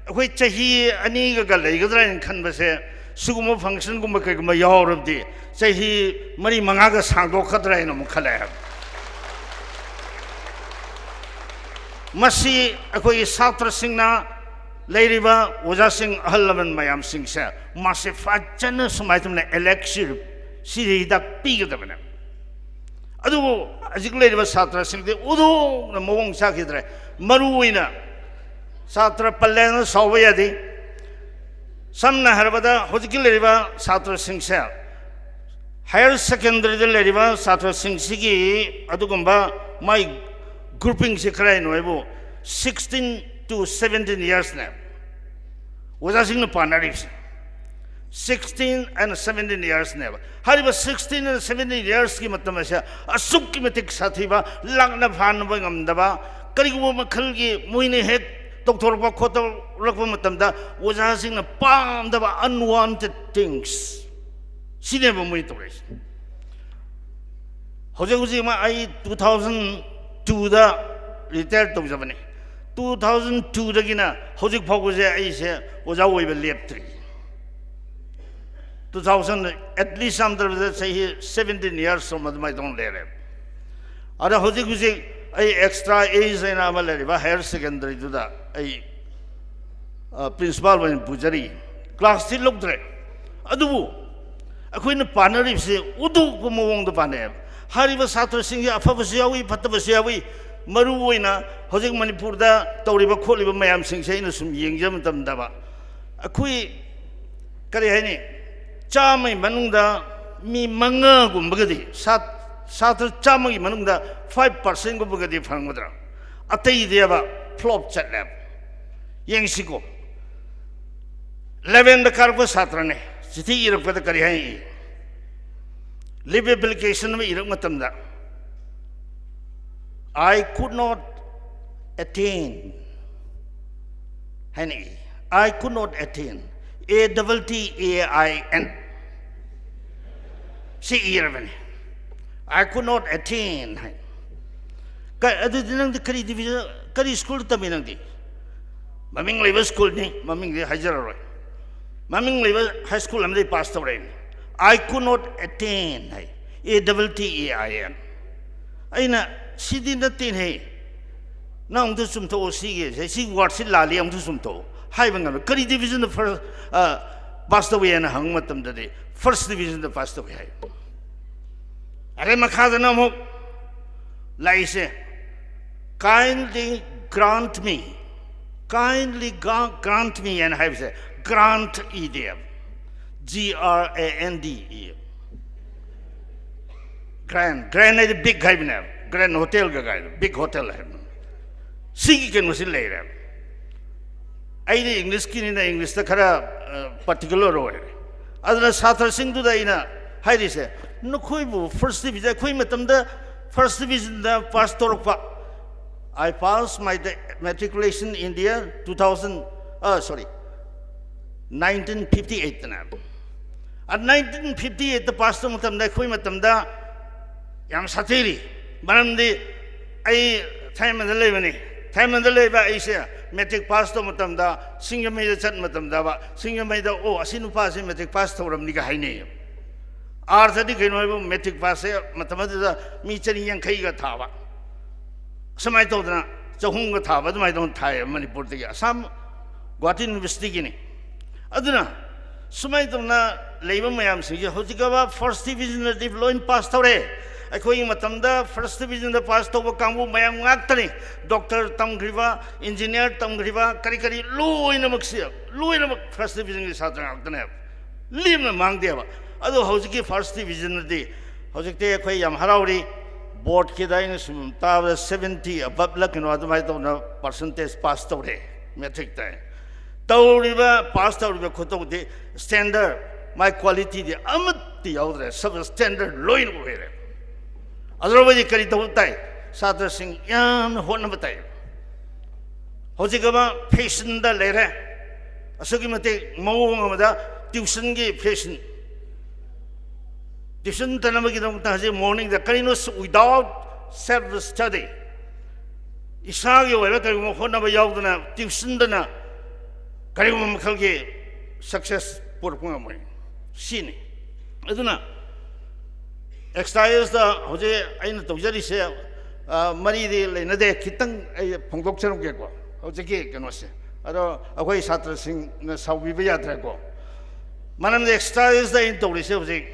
ꯑꯩꯈꯣꯏ ꯆꯍꯤ ꯑꯅꯤꯒꯒ ꯂꯩꯒꯗ꯭ꯔꯥ ꯍꯥꯏꯅ ꯈꯟꯕꯁꯦ, ꯁꯤꯒꯨꯝꯕ ꯐꯪꯁꯟꯒꯨꯝꯕ ꯀꯩꯒꯨꯝꯕ ꯌꯥꯎꯔꯕꯗꯤ ꯆꯍꯤ ꯃꯔꯤ ꯃꯉꯥꯒ ꯁꯥꯡꯗꯣꯛꯀꯗ꯭ꯔꯥ ꯍꯥꯏꯅ ꯑꯃꯨꯛ ꯈꯜꯂꯦ ꯍꯥꯏꯕ꯫ ꯃꯁꯤ ꯑꯩꯈꯣꯏꯒꯤ ꯁꯥꯇ꯭ꯔꯁꯤꯡꯅ, ꯂꯩꯔꯤꯕ ꯑꯣꯖꯥꯁꯤꯡ, ꯑꯍꯜ ꯂꯃꯟ ꯃꯌꯥꯝꯁꯤꯡꯁꯦ, ꯃꯥꯁꯦ ꯐꯖꯅ ꯁꯨꯃꯥꯏꯅ ꯇꯧꯅ elixir, ꯁꯤꯗ ꯍꯤꯗꯥꯛ ꯄꯤꯒꯗꯕꯅꯦ꯫ ꯑꯗꯨꯕꯨ ꯍꯧꯖꯤꯛ ꯂꯩꯔꯤꯕ ꯁꯥꯇ꯭ꯔꯁꯤꯡꯗꯤ ꯎꯗꯨꯅ ꯃꯑꯣꯡ ꯆꯥꯈꯤꯗ꯭ꯔꯦ꯫ ꯃꯔꯨ ꯑꯣꯏꯅ ꯁꯥꯇ꯭ꯔ ꯄꯜꯂꯦꯅ ꯁꯥꯎꯕ ꯌꯥꯗꯦ꯫ ꯁꯝꯅ ꯍꯥꯏꯔꯕꯗ, ꯍꯧꯖꯤꯛꯀꯤ ꯂꯩꯔꯤꯕ ꯁꯥꯇ꯭ꯔꯁꯤꯡꯁꯦ, ꯍꯥꯌꯔ ꯁꯦꯀꯦꯟꯗꯔꯤꯗ ꯂꯩꯔꯤꯕ ꯁꯥꯇ꯭ꯔꯁꯤꯡꯁꯤꯒꯤ ꯑꯗꯨꯒꯨꯝꯕ ꯃꯥꯏ ꯒ꯭ꯔꯨꯄꯤꯡꯁꯦ ꯀꯔꯥꯏꯅꯣ ꯍꯥꯏꯕꯨ, ꯁꯤꯛꯁꯇꯤꯟ ꯇꯨ ꯁꯕꯦꯟꯇꯤꯟ ꯏꯌꯥꯔꯁꯅꯦ ꯑꯣꯖꯥꯁꯤꯡꯅ ꯄꯥꯅꯔꯤꯕꯁꯦ꯫ ꯁꯤꯛꯁꯇꯤꯟ ꯑꯦꯟ ꯁꯕꯦꯟꯇꯤꯟ ꯏꯌꯥꯔꯁꯅꯦꯕ꯫ ꯍꯥꯏꯔꯤꯕ ꯁꯤꯛꯁꯇꯤꯟ ꯑꯦꯟ ꯁꯕꯦꯟꯇꯤꯟ ꯏꯌꯥꯔꯁꯀꯤ ꯃꯇꯝ ꯑꯁꯦ ꯑꯁꯨꯛꯀꯤ ꯃꯇꯤꯛ ꯁꯥꯊꯤꯕ, ꯂꯥꯛꯅ ꯐꯥꯅꯕ ꯉꯝꯗꯕ, ꯀꯔꯤꯒꯨꯝꯕ ꯃꯈꯜꯒꯤ ꯃꯣꯏꯅ ꯍꯦꯛ ꯇꯧꯊꯣꯔꯛꯄ ꯈꯣꯠꯇꯣꯔꯛꯄ ꯃꯇꯝꯗ ꯑꯣꯖꯥꯁꯤꯡꯅ ꯄꯥꯝꯗꯕ unwanted things, ꯁꯤꯅꯦꯕ ꯃꯣꯏ ꯇꯧꯔꯛꯏꯁꯦ꯫ ꯍꯧꯖꯤꯛ ꯍꯧꯖꯤꯛꯃꯛ ꯑꯩ ꯇꯨ ꯊꯥꯎꯖꯟ ꯇꯨꯗ ꯔꯤꯇꯥꯌꯔ ꯇꯧꯖꯕꯅꯤ꯫ ꯇꯨ ꯊꯥꯎꯖꯟ ꯇꯨꯗꯒꯤꯅ ꯍꯧꯖꯤꯛ ꯐꯥꯎꯕꯁꯦ ꯑꯩꯁꯦ ꯑꯣꯖꯥ ꯑꯣꯏꯕ ꯂꯦꯞꯇ꯭ꯔꯤ꯫ ꯇꯨ ꯊꯥꯎꯖꯟ, ꯑꯦꯠ ꯂꯤꯁ ꯌꯥꯝꯗ꯭ꯔꯕꯗ ꯆꯍꯤ ꯁꯕꯦꯟꯇꯤꯟ ꯏꯌꯥꯔꯁ ꯑꯃ ꯑꯗꯨꯃꯥꯏꯅ ꯇꯧꯅ ꯂꯩꯔꯦ꯫ ꯑꯗ ꯍꯧꯖꯤꯛ ꯍꯧꯖꯤꯛ ꯑꯩ ꯑꯦꯛꯁꯇ꯭ꯔꯥ ꯑꯦꯖ ꯍꯥꯏꯅ ꯑꯃ ꯂꯩꯔꯤꯕ ꯍꯥꯌꯔ ꯁꯦꯀꯦꯟꯗꯔꯤꯗꯨꯗ ꯑꯩ ꯄ꯭ꯔꯤꯟꯁꯤꯄꯥꯜ ꯑꯣꯏꯅ ꯄꯨꯖꯔꯤ꯫ ꯀ꯭ꯂꯥꯁꯇꯤ ꯂꯧꯗ꯭ꯔꯦ, ꯑꯗꯨꯕꯨ ꯑꯩꯈꯣꯏꯅ ꯄꯥꯅꯔꯤꯕꯁꯤ ꯎꯗꯨꯄ ꯃꯑꯣꯡꯗ ꯄꯥꯅꯩꯌꯦꯕ꯫ ꯍꯥꯏꯔꯤꯕ ꯁꯥꯇ꯭ꯔꯁꯤꯡꯁꯤ ꯑꯐꯕꯁꯨ ꯌꯥꯎꯏ, ꯐꯠꯇꯕꯁꯨ ꯌꯥꯎꯏ꯫ ꯃꯔꯨ ꯑꯣꯏꯅ ꯍꯧꯖꯤꯛ ꯃꯅꯤꯄꯨꯔꯗ ꯇꯧꯔꯤꯕ ꯈꯣꯠꯂꯤꯕ ꯃꯌꯥꯝꯁꯤꯡꯁꯦ ꯑꯩꯅ ꯁꯨꯝ ꯌꯦꯡꯖꯕ ꯃꯇꯝꯗ, ꯑꯩꯈꯣꯏ, ꯀꯔꯤ ꯍꯥꯏꯅꯤ, ꯆꯥꯝꯃꯒꯤ ꯃꯅꯨꯡꯗ ꯃꯤ ꯃꯉꯥꯒꯨꯝꯕꯒꯗꯤ, ꯁꯥꯠ-, ꯁꯥꯇ꯭ꯔ ꯆꯥꯝꯃꯒꯤ ꯃꯅꯨꯡꯗ ꯐꯥꯏꯚ ꯄꯥꯔꯁꯦꯟꯒꯨꯝꯕꯒꯗꯤ ꯐꯪꯒꯗ꯭ꯔꯥ? ꯑꯇꯩꯗꯤꯕ ꯐ꯭ꯂꯣꯞ ꯆꯠꯂꯦꯕ꯫ ꯌꯦꯡꯁꯤꯀꯣ, ꯏꯂꯦꯚꯦꯟꯗ ꯀꯥꯔꯛꯄ ꯁꯥꯇ꯭ꯔꯅꯦ, ꯆꯤꯊꯤ ꯏꯔꯛꯄꯗ ꯀꯔꯤ ꯍꯥꯏ? ꯂꯤꯚ ꯑꯦꯄ꯭ꯂꯤꯀꯦꯁꯟ ꯑꯃ ꯏꯔꯛ ꯃꯇꯝꯗ, "I could not attain" ꯍꯥꯏꯅ E. "I could not attain", A double T A I N, ꯁꯤ ꯏꯔꯕꯅꯤ꯫ "I could not attain" ꯍꯥꯏ꯫ ꯀ-, ꯑꯗꯨꯗꯤ ꯅꯪꯗꯤ ꯀꯔꯤ ꯗꯤꯕꯤꯖꯟ, ꯀꯔꯤ ꯁ꯭ꯀꯨꯜꯗ ꯇꯝꯃꯤ ꯅꯪꯗꯤ? ꯃꯃꯤꯡ ꯂꯩꯕ ꯁ꯭ꯀꯨꯜꯅꯤ, ꯃꯃꯤꯡꯗꯤ ꯍꯥꯏꯖꯔꯔꯣꯏ꯫ ꯃꯃꯤꯡ ꯂꯩꯕ ꯍꯥꯏ ꯁ꯭ꯀꯨꯜ ꯑꯃꯗꯒꯤ ꯄꯥꯁ ꯇꯧꯔꯛꯏꯅꯤ꯫ "I could not attain" ꯍꯥꯏ, A double T A I N꯫ ꯑꯩꯅ, "ꯁꯤꯗꯤ ꯅꯠꯇꯦꯅꯦ, ꯅꯪ ꯑꯃꯨꯛꯇ ꯆꯨꯝꯊꯣꯛꯑꯣ, ꯁꯤꯒꯤ, ꯁꯤ ꯋꯥꯔꯗꯁꯤ ꯂꯥꯜꯂꯤ, ꯑꯃꯨꯛꯇ ꯆꯨꯝꯊꯣꯛꯑꯣ" ꯍꯥꯏꯕ ꯉꯝꯃꯦ꯫ "ꯀꯔꯤ ꯗꯤꯕꯤꯖꯟꯗ ꯐꯥꯔꯁ, ꯑ, ꯄꯥꯁ ꯇꯧꯏ?" ꯍꯥꯏꯅ ꯍꯪꯕ ꯃꯇꯝꯗꯗꯤ, "ꯐꯥꯔꯁ ꯗꯤꯕꯤꯖꯟꯗ ꯄꯥꯁ ꯇꯧꯏ" ꯍꯥꯏ꯫ ꯑꯗꯩ ꯃꯈꯥꯗꯅ ꯑꯃꯨꯛ ꯂꯥꯛꯏꯁꯦ, kindly grant me, kindly grant me ꯍꯥꯏꯅ ꯍꯥꯏꯕꯁꯦ, grant ꯏꯗꯦꯕ, G R A N D E, grant, grant ꯍꯥꯏꯗꯤ big ꯍꯥꯏꯕꯅꯦꯕ, Grand Hotel ꯀ ꯀꯥꯏꯗꯣ big hotel ꯍꯥꯏꯕꯅꯦ꯫ ꯁꯤꯒꯤ ꯀꯩꯅꯣꯁꯤ ꯂꯩꯔꯦꯕ꯫ ꯑꯩꯗꯤ ꯏꯪꯂꯤꯁꯀꯤꯅꯤꯅ ꯏꯪꯂꯤꯁꯇ ꯈꯔ ꯄꯥꯔꯇꯤꯀꯨꯂꯔ ꯑꯣꯏꯔꯦ꯫ ꯑꯗꯨꯅ ꯁꯥꯇ꯭ꯔꯁꯤꯡꯗꯨꯗ ꯑꯩꯅ ꯍꯥꯏꯔꯤꯁꯦ, ꯅꯈꯣꯏꯕꯨ ꯐꯥꯔꯁ ꯗꯤꯕꯤꯖꯟ, ꯑꯩꯈꯣꯏ ꯃꯇꯝꯗ ꯐꯥꯔꯁ ꯗꯤꯕꯤꯖꯟꯗ ꯄꯥꯁ ꯇꯧꯔꯛꯄ, I passed my matriculation in the year two thousand, sorry, nineteen fifty eight ꯇꯅꯦꯕ꯫ ꯑ nineteen fifty eight ꯇ ꯄꯥꯁ ꯇꯧꯕ ꯃꯇꯝꯗ, ꯑꯩꯈꯣꯏ ꯃꯇꯝꯗ ꯌꯥꯝ ꯁꯥꯊꯤꯔꯤ꯫ ꯃꯔꯝꯗꯤ ꯑꯩ ꯊꯥꯏꯃꯟꯗ ꯂꯩꯕꯅꯤ꯫ ꯊꯥꯏꯃꯟꯗ ꯂꯩꯕ ꯑꯩꯁꯦ ꯃꯦꯇ꯭ꯔꯤꯛ ꯄꯥꯁ ꯇꯧꯕ ꯃꯇꯝꯗ ꯁꯤꯡꯖꯃꯩꯗ ꯆꯠꯄ ꯃꯇꯝꯗꯕ, ꯁꯤꯡꯖꯃꯩꯗ, "ꯑꯣ, ꯑꯁꯤ ꯅꯨꯄꯥꯁꯦ ꯃꯦꯇ꯭ꯔꯤꯛ ꯄꯥꯁ ꯇꯧꯔꯝꯅꯤꯒ" ꯍꯥꯏꯅꯩꯌꯦꯕ꯫ ꯑꯥꯔꯊꯗꯤ ꯀꯩꯅꯣ ꯍꯥꯏꯕꯨ, ꯃꯦꯇ꯭ꯔꯤꯛ ꯄꯥꯁꯁꯦ ꯃꯇꯝ ꯑꯗꯨꯗ ꯃꯤ ꯆꯅꯤ ꯌꯥꯡꯈꯩꯒ ꯊꯥꯕ, ꯁꯨꯃꯥꯏꯅ ꯇꯧꯗꯅ ꯆꯍꯨꯝꯒ ꯊꯥꯕ, ꯑꯗꯨꯃꯥꯏꯅ ꯇꯧꯗꯅ ꯊꯥꯏꯌꯦꯕ ꯃꯅꯤꯄꯨꯔꯗꯒꯤ꯫ ꯑꯁꯥꯝ ꯒꯨꯋꯥꯍꯥꯇꯤ ꯌꯨꯅꯤꯚꯔꯁꯤꯇꯤꯒꯤꯅꯤ꯫ ꯑꯗꯨꯅ ꯁꯨꯃꯥꯏꯅ ꯇꯧꯅ ꯂꯩꯕ ꯃꯌꯥꯝꯁꯤꯡꯁꯦ ꯍꯧꯖꯤꯛꯀꯕ ꯐꯥꯔꯁ ꯗꯤꯕꯤꯖꯟꯗꯗꯤ ꯂꯣꯏ ꯄꯥꯁ ꯇꯧꯔꯦ꯫ ꯑꯩꯈꯣꯏꯒꯤ ꯃꯇꯝꯗ ꯐꯥꯔꯁ ꯗꯤꯕꯤꯖꯟꯗ ꯄꯥꯁ ꯇꯧꯕ ꯀꯥꯡꯕꯨ ꯃꯌꯥꯝ ꯉꯥꯛꯇꯅꯤ꯫ ꯗꯣꯛꯇꯔ ꯇꯝꯈ꯭ꯔꯤꯕ, ꯏꯟꯖꯤꯅꯤꯌꯥꯔ ꯇꯝꯈ꯭ꯔꯤꯕ, ꯀꯔꯤ ꯀꯔꯤ ꯂꯣꯏꯅꯃꯛꯁꯦ, ꯂꯣꯏꯅꯃꯛ ꯐꯥꯔꯁ ꯗꯤꯕꯤꯖꯟꯒꯤ ꯁꯥꯇ꯭ꯔ ꯉꯥꯛꯇꯅꯦꯕ, ꯂꯦꯝꯅ ꯃꯥꯡꯗꯦꯕ꯫ ꯑꯗꯣ ꯍꯧꯖꯤꯛꯀꯤ ꯐꯥꯔꯁ ꯗꯤꯕꯤꯖꯟꯗꯗꯤ ꯍꯧꯖꯤꯛꯇꯤ ꯑꯩꯈꯣꯏ ꯌꯥꯝ ꯍꯔꯥꯎꯔꯤ꯫ ꯕꯣꯔꯗꯀꯤꯗ ꯑꯩꯅ ꯁꯨꯝ ꯇꯥꯕꯗ seventy above ꯂ ꯀꯩꯅꯣ ꯑꯗꯨꯃꯥꯏꯅ ꯇꯧꯅ ꯄꯥꯔꯁꯦꯟꯇꯦꯖ ꯄꯥꯁ ꯇꯧꯔꯦ ꯃꯦꯇ꯭ꯔꯤꯛꯇ꯫ ꯇꯧꯔꯤꯕ, ꯄꯥꯁ ꯇꯧꯔꯤꯕ ꯈꯨꯇꯧꯗꯤ, ꯁ꯭ꯇꯦꯟꯗꯔꯗ, ꯃꯥꯏ ꯀ꯭ꯋꯥꯂꯤꯇꯤꯗꯤ ꯑꯃꯠꯇ ꯌꯥꯎꯗ꯭ꯔꯦ, ꯁꯕ ꯁ꯭ꯇꯦꯟꯗꯔꯗ ꯂꯣꯏꯅ ꯑꯣꯏꯔꯦ꯫ ꯑꯗꯨꯅ ꯃꯣꯏꯗꯤ ꯀꯔꯤ ꯇꯧꯕ ꯇꯥꯏ? ꯁꯥꯇ꯭ꯔꯁꯤꯡ ꯌꯥꯝꯅ ꯍꯣꯠꯅꯕ ꯇꯥꯏ꯫ ꯍꯧꯖꯤꯛ ꯑꯃ ꯐꯦꯁꯟꯗ ꯂꯩꯔꯦ, ꯑꯁꯨꯛꯀꯤ ꯃꯇꯤꯛ ꯃꯑꯣꯡ ꯑꯃꯗ ꯇ꯭ꯌꯨꯁꯟꯒꯤ ꯐꯦꯁꯟ꯫ ꯇ꯭ꯌꯨꯁꯟ ꯇꯅꯕꯒꯤꯗꯃꯛꯇ ꯍꯧꯖꯤꯛ ꯃꯣꯔꯅꯤꯡꯗ ꯀꯔꯤꯅꯣ, without self study, ꯏꯁꯥꯒꯤ ꯑꯣꯏꯕ ꯀꯔꯤꯒꯨꯝꯕ ꯍꯣꯠꯅꯕ ꯌꯥꯎꯗꯅ ꯇ꯭ꯌꯨꯁꯟꯗꯅ ꯀꯔꯤꯒꯨꯝꯕ ꯃꯈꯜꯒꯤ ꯁꯛꯁꯦꯁ ꯄꯨꯔꯛꯄ ꯉꯝꯃꯣꯏ꯫ ꯁꯤꯅꯤ꯫ ꯑꯗꯨꯅ ꯑꯦꯛꯁꯔꯁꯥꯏꯖꯇ ꯍꯧꯖꯤꯛ ꯑꯩꯅ ꯇꯧꯖꯔꯤꯁꯦ, ꯑ, ꯃꯔꯤꯗꯤ ꯂꯩꯅꯗꯦ, ꯈꯤꯇꯪ ꯑꯩ ꯐꯣꯡꯗꯣꯛꯆꯔꯝꯒꯦꯀꯣ ꯍꯧꯖꯤꯛꯀꯤ ꯀꯩꯅꯣꯁꯦ꯫ ꯑꯗꯣ ꯑꯩꯈꯣꯏ ꯁꯥꯇ꯭ꯔꯁꯤꯡꯅ ꯁꯥꯎꯕꯤꯕ ꯌꯥꯗ꯭ꯔꯦꯀꯣ꯫ ꯃꯔꯝꯗꯤ ꯑꯦꯛꯁꯔꯁꯥꯏꯖꯇ ꯑꯩꯅ ꯇꯧꯔꯤꯁꯦ ꯍꯧꯖꯤꯛ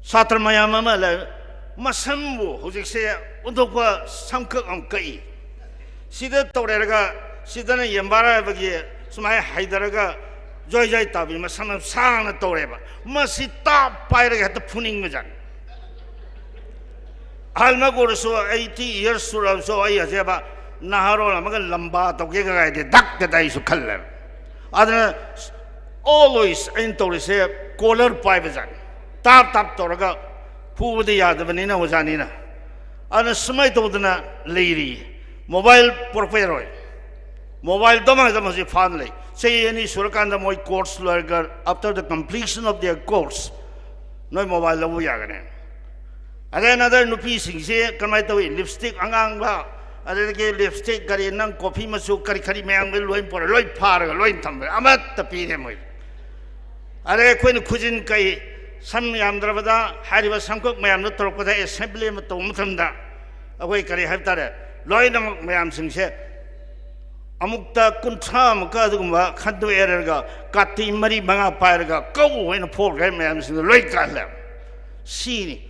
ꯁꯥꯇ꯭ꯔ ꯃꯌꯥꯝ ꯑꯃ ꯂꯩ, ꯃꯁꯝꯕꯨ ꯍꯧꯖꯤꯛꯁꯦ ꯑꯣꯟꯊꯣꯛꯄ ꯁꯝꯀꯛ ꯑꯃ ꯀꯛꯏ꯫ ꯁꯤꯗ ꯇꯧꯔꯦꯔꯒ, ꯁꯤꯗꯅ ꯌꯦꯟꯕꯥꯔ ꯍꯥꯏꯕꯒꯤ ꯁꯨꯃꯥꯏꯅ ꯍꯩꯊꯔꯒ ꯖꯣꯏ ꯖꯣꯏ ꯇꯥꯕꯤ ꯃꯁꯝ ꯌꯥꯝ ꯁꯥꯡꯅ ꯇꯧꯔꯦꯕ꯫ ꯃꯁꯤ ꯇꯥꯞ ꯄꯥꯏꯔꯒ ꯍꯦꯛꯇ ꯐꯨꯅꯤꯡꯕꯖꯥꯠꯅꯤ꯫ ꯑꯍꯜꯃꯛ ꯑꯣꯏꯔꯁꯨ, eighty years ꯁꯨꯔꯕꯁꯨ, ꯑꯩ ꯍꯧꯖꯤꯛ ꯅꯍꯥꯔꯣꯜ ꯑꯃꯒ ꯂꯝꯕꯥ ꯇꯧꯒꯦꯒ ꯍꯥꯏꯗꯤ ꯗꯛ ꯗꯛ ꯑꯩꯁꯨ ꯈꯜꯂꯦꯕ꯫ ꯑꯗꯨꯅ always ꯑꯩꯅ ꯇꯧꯔꯤꯁꯦ ꯀꯣꯂꯔ ꯄꯥꯏꯕ ꯖꯥꯠꯅꯤ꯫ ꯇꯥꯞ ꯇꯥꯞ ꯇꯧꯔꯒ ꯐꯨꯕꯗꯤ ꯌꯥꯗꯕꯅꯤꯅ ꯑꯣꯖꯥꯅꯤꯅ꯫ ꯑꯗꯨꯅ ꯁꯨꯃꯥꯏꯅ ꯇꯧꯗꯅ ꯂꯩꯔꯤ꯫ ꯃꯣꯕꯥꯏꯜ ꯄꯣꯔꯛꯄ ꯌꯥꯔꯣꯏ꯫ ꯃꯣꯕꯥꯏꯜ ꯗꯃꯥ ꯗꯃꯥ ꯍꯧꯖꯤꯛ ꯐꯥꯟ ꯂꯩ꯫ ꯆꯍꯤ ꯑꯅꯤ ꯁꯨꯔꯀꯥꯟꯗ ꯃꯣꯏ ꯀꯣꯔꯁ ꯂꯣꯏꯔꯒ, after the completion of their course, ꯅꯣꯏ ꯃꯣꯕꯥꯏꯜ ꯂꯧꯕ ꯌꯥꯒꯅꯤ꯫ ꯑꯗꯩ ꯑꯗꯩ ꯅꯨꯄꯤꯁꯤꯡꯁꯦ ꯀꯃꯥꯏꯅ ꯇꯧꯏ? ꯂꯤꯞꯁꯇꯤꯛ ꯑꯉꯥꯡꯕ, ꯑꯗꯨꯗꯒꯤ ꯂꯤꯞꯁꯇꯤꯛ ꯀꯔꯤ, ꯅꯪ ꯀꯣꯐꯤ ꯃꯆꯨ ꯀꯔꯤ ꯀꯔꯤ ꯃꯌꯥꯝꯒ ꯂꯣꯏ ꯄꯨꯔ ꯂꯣꯏ ꯐꯥꯔꯒ ꯂꯣꯏ ꯊꯝꯕ, ꯑꯃꯠꯇ ꯄꯤꯔꯦ ꯃꯣꯏ꯫ ꯑꯗꯩ ꯑꯩꯈꯣꯏꯅ ꯈꯨꯖꯤꯟ ꯀꯩ, ꯁꯝ ꯌꯥꯝꯗ꯭ꯔꯕꯗ ꯍꯥꯏꯔꯤꯕ ꯁꯝꯀꯛ ꯃꯌꯥꯝꯗꯣ ꯇꯧꯔꯛꯄꯗ, ꯑꯦꯁꯦꯝꯕ꯭ꯂꯤ ꯑꯃ ꯇꯧꯕ ꯃꯇꯝꯗ ꯑꯩꯈꯣꯏ ꯀꯔꯤ ꯍꯥꯏꯕ ꯇꯥꯔꯦ, ꯂꯣꯏꯅꯃꯛ ꯃꯌꯥꯝꯁꯤꯡꯁꯦ ꯑꯃꯨꯛꯇ ꯀꯨꯟꯊ꯭ꯔꯥꯃꯨꯛꯀ ꯑꯗꯨꯒꯨꯝꯕ ꯈꯟꯗꯣꯛꯑꯦꯔꯒ ꯀꯥꯇꯤ ꯃꯔꯤ ꯃꯉꯥ ꯄꯥꯏꯔꯒ ꯀꯧ ꯑꯣꯏꯅ ꯐꯣꯔꯈ꯭ꯔꯦ ꯃꯌꯥꯝꯁꯤꯡꯗꯣ ꯂꯣꯏ ꯀꯥꯜꯂꯦ꯫ ꯁꯤꯅꯤ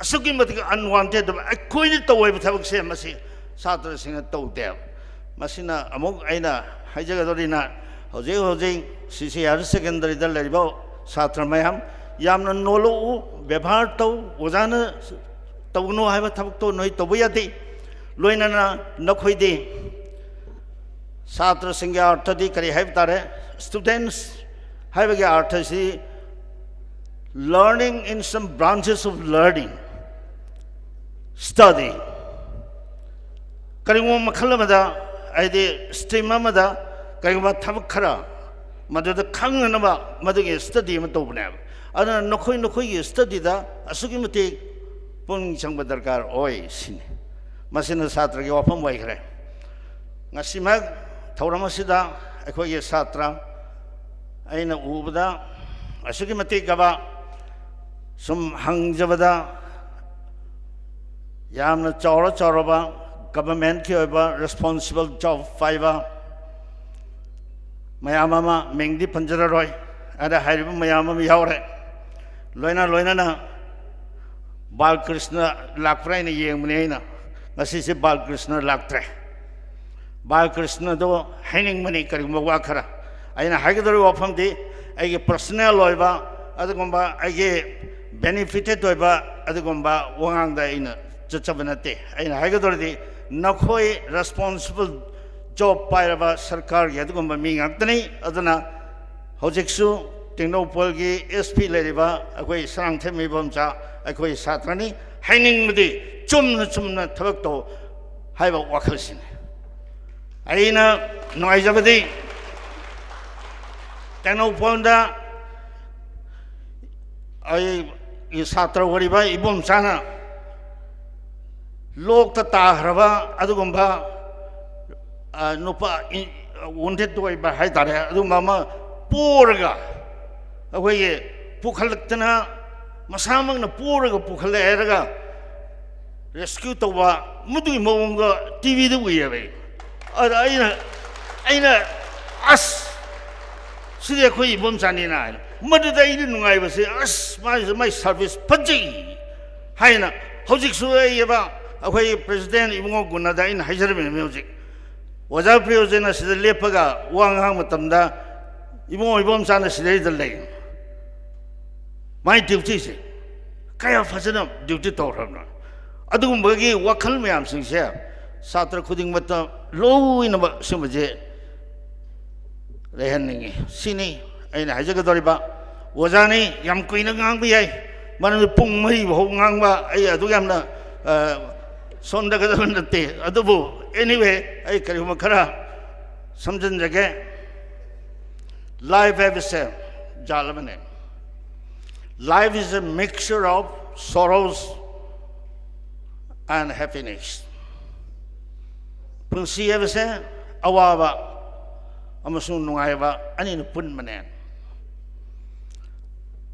ꯑꯁꯨꯛꯀꯤ ꯃꯇꯤꯛ unwanted ꯑꯣꯏꯕ ꯑꯩꯈꯣꯏꯅ ꯇꯧꯕ ꯊꯕꯛꯁꯦ꯫ ꯃꯁꯤ ꯁꯥꯇ꯭ꯔꯁꯤꯡꯅ ꯇꯧꯗꯦꯕ꯫ ꯃꯁꯤꯅ ꯑꯃꯨꯛ ꯑꯩꯅ ꯍꯥꯏꯖꯒꯗꯧꯔꯤꯅ, ꯍꯧꯖꯤꯛ ꯍꯧꯖꯤꯛ ꯁꯤ ꯁꯤ ꯍꯥꯌꯔ ꯁꯦꯀꯦꯟꯗꯔꯤꯗ ꯂꯩꯔꯤꯕ ꯁꯥꯇ꯭ꯔ ꯃꯌꯥꯝ, ꯌꯥꯝꯅ ꯅꯣꯜꯂꯛꯎ, ꯕꯦꯕꯥꯔ ꯇꯧ, ꯑꯣꯖꯥꯅ ꯇꯧꯒꯅꯨ ꯍꯥꯏꯕ ꯊꯕꯛꯇꯣ ꯅꯣꯏ ꯇꯧꯕ ꯌꯥꯗꯦ꯫ ꯂꯣꯏꯅꯅ ꯅꯈꯣꯏꯗꯤ ꯁꯥꯇ꯭ꯔꯁꯤꯡꯒꯤ ꯑꯥꯔꯊꯗꯤ ꯀꯔꯤ ꯍꯥꯏꯕ ꯇꯥꯔꯦ? Students ꯍꯥꯏꯕꯒꯤ ꯑꯥꯔꯊꯁꯤ learning in some branches of learning, study, ꯀꯔꯤꯒꯨꯝꯕ ꯃꯈꯜ ꯑꯃꯗ, ꯍꯥꯏꯗꯤ stream ꯑꯃꯗ ꯀꯔꯤꯒꯨꯝꯕ ꯊꯕꯛ ꯈꯔ ꯃꯗꯨꯗ ꯈꯪꯅꯅꯕ ꯃꯗꯨꯒꯤ study ꯑꯃ ꯇꯧꯕꯅꯦꯕ꯫ ꯑꯗꯨꯅ ꯅꯈꯣꯏ ꯅꯈꯣꯏꯒꯤ studyꯗ ꯑꯁꯨꯛꯀꯤ ꯃꯇꯤꯛ ꯄꯨꯛꯅꯤꯡ ꯆꯪꯕ ꯗꯔꯀꯥꯔ ꯑꯣꯏ ꯁꯤꯅꯤ꯫ ꯃꯁꯤꯅ ꯁꯥꯇ꯭ꯔꯒꯤ ꯋꯥꯐꯝ ꯑꯣꯏꯈ꯭ꯔꯦ꯫ ꯉꯁꯤꯃꯛ ꯊꯧꯔꯝ ꯑꯁꯤꯗ ꯑꯩꯈꯣꯏꯒꯤ ꯁꯥꯇ꯭ꯔ ꯑꯩꯅ ꯎꯕꯗ ꯑꯁꯨꯛꯀꯤ ꯃꯇꯤꯛ ꯑꯕ, ꯁꯨꯝ ꯍꯪꯖꯕꯗ, ꯌꯥꯝꯅ ꯆꯥꯎꯔ ꯆꯥꯎꯔꯕ governmentꯀꯤ ꯑꯣꯏꯕ responsible job ꯄꯥꯏꯕ ꯃꯌꯥꯝ ꯑꯃ, ꯃꯤꯡꯗꯤ ꯄꯟꯖꯔꯔꯣꯏ, ꯑꯗ ꯍꯥꯏꯔꯤꯕ ꯃꯌꯥꯝ ꯑꯃ ꯌꯥꯎꯔꯦ꯫ ꯂꯣꯏꯅ ꯂꯣꯏꯅꯅ ꯕꯥꯜꯀ꯭ꯔꯤꯁꯅ ꯂꯥꯛꯄ꯭ꯔꯥ ꯍꯥꯏꯅ ꯌꯦꯡꯕꯅꯤ ꯑꯩꯅ꯫ ꯉꯁꯤꯁꯦ ꯕꯥꯜꯀ꯭ꯔꯤꯁꯅ ꯂꯥꯛꯇ꯭ꯔꯦ꯫ ꯕꯥꯜꯀ꯭ꯔꯤꯁꯅꯗꯣ ꯍꯥꯏꯅꯤꯡꯕꯅꯤ ꯀꯔꯤꯒꯨꯝꯕ ꯋꯥ ꯈꯔ꯫ ꯑꯩꯅ ꯍꯥꯏꯒꯗꯧꯔꯤꯕ ꯋꯥꯐꯝꯗꯤ ꯑꯩꯒꯤ personal ꯑꯣꯏꯕ ꯑꯗꯨꯒꯨꯝꯕ ꯑꯩꯒꯤ benefited ꯑꯣꯏꯕ ꯑꯗꯨꯒꯨꯝꯕ ꯋꯥꯉꯥꯡꯗ ꯑꯩꯅ ꯆꯠꯆꯕ ꯅꯠꯇꯦ꯫ ꯑꯩꯅ ꯍꯥꯏꯒꯗꯧꯔꯤꯗꯤ ꯅꯈꯣꯏ responsible job ꯄꯥꯏꯔꯕ ꯁꯔꯀꯥꯔꯒꯤ ꯑꯗꯨꯒꯨꯝꯕ ꯃꯤ ꯉꯥꯛꯇꯅꯤ꯫ ꯑꯗꯨꯅ ꯍꯧꯖꯤꯛꯁꯨ ꯇꯦꯡꯅꯧꯄꯜꯒꯤ S P ꯂꯩꯔꯤꯕ ꯑꯩꯈꯣꯏ ꯁꯅꯥꯡꯊꯦꯝ ꯏꯕꯣꯝꯆꯥ ꯑꯩꯈꯣꯏ ꯁꯥꯇ꯭ꯔꯅꯤ꯫ ꯍꯥꯏꯅꯤꯡꯕꯗꯤ ꯆꯨꯝꯅ ꯆꯨꯝꯅ ꯊꯕꯛ ꯇꯧ ꯍꯥꯏꯕ ꯋꯥꯈꯜꯁꯤꯅꯤ꯫ ꯑꯩꯅ ꯅꯨꯡꯉꯥꯏꯖꯕꯗꯤ ꯇꯦꯡꯅꯧꯄꯜꯗ ꯑꯩꯒꯤ ꯁꯥꯇ꯭ꯔ ꯑꯣꯏꯔꯤꯕ ꯏꯕꯣꯝꯆꯥꯅ ꯂꯣꯛꯇ ꯇꯥꯈ꯭ꯔꯕ ꯑꯗꯨꯒꯨꯝꯕ, ꯑ, ꯅꯨꯄꯥ ꯏ-, wounded ꯑꯣꯏꯕ ꯍꯥꯏꯇꯥꯔꯦ, ꯑꯗꯨꯒꯨꯝꯕ ꯑꯃ ꯄꯣꯔꯒ ꯑꯩꯈꯣꯏꯒꯤ ꯄꯨꯈꯠꯂꯛꯇꯅ, ꯃꯁꯥꯃꯛꯅ ꯄꯣꯔꯒ ꯄꯨꯈꯠꯂꯛꯑꯦ ꯍꯥꯏꯔꯒ rescue ꯇꯧꯕ, ꯃꯗꯨꯒꯤ ꯃꯑꯣꯡꯗꯣ T Vꯗ ꯎꯏꯌꯦꯕ ꯑꯩ꯫ ꯑꯗ ꯑꯩꯅ, ꯑꯩꯅ, "ꯑꯁ, ꯁꯤꯗꯤ ꯑꯩꯈꯣꯏ ꯏꯕꯣꯝꯆꯥꯅꯤꯅ" ꯍꯥꯏꯅ꯫ ꯃꯗꯨꯗ ꯑꯩꯅ ꯅꯨꯡꯉꯥꯏꯕꯁꯦ, "ꯑꯁ, ꯃꯥꯏꯁꯦ, ꯃꯥꯏ service ꯐꯖꯩ" ꯍꯥꯏꯅ꯫ ꯍꯧꯖꯤꯛꯁꯨ ꯑꯩ ꯑꯕ ꯑꯩꯈꯣꯏ president ꯏꯕꯨꯡꯉꯣ ꯒꯨꯟꯅꯗ ꯑꯩꯅ ꯍꯥꯏꯖꯔꯝꯃꯤꯅꯦ ꯍꯧꯖꯤꯛ꯫ ꯑꯣꯖꯥ ꯄ꯭ꯔꯤꯌꯣꯖꯅ ꯁꯤꯗ ꯂꯦꯞꯄꯒ ꯋꯥ ꯉꯥꯡꯕ ꯃꯇꯝꯗ ꯏꯕꯨꯡꯉꯣ ꯏꯕꯣꯝꯆꯥꯅ ꯁꯤꯗꯩꯗ ꯂꯩ꯫ ꯃꯥꯏ dutyꯁꯦ ꯀꯌꯥ ꯐꯖꯅ duty ꯇꯧꯈ꯭ꯔꯕꯅꯣ꯫ ꯑꯗꯨꯒꯨꯝꯕꯒꯤ ꯋꯥꯈꯜ ꯃꯌꯥꯝꯁꯤꯡꯁꯦ ꯁꯥꯇ꯭ꯔ ꯈꯨꯗꯤꯡꯃꯛꯇ ꯂꯣꯏꯅꯃꯛ ꯁꯤꯒꯨꯝꯕꯁꯦ ꯂꯩꯍꯟꯅꯤꯡꯉꯤ꯫ ꯁꯤꯅꯤ ꯑꯩꯅ ꯍꯥꯏꯖꯒꯗꯧꯔꯤꯕ꯫ ꯑꯣꯖꯥꯅꯤ, ꯌꯥꯝ ꯀꯨꯏꯅ ꯉꯥꯡꯕ ꯌꯥꯏ, ꯃꯔꯝꯗꯤ ꯄꯨꯡ ꯃꯔꯤ ꯐꯥꯎ ꯉꯥꯡꯕ ꯑꯩ ꯑꯗꯨꯛ ꯌꯥꯝꯅ, ꯑ, ꯁꯣꯟꯊꯒꯗꯕ ꯅꯠꯇꯦ꯫ ꯑꯗꯨꯕꯨ anyway, ꯑꯩ ꯀꯔꯤꯒꯨꯝꯕ ꯈꯔ ꯁꯝꯖꯤꯟꯖꯒꯦ꯫ Life ꯍꯥꯏꯕꯁꯦ ꯖꯥꯠ ꯑꯃꯅꯦ꯫ Life is a mixture of sorrows and happiness. ꯄꯨꯟꯁꯤ ꯍꯥꯏꯕꯁꯦ ꯑꯋꯥꯕ ꯑꯃꯁꯨꯡ ꯅꯨꯡꯉꯥꯏꯕ ꯑꯅꯤꯅ ꯄꯨꯟꯕꯅꯦ꯫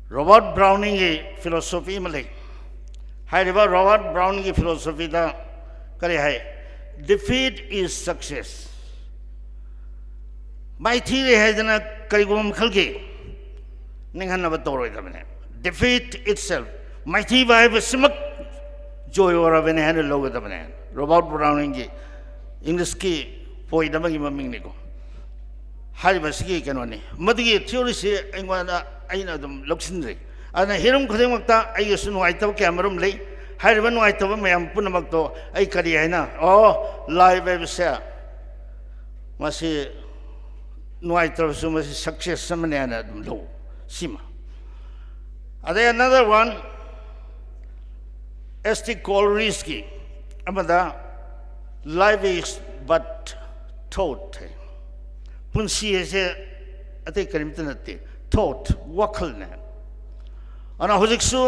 ꯔꯣꯕꯥꯔꯠ ꯕ꯭ꯔꯥꯎꯅꯤꯡꯒꯤ philosophy ꯑꯃ ꯂꯩ꯫ ꯍꯥꯏꯔꯤꯕ ꯔꯣꯕꯥꯔꯠ ꯕ꯭ꯔꯥꯎꯟꯒꯤ philosophyꯗ ꯀꯔꯤ ꯍꯥꯏ? "Defeat is success." ꯃꯥꯏꯊꯤꯔꯦ ꯍꯥꯏꯗꯅ ꯀꯔꯤꯒꯨꯝꯕ ꯃꯈꯜꯒꯤ ꯅꯤꯡꯍꯟꯅꯕ ꯇꯧꯔꯣꯏꯗꯕꯅꯦ꯫ Defeat itself, ꯃꯥꯏꯊꯤꯕ ꯍꯥꯏꯕꯁꯤꯃꯛ ꯖꯣꯏ ꯑꯣꯏꯔꯕꯅꯤ ꯍꯥꯏꯅ ꯂꯧꯒꯗꯕꯅꯦ꯫ ꯔꯣꯕꯥꯔꯠ ꯕ꯭ꯔꯥꯎꯅꯤꯡꯒꯤ ꯏꯪꯂꯤꯁꯀꯤ ꯄꯣꯏꯠ ꯑꯃꯒꯤ ꯃꯃꯤꯡꯅꯤꯀꯣ꯫ ꯍꯥꯏꯔꯤꯕꯁꯤꯒꯤ ꯀꯩꯅꯣꯅꯤ, ꯃꯗꯨꯒꯤ ꯊꯤꯑꯣꯔꯤꯁꯤ ꯑꯩꯉꯣꯟꯗ, ꯑꯩꯅ ꯑꯗꯨꯝ ꯂꯧꯁꯤꯟꯖꯩ꯫ ꯑꯗꯨꯅ ꯍꯤꯔꯝ ꯈꯨꯗꯤꯡꯃꯛꯇ ꯑꯩꯒꯤꯁꯨ ꯅꯨꯡꯉꯥꯏꯇꯕ ꯀꯌꯥ ꯃꯔꯨꯝ ꯂꯩ꯫ ꯍꯥꯏꯔꯤꯕ ꯅꯨꯡꯉꯥꯏꯇꯕ ꯃꯌꯥꯝ ꯄꯨꯝꯅꯃꯛꯇꯣ ꯑꯩ ꯀꯔꯤ ꯍꯥꯏꯅ, ꯑꯣ, ꯂꯥꯏꯐ ꯍꯥꯏꯕꯁꯦ ꯃꯁꯤ ꯅꯨꯡꯉꯥꯏꯇ꯭ꯔꯕꯁꯨ ꯃꯁꯤ ꯁꯛꯁꯦꯁ ꯑꯃꯅꯤ ꯍꯥꯏꯅ ꯑꯗꯨꯝ ꯂꯧ꯫ ꯁꯤꯃ꯫ ꯑꯗꯩ another one, ꯑꯦꯁ ꯇꯤ ꯀꯣꯜꯔꯤꯖꯀꯤ ꯑꯃꯗ, "Life is but thought" ꯍꯥꯏ꯫ ꯄꯨꯟꯁꯤ ꯍꯥꯏꯁꯦ ꯑꯇꯩ ꯀꯔꯤꯝꯇ ꯅꯠꯇꯦ, ꯊꯣꯠ, ꯋꯥꯈꯜꯅꯦ꯫ ꯑꯗꯨꯅ ꯍꯧꯖꯤꯛꯁꯨ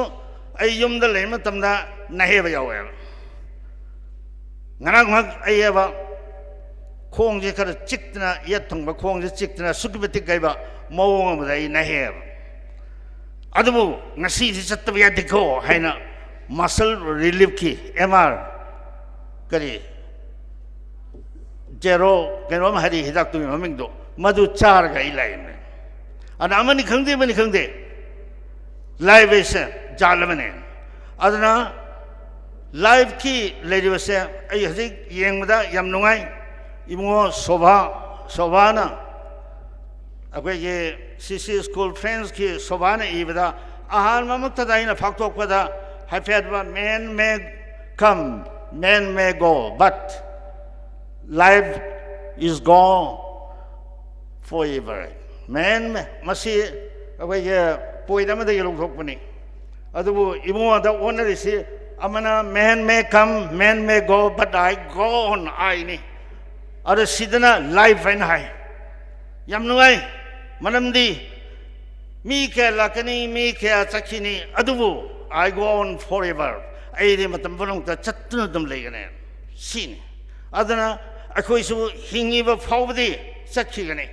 ꯑꯩ ꯌꯨꯝꯗ ꯂꯩꯕ ꯃꯇꯝꯗ ꯅꯥꯍꯦꯕ ꯌꯥꯎꯋꯦꯕ꯫ ꯉꯔꯥꯡꯃꯛ ꯑꯩ ꯍꯥꯏꯕ ꯈꯣꯡꯁꯦ ꯈꯔ ꯆꯤꯛꯇꯅ, ꯌꯦꯠ ꯊꯪꯕ ꯈꯣꯡꯁꯦ ꯆꯤꯛꯇꯅ ꯑꯁꯨꯛꯀꯤ ꯃꯇꯤꯛ ꯀꯩꯕ ꯃꯑꯣꯡ ꯑꯃꯗ ꯑꯩ ꯅꯥꯍꯦꯕ꯫ ꯑꯗꯨꯕꯨ ꯉꯁꯤꯗꯤ ꯆꯠꯇꯕ ꯌꯥꯗꯦꯀꯣ ꯍꯥꯏꯅ ꯃꯁꯜ ꯔꯤꯂꯤꯐꯀꯤ ꯑꯦꯝ ꯑꯥꯔ ꯀꯔꯤ ꯖꯦꯔꯣ ꯀꯩꯅꯣꯝ ꯍꯥꯏꯔꯤ ꯍꯤꯗꯥꯛꯇꯨꯒꯤ ꯃꯃꯤꯡꯗꯣ, ꯃꯗꯨ ꯆꯥꯔꯒ ꯑꯩ ꯂꯥꯛꯏꯕꯅꯦ꯫ ꯑꯗ ꯑꯃꯅꯤ ꯈꯪꯗꯦ, ꯑꯃꯅꯤ ꯈꯪꯗꯦ, ꯂꯥꯏꯐ ꯍꯥꯏꯁꯦ ꯖꯥꯠ ꯑꯃꯅꯦ꯫ ꯑꯗꯨꯅ ꯂꯥꯏꯐꯀꯤ ꯂꯩꯔꯤꯕꯁꯦ ꯑꯩ ꯍꯧꯖꯤꯛ ꯌꯦꯡꯕꯗ ꯌꯥꯝ ꯅꯨꯡꯉꯥꯏ꯫ ꯏꯕꯨꯡꯉꯣ ꯁꯣꯚꯥ, ꯁꯣꯚꯥꯅ, ꯑꯩꯈꯣꯏꯒꯤ ꯁꯤ ꯁꯤ ꯁ꯭ꯀꯨꯜ ꯐ꯭ꯔꯦꯟꯁꯀꯤ ꯁꯣꯚꯥꯅ ꯏꯕꯗ, ꯑꯍꯥꯟꯕꯃꯛꯇꯗ ꯑꯩꯅ ꯐꯥꯛꯇꯣꯛꯄꯗ ꯍꯥꯏꯐꯦꯠ ꯍꯥꯏꯕ, "Man may come, man may go, but life is gone forever." Man, ꯃꯁꯤ ꯑꯩꯈꯣꯏꯒꯤ ꯄꯣꯏꯠ ꯑꯃꯗꯒꯤ ꯂꯧꯊꯣꯛꯄꯅꯤ꯫ ꯑꯗꯨꯕꯨ ꯏꯕꯨꯡꯉꯣꯗ ꯑꯣꯟꯅꯔꯤꯁꯤ, ꯑꯃꯅ "Man may come, man may go, but I go on" ꯍꯥꯏꯅꯤ꯫ ꯑꯗꯣ ꯁꯤꯗꯅ ꯂꯥꯏꯐ ꯍꯥꯏꯅ ꯍꯥꯏ꯫ ꯌꯥꯝ ꯅꯨꯡꯉꯥꯏ꯫ ꯃꯔꯝꯗꯤ ꯃꯤ ꯀꯌꯥ ꯂꯥꯛꯀꯅꯤ, ꯃꯤ ꯀꯌꯥ ꯆꯠꯈꯤꯅꯤ, ꯑꯗꯨꯕꯨ "I go on forever", ꯑꯩꯗꯤ ꯃꯇꯝ ꯄꯨꯝꯅꯃꯛꯇ ꯆꯠꯇꯨꯅ ꯑꯗꯨꯝ ꯂꯩꯒꯅꯤ꯫ ꯁꯤꯅꯤ꯫ ꯑꯗꯨꯅ ꯑꯩꯈꯣꯏꯁꯨ ꯍꯤꯡꯉꯤꯕ ꯐꯥꯎꯕꯗꯤ ꯆꯠꯈꯤꯒꯅꯤ꯫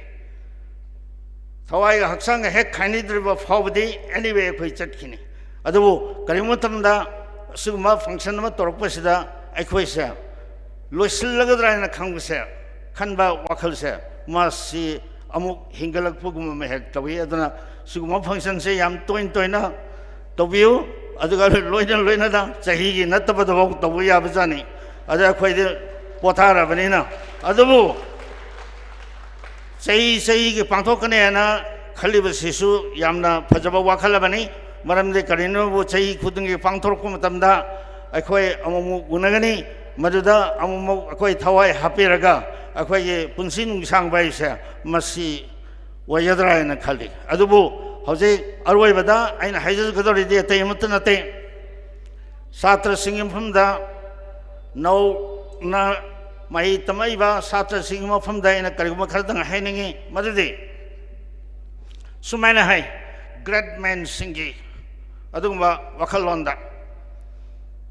ꯊꯋꯥꯏꯒ ꯍꯛꯆꯥꯡꯒ ꯍꯦꯛ ꯈꯥꯏꯅꯗ꯭ꯔꯤꯕ ꯐꯥꯎꯕꯗꯤ anyway ꯑꯩꯈꯣꯏ ꯆꯠꯈꯤꯅꯤ꯫ ꯑꯗꯨꯕꯨ ꯀꯔꯤꯒꯨꯝꯕ ꯃꯇꯝꯗ ꯑꯁꯤꯒꯨꯝꯕ ꯐꯪꯁꯟ ꯑꯃ ꯇꯧꯔꯛꯄꯁꯤꯗ ꯑꯩꯈꯣꯏꯁꯦ ꯂꯣꯏꯁꯤꯜꯂꯒꯗ꯭ꯔꯥ ꯍꯥꯏꯅ ꯈꯟꯕꯁꯦ, ꯈꯟꯕ ꯋꯥꯈꯜꯁꯦ, ꯃꯥꯁꯤ ꯑꯃꯨꯛ ꯍꯤꯡꯒꯠꯂꯛꯄꯒꯨꯝꯕ ꯑꯃ ꯍꯦꯛ ꯇꯧꯏ꯫ ꯑꯗꯨꯅ ꯁꯤꯒꯨꯝꯕ ꯐꯪꯁꯟꯁꯦ ꯌꯥꯝ ꯇꯣꯏꯅ ꯇꯣꯏꯅ ꯇꯧꯕꯤꯌꯨ꯫ ꯑꯗꯨꯒ ꯂꯣꯏꯅ ꯂꯣꯏꯅꯅ ꯆꯍꯤꯒꯤ ꯅꯠꯇꯕꯗꯐꯥꯎ ꯇꯧꯕ ꯌꯥꯕꯖꯥꯠꯅꯤ꯫ ꯑꯗ ꯑꯩꯈꯣꯏꯗꯤ ꯄꯣꯊꯥꯔꯕꯅꯤꯅ꯫ ꯑꯗꯨꯕꯨ ꯆꯍꯤ ꯆꯍꯤꯒꯤ ꯄꯥꯡꯊꯣꯛꯀꯅꯤ ꯍꯥꯏꯅ ꯈꯜꯂꯤꯕꯁꯤꯁꯨ ꯌꯥꯝꯅ ꯐꯖꯕ ꯋꯥꯈꯜ ꯑꯃꯅꯤ꯫ ꯃꯔꯝꯗꯤ ꯀꯔꯤꯅꯣꯕꯨ ꯆꯍꯤ ꯈꯨꯗꯤꯡꯒꯤ ꯄꯥꯡꯊꯣꯔꯛꯄ ꯃꯇꯝꯗ ꯑꯩꯈꯣꯏ ꯑꯃꯨꯛꯃꯨꯛ ꯎꯅꯒꯅꯤ꯫ ꯃꯗꯨꯗ ꯑꯃꯨꯛꯃꯨꯛ ꯑꯩꯈꯣꯏ ꯊꯋꯥꯏ ꯍꯥꯞꯄꯤꯔꯒ ꯑꯩꯈꯣꯏꯒꯤ ꯄꯨꯟꯁꯤ ꯅꯨꯡꯁꯥꯡꯕ ꯍꯥꯏꯁꯦ ꯃꯁꯤ ꯑꯣꯏꯒꯗ꯭ꯔꯥ ꯍꯥꯏꯅ ꯈꯜꯂꯤ꯫ ꯑꯗꯨꯕꯨ ꯍꯧꯖꯤꯛ ꯑꯔꯣꯏꯕꯗ ꯑꯩꯅ ꯍꯥꯏꯖꯒꯗꯧꯔꯤꯗꯤ ꯑꯇꯩ ꯑꯃꯠꯇ ꯅꯠꯇꯦ꯫ ꯁꯥꯇ꯭ꯔꯁꯤꯡꯒꯤ ꯃꯐꯝꯗ, ꯅꯧꯅ ꯃꯍꯩ ꯇꯝꯃꯛꯏꯕ ꯁꯥꯇ꯭ꯔꯁꯤꯡꯒꯤ ꯃꯐꯝꯗ ꯑꯩꯅ ꯀꯔꯤꯒꯨꯝꯕ ꯈꯔꯗꯪ ꯍꯥꯏꯅꯤꯡꯉꯤ꯫ ꯃꯗꯨꯗꯤ ꯁꯨꯃꯥꯏꯅ ꯍꯥꯏ, ꯒ꯭ꯔꯦꯠ ꯃꯦꯟꯁꯤꯡꯒꯤ ꯑꯗꯨꯒꯨꯝꯕ ꯋꯥꯈꯜꯂꯣꯟꯗ,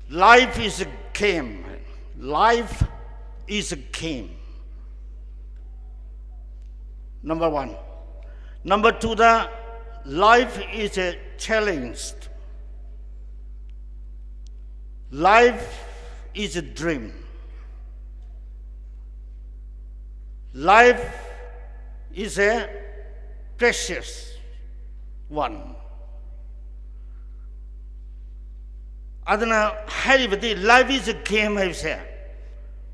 "Life is a game. Life is a game." Number one. Number two, the life is a challenge. Life is a dream. Life is a precious one. ꯑꯗꯨꯅ ꯍꯥꯏꯔꯤꯕꯗꯤ "Life is a game" ꯍꯥꯏꯕꯁꯦ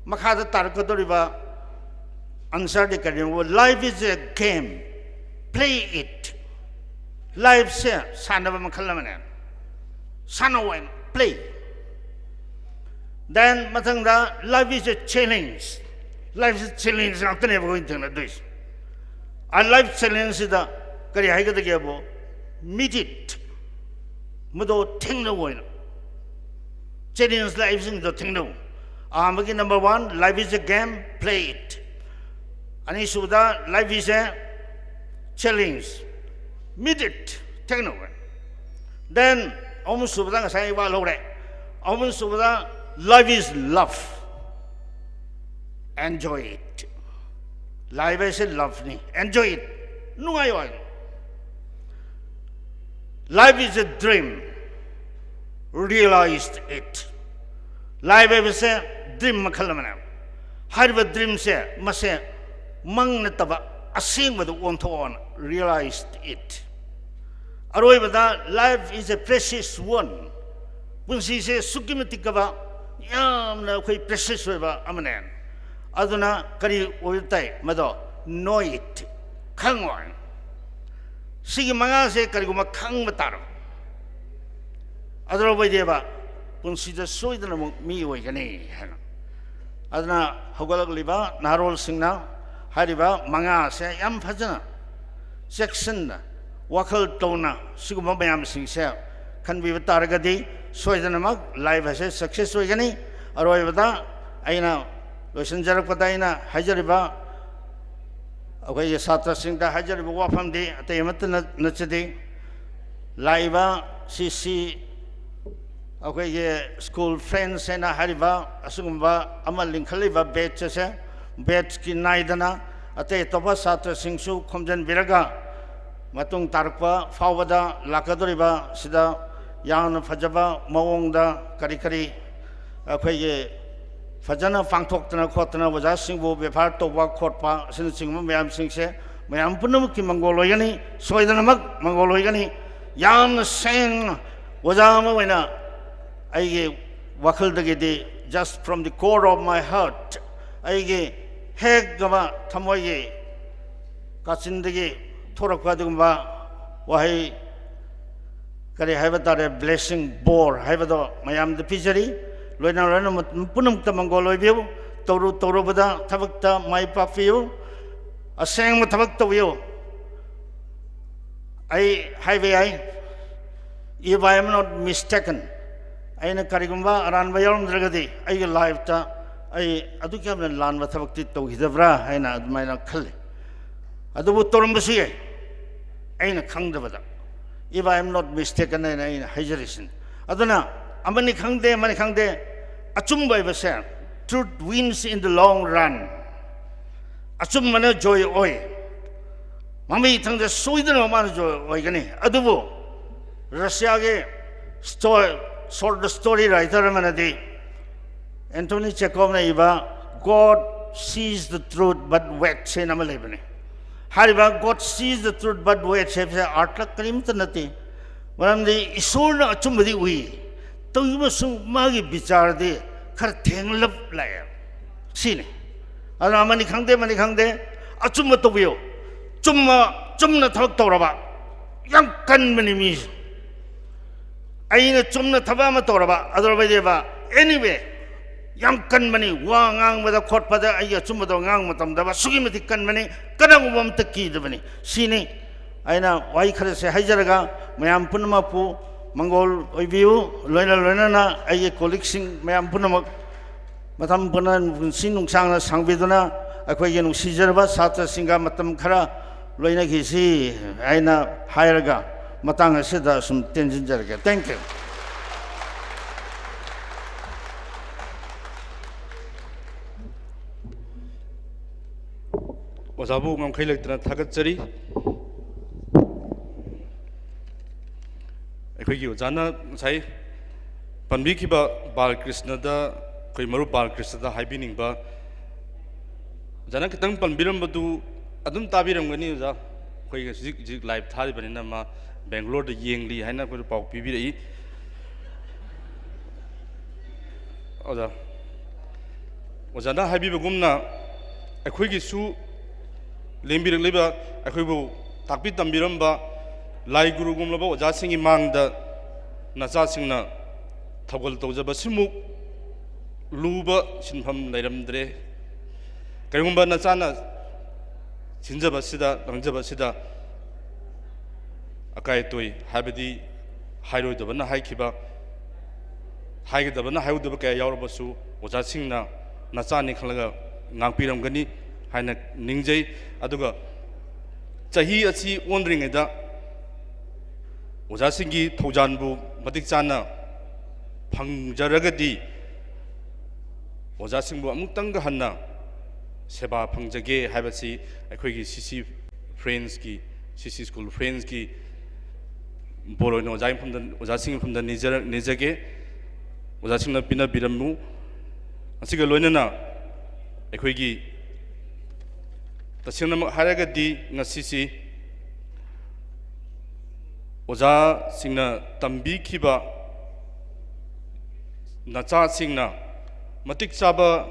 ꯃꯈꯥꯗ ꯇꯥꯔꯛꯀꯗꯧꯔꯤꯕ answer ꯗꯤ ꯀꯔꯤꯅꯣ? "Life is a game, play it." Life ꯁꯦ ꯁꯥꯟꯅꯕ ꯃꯈꯜ ꯑꯃꯅꯦ, ꯁꯥꯟꯅꯧ ꯍꯥꯏꯅ, play꯫ Then ꯃꯊꯪꯗ "Life is a challenge." Life say challenge ꯉꯥꯛꯇꯅꯦꯕ ꯑꯩꯈꯣꯏꯅ ꯊꯦꯡꯅꯗꯣꯏꯁꯦ꯫ ꯑ life challenge ꯁꯤꯗ ꯀꯔꯤ ꯍꯥꯏꯒꯗꯒꯦꯕꯨ? Meet it꯫ ꯃꯗꯨ ꯊꯦꯡꯅꯧ ꯍꯥꯏꯅ꯫ Challenge ꯂꯥꯛꯏꯕꯁꯤꯡꯗꯣ ꯊꯦꯡꯅꯧ꯫ ꯑꯍꯥꯟꯕꯒꯤ number one, "Life is a game, play it." ꯑꯅꯤꯁꯨꯕꯗ, "Life is a challenge, meet it", ꯊꯦꯡꯅꯧ꯫ Then ꯑꯍꯨꯝꯁꯨꯕꯗ ꯉꯁꯥꯏ ꯋꯥ ꯂꯧꯔꯦ꯫ ꯑꯍꯨꯝꯁꯨꯕꯗ, "Life is love, enjoy it." Life ꯍꯥꯏꯁꯦ love ꯅꯤ, enjoy it, ꯅꯨꯡꯉꯥꯏꯌꯣ ꯍꯥꯏꯅ꯫ "Life is a dream, realize it." Life ꯍꯥꯏꯕꯁꯦ dream ꯃꯈꯜ ꯑꯃꯅꯦꯕ꯫ ꯍꯥꯏꯔꯤꯕ dream ꯁꯦ, ꯃꯁꯦ ꯃꯪ ꯅꯠꯇꯕ ꯑꯁꯦꯡꯕꯗ ꯑꯣꯟꯊꯣꯛꯑꯣꯅ, realize it꯫ ꯑꯔꯣꯏꯕꯗ, "Life is a precious one." ꯄꯨꯟꯁꯤꯁꯦ ꯑꯁꯨꯛꯀꯤ ꯃꯇꯤꯛ ꯀꯕ ꯌꯥꯝꯅ ꯑꯩꯈꯣꯏ precious ꯑꯣꯏꯕ ꯑꯃꯅꯦ꯫ ꯑꯗꯨꯅ ꯀꯔꯤ ꯑꯣꯏꯕ ꯇꯥꯏ? ꯃꯗꯣ "Know it", ꯈꯪꯉꯣ꯫ ꯁꯤꯒꯤ ꯃꯉꯥꯁꯦ ꯀꯔꯤꯒꯨꯝꯕ ꯈꯪꯕ ꯇꯥꯔꯕ ꯑꯗꯨꯔꯕꯩꯗꯦꯕ ꯄꯨꯟꯁꯤꯗ ꯁꯣꯏꯗꯅꯃꯛ ꯃꯤ ꯑꯣꯏꯒꯅꯤ ꯍꯥꯏꯅ꯫ ꯑꯗꯨꯅ ꯍꯧꯒꯠꯂꯛꯂꯤꯕ ꯅꯍꯥꯔꯣꯜꯁꯤꯡꯅ ꯍꯥꯏꯔꯤꯕ ꯃꯉꯥꯁꯦ ꯌꯥꯝ ꯐꯖꯅ, ꯆꯦꯛꯁꯤꯟꯅ, ꯋꯥꯈꯜ ꯇꯧꯅ ꯁꯤꯒꯨꯝꯕ ꯃꯌꯥꯝꯁꯤꯡꯁꯦ ꯈꯟꯕꯤꯕ ꯇꯥꯔꯒꯗꯤ ꯁꯣꯏꯗꯅꯃꯛ life ꯑꯁꯦ success ꯑꯣꯏꯒꯅꯤ꯫ ꯑꯔꯣꯏꯕꯗ ꯑꯩꯅ ꯂꯣꯏꯁꯤꯟꯖꯔꯛꯄꯗ ꯑꯩꯅ ꯍꯥꯏꯖꯔꯤꯕ, ꯑꯩꯈꯣꯏꯒꯤ ꯁꯥꯇ꯭ꯔꯁꯤꯡꯗ ꯍꯥꯏꯖꯔꯤꯕ ꯋꯥꯐꯝꯗꯤ ꯑꯇꯩ ꯑꯃꯠꯇ ꯅ-, ꯅꯠꯆꯗꯦ꯫ ꯂꯥꯛꯏꯕ ꯁꯤ ꯁꯤ ꯑꯩꯈꯣꯏꯒꯤ school friends ꯍꯥꯏꯅ ꯍꯥꯏꯔꯤꯕ ꯑꯁꯤꯒꯨꯝꯕ ꯑꯃ ꯂꯤꯡꯈꯠꯂꯤꯕ batch ꯑꯁꯦ, batchꯀꯤ ꯅꯥꯏꯗꯅ ꯑꯇꯩ ꯑꯇꯣꯞꯄ ꯁꯥꯇ꯭ꯔꯁꯤꯡꯁꯨ ꯈꯣꯝꯖꯤꯟꯕꯤꯔꯒ ꯃꯇꯨꯡ ꯇꯥꯔꯛꯄ ꯐꯥꯎꯕꯗ ꯂꯥꯛꯀꯗꯧꯔꯤꯕ ꯁꯤꯗ ꯌꯥꯝꯅ ꯐꯖꯕ ꯃꯑꯣꯡꯗ ꯀꯔꯤ ꯀꯔꯤ ꯑꯩꯈꯣꯏꯒꯤ ꯐꯖꯅ ꯄꯥꯡꯊꯣꯛꯇꯅ ꯈꯣꯠꯇꯅ ꯑꯣꯖꯥꯁꯤꯡꯕꯨ ꯕꯦꯕꯥꯔ ꯇꯧꯕ ꯈꯣꯠꯄ ꯑꯁꯤꯅꯆꯤꯡꯕ ꯃꯌꯥꯝꯁꯤꯡꯁꯦ ꯃꯌꯥꯝ ꯄꯨꯝꯅꯃꯛꯀꯤ ꯃꯪꯒꯣꯜ ꯑꯣꯏꯒꯅꯤ, ꯁꯣꯏꯗꯅꯃꯛ ꯃꯪꯒꯣꯜ ꯑꯣꯏꯒꯅꯤ꯫ ꯌꯥꯝꯅ ꯁꯦꯡꯅ ꯑꯣꯖꯥ ꯑꯃ ꯑꯣꯏꯅ ꯑꯩꯒꯤ ꯋꯥꯈꯜꯗꯒꯤꯗꯤ, just from the core of my heart, ꯑꯩꯒꯤ ꯍꯦꯛ ꯑꯃ ꯊꯃꯣꯏꯒꯤ ꯀꯥꯆꯤꯟꯗꯒꯤ ꯊꯣꯔꯛꯄ ꯑꯗꯨꯒꯨꯝꯕ ꯋꯥꯍꯩ, ꯀꯔꯤ ꯍꯥꯏꯕ ꯇꯥꯔꯦ, blessing, ꯕꯣꯔ ꯍꯥꯏꯕꯗꯣ ꯃꯌꯥꯝꯗ ꯄꯤꯖꯔꯤ꯫ ꯂꯣꯏꯅ ꯂꯣꯏꯅ ꯄꯨꯝꯅꯃꯛꯇ ꯃꯪꯒꯣꯜ ꯑꯣꯏꯕꯤꯌꯨ꯫ ꯇꯧꯔꯨ ꯇꯧꯔꯨꯕꯗ ꯊꯕꯛꯇ ꯃꯥꯏ ꯄꯥꯛꯄꯤꯌꯨ꯫ ꯑꯁꯦꯡꯕ ꯊꯕꯛ ꯇꯧꯕꯤꯌꯨ꯫ ꯑꯩ ꯍꯥꯏꯕ ꯌꯥꯏ, if I am not mistaken, ꯑꯩꯅ ꯀꯔꯤꯒꯨꯝꯕ ꯑꯔꯥꯟꯕ ꯌꯥꯎꯔꯝꯗ꯭ꯔꯒꯗꯤ ꯑꯩꯒꯤ lifeꯇ ꯑꯩ ꯑꯗꯨꯛ ꯌꯥꯝꯅ ꯂꯥꯟꯕ ꯊꯕꯛꯇꯤ ꯇꯧꯈꯤꯗꯕ꯭ꯔꯥ ꯍꯥꯏꯅ ꯑꯗꯨꯃꯥꯏꯅ ꯈꯜꯂꯤ꯫ ꯑꯗꯨꯕꯨ ꯇꯧꯔꯝꯕꯁꯨ ꯌꯥꯏ, ꯑꯩꯅ ꯈꯪꯗꯕꯗ꯫ If I am not mistaken ꯍꯥꯏꯅ ꯑꯩꯅ ꯍꯥꯏꯖꯔꯤꯁꯤꯅꯤ꯫ ꯑꯗꯨꯅ ꯑꯃꯅꯤ ꯈꯪꯗꯦ, ꯑꯃꯅꯤ ꯈꯪꯗꯦ, ꯑꯆꯨꯝꯕ ꯍꯥꯏꯕꯁꯦ, truth wins in the long run. ꯑꯆꯨꯝꯕꯅ ꯖꯣꯏ ꯑꯣꯏ꯫ ꯃꯃꯩ ꯊꯪꯗ ꯁꯣꯏꯗꯅ ꯃꯥꯅ ꯖꯣꯏ ꯑꯣꯏꯒꯅꯤ꯫ ꯑꯗꯨꯕꯨ ꯔꯁꯤꯌꯥꯒꯤ ꯁ꯭ꯇꯣ-, short story writer ꯑꯃꯅꯗꯤ, ꯑꯦꯟꯊꯣꯅꯤ ꯆꯦꯀꯣꯞꯅ ꯏꯕ God sees the truth but waits ꯍꯥꯏꯅ ꯑꯃ ꯂꯩꯕꯅꯤ꯫ ꯍꯥꯏꯔꯤꯕ "God sees the truth but waits" ꯍꯥꯏꯕꯁꯦ ꯑꯥꯔꯠꯂ ꯀꯔꯤꯝꯇ ꯅꯠꯇꯦ꯫ ꯃꯔꯝꯗꯤ ꯏꯁꯣꯔꯅ ꯑꯆꯨꯝꯕꯗꯤ ꯎꯏ, ꯇꯧꯏꯒꯨꯝꯕꯁꯨ ꯃꯥꯒꯤ ꯕꯤꯆꯥꯔꯗꯤ ꯈꯔ ꯊꯦꯡꯂꯞ ꯂꯥꯛꯑꯦ꯫ ꯁꯤꯅꯤ꯫ ꯑꯗꯨꯅ ꯑꯃꯅꯤ ꯈꯪꯗꯦ, ꯑꯃꯅꯤ ꯈꯪꯗꯦ, ꯑꯆꯨꯝꯕ ꯇꯧꯕꯤꯌꯨ꯫ ꯆꯨꯝꯕ, ꯆꯨꯝꯅ ꯊꯕꯛ ꯇꯧꯔꯕ ꯌꯥꯝ ꯀꯟꯕꯅꯤ ꯃꯤꯁꯦ꯫ ꯑꯩꯅ ꯆꯨꯝꯅ ꯊꯕꯛ ꯑꯃ ꯇꯧꯔꯕ, ꯑꯗꯨꯔꯕꯗꯤꯕ, anyway, ꯌꯥꯝ ꯀꯟꯕꯅꯤ꯫ ꯋꯥ ꯉꯥꯡꯕꯗ ꯈꯣꯠꯄꯗ ꯑꯩꯒꯤ ꯑꯆꯨꯝꯕꯗꯣ ꯉꯥꯡꯕ ꯃꯇꯝꯗ ꯑꯁꯨꯛꯀꯤ ꯃꯇꯤꯛ ꯀꯟꯕꯅꯤ, ꯀꯅꯥꯒꯨꯝꯕ ꯑꯝꯇ ꯀꯤꯗꯕꯅꯤ꯫ ꯁꯤꯅꯤ ꯑꯩꯅ ꯋꯥꯍꯩ ꯈꯔꯁꯦ ꯍꯥꯏꯖꯔꯒ, ꯃꯌꯥꯝ ꯄꯨꯝꯅꯃꯛꯄꯨ ꯃꯪꯒꯣꯜ ꯑꯣꯏꯕꯤꯌꯨ꯫ ꯂꯣꯏꯅ ꯂꯣꯏꯅꯅ ꯑꯩꯒꯤ colleagueꯁꯤꯡ ꯃꯌꯥꯝ ꯄꯨꯝꯅꯃꯛ ꯃꯇꯝ ꯄꯨꯝꯅ ꯄꯨꯟꯁꯤ ꯅꯨꯡꯁꯥꯡꯅ ꯁꯥꯡꯕꯤꯗꯨꯅ ꯑꯩꯈꯣꯏꯒꯤ ꯅꯨꯡꯁꯤꯖꯔꯕ ꯁꯥꯇ꯭ꯔꯁꯤꯡꯒ ꯃꯇꯝ ꯈꯔ ꯂꯣꯏꯅꯈꯤꯁꯤ ꯍꯥꯏꯅ ꯍꯥꯏꯔꯒ, ꯃꯇꯥꯡ ꯑꯁꯤꯗ ꯑꯁꯨꯝ ꯇꯦꯟꯁꯤꯟꯖꯔꯒꯦ꯫ Thank you꯫ ꯑꯣꯖꯥꯕꯨ ꯉꯝꯈꯩ ꯂꯩꯇꯅ ꯊꯥꯒꯠꯆꯔꯤ꯫ ꯑꯩꯈꯣꯏꯒꯤ ꯑꯣꯖꯥꯅ ꯉꯁꯥꯏ ꯄꯟꯕꯤꯈꯤꯕ ꯕꯥꯂꯀ꯭ꯔꯤꯁꯅꯗ, ꯑꯩꯈꯣꯏ ꯃꯔꯨꯞ ꯕꯥꯂꯀ꯭ꯔꯤꯁꯅꯗ ꯍꯥꯏꯕꯤꯅꯤꯡꯕ, ꯑꯣꯖꯥꯅ ꯈꯤꯇꯪ ꯄꯟꯕꯤꯔꯝꯕꯗꯨ ꯑꯗꯨꯝ ꯇꯥꯕꯤꯔꯝꯒꯅꯤ ꯑꯣꯖꯥ꯫ ꯑꯩꯈꯣꯏꯒꯤ ꯍꯧꯖꯤꯛ ꯍꯧꯖꯤꯛ live ꯊꯥꯔꯤꯕꯅꯤꯅ ꯃꯥ ꯕꯦꯡꯒ꯭ꯂꯣꯔꯗ ꯌꯦꯡꯂꯤ ꯍꯥꯏꯅ ꯑꯩꯈꯣꯏꯗ ꯄꯥꯎ ꯄꯤꯕꯤꯔꯛꯏ꯫ ꯑꯣꯖꯥ, ꯑꯣꯖꯥꯅ ꯍꯥꯏꯕꯤꯕꯒꯨꯝꯅ ꯑꯩꯈꯣꯏꯒꯤꯁꯨ ꯂꯦꯡꯕꯤꯔꯛꯂꯤꯕ, ꯑꯩꯈꯣꯏꯕꯨ ꯇꯥꯛꯄꯤ ꯇꯝꯕꯤꯔꯝꯕ ꯂꯥꯏ ꯒꯨꯔꯨꯒꯨꯝꯂꯕ ꯑꯣꯖꯥꯁꯤꯡꯒꯤ ꯃꯥꯡꯗ ꯅꯆꯥꯁꯤꯡꯅ ꯊꯧꯒꯜ ꯇꯧꯖꯕꯁꯤꯃꯨꯛ ꯂꯨꯕ ꯁꯤꯟꯐꯝ ꯂꯩꯔꯝꯗ꯭ꯔꯦ꯫ ꯀꯔꯤꯒꯨꯝꯕ ꯅꯆꯥꯅ ꯁꯤꯟꯖꯕꯁꯤꯗ, ꯂꯥꯡꯖꯕꯁꯤꯗ ꯑꯀꯥꯏ ꯑꯇꯣꯏ, ꯍꯥꯏꯕꯗꯤ ꯍꯥꯏꯔꯣꯏꯗꯕꯅ ꯍꯥꯏꯈꯤꯕ, ꯍꯥꯏꯒꯗꯕꯅ ꯍꯥꯏꯍꯧꯗꯕ ꯀꯌꯥ ꯌꯥꯎꯔꯕꯁꯨ, ꯑꯣꯖꯥꯁꯤꯡꯅ ꯅꯆꯥꯅꯤ ꯈꯜꯂꯒ ꯉꯥꯛꯄꯤꯔꯝꯒꯅꯤ ꯍꯥꯏꯅ ꯅꯤꯡꯖꯩ꯫ ꯑꯗꯨꯒ ꯆꯍꯤ ꯑꯁꯤ ꯑꯣꯟꯗ꯭ꯔꯤꯉꯩꯗ ꯑꯣꯖꯥꯁꯤꯡꯒꯤ ꯊꯧꯖꯥꯟꯕꯨ ꯃꯇꯤꯛ ꯆꯥꯅ ꯐꯪꯖꯔꯒꯗꯤ, ꯑꯣꯖꯥꯁꯤꯡꯕꯨ ꯑꯃꯨꯛꯇꯪꯒ ꯍꯟꯅ ꯁꯦꯕꯥ ꯐꯪꯖꯒꯦ ꯍꯥꯏꯕꯁꯤ ꯑꯩꯈꯣꯏꯒꯤ CC Friendsꯀꯤ, CC School Friendsꯀꯤ ꯕꯣꯔ ꯑꯣꯏꯅ ꯑꯣꯖꯥꯒꯤ ꯃꯐꯝꯗ, ꯑꯣꯖꯥꯁꯤꯡꯒꯤ ꯃꯐꯝꯗ ꯅꯤꯖꯔ-, ꯅꯤꯖꯒꯦ꯫ ꯑꯣꯖꯥꯁꯤꯡꯅ ꯄꯤꯅꯕꯤꯔꯝꯃꯨ꯫ ꯑꯁꯤꯒ ꯂꯣꯏꯅꯅ ꯑꯩꯈꯣꯏꯒꯤ ꯇꯁꯦꯡꯅꯃꯛ ꯍꯥꯏꯔꯒꯗꯤ ꯉꯁꯤꯁꯤ ꯑꯣꯖꯥꯁꯤꯡꯅ ꯇꯝꯕꯤꯈꯤꯕ ꯅꯆꯥꯁꯤꯡꯅ ꯃꯇꯤꯛ ꯆꯥꯕ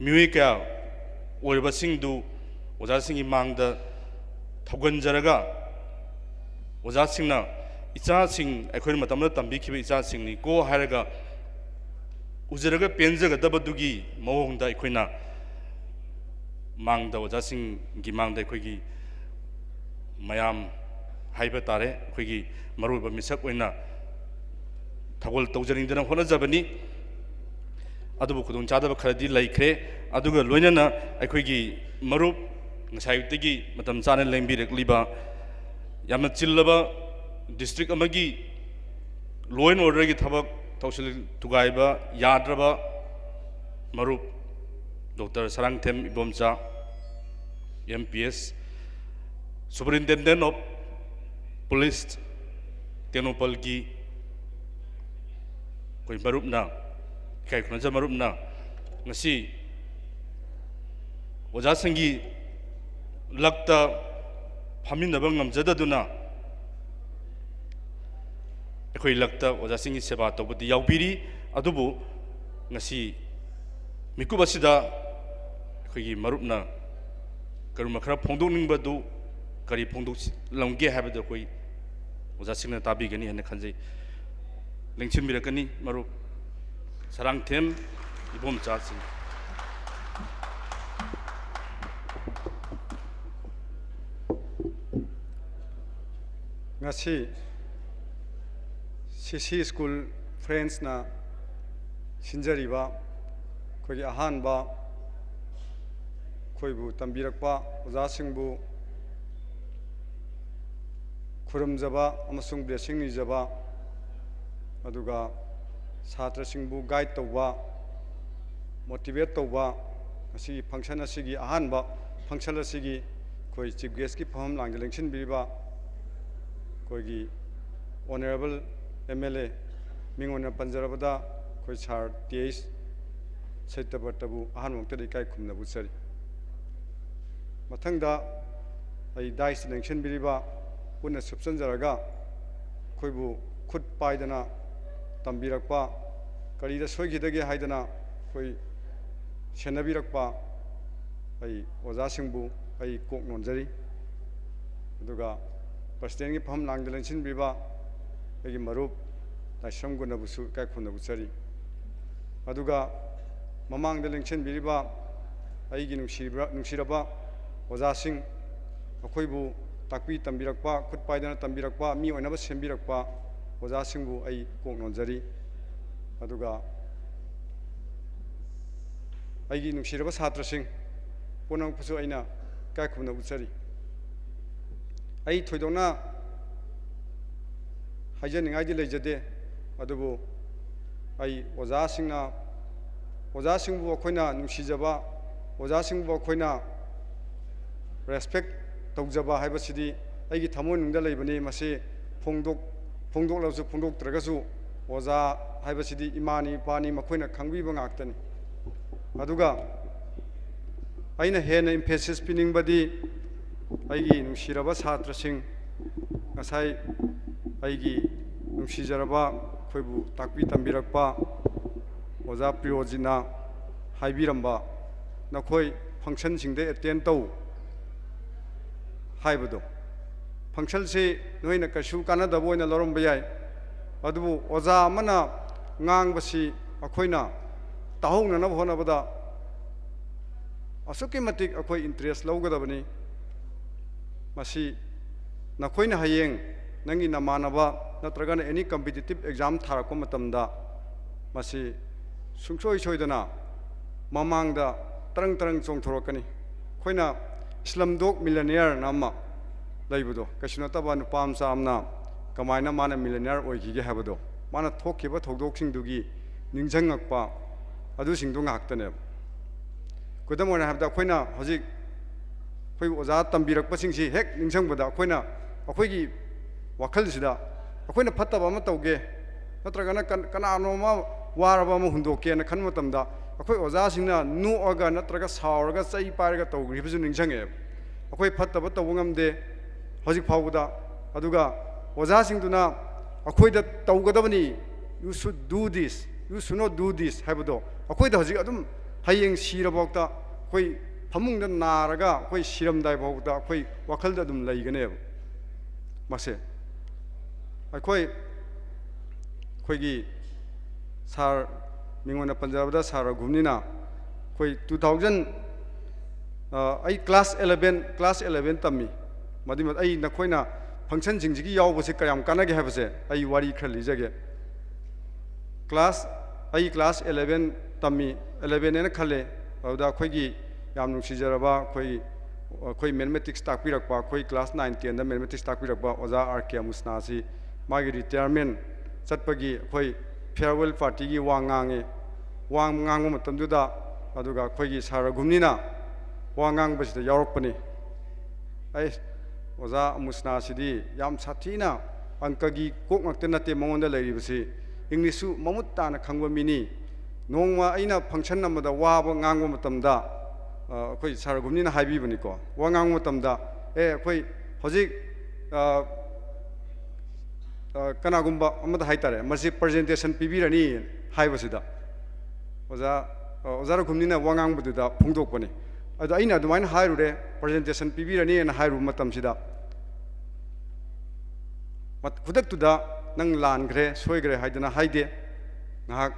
ꯃꯤꯑꯣꯏ ꯀꯌꯥ ꯑꯣꯏꯔꯕꯁꯤꯡꯗꯨ ꯑꯣꯖꯥꯁꯤꯡꯒꯤ ꯃꯥꯡꯗ ꯊꯧꯒꯟꯖꯔꯒ, ꯑꯣꯖꯥꯁꯤꯡꯅ ꯏꯆꯥꯁꯤꯡ, ꯑꯩꯈꯣꯏꯅ ꯃꯇꯝ ꯑꯃꯗ ꯇꯝꯕꯤꯈꯤꯕ ꯏꯆꯥꯁꯤꯡꯅꯤꯀꯣ ꯍꯥꯏꯔꯒ ꯎꯖꯔꯒ ꯄꯦꯟꯖꯒꯗꯕꯗꯨꯒꯤ ꯃꯑꯣꯡꯗ ꯑꯩꯈꯣꯏꯅ ꯃꯥꯡꯗ, ꯑꯣꯖꯥꯁꯤꯡꯒꯤ ꯃꯥꯡꯗ ꯑꯩꯈꯣꯏꯒꯤ ꯃꯌꯥꯝ ꯍꯥꯏꯕ ꯇꯥꯔꯦ, ꯑꯩꯈꯣꯏꯒꯤ ꯃꯔꯨꯑꯣꯏꯕ ꯃꯤꯁꯛ ꯑꯣꯏꯅ ꯊꯧꯒꯜ ꯇꯧꯖꯅꯤꯡꯗꯅ ꯍꯣꯠꯅꯖꯕꯅꯤ꯫ ꯑꯗꯨꯕꯨ ꯈꯨꯗꯣꯡꯆꯥꯗꯕ ꯈꯔꯗꯤ ꯂꯩꯈ꯭ꯔꯦ꯫ ꯑꯗꯨꯒ ꯂꯣꯏꯅꯅ ꯑꯩꯈꯣꯏꯒꯤ ꯃꯔꯨꯞ, ꯉꯁꯥꯏ ꯑꯌꯨꯛꯇꯒꯤ ꯃꯇꯝ ꯆꯥꯅ ꯂꯦꯡꯕꯤꯔꯛꯂꯤꯕ, ꯌꯥꯝꯅ ꯆꯤꯜꯂꯕ ꯗꯤꯁꯇ꯭ꯔꯤꯛ ꯑꯃꯒꯤ law and orderꯒꯤ ꯊꯕꯛ ꯊꯧꯁꯤꯜ ꯊꯨꯒꯥꯏꯕ ꯌꯥꯗ꯭ꯔꯕ ꯃꯔꯨꯞ doctor Sarangthem Ibomcha, M P S, Superintendent of Police, ꯇꯦꯡꯅꯧꯄꯜꯒꯤ ꯑꯩꯈꯣꯏ ꯃꯔꯨꯞꯅ, ꯏꯀꯥꯏ ꯈꯨꯝꯅꯖ ꯃꯔꯨꯞꯅ ꯉꯁꯤ ꯑꯣꯖꯥꯁꯤꯡꯒꯤ ꯂꯛꯇ ꯐꯝꯃꯤꯟꯅꯕ ꯉꯝꯖꯗꯗꯨꯅ ꯑꯩꯈꯣꯏ ꯂꯛꯇ ꯑꯣꯖꯥꯁꯤꯡꯒꯤ ꯁꯦꯕꯥ ꯇꯧꯕꯗꯤ ꯌꯥꯎꯕꯤꯔꯤ꯫ ꯑꯗꯨꯕꯨ ꯉꯁꯤ ꯃꯤꯀꯨꯞ ꯑꯁꯤꯗ ꯑꯩꯈꯣꯏꯒꯤ ꯃꯔꯨꯞꯅ ꯀꯔꯤꯒꯨꯝꯕ ꯈꯔ ꯐꯣꯡꯗꯣꯛꯅꯤꯡꯕꯗꯨ ꯀꯔꯤ ꯐꯣꯡꯗꯣꯛꯂꯝꯒꯦ ꯍꯥꯏꯕꯗꯨ ꯑꯩꯈꯣꯏ ꯑꯣꯖꯥꯁꯤꯡꯅ ꯇꯥꯕꯤꯒꯅꯤ ꯍꯥꯏꯅ ꯈꯟꯖꯩ꯫ ꯂꯦꯡꯁꯤꯟꯕꯤꯔꯛꯀꯅꯤ ꯃꯔꯨꯞ ꯁꯔꯥꯡꯊꯦꯝ ꯏꯕꯣꯝꯆꯥꯁꯤꯡ꯫ ꯉꯁꯤ C C School Friendsꯅ ꯁꯤꯟꯖꯔꯤꯕ ꯑꯩꯈꯣꯏꯒꯤ ꯑꯍꯥꯟꯕ ꯑꯩꯈꯣꯏꯕꯨ ꯇꯝꯕꯤꯔꯛꯄ ꯑꯣꯖꯥꯁꯤꯡꯕꯨ ꯈꯨꯔꯨꯝꯖꯕ ꯑꯃꯁꯨꯡ blessing ꯅꯤꯖꯕ, ꯑꯗꯨꯒ ꯁꯥꯇ꯭ꯔꯁꯤꯡꯕꯨ guide ꯇꯧꯕ, motivate ꯇꯧꯕ, ꯉꯁꯤꯒꯤ function ꯑꯁꯤꯒꯤ ꯑꯍꯥꯟꯕ function ꯑꯁꯤꯒꯤ ꯑꯩꯈꯣꯏ chief guestꯀꯤ ꯐꯝꯐꯝ ꯂꯥꯡꯗ ꯂꯦꯡꯁꯤꯟꯕꯤꯔꯤꯕ ꯑꯩꯈꯣꯏꯒꯤ honourable M L A, ꯃꯤꯡ ꯑꯣꯏꯅ ꯄꯟꯖꯔꯕꯗ ꯑꯩꯈꯣꯏ sir T H ꯁꯇ꯭ꯌꯕ꯭ꯔꯇꯕꯨ ꯑꯍꯥꯟꯕ ꯃꯛꯇꯗ ꯏꯀꯥꯏ ꯈꯨꯝꯅꯕ ꯎꯠꯆꯔꯤ꯫ ꯃꯊꯪꯗ ꯑꯩ ꯗꯥꯏꯁꯇ ꯂꯦꯡꯁꯤꯟꯕꯤꯔꯤꯕ, ꯄꯨꯟꯅ ꯁꯨꯞꯆꯟꯖꯔꯒ ꯑꯩꯈꯣꯏꯕꯨ ꯈꯨꯠ ꯄꯥꯏꯗꯅ ꯇꯝꯕꯤꯔꯛꯄ, ꯀꯔꯤꯗ ꯁꯣꯏꯈꯤꯗꯒꯦ ꯍꯥꯏꯗꯅ ꯑꯩꯈꯣꯏ ꯁꯦꯟꯅꯕꯤꯔꯛꯄ ꯑꯩ ꯑꯣꯖꯥꯁꯤꯡꯕꯨ ꯑꯩ ꯀꯣꯛ ꯅꯣꯟꯖꯔꯤ꯫ ꯑꯗꯨꯒ ꯄ꯭ꯔꯁꯤꯗꯦꯟꯒꯤ ꯐꯝ ꯂꯥꯡꯗ ꯂꯦꯡꯁꯤꯟꯕꯤꯕ ꯑꯩꯒꯤ ꯃꯔꯨꯞ ꯂꯥꯏꯁ꯭ꯔꯝ ꯒꯨꯟꯅꯕꯨꯁꯨ ꯏꯀꯥꯏ ꯈꯨꯝꯅꯕ ꯎꯠꯆꯔꯤ꯫ ꯑꯗꯨꯒ ꯃꯃꯥꯡꯗ ꯂꯦꯡꯁꯤꯟꯕꯤꯔꯤꯕ ꯑꯩꯒꯤ ꯅꯨꯡꯁꯤꯕ-, ꯅꯨꯡꯁꯤꯔꯕ ꯑꯣꯖꯥꯁꯤꯡ, ꯑꯩꯈꯣꯏꯕꯨ ꯇꯥꯛꯄꯤ ꯇꯝꯕꯤꯔꯛꯄ, ꯈꯨꯠ ꯄꯥꯏꯗꯅ ꯇꯝꯕꯤꯔꯛꯄ, ꯃꯤ ꯑꯣꯏꯅꯕ ꯁꯦꯝꯕꯤꯔꯛꯄ ꯑꯣꯖꯥꯁꯤꯡꯕꯨ ꯑꯩ ꯀꯣꯛ ꯅꯣꯟꯖꯔꯤ꯫ ꯑꯗꯨꯒ ꯑꯩꯒꯤ ꯅꯨꯡꯁꯤꯔꯕ ꯁꯥꯇ꯭ꯔꯁꯤꯡ ꯄꯨꯝꯅꯃꯛꯄꯨꯁꯨ ꯑꯩꯅ ꯏꯀꯥꯏ ꯈꯨꯝꯅꯕ ꯎꯠꯆꯔꯤ꯫ ꯑꯩ ꯊꯣꯏꯗꯣꯛꯅ ꯍꯥꯏꯖꯅꯤꯡꯉꯥꯏꯗꯤ ꯂꯩꯖꯗꯦ, ꯑꯗꯨꯕꯨ ꯑꯩ ꯑꯣꯖꯥꯁꯤꯡꯅ, ꯑꯣꯖꯥꯁꯤꯡꯕꯨ ꯑꯩꯈꯣꯏꯅ ꯅꯨꯡꯁꯤꯖꯕ, ꯑꯣꯖꯥꯁꯤꯡꯕꯨ ꯑꯩꯈꯣꯏꯅ respect ꯇꯧꯖꯕ ꯍꯥꯏꯕꯁꯤꯗꯤ ꯑꯩꯒꯤ ꯊꯃꯣꯏꯅꯨꯡꯗ ꯂꯩꯕꯅꯤ꯫ ꯃꯁꯤ ꯐꯣꯡꯗꯣꯛ-, ꯐꯣꯡꯗꯣꯛꯂꯕꯁꯨ ꯐꯣꯡꯗꯣꯛꯇ꯭ꯔꯒꯁꯨ ꯑꯣꯖꯥ ꯍꯥꯏꯕꯁꯤꯗꯤ ꯏꯃꯥꯅꯤ, ꯏꯄꯥꯅꯤ, ꯃꯈꯣꯏꯅ ꯈꯪꯕꯤꯕ ꯉꯥꯛꯇꯅꯤ꯫ ꯑꯗꯨꯒ ꯑꯩꯅ ꯍꯦꯟꯅ emphasis ꯄꯤꯅꯤꯡꯕꯗꯤ ꯑꯩꯒꯤ ꯅꯨꯡꯁꯤꯔꯕ ꯁꯥꯇ꯭ꯔꯁꯤꯡ, ꯉꯁꯥꯏ ꯑꯩꯒꯤ ꯅꯨꯡꯁꯤꯖꯔꯕ ꯑꯩꯈꯣꯏꯕꯨ ꯇꯥꯛꯄꯤ ꯇꯝꯕꯤꯔꯛꯄ ꯑꯣꯖꯥ ꯄ꯭ꯔꯤꯌꯣꯖꯤꯠꯅ ꯍꯥꯏꯕꯤꯔꯝꯕ, "ꯅꯈꯣꯏ functionꯁꯤꯡꯗ attend ꯇꯧ" ꯍꯥꯏꯕꯗꯣ, functionꯁꯤ ꯅꯣꯏꯅ ꯀꯩꯁꯨ ꯀꯥꯟꯅꯗꯕ ꯑꯣꯏꯅ ꯂꯧꯔꯝꯕ ꯌꯥꯏ, ꯑꯗꯨꯕꯨ ꯑꯣꯖꯥ ꯑꯃꯅ ꯉꯥꯡꯕꯁꯤ ꯑꯩꯈꯣꯏꯅ ꯇꯥꯍꯧꯅꯅꯕ ꯍꯣꯠꯅꯕꯗ ꯑꯁꯨꯛꯀꯤ ꯃꯇꯤꯛ ꯑꯩꯈꯣꯏ interest ꯂꯧꯒꯗꯕꯅꯤ꯫ ꯃꯁꯤ ꯅꯈꯣꯏꯅ ꯍꯌꯦꯡ ꯅꯪꯒꯤ ꯅꯃꯥꯟꯅꯕ ꯅꯠꯇ꯭ꯔꯒꯅ any competitive exam ꯊꯥꯔꯛꯄ ꯃꯇꯝꯗ ꯃꯁꯤ ꯁꯨꯡꯁꯣꯏ ꯁꯣꯏꯗꯅ ꯃꯃꯥꯡꯗ ꯇꯔꯪ ꯇꯔꯪ ꯆꯣꯡꯊꯣꯔꯛꯀꯅꯤ꯫ ꯑꯩꯈꯣꯏꯅ Slumdog Millionaireꯅ ꯑꯃ ꯂꯩꯕꯗꯣ, ꯀꯩꯁꯨ ꯅꯠꯇꯕ ꯅꯨꯄꯥ ꯃꯆꯥ ꯑꯃꯅ ꯀꯃꯥꯏꯅ ꯃꯥꯅ millionaire ꯑꯣꯏꯈꯤꯒꯦ ꯍꯥꯏꯕꯗꯣ, ꯃꯥꯅ ꯊꯣꯛꯈꯤꯕ ꯊꯧꯗꯣꯛꯁꯤꯡꯗꯨꯒꯤ ꯅꯤꯡꯁꯤꯡꯉꯛꯄ, ꯑꯗꯨꯁꯤꯡꯗꯣ ꯉꯥꯛꯇꯅꯦꯕ꯫ ꯈꯨꯗꯝ ꯑꯣꯏꯅ ꯍꯥꯏꯔꯕꯗ, ꯑꯩꯈꯣꯏꯅ ꯍꯧꯖꯤꯛ ꯑꯩꯈꯣꯏ ꯑꯣꯖꯥ ꯇꯝꯕꯤꯔꯛꯄꯁꯤꯡꯁꯤ ꯍꯦꯛ ꯅꯤꯡꯁꯤꯡꯕꯗ, ꯑꯩꯈꯣꯏꯅ ꯑꯩꯈꯣꯏꯒꯤ ꯋꯥꯈꯜꯁꯤꯗ ꯑꯩꯈꯣꯏꯅ ꯐꯠꯇꯕ ꯑꯃ ꯇꯧꯒꯦ, ꯅꯠꯇ꯭ꯔꯒꯅ ꯀꯟ-, ꯀꯅꯥꯅꯣ ꯑꯃ ꯋꯥꯔꯕ ꯑꯃ ꯍꯨꯟꯗꯣꯛꯀꯦꯅ ꯈꯟꯕ ꯃꯇꯝꯗ, ꯑꯩꯈꯣꯏ ꯑꯣꯖꯥꯁꯤꯡꯅ ꯅꯣꯛꯑꯒ ꯅꯠꯇ꯭ꯔꯒ ꯁꯥꯎꯔꯒ ꯆꯩ ꯄꯥꯏꯔꯒ ꯇꯧꯈꯤꯕꯁꯨ ꯅꯤꯡꯁꯤꯡꯉꯛꯑꯦꯕ꯫ ꯑꯩꯈꯣꯏ ꯐꯠꯇꯕ ꯇꯧꯕ ꯉꯝꯗꯦ ꯍꯧꯖꯤꯛ ꯐꯥꯎꯕꯗ꯫ ꯑꯗꯨꯒ ꯑꯣꯖꯥꯁꯤꯡꯗꯨꯅ ꯑꯩꯈꯣꯏꯗ ꯇꯧꯒꯗꯕꯅꯤ, "You should do this, you should not do this" ꯍꯥꯏꯕꯗꯣ ꯑꯩꯈꯣꯏꯗ ꯍꯧꯖꯤꯛ ꯑꯗꯨꯝ, ꯍꯌꯦꯡ ꯁꯤꯔꯐꯥꯎꯗ, ꯑꯩꯈꯣꯏ ꯐꯃꯨꯡꯗ ꯅꯥꯔꯒ ꯑꯩꯈꯣꯏ ꯁꯤꯔꯝꯗꯥꯏ ꯐꯥꯎꯕꯗ ꯑꯩꯈꯣꯏ ꯋꯥꯈꯜꯗ ꯑꯗꯨꯝ ꯂꯩꯒꯅꯦꯕ꯫ ꯃꯁꯦ ꯑꯩꯈꯣꯏ, ꯑꯩꯈꯣꯏꯒꯤ ꯁꯥꯔ, ꯃꯤꯡ ꯑꯣꯏꯅ ꯄꯟꯖꯔꯕꯗ ꯁꯥꯔ ꯔꯘꯨꯅꯤꯅ ꯑꯩꯈꯣꯏ two thousand, ꯑ, ꯑꯩ class eleven, class eleven ꯇꯝꯃꯤ꯫ ꯃꯗꯨꯏ ꯃ-, ꯑꯩ ꯅꯈꯣꯏꯅ functionꯁꯤꯡꯁꯤꯒꯤ ꯌꯥꯎꯕꯁꯦ ꯀꯌꯥꯝ ꯀꯥꯟꯅꯒꯦ ꯍꯥꯏꯕꯁꯦ ꯑꯩ ꯋꯥꯔꯤ ꯈꯔ ꯂꯤꯖꯒꯦ꯫ Class, ꯑꯩ class eleven ꯇꯝꯃꯤ, eleven ꯍꯥꯏꯅ ꯈꯜꯂꯦ꯫ ꯑꯗꯨꯗ ꯑꯩꯈꯣꯏꯒꯤ ꯌꯥꯝ ꯅꯨꯡꯁꯤꯖꯔꯕ ꯑꯩꯈꯣꯏ, ꯑꯩꯈꯣꯏ mathematics ꯇꯥꯛꯄꯤꯔꯛꯄ, ꯑꯩꯈꯣꯏ class nine tenꯗ mathematics ꯇꯥꯛꯄꯤꯔꯛꯄ ꯑꯣꯖꯥ ꯑꯥꯔ ꯀꯦ ꯑꯃꯨꯁꯅꯥꯁꯤ ꯃꯥꯒꯤ retirement ꯆꯠꯄꯒꯤ ꯑꯩꯈꯣꯏ farewell partyꯒꯤ ꯋꯥ ꯉꯥꯡꯉꯤ꯫ ꯋꯥ ꯉꯥꯡꯕ ꯃꯇꯝꯗꯨꯗ, ꯑꯗꯨꯒ ꯑꯩꯈꯣꯏꯒꯤ ꯁꯥꯔ ꯔꯘꯨꯅꯤꯅ ꯋꯥ ꯉꯥꯡꯕꯁꯤꯗ ꯌꯥꯎꯔꯛꯄꯅꯤ꯫ ꯑꯩ, ꯑꯣꯖꯥ ꯑꯃꯨꯁꯅꯥꯁꯤꯗꯤ ꯌꯥꯝ ꯁꯥꯊꯤꯅ ꯑꯪꯀꯒꯤ ꯀꯣꯛ ꯉꯥꯛꯇ ꯅꯠꯇꯦ ꯃꯉꯣꯟꯗ ꯂꯩꯔꯤꯕꯁꯤ, Englishꯁꯨ ꯃꯃꯨꯠ ꯇꯥꯅ ꯈꯪꯕ ꯃꯤꯅꯤ꯫ ꯅꯣꯡꯃ ꯑꯩꯅ function ꯑꯃꯗ ꯋꯥꯕ ꯉꯥꯡꯕ ꯃꯇꯝꯗ, ꯑ, ꯑꯩꯈꯣꯏ ꯁꯥꯔ ꯔꯘꯨꯅꯤꯅ ꯍꯥꯏꯕꯤꯕꯅꯤꯀꯣ, ꯋꯥ ꯉꯥꯡꯕ ꯃꯇꯝꯗ, "ꯑꯦ, ꯑꯩꯈꯣꯏ ꯍꯧꯖꯤꯛ, ꯑ, ꯑ, ꯀꯅꯥꯒꯨꯝꯕ ꯑꯃꯗ ꯍꯥꯏꯇꯥꯔꯦ, ꯃꯁꯤ presentation ꯄꯤꯕꯤꯔꯅꯤ" ꯍꯥꯏꯕꯁꯤꯗ, ꯑꯣꯖꯥ, ꯑ, ꯑꯣꯖꯥ ꯔꯘꯨꯅꯤꯅ ꯋꯥ ꯉꯥꯡꯕꯗꯨꯗ ꯐꯣꯡꯗꯣꯛꯄꯅꯤ꯫ ꯑꯗꯣ ꯑꯩꯅ ꯑꯗꯨꯃꯥꯏꯅ ꯍꯥꯏꯔꯨꯔꯦ, presentation ꯄꯤꯕꯤꯔꯅꯤꯅ ꯍꯥꯏꯔꯨꯕ ꯃꯇꯝꯁꯤꯗ, ꯃꯠ-, ꯈꯨꯗꯛꯇꯨꯗ "ꯅꯪ ꯂꯥꯟꯈ꯭ꯔꯦ, ꯁꯣꯏꯈ꯭ꯔꯦ" ꯍꯥꯏꯗꯅ ꯍꯥꯏꯗꯦ꯫ ꯉꯥꯏꯍꯥꯛ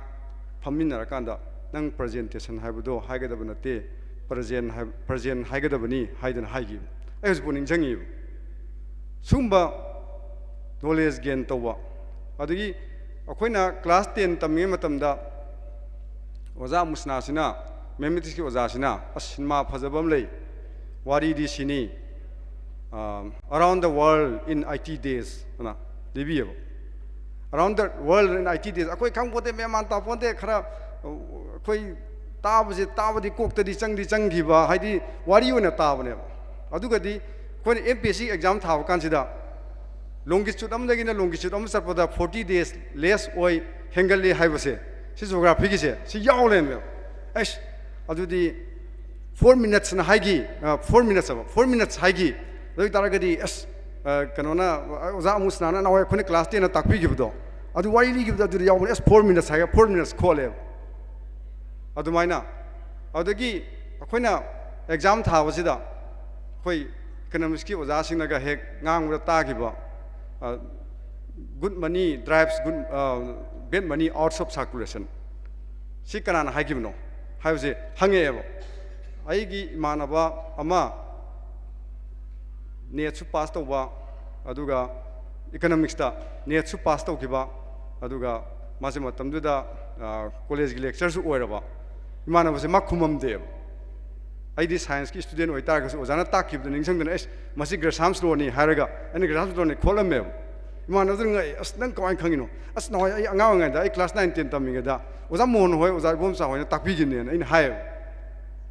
ꯐꯝꯃꯤꯟꯅꯔꯀꯥꯟꯗ, "ꯅꯪ presentation ꯍꯥꯏꯕꯗꯣ ꯍꯥꯏꯒꯗꯕ ꯅꯠꯇꯦ, present ꯍꯥꯏ-, present ꯍꯥꯏꯒꯗꯕꯅꯤ" ꯍꯥꯏꯗꯅ ꯍꯥꯏꯈꯤꯕ ꯑꯩ ꯍꯧꯖꯤꯛꯐꯥꯎ ꯅꯤꯡꯁꯤꯡꯉꯤꯕ꯫ ꯁꯨꯝꯕ knowledge gain ꯇꯧꯕ꯫ ꯑꯗꯒꯤ ꯑꯩꯈꯣꯏꯅ class ten ꯇꯝꯃꯤꯉꯩ ꯃꯇꯝꯗ ꯑꯣꯖꯥ ꯃꯨꯁꯅꯥꯁꯤꯅ, mathematicsꯀꯤ ꯑꯣꯖꯥꯁꯤꯅ, ꯑꯁ, ꯁꯤꯅꯦꯃꯥ ꯐꯖꯕ ꯑꯃ ꯂꯩ, ꯋꯥꯔꯤꯗꯤ ꯁꯤꯅꯤ, ꯑ, Around the World in Eighty Days ꯑꯅ ꯂꯤꯕꯤꯌꯦꯕ꯫ Around the World in Eighty Days, ꯑꯩꯈꯣꯏ ꯈꯪꯄꯣꯠꯇꯦ, ꯃꯦꯟ ꯃꯥꯟ ꯇꯥꯄꯣꯠꯇꯦ, ꯈꯔ, ꯑ, ꯑꯩꯈꯣꯏ ꯇꯥꯕꯁꯦ, ꯇꯥꯕꯗꯤ ꯀꯣꯛꯇꯗꯤ ꯆꯪꯗꯤ ꯆꯪꯈꯤꯕ, ꯍꯥꯏꯗꯤ ꯋꯥꯔꯤ ꯑꯣꯏꯅ ꯇꯥꯕꯅꯦꯕ꯫ ꯑꯗꯨꯒꯗꯤ ꯑꯩꯈꯣꯏꯅ M P S C exam ꯊꯥꯕ ꯀꯥꯟꯁꯤꯗ longitude ꯑꯃꯗꯒꯤꯅ longitude ꯑꯃ ꯆꯠꯄꯗ forty days less ꯑꯣꯏ, ꯍꯦꯟꯒꯠꯂꯤ ꯍꯥꯏꯕꯁꯦ, ꯁꯤ geographyꯒꯤꯁꯦ, ꯁꯤ ꯌꯥꯎ ꯂꯩꯔꯝꯃꯦꯕ꯫ ꯑꯩꯁ, ꯑꯗꯨꯗꯤ four minutes ꯅ ꯍꯥꯏꯈꯤ, four minutes ꯍꯥꯏꯕ, four minutes ꯍꯥꯏꯈꯤ꯫ ꯑꯗꯨ ꯑꯣꯏ ꯇꯥꯔꯒꯗꯤ ꯑꯁ, ꯀꯩꯅꯣꯅ, ꯑꯣꯖꯥ ꯑꯃꯨꯁꯅꯥꯅ ꯅꯍꯥꯟꯋꯥꯏ ꯑꯩꯈꯣꯏꯅ class ten ꯗ ꯇꯥꯛꯄꯤꯈꯤꯕꯗꯣ, ꯑꯗꯨ ꯋꯥꯔꯤ ꯂꯤꯈꯤꯕꯗꯣ ꯑꯗꯨꯗ ꯌꯥꯎꯕꯅꯦ꯫ ꯑꯁ, four minutes ꯍꯥꯏꯒ four minutes ꯈꯣꯠꯂꯦꯕ꯫ ꯑꯗꯨꯃꯥꯏꯅ, ꯑꯗꯒꯤ ꯑꯩꯈꯣꯏꯅ exam ꯊꯥꯕꯁꯤꯗ ꯑꯩꯈꯣꯏ economics ꯀꯤ ꯑꯣꯖꯥꯁꯤꯡꯅꯒ ꯍꯦꯛ ꯉꯥꯡꯕꯗ ꯇꯥꯈꯤꯕ, "Good money drives good, bad money outs of circulation" ꯁꯤ ꯀꯅꯥꯅ ꯍꯥꯏꯈꯤꯕꯅꯣ ꯍꯥꯏꯕꯁꯦ ꯍꯪꯉꯛꯑꯦꯕ꯫ ꯑꯩꯒꯤ ꯏꯃꯥꯟꯅꯕ ꯑꯃ NET ꯁꯨ pass ꯇꯧꯕ, ꯑꯗꯨꯒ economics ꯇ NET ꯁꯨ pass ꯇꯧꯈꯤꯕ, ꯑꯗꯨꯒ ꯃꯥꯁꯦ ꯃꯇꯝꯗꯨꯗ college ꯀꯤ lecturer ꯁꯨ ꯑꯣꯏꯔꯕ ꯏꯃꯥꯟꯅꯕꯁꯦ ꯃꯥ ꯈꯨꯝꯃꯝꯗꯦꯕ꯫ ꯑꯩꯗꯤ science ꯀꯤ student ꯑꯣꯏꯇꯥꯔꯒꯁꯨ ꯑꯣꯖꯥꯅ ꯇꯥꯛꯈꯤꯕꯗꯣ ꯅꯤꯡꯁꯤꯡꯗꯅ, "ꯑꯦꯁ, ꯃꯁꯤ Gresham's law ꯅꯤ" ꯍꯥꯏꯔꯒ ꯑꯩꯅ "Gresham's law ꯅꯤ" ꯈꯣꯠꯂꯝꯃꯦꯕ꯫ ꯏꯃꯥꯟꯅꯕꯗꯨꯅ ꯉꯛꯑꯦ, "ꯑꯁ, ꯅꯪ ꯀꯃꯥꯏꯅ ꯈꯪꯉꯤꯅꯣ?" "ꯑꯁ, ꯅꯍꯥꯟꯋꯥꯏ ꯑꯩ ꯑꯉꯥꯡ ꯑꯣꯏꯔꯤꯉꯩꯗ, ꯑꯩ class nine ten ꯇꯝꯃꯤꯉꯩꯗ ꯑꯣꯖꯥ ꯃꯣꯍꯟ ꯍꯣꯏ, ꯑꯣꯖꯥ ꯏꯕꯣꯝꯆꯥ ꯍꯣꯏꯅ ꯇꯥꯛꯄꯤꯈꯤꯕꯅꯦꯅ" ꯑꯩꯅ ꯍꯥꯏꯌꯦꯕ꯫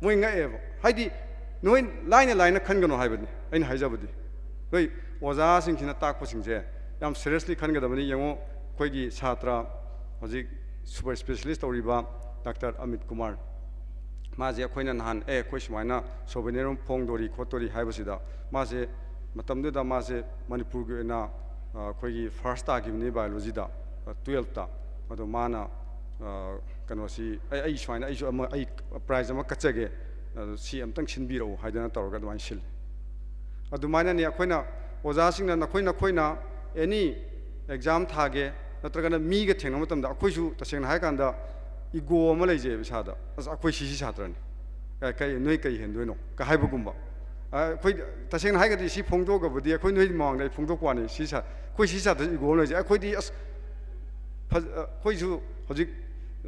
ꯃꯣꯏ ꯉꯛꯑꯦꯕ꯫ ꯍꯥꯏꯗꯤ, ꯅꯣꯏ ꯂꯥꯏꯅ ꯂꯥꯏꯅ ꯈꯟꯒꯅꯣ ꯍꯥꯏꯕꯅꯤ ꯑꯩꯅ ꯍꯥꯏꯖꯕꯗꯤ꯫ ꯅꯣꯏ ꯑꯣꯖꯥꯁꯤꯡꯁꯤꯅ ꯇꯥꯛꯄꯁꯤꯡꯁꯦ ꯌꯥꯝ seriously ꯈꯟꯒꯗꯕꯅꯤ꯫ ꯌꯦꯡꯉꯨ, ꯑꯩꯈꯣꯏꯒꯤ ꯁꯥꯇ꯭ꯔ ꯍꯧꯖꯤꯛ super specialist ꯇꯧꯔꯤꯕ Doctor ꯑꯃꯤꯠ ꯀꯨꯃꯥꯔ, ꯃꯥꯁꯦ ꯑꯩꯈꯣꯏꯅ ꯅꯍꯥꯟ, "ꯑꯦ, ꯑꯩꯈꯣꯏ ꯁꯨꯃꯥꯏꯅ souvenir ꯑꯃ ꯐꯣꯡꯗꯣꯔꯤ ꯈꯣꯠꯇꯣꯔꯤ" ꯍꯥꯏꯕꯁꯤꯗ, ꯃꯥꯁꯦ ꯃꯇꯝꯗꯨꯗ ꯃꯥꯁꯦ ꯃꯅꯤꯄꯨꯔꯒꯤ ꯑꯣꯏꯅ, ꯑ, ꯑꯩꯈꯣꯏꯒꯤ first ꯇꯥꯈꯤꯕꯅꯤ biology ꯗ, ꯑ, twelfth ꯇ꯫ ꯑꯗꯣ ꯃꯥꯅ, ꯑ, ꯀꯩꯅꯣꯁꯤ, "ꯑꯩ, ꯑꯩ ꯁꯨꯃꯥꯏꯅ, ꯑꯩꯁꯨ ꯑꯃ, ꯑꯩ prize ꯑꯃ ꯀꯠꯆꯒꯦ, ꯑꯗꯣ ꯁꯤ ꯑꯝꯇꯪ ꯁꯤꯟꯕꯤꯔꯛꯎ" ꯍꯥꯏꯗꯅ ꯇꯧꯔꯒ ꯑꯗꯨꯃꯥꯏꯅ ꯁꯤꯜꯂꯤ꯫ ꯑꯗꯨꯃꯥꯏꯅꯅꯤ ꯑꯩꯈꯣꯏꯅ, ꯑꯣꯖꯥꯁꯤꯡꯅ ꯅꯈꯣꯏ ꯅꯈꯣꯏꯅ any exam ꯊꯥꯒꯦ ꯅꯠꯇ꯭ꯔꯒꯅ ꯃꯤꯒ ꯊꯦꯡꯅꯕ ꯃꯇꯝꯗ, ꯑꯩꯈꯣꯏꯁꯨ ꯇꯁꯦꯡꯅ ꯍꯥꯏꯔꯀꯥꯟꯗ ego ꯑꯃ ꯂꯩꯖꯩꯑꯕ ꯏꯁꯥꯗ꯫ "ꯑꯁ, ꯑꯩꯈꯣꯏ ꯁꯤ ꯁꯤ ꯁꯥꯇ꯭ꯔꯅꯤ, ꯑ, ꯀꯩ, ꯅꯣꯏ ꯀꯩ ꯍꯦꯟꯗꯣꯏꯅꯣ?" ꯀ ꯍꯥꯏꯕꯒꯨꯝꯕ꯫ ꯑ, ꯑꯩꯈꯣꯏ ꯇꯁꯦꯡꯅ ꯍꯥꯏꯔꯒꯗꯤ ꯁꯤ ꯐꯣꯡꯗꯣꯛꯑꯒꯕꯨꯗꯤ ꯑꯩꯈꯣꯏ ꯅꯣꯏ ꯃꯃꯥꯡꯗ ꯑꯩ ꯐꯣꯡꯗꯣꯛꯄ ꯋꯥꯅꯤ꯫ ꯁꯤ ꯁꯥ-, ꯑꯩꯈꯣꯏ ꯁꯤ ꯁꯥꯇ꯭ꯔ ego ꯑꯃ ꯂꯩꯖꯩ꯫ ꯑꯩꯈꯣꯏꯗꯤ, ꯑꯁ, ꯐꯖ-, ꯑ, ꯑꯩꯈꯣꯏꯁꯨ ꯍꯧꯖꯤꯛ,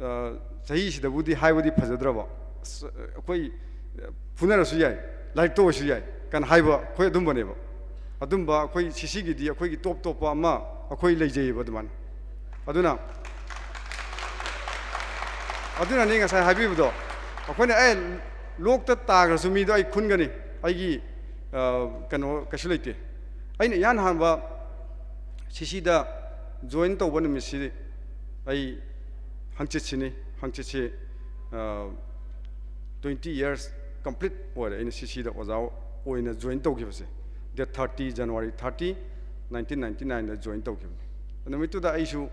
ꯑ, ꯆꯍꯤꯁꯤꯗꯕꯨꯗꯤ ꯍꯥꯏꯕꯗꯤ ꯐꯖꯗ꯭ꯔꯕ, "ꯑꯁ, ꯑꯩꯈꯣꯏ, ꯑ, ꯐꯨꯅꯔꯁꯨ ꯌꯥꯏ, ꯂꯥꯏꯔꯤꯛ ꯇꯣꯛꯑꯁꯨ ꯌꯥꯏ" ꯀꯥꯏꯅ ꯍꯥꯏꯕ ꯑꯩꯈꯣꯏ ꯑꯗꯨꯝꯕꯅꯦꯕ꯫ ꯑꯗꯨꯝꯕ ꯑꯩꯈꯣꯏ ꯁꯤ ꯁꯤꯒꯤꯗꯤ ꯑꯩꯈꯣꯏꯒꯤ ꯇꯣꯞ ꯇꯣꯞꯄ ꯑꯃ ꯑꯩꯈꯣꯏ ꯂꯩꯖꯩꯑꯕ ꯑꯗꯨꯃꯥꯏꯅ꯫ ꯑꯗꯨꯅ, ꯑꯗꯨꯅꯅꯤ ꯉꯁꯥꯏ ꯍꯥꯏꯕꯤꯕꯗꯣ, ꯑꯩꯈꯣꯏꯅ, "ꯑꯦ, ꯂꯣꯛꯇ ꯇꯥꯈ꯭ꯔꯁꯨ ꯃꯤꯗꯣ ꯑꯩ ꯈꯨꯟꯒꯅꯤ, ꯑꯩꯒꯤ, ꯑ, ꯀꯩꯅꯣ ꯀꯩꯁꯨ ꯂꯩꯇꯦ"꯫ ꯑꯩꯅ ꯏꯍꯥꯟ ꯍꯥꯟꯕ ꯁꯤ ꯁꯤꯗ join ꯇꯧꯕ ꯅꯨꯃꯤꯠꯁꯤ ꯑꯩ ꯍꯪꯆꯤꯠꯁꯤꯅꯤ꯫ ꯍꯪꯆꯤꯠꯁꯤ, ꯑ, twenty years complete ꯑꯣꯏꯔꯦ ꯑꯩꯅ ꯁꯤꯁꯤꯗ ꯑꯣꯖꯥ ꯑꯣꯏꯅ join ꯇꯧꯈꯤꯕꯁꯦ꯫ Date thirty, January thirty, nineteen ninety nineꯗ join ꯇꯧꯈꯤꯕꯅꯤ꯫ ꯅꯨꯃꯤꯠꯇꯨꯗ ꯑꯩꯁꯨ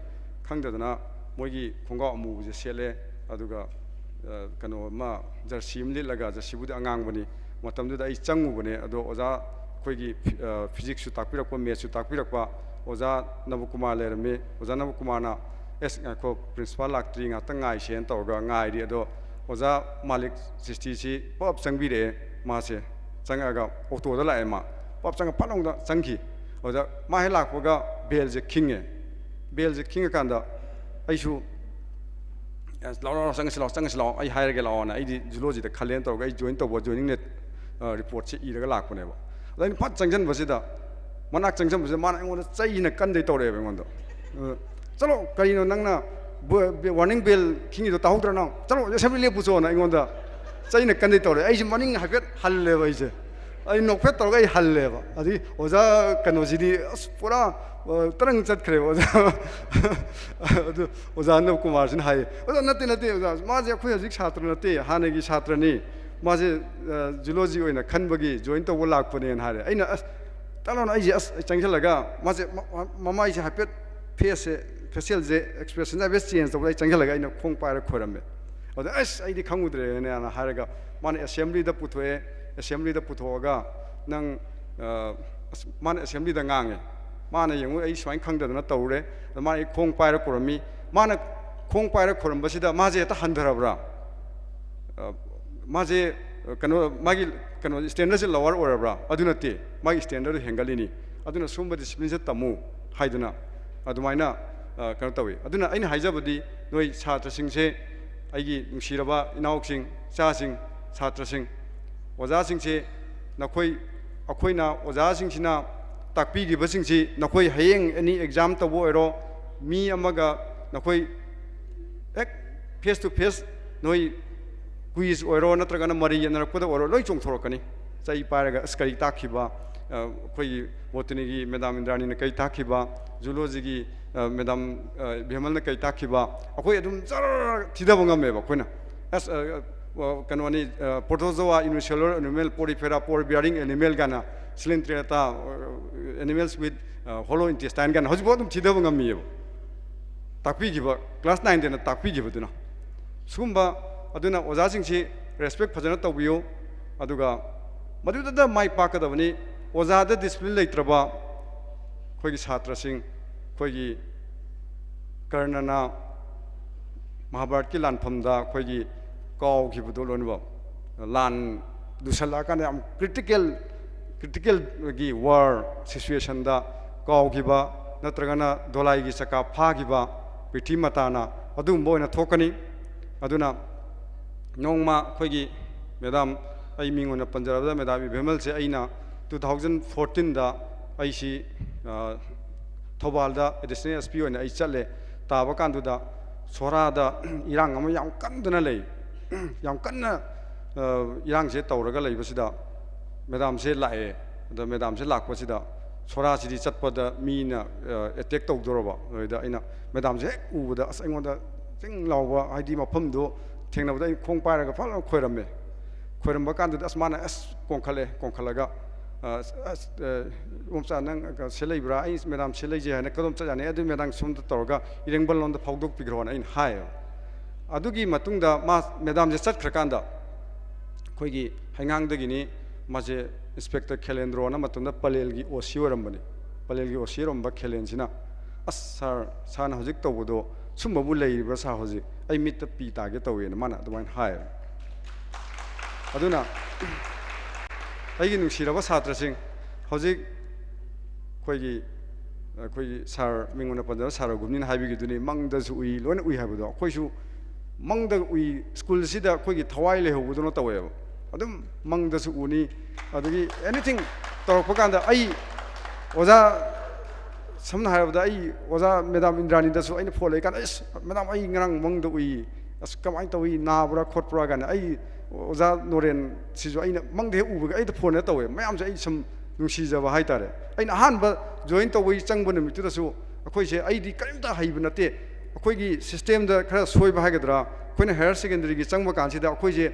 ꯈꯪꯗꯗꯅ ꯃꯣꯏꯒꯤ ꯈꯣꯡꯒ꯭ꯔꯥꯎ ꯑꯃꯨꯕꯁꯦ ꯁꯦꯠꯂꯦ, ꯑꯗꯨꯒ ꯀꯩꯅꯣ ꯑꯃ, ꯖꯔꯁꯤ ꯑꯃ ꯂꯤꯠꯂꯒ, ꯖꯔꯁꯤꯕꯨꯗꯤ ꯑꯉꯥꯡꯕꯅꯤ꯫ ꯃꯇꯝꯗꯨꯗ ꯑꯩ ꯆꯪꯉꯨꯕꯅꯦ꯫ ꯑꯗꯣ ꯑꯣꯖꯥ ꯑꯩꯈꯣꯏꯒꯤ physicsꯁꯨ ꯇꯥꯛꯄꯤꯔꯛꯄ, mathsꯁꯨ ꯇꯥꯛꯄꯤꯔꯛꯄ ꯑꯣꯖꯥ ꯅꯕꯀꯨꯃꯥꯔ ꯂꯩꯔꯝꯃꯤ꯫ ꯑꯣꯖꯥ ꯅꯕꯀꯨꯃꯥꯔꯅ, "ꯑꯦꯁ, ꯉꯥꯏꯈꯣ, principal ꯂꯥꯛꯇ꯭ꯔꯤ, ꯉꯥꯛꯇꯪ ꯉꯥꯏꯁꯦꯅ" ꯇꯧꯔꯒ ꯉꯥꯏꯔꯤ꯫ ꯑꯗꯣ ꯑꯣꯖꯥ ꯃꯥꯂꯤꯛ ꯁꯤꯁꯇꯤꯁꯤ ꯄꯞ ꯆꯪꯕꯤꯔꯛꯑꯦ꯫ ꯃꯥꯁꯦ ꯆꯪꯉꯛꯑꯒ ꯑꯣꯇꯣꯗ ꯂꯥꯛꯑꯦ꯫ ꯃꯥ ꯄꯞ ꯆꯪꯉ ꯐꯠ ꯂꯥꯎꯅ ꯆꯪꯈꯤ꯫ ꯑꯗꯨꯗ ꯃꯥ ꯍꯦꯛ ꯂꯥꯛꯄꯒ bellꯁꯦ ꯈꯤꯡꯉꯦ꯫ Bellꯁꯦ ꯈꯤꯡꯉꯀꯥꯟꯗ ꯑꯩꯁꯨ, "ꯑꯁ, ꯂꯥꯛꯑꯣ, ꯂꯥꯛꯑꯣ, ꯆꯪꯉꯁꯤ ꯂꯥꯛꯑꯣ, ꯆꯪꯉꯁꯤ ꯂꯥꯛꯑꯣ, ꯑꯩ ꯍꯥꯏꯔꯒꯦ ꯂꯥꯛꯑꯣꯅ", ꯑꯩꯗꯤ zoologyꯗ ꯈꯜꯂꯦꯅ ꯇꯧꯔꯒ ꯑꯩ join ꯇꯧꯕ joining letter, reportꯁꯦ ꯏꯔꯒ ꯂꯥꯛꯄꯅꯦꯕ꯫ ꯑꯗ ꯑꯩꯅ ꯐꯠ ꯆꯪꯁꯤꯟꯕꯁꯤꯗ, ꯃꯅꯥꯛ ꯆꯪꯁꯤꯟꯕꯁꯤꯗ ꯃꯥꯅ ꯑꯩꯉꯣꯟꯗ ꯆꯩꯅ ꯀꯟꯗꯩ ꯇꯧꯔꯛꯑꯦꯕ ꯑꯩꯉꯣꯟꯗ꯫ ꯑ, "ꯆꯠꯂꯣ, ꯀꯔꯤꯅꯣ ꯅꯪꯅ ꯕ-, ꯕ-, warning bell ꯈꯤꯡꯉꯤꯗꯣ ꯇꯥꯍꯧꯗ꯭ꯔ ꯅꯪ? ꯆꯠꯂꯣ, assembly ꯂꯦꯞꯄꯨ ꯆꯣꯅ" ꯑꯩꯉꯣꯟꯗ ꯆꯩꯅ ꯀꯟꯗꯩ ꯇꯧꯔꯛꯑꯦ꯫ ꯑꯩꯁꯦ ꯃꯅꯤꯡ ꯍꯥꯏꯐꯦꯠ ꯍꯜꯂꯦꯕ ꯑꯩꯁꯦ꯫ ꯑꯩ ꯅꯣꯛꯐꯦꯠ ꯇꯧꯔꯒ ꯑꯩ ꯍꯜꯂꯦꯕ꯫ ꯑꯗꯨꯗꯤ ꯑꯣꯖꯥ ꯀꯩꯅꯣꯁꯤꯗꯤ ꯑꯁ ꯄꯨꯔꯥ, ꯑ, ꯇꯔꯪ ꯆꯠꯈ꯭ꯔꯦꯕ ꯑꯣꯖꯥ꯫ ꯑꯗꯨ ꯑꯣꯖꯥ ꯅꯕꯀꯨꯃꯥꯔꯁꯤꯅ ꯍꯥꯏꯌꯦ, "ꯑꯣꯖꯥ, ꯅꯠꯇꯦ, ꯅꯠꯇꯦ ꯑꯣꯖꯥ, ꯃꯥꯁꯦ ꯑꯩꯈꯣꯏ ꯍꯧꯖꯤꯛ ꯁꯥꯇ꯭ꯔ ꯅꯠꯇꯦ, ꯍꯥꯟꯅꯒꯤ ꯁꯥꯇ꯭ꯔꯅꯤ꯫ ꯃꯥꯁꯦ, ꯑ, zoology ꯑꯣꯏꯅ ꯈꯟꯕꯒꯤ join ꯇꯧꯕ ꯂꯥꯛꯄꯅꯦꯅ" ꯍꯥꯏꯔꯦ꯫ ꯑꯩꯅ, "ꯑꯁ, ꯇꯥꯂꯣꯅ ꯑꯩꯁꯦ ꯑꯁ" ꯑꯩ ꯆꯪꯁꯤꯜꯂꯒ ꯃꯥꯁꯦ ꯃ-, ꯃ-, ꯃꯃꯥꯏꯁꯦ ꯍꯥꯏꯐꯦꯠ faceꯁꯦ, facialꯁꯦ expressionꯁꯦ ꯍꯥꯏꯐꯦꯠ change ꯇꯧꯕꯗ ꯑꯩ ꯆꯪꯁꯤꯜꯂꯒ ꯑꯩꯅ ꯈꯣꯡ ꯄꯥꯏꯔ ꯈꯣꯏꯔꯝꯃꯦ꯫ ꯑꯗ "ꯑꯁ, ꯑꯩꯗꯤ ꯈꯪꯉꯨꯗ꯭ꯔꯦꯅꯦꯅ" ꯍꯥꯏꯔꯒ ꯃꯥꯅ assemblyꯗ ꯄꯨꯊꯣꯛꯑꯦ꯫ Assemblyꯗ ꯄꯨꯊꯣꯛꯑꯒ ꯅꯪ, ꯑ, ꯑꯁ, ꯃꯥꯅ assemblyꯗ ꯉꯥꯡꯉꯦ꯫ ꯃꯥꯅ ꯌꯦꯡꯉꯨ ꯑꯩ ꯁꯨꯃꯥꯏꯅ ꯈꯪꯗꯗꯅ ꯇꯧꯔꯨꯔꯦ꯫ ꯑꯗ ꯃꯥꯅ ꯑꯩ ꯈꯣꯡ ꯄꯥꯏꯔ ꯈꯣꯏꯔꯝꯃꯤ꯫ ꯃꯥꯅ ꯈꯣꯡ ꯄꯥꯏꯔ ꯈꯣꯏꯔꯝꯕꯁꯤꯗ ꯃꯥꯁꯦ ꯍꯦꯛꯇ ꯍꯟꯊꯔꯕ꯭ꯔꯥ? ꯑ, ꯃꯥꯁꯦ, ꯑ, ꯀꯩꯅꯣ, ꯃꯥꯒꯤ ꯀꯩꯅꯣ standardꯁꯦ lower ꯑꯣꯏꯔꯕ꯭ꯔꯥ? ꯑꯗꯨ ꯅꯠꯇꯦ, ꯃꯥꯒꯤ standardꯗꯨ ꯍꯦꯟꯒꯠꯂꯤꯅꯤ꯫ ꯑꯗꯨꯅ ꯁꯨꯝꯕ disciplineꯁꯦ ꯇꯝꯃꯨ ꯍꯥꯏꯗꯅ ꯑꯗꯨꯃꯥꯏꯅ, ꯑ, ꯀꯩꯅꯣ ꯇꯧꯋꯤ꯫ ꯑꯗꯨꯅ ꯑꯩꯅ ꯍꯥꯏꯖꯕꯗꯤ ꯅꯣꯏ ꯁꯥꯇ꯭ꯔꯁꯤꯡꯁꯦ, ꯑꯩꯒꯤ ꯅꯨꯡꯁꯤꯔꯕ ꯏꯅꯥꯎꯁꯤꯡ, ꯏꯆꯥꯁꯤꯡ, ꯁꯥꯇ꯭ꯔꯁꯤꯡ, ꯑꯣꯖꯥꯁꯤꯡꯁꯦ ꯅꯈꯣꯏ, ꯑꯩꯈꯣꯏꯅ ꯑꯣꯖꯥꯁꯤꯡꯁꯤꯅ ꯇꯥꯛꯄꯤꯈꯤꯕꯁꯤꯡꯁꯤ ꯅꯈꯣꯏ ꯍꯌꯦꯡ any exam ꯇꯧꯕ ꯑꯣꯏꯔꯣ, ꯃꯤ ꯑꯃꯒ ꯅꯈꯣꯏ ꯍꯦꯛ face to face ꯅꯣꯏ quiz ꯑꯣꯏꯔꯣ ꯅꯠꯇ꯭ꯔꯒꯅ ꯃꯔꯩ ꯌꯦꯠꯅꯔꯛꯄꯗ ꯑꯣꯏꯔꯣ ꯂꯣꯏ ꯆꯣꯡꯊꯣꯔꯛꯀꯅꯤ꯫ ꯆꯩ ꯄꯥꯏꯔꯒ "ꯑꯁ, ꯀꯔꯤ ꯇꯥꯛꯈꯤꯕ?" ꯑ, ꯑꯩꯈꯣꯏꯒꯤ botanyꯒꯤ madam ꯏꯟꯗ꯭ꯔꯥꯅꯤꯅ ꯀꯔꯤ ꯇꯥꯛꯈꯤꯕ, zoologyꯒꯤ, ꯑ, madam, ꯑ, ꯕꯤꯃꯜꯅ ꯀꯔꯤ ꯇꯥꯛꯈꯤꯕ, ꯑꯩꯈꯣꯏ ꯑꯗꯨꯝ ꯖꯔ ꯊꯤꯊꯕ ꯉꯝꯃꯦꯕ ꯑꯩꯈꯣꯏꯅ꯫ ꯑꯁ, ꯑ, ꯑ, ꯀꯩꯅꯣꯅꯤ, ꯑ, protozoa, unicellular animal, porifera, pore bearing animal ꯀꯥꯏꯅ, coelenterata, ꯑ, animals with, ꯑ, hollow intestine ꯀꯥꯏꯅ ꯍꯧꯖꯤꯛꯐꯥꯎ ꯑꯗꯨꯝ ꯊꯤꯊꯕ ꯉꯝꯃꯤꯑꯕ, ꯇꯥꯛꯄꯤꯈꯤꯕ, class nineꯗꯅ ꯇꯥꯛꯄꯤꯈꯤꯕꯗꯨꯅ꯫ ꯁꯤꯒꯨꯝꯕ, ꯑꯗꯨꯅ ꯑꯣꯖꯥꯁꯤꯡꯁꯤ respect ꯐꯖꯅ ꯇꯧꯕꯤꯌꯨ꯫ ꯑꯗꯨꯒ ꯃꯗꯨꯗꯇ ꯃꯥꯏ ꯄꯥꯛꯀꯗꯕꯅꯤ꯫ ꯑꯣꯖꯥꯗ discipline ꯂꯩꯇ꯭ꯔꯕ ꯑꯩꯈꯣꯏꯒꯤ ꯁꯥꯇ꯭ꯔꯁꯤꯡ, ꯑꯩꯈꯣꯏꯒꯤ ꯀꯔꯅꯅ ꯃꯍꯥꯚꯥꯔꯠꯀꯤ ꯂꯥꯟꯐꯝꯗ ꯑꯩꯈꯣꯏꯒꯤ ꯀꯥꯎꯈꯤꯕꯗꯣ ꯂꯣꯏꯅꯃꯛ, ꯂꯥꯟ ꯂꯨꯁꯜꯂꯛꯑꯀꯥꯟꯗ ꯌꯥꯝ critical, criticalꯒꯤ war situationꯗ ꯀꯥꯎꯈꯤꯕ, ꯅꯠꯇ꯭ꯔꯒꯅ ꯗꯣꯂꯥꯏꯒꯤ ꯆꯀꯥ ꯐꯥꯈꯤꯕ ꯄ꯭ꯔꯤꯊꯤ ꯃꯇꯥꯅ, ꯑꯗꯨꯒꯨꯝꯕ ꯑꯣꯏꯅ ꯊꯣꯛꯀꯅꯤ꯫ ꯑꯗꯨꯅ ꯅꯣꯡꯃ ꯑꯩꯈꯣꯏꯒꯤ madam, ꯑꯩ ꯃꯤꯡ ꯑꯣꯏꯅ ꯄꯟꯖꯔꯕꯗ madam ꯏꯕꯦꯝꯍꯜꯁꯦ ꯑꯩꯅ two thousand fourteenꯗ ꯑꯩꯁꯤ, ꯑ, ꯊꯧꯕꯥꯜꯗ additional SP ꯑꯣꯏꯅ ꯑꯩ ꯆꯠꯂꯦ꯫ ꯇꯥꯕ ꯀꯥꯟꯗꯨꯗ ꯁꯣꯔꯥꯗ ꯏꯔꯥꯡ ꯑꯃ ꯌꯥꯝ ꯀꯟꯗꯅ ꯂꯩ, ꯌꯥꯝ ꯀꯟꯅ, ꯑ, ꯏꯔꯥꯡꯁꯦ ꯇꯧꯔꯒ ꯂꯩꯕꯁꯤꯗ madamꯁꯦ ꯂꯥꯛꯑꯦ꯫ ꯑꯗ madamꯁꯦ ꯂꯥꯛꯄꯁꯤꯗ ꯁꯣꯔꯥꯁꯤꯗꯤ ꯆꯠꯄꯗ ꯃꯤꯅ, ꯑ, attack ꯇꯧꯗꯣꯔꯕ꯫ ꯑꯗꯨꯗ ꯑꯩꯅ madamꯁꯦ ꯍꯦꯛ ꯎꯕꯗ, ꯑꯁ, ꯑꯩꯉꯣꯟꯗ ꯆꯤꯡ ꯂꯥꯎꯕ, ꯍꯥꯏꯗꯤ ꯃꯐꯝꯗꯣ ꯊꯦꯡꯅꯕꯗ ꯑꯩ ꯈꯣꯡ ꯄꯥꯏꯔꯒ ꯐꯠ ꯂꯥꯎꯅ ꯈꯣꯏꯔꯝꯃꯦ꯫ ꯈꯣꯏꯔꯝꯕ ꯀꯥꯟꯗꯨꯗ ꯑꯁ ꯃꯥꯅ ꯑꯁ ꯀꯣꯡꯈꯠꯂꯦ, ꯀꯣꯡꯈꯠꯂꯒ, ꯑ, "ꯑꯁ, ꯑ, ꯏꯕꯣꯝꯆꯥ, ꯅꯪ ꯁꯤ ꯂꯩꯕ꯭ꯔꯥ?" "ꯑꯩ madam ꯁꯤ ꯂꯩꯖꯩ" ꯍꯥꯏꯅ, "ꯀꯗꯣꯝ ꯆꯠ ꯌꯥꯅꯤ?" "ꯑꯗꯨ madam ꯁꯣꯝꯗ ꯇꯧꯔꯒ ꯏꯔꯦꯡꯕꯝ ꯂꯣꯝꯗ ꯐꯥꯎꯗꯣꯛꯄꯤꯈ꯭ꯔꯣꯅ" ꯑꯩꯅ ꯍꯥꯏꯌꯦꯕ꯫ ꯑꯗꯨꯒꯤ ꯃꯇꯨꯡꯗ ꯃꯥ madamꯁꯦ ꯆꯠꯈ꯭ꯔꯀꯥꯟꯗ ꯑꯩꯈꯣꯏꯒꯤ ꯍꯩꯉꯥꯡꯗꯒꯤꯅꯤ, ꯃꯥꯁꯦ Inspector ꯈꯦꯂꯦꯟꯗ꯭ꯔꯣꯅ ꯃꯇꯝꯗ ꯄꯂꯦꯜꯒꯤ OC ꯑꯣꯏꯔꯝꯕꯅꯤ꯫ ꯄꯂꯦꯜꯒꯤ OC ꯑꯣꯏꯔꯝꯕ ꯈꯦꯂꯦꯟꯁꯤꯅ, "ꯑꯁ ꯁꯥꯔ, ꯁꯥꯔꯅ ꯍꯧꯖꯤꯛ ꯇꯧꯕꯗꯣ ꯁꯨꯝꯕꯕꯨ ꯂꯩꯔꯤꯕ꯭ꯔꯥ ꯁꯥꯔ ꯍꯧꯖꯤꯛ? ꯑꯩ ꯃꯤꯠꯇ ꯄꯤ ꯇꯥꯒꯦ ꯇꯧꯋꯦꯅ" ꯃꯥꯅ ꯑꯗꯨꯃꯥꯏꯅ ꯍꯥꯏꯌꯦꯕ꯫ ꯑꯗꯨꯅ ꯑꯩꯒꯤ ꯅꯨꯡꯁꯤꯔꯕ ꯁꯥꯇ꯭ꯔꯁꯤꯡ, ꯍꯧꯖꯤꯛ ꯑꯩꯈꯣꯏꯒꯤ, ꯑꯩꯈꯣꯏꯒꯤ ꯁꯥꯔ, ꯃꯤꯡ ꯑꯣꯏꯅ ꯄꯟꯖꯔ ꯁꯥꯔ ꯔꯘꯨꯕꯅꯤꯅ ꯍꯥꯏꯕꯤꯈꯤꯗꯨꯅꯤ, ꯃꯪꯗꯁꯨ ꯎꯏ, ꯂꯣꯏꯅ ꯎꯏ ꯍꯥꯏꯕꯗꯣ꯫ ꯑꯩꯈꯣꯏꯁꯨ ꯃꯪꯗ ꯎꯏ, ꯁ꯭ꯀꯨꯜꯁꯤꯗ ꯑꯩꯈꯣꯏꯒꯤ ꯊꯋꯥꯏ ꯂꯩꯍꯧꯕꯗꯧꯅ ꯇꯧꯋꯦꯕ꯫ ꯑꯗꯨꯝ ꯃꯪꯗꯁꯨ ꯎꯅꯤ, ꯑꯗꯒꯤ anything ꯇꯧꯔꯛꯄ ꯀꯥꯟꯗ ꯑꯩ ꯑꯣꯖꯥ, ꯁꯝꯅ ꯍꯥꯏꯔꯕꯗ ꯑꯩ ꯑꯣꯖꯥ madam ꯏꯟꯗ꯭ꯔꯥꯅꯤꯗꯁꯨ ꯑꯩꯅ phone ꯂꯩꯀꯥꯟꯗ, "ꯑꯁ madam, ꯑꯩ ꯉꯔꯥꯡ ꯃꯪꯗ ꯎꯏ, ꯑꯁ ꯀꯃꯥꯏꯅ ꯇꯧꯏ, ꯅꯥꯕ꯭ꯔꯥ ꯈꯣꯠꯄ꯭ꯔꯥ?" ꯀꯥꯏꯅ꯫ ꯑꯩ ꯑꯣꯖꯥ ꯅꯣꯔꯦꯟꯁꯤꯁꯨ ꯑꯩꯅ ꯃꯪꯗ ꯍꯦꯛ ꯎꯕꯒ ꯑꯩꯗ phone ꯍꯦꯛ ꯇꯧꯋꯦ꯫ ꯃꯌꯥꯝꯁꯦ ꯑꯩ ꯁꯨꯝ ꯅꯨꯡꯁꯤꯖꯕ ꯍꯥꯏꯇꯥꯔꯦ꯫ ꯑꯩꯅ ꯑꯍꯥꯟꯕ join ꯇꯧꯕꯒꯤ ꯆꯪꯕ ꯅꯨꯃꯤꯠꯇꯨꯗꯁꯨ ꯑꯩꯈꯣꯏꯁꯦ, ꯑꯩꯗꯤ ꯀꯔꯤꯝꯇ ꯍꯩꯕ ꯅꯠꯇꯦ, ꯑꯩꯈꯣꯏꯒꯤ systemꯗ ꯈꯔ ꯁꯣꯏꯕ ꯍꯥꯏꯒꯗ꯭ꯔꯥ, ꯑꯩꯈꯣꯏꯅ ꯍꯥꯌꯔ ꯁꯦꯀꯦꯟꯗꯔꯤꯒꯤ ꯆꯪꯕ ꯀꯥꯟꯁꯤꯗ ꯑꯩꯈꯣꯏꯁꯦ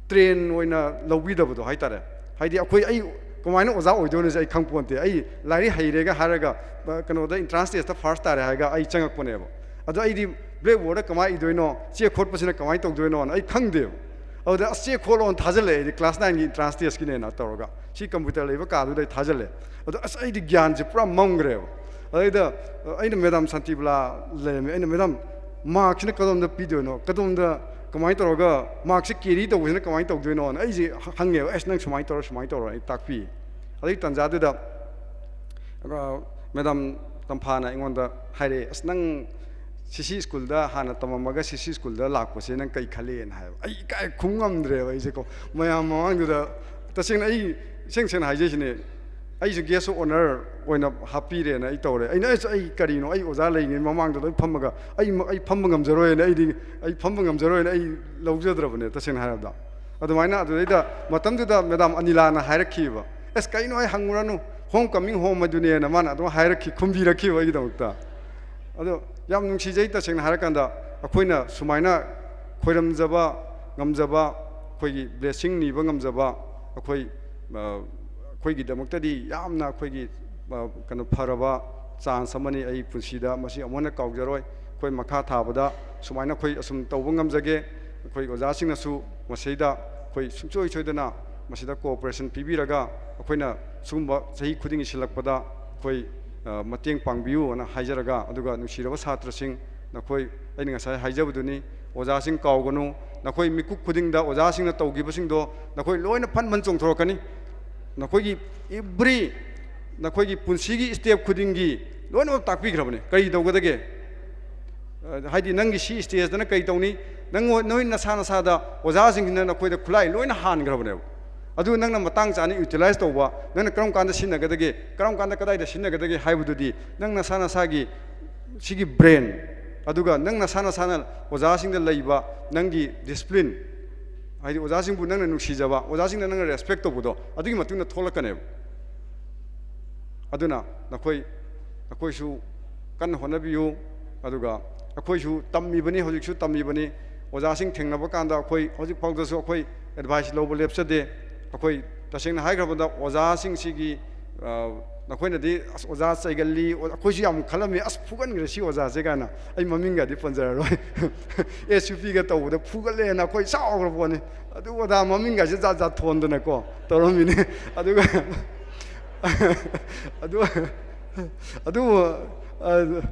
ꯇ꯭ꯔꯦꯟ ꯑꯣꯏꯅ ꯂꯧꯕꯤꯗꯕꯗꯣ ꯍꯥꯏꯇꯥꯔꯦ꯫ ꯍꯥꯏꯗꯤ ꯑꯩꯈꯣꯏ, ꯑꯩ ꯀꯃꯥꯏꯅ ꯑꯣꯖꯥ ꯑꯣꯏꯗꯣꯏꯅꯣꯁꯦ ꯑꯩ ꯈꯪ ꯄꯣꯟꯇꯦ꯫ ꯑꯩ ꯂꯥꯏꯔꯤꯛ ꯍꯩꯔꯦꯒ ꯍꯥꯏꯔꯒ ꯑ, ꯀꯩꯅꯣꯗ ꯑꯦꯟꯇ꯭ꯔꯥꯟꯁ ꯇꯦꯁꯇ ꯐꯥꯔꯁ ꯇꯥꯔꯦ ꯍꯥꯏꯔꯒ ꯑꯩ ꯆꯪꯉꯛꯄꯅꯦꯕ꯫ ꯑꯗꯣ ꯑꯩꯗꯤ ꯕ꯭ꯂꯦꯛꯕꯣꯔꯗ ꯀꯃꯥꯏꯅ ꯏꯗꯣꯏꯅꯣ, ꯆꯦ ꯈꯣꯠꯄꯁꯤꯅ ꯀꯃꯥꯏꯅ ꯇꯧꯗꯣꯏꯅꯣꯅ ꯑꯩ ꯈꯪꯗꯦꯕ꯫ ꯑꯗꯨꯗ ꯑꯁ ꯆꯦ ꯈꯣꯠꯂꯣꯅ ꯊꯥꯖꯤꯜꯂꯛꯑꯦ ꯑꯩꯗꯤ, ꯀ꯭ꯂꯥꯁ ꯅꯥꯏꯟꯒꯤ ꯑꯦꯟꯇ꯭ꯔꯥꯟꯁ ꯇꯦꯁꯀꯤꯅꯦꯅ ꯇꯧꯔꯒ ꯁꯤ ꯀꯝꯄ꯭ꯌꯨꯇꯔ ꯂꯩꯕ ꯀꯥꯗꯨꯗ ꯑꯩ ꯊꯥꯖꯤꯜꯂꯦ꯫ ꯑꯗꯣ ꯑꯁ ꯑꯩꯗꯤ ꯒ꯭ꯌꯥꯟꯁꯦ ꯄꯨꯔꯥ ꯃꯝꯈ꯭ꯔꯦꯕ꯫ ꯑꯗꯩꯗ ꯑꯩꯅ ꯃꯦꯗꯥꯝ ꯁꯥꯟꯇꯤꯕꯂꯥ ꯂꯩꯔꯝꯃꯦ꯫ ꯑꯩꯅ, "ꯃꯦꯗꯥꯝ, ꯃꯥꯔꯛꯁꯤꯅ ꯀꯗꯣꯝꯗ ꯄꯤꯗꯣꯏꯅꯣ, ꯀꯗꯣꯝꯗ ꯀꯃꯥꯏꯅ ꯇꯧꯔꯒ ꯃꯥꯔꯛꯁꯦ ꯀꯦꯔꯤ ꯇꯧꯕꯁꯤꯅ ꯀꯃꯥꯏꯅ ꯇꯧꯗꯣꯏꯅꯣꯅ?" ꯑꯩꯁꯦ ꯍꯪꯉꯦꯕ꯫ "ꯑꯁ ꯅꯪ ꯁꯨꯃꯥꯏꯅ ꯇꯧꯔꯣ, ꯁꯨꯃꯥꯏꯅ ꯇꯧꯔꯣ" ꯑꯩ ꯇꯥꯛꯄꯤ꯫ ꯑꯗꯨꯒꯤ ꯇꯥꯟꯖꯥꯗꯨꯗ ꯑ, ꯃꯦꯗꯥꯝ ꯇꯝꯐꯥꯅ ꯑꯩꯉꯣꯟꯗ ꯍꯥꯏꯔꯛꯑꯦ, "ꯑꯁ ꯅꯪ ꯁꯤ ꯁꯤ ꯁ꯭ꯀꯨꯜꯗ ꯍꯥꯟꯅ ꯇꯝꯃꯝꯃꯒ ꯁꯤ ꯁꯤ ꯁ꯭ꯀꯨꯜꯗ ꯂꯥꯛꯄꯁꯦ ꯅꯪ ꯀꯩ ꯈꯜꯂꯤꯅ?" ꯍꯥꯏꯕ꯫ ꯑꯩ ꯏꯀꯥꯏ ꯈꯨꯝ ꯉꯝꯗ꯭ꯔꯦꯕ ꯑꯩꯁꯦꯀꯣ꯫ ꯃꯌꯥꯝ ꯃꯃꯥꯡꯗꯨꯗ ꯇꯁꯦꯡꯅ ꯑꯩ ꯏꯁꯦꯡ ꯁꯦꯡꯅ ꯍꯥꯏꯖꯩꯁꯤꯅꯦ, ꯑꯩꯁꯨ ꯒꯦꯁ ꯑꯣꯐ ꯑꯣꯅꯔ ꯑꯣꯏꯅ ꯍꯥꯞꯄꯤꯔꯦꯅ ꯑꯩ ꯇꯧꯔꯦ꯫ ꯑꯩꯅ, "ꯑꯁ ꯑꯩ ꯀꯔꯤꯅꯣ, ꯑꯩ ꯑꯣꯖꯥ ꯂꯩꯔꯤꯉꯩ ꯃꯃꯥꯡꯗ ꯂꯣꯏ ꯐꯝꯃꯒ ꯑꯩ, ꯑꯩ ꯐꯝꯕ ꯉꯝꯖꯔꯣꯏꯅ, ꯑꯩꯗꯤ ꯑꯩ ꯐꯝꯕ ꯉꯝꯖꯔꯣꯏꯅ ꯑꯩ ꯂꯧꯖꯗ꯭ꯔꯕꯅꯦ ꯇꯁꯦꯡꯅ ꯍꯥꯏꯔꯕꯗ"꯫ ꯑꯗꯨꯃꯥꯏꯅ ꯑꯗꯨꯗꯩꯗ ꯃꯇꯝꯗꯨꯗ ꯃꯦꯗꯥꯝ ꯑꯅꯤꯂꯥꯅ ꯍꯥꯏꯔꯛꯈꯤꯕ, "ꯑꯁ ꯀꯩꯅꯣ, ꯑꯩ ꯍꯪꯉꯨꯔꯅꯨ, ꯍꯣꯝ ꯀꯃꯤꯡ ꯍꯣꯝ ꯑꯗꯨꯅꯦꯅ" ꯃꯥꯅ ꯑꯗꯨꯝ ꯍꯥꯏꯔꯛꯈꯤ, ꯈꯨꯝꯕꯤꯔꯛꯈꯤꯕ ꯑꯩꯒꯤꯗꯃꯛꯇ꯫ ꯑꯗꯣ ꯌꯥꯝ ꯅꯨꯡꯁꯤꯖꯩ ꯇꯁꯦꯡꯅ ꯍꯥꯏꯔꯀꯥꯟꯗ꯫ ꯑꯩꯈꯣꯏꯅ ꯁꯨꯃꯥꯏꯅ ꯈꯣꯏꯔꯝꯖꯕ ꯉꯝꯖꯕ, ꯑꯩꯈꯣꯏꯒꯤ ꯕ꯭ꯂꯦꯁꯤꯡ ꯅꯤꯕ ꯉꯝꯖꯕ, ꯑꯩꯈꯣꯏ, ꯑ, ꯑꯩꯈꯣꯏꯒꯤꯗꯃꯛꯇꯗꯤ ꯌꯥꯝꯅ ꯑꯩꯈꯣꯏꯒꯤ, ꯑ, ꯀꯩꯅꯣ, ꯐꯔꯕ ꯆꯥꯟꯁ ꯑꯃꯅꯤ꯫ ꯑꯩ ꯄꯨꯟꯁꯤꯗ ꯃꯁꯤ ꯑꯃꯨꯛ ꯍꯟꯅ ꯀꯥꯎꯖꯔꯣꯏ꯫ ꯑꯩꯈꯣꯏ ꯃꯈꯥ ꯊꯥꯕꯗ ꯁꯨꯃꯥꯏꯅ ꯑꯩꯈꯣꯏ ꯑꯁꯨꯝ ꯇꯧꯕ ꯉꯝꯖꯒꯦ꯫ ꯑꯩꯈꯣꯏ ꯑꯣꯖꯥꯁꯤꯡꯅꯁꯨ ꯃꯁꯤꯗ ꯑꯩꯈꯣꯏ ꯁꯨꯡꯁꯣꯏ ꯁꯣꯏꯗꯅ ꯃꯁꯤꯗ ꯀꯣꯑꯣꯄꯔꯦꯁꯟ ꯄꯤꯕꯤꯔꯒ ꯑꯩꯈꯣꯏꯅ ꯁꯤꯒꯨꯝꯕ ꯆꯍꯤ ꯈꯨꯗꯤꯡꯒꯤ ꯁꯤꯜꯂꯛꯄꯗ ꯑꯩꯈꯣꯏ, ꯑ, ꯃꯇꯦꯡ ꯄꯥꯡꯕꯤꯌꯨ ꯑꯅ ꯍꯥꯏꯖꯔꯒ, ꯑꯗꯨꯒ ꯅꯨꯡꯁꯤꯔꯕ ꯁꯥꯇ꯭ꯔꯁꯤꯡ, ꯅꯈꯣꯏ, ꯑꯩꯅ ꯉꯁꯥꯏ ꯍꯥꯏꯖꯕꯗꯨꯅꯤ, ꯑꯣꯖꯥꯁꯤꯡ ꯀꯥꯎꯒꯅꯨ, ꯅꯈꯣꯏ ꯃꯤꯀꯨꯞ ꯈꯨꯗꯤꯡꯗ ꯑꯣꯖꯥꯁꯤꯡꯅ ꯇꯧꯈꯤꯕꯁꯤꯡꯗꯣ ꯅꯈꯣꯏ ꯂꯣꯏꯅ ꯐꯟ ꯐꯟ ꯆꯣꯡꯊꯣꯔꯛꯀꯅꯤ꯫ ꯅꯈꯣꯏꯒꯤ every, ꯅꯈꯣꯏꯒꯤ ꯄꯨꯟꯁꯤꯒꯤ ꯁ꯭ꯇꯦꯞ ꯈꯨꯗꯤꯡꯒꯤ ꯂꯣꯏꯅꯃꯛ ꯇꯥꯛꯄꯤꯈ꯭ꯔꯕꯅꯤ꯫ ꯀꯔꯤ ꯇꯧꯒꯗꯒꯦ? ꯑ, ꯍꯥꯏꯗꯤ ꯅꯪꯒꯤ ꯁꯤ ꯁ꯭ꯇꯦꯖꯇꯅ ꯀꯔꯤ ꯇꯧꯅꯤ? ꯅꯪꯉꯣ-, ꯅꯣꯏ ꯅꯁꯥ ꯅꯁꯥꯗ ꯑꯣꯖꯥꯁꯤꯡꯁꯤꯅ ꯅꯈꯣꯏꯗ ꯈꯨꯠꯂꯥꯏ ꯂꯣꯏꯅ ꯍꯥꯟꯈ꯭ꯔꯕꯅꯦꯕ꯫ ꯑꯗꯨ ꯅꯪꯅ ꯃꯇꯥꯡ ꯆꯥꯅ ꯌꯨꯇꯤꯂꯥꯏꯁ ꯇꯧꯕ, ꯅꯪꯅ ꯀꯔꯝ ꯀꯥꯟꯗ ꯁꯤꯖꯤꯟꯅꯒꯗꯒꯦ, ꯀꯔꯝ ꯀꯥꯟꯗ ꯀꯗꯥꯏꯗ ꯁꯤꯖꯤꯟꯅꯒꯗꯒꯦ ꯍꯥꯏꯕꯗꯨꯗꯤ ꯅꯪ ꯅꯁꯥ ꯅꯁꯥꯒꯤ ꯁꯤꯒꯤ ꯕ꯭ꯔꯦꯟ, ꯑꯗꯨꯒ ꯅꯪ ꯅꯁꯥ ꯅꯁꯥꯅ ꯑꯣꯖꯥꯁꯤꯡꯗ ꯂꯩꯕ ꯅꯪꯒꯤ ꯗꯤꯁꯤꯄ꯭ꯂꯤꯟ, ꯍꯥꯏꯗꯤ ꯑꯣꯖꯥꯁꯤꯡꯕꯨ ꯅꯪꯅ ꯅꯨꯡꯁꯤꯖꯕ, ꯑꯣꯖꯥꯁꯤꯡꯅ ꯅꯪꯅ ꯔꯦꯁꯄꯦꯛ ꯇꯧꯕꯗꯣ, ꯑꯗꯨꯒꯤ ꯃꯇꯨꯡꯗ ꯊꯣꯛꯂꯛꯀꯅꯦꯕ꯫ ꯑꯗꯨꯅ ꯅꯈꯣꯏ, ꯅꯈꯣꯏꯁꯨ ꯀꯟꯅ ꯍꯣꯠꯅꯕꯤꯌꯨ꯫ ꯑꯗꯨꯒ ꯑꯩꯈꯣꯏꯁꯨ ꯇꯝꯃꯤꯕꯅꯤ, ꯍꯧꯖꯤꯛꯁꯨ ꯇꯝꯃꯤꯕꯅꯤ꯫ ꯑꯣꯖꯥꯁꯤꯡ ꯊꯦꯡꯅꯕ ꯀꯥꯟꯗ ꯑꯩꯈꯣꯏ ꯍꯧꯖꯤꯛ ꯐꯥꯎꯗꯁꯨ ꯑꯩꯈꯣꯏ ꯑꯦꯗꯚꯥꯏꯁ ꯂꯧꯕ ꯂꯦꯞꯆꯗꯦ꯫ ꯑꯩꯈꯣꯏ ꯇꯁꯦꯡꯅ ꯍꯥꯏꯈ꯭ꯔꯕꯗ ꯑꯣꯖꯥꯁꯤꯡꯁꯤꯒꯤ, ꯑ, ꯅꯈꯣꯏꯅꯗꯤ "ꯑꯁ, ꯑꯣꯖꯥ ꯆꯩꯒꯜꯂꯤ, ꯑꯣ-, ꯑꯩꯈꯣꯏꯁꯨ ꯌꯥꯝ ꯈꯜꯂꯝꯃꯤ, ꯑꯁ, ꯐꯨꯒꯟꯈ꯭ꯔꯦ ꯁꯤ ꯑꯣꯖꯥꯁꯦ" ꯀꯥꯏꯅ꯫ ꯑꯩ ꯃꯃꯤꯡꯒꯗꯤ ꯄꯟꯖꯔꯔꯣꯏ꯫ ꯑꯦꯁ ꯌꯨ ꯄꯤꯒ ꯇꯧꯕꯗ ꯐꯨꯒꯠꯂꯦꯅ ꯑꯩꯈꯣꯏ ꯁꯥꯎꯈ꯭ꯔ ꯄꯣꯠꯅꯤ꯫ ꯑꯗꯨ ꯑꯣꯖꯥ ꯃꯃꯤꯡꯒꯁꯦ ꯖꯥꯠ ꯖꯥꯠ ꯊꯣꯟꯗꯅꯀꯣ ꯇꯧꯔꯝꯃꯤꯅꯤ꯫ ꯑꯗꯨꯒ ꯑꯗꯨ, ꯑꯗꯨꯕꯨ, ꯑ,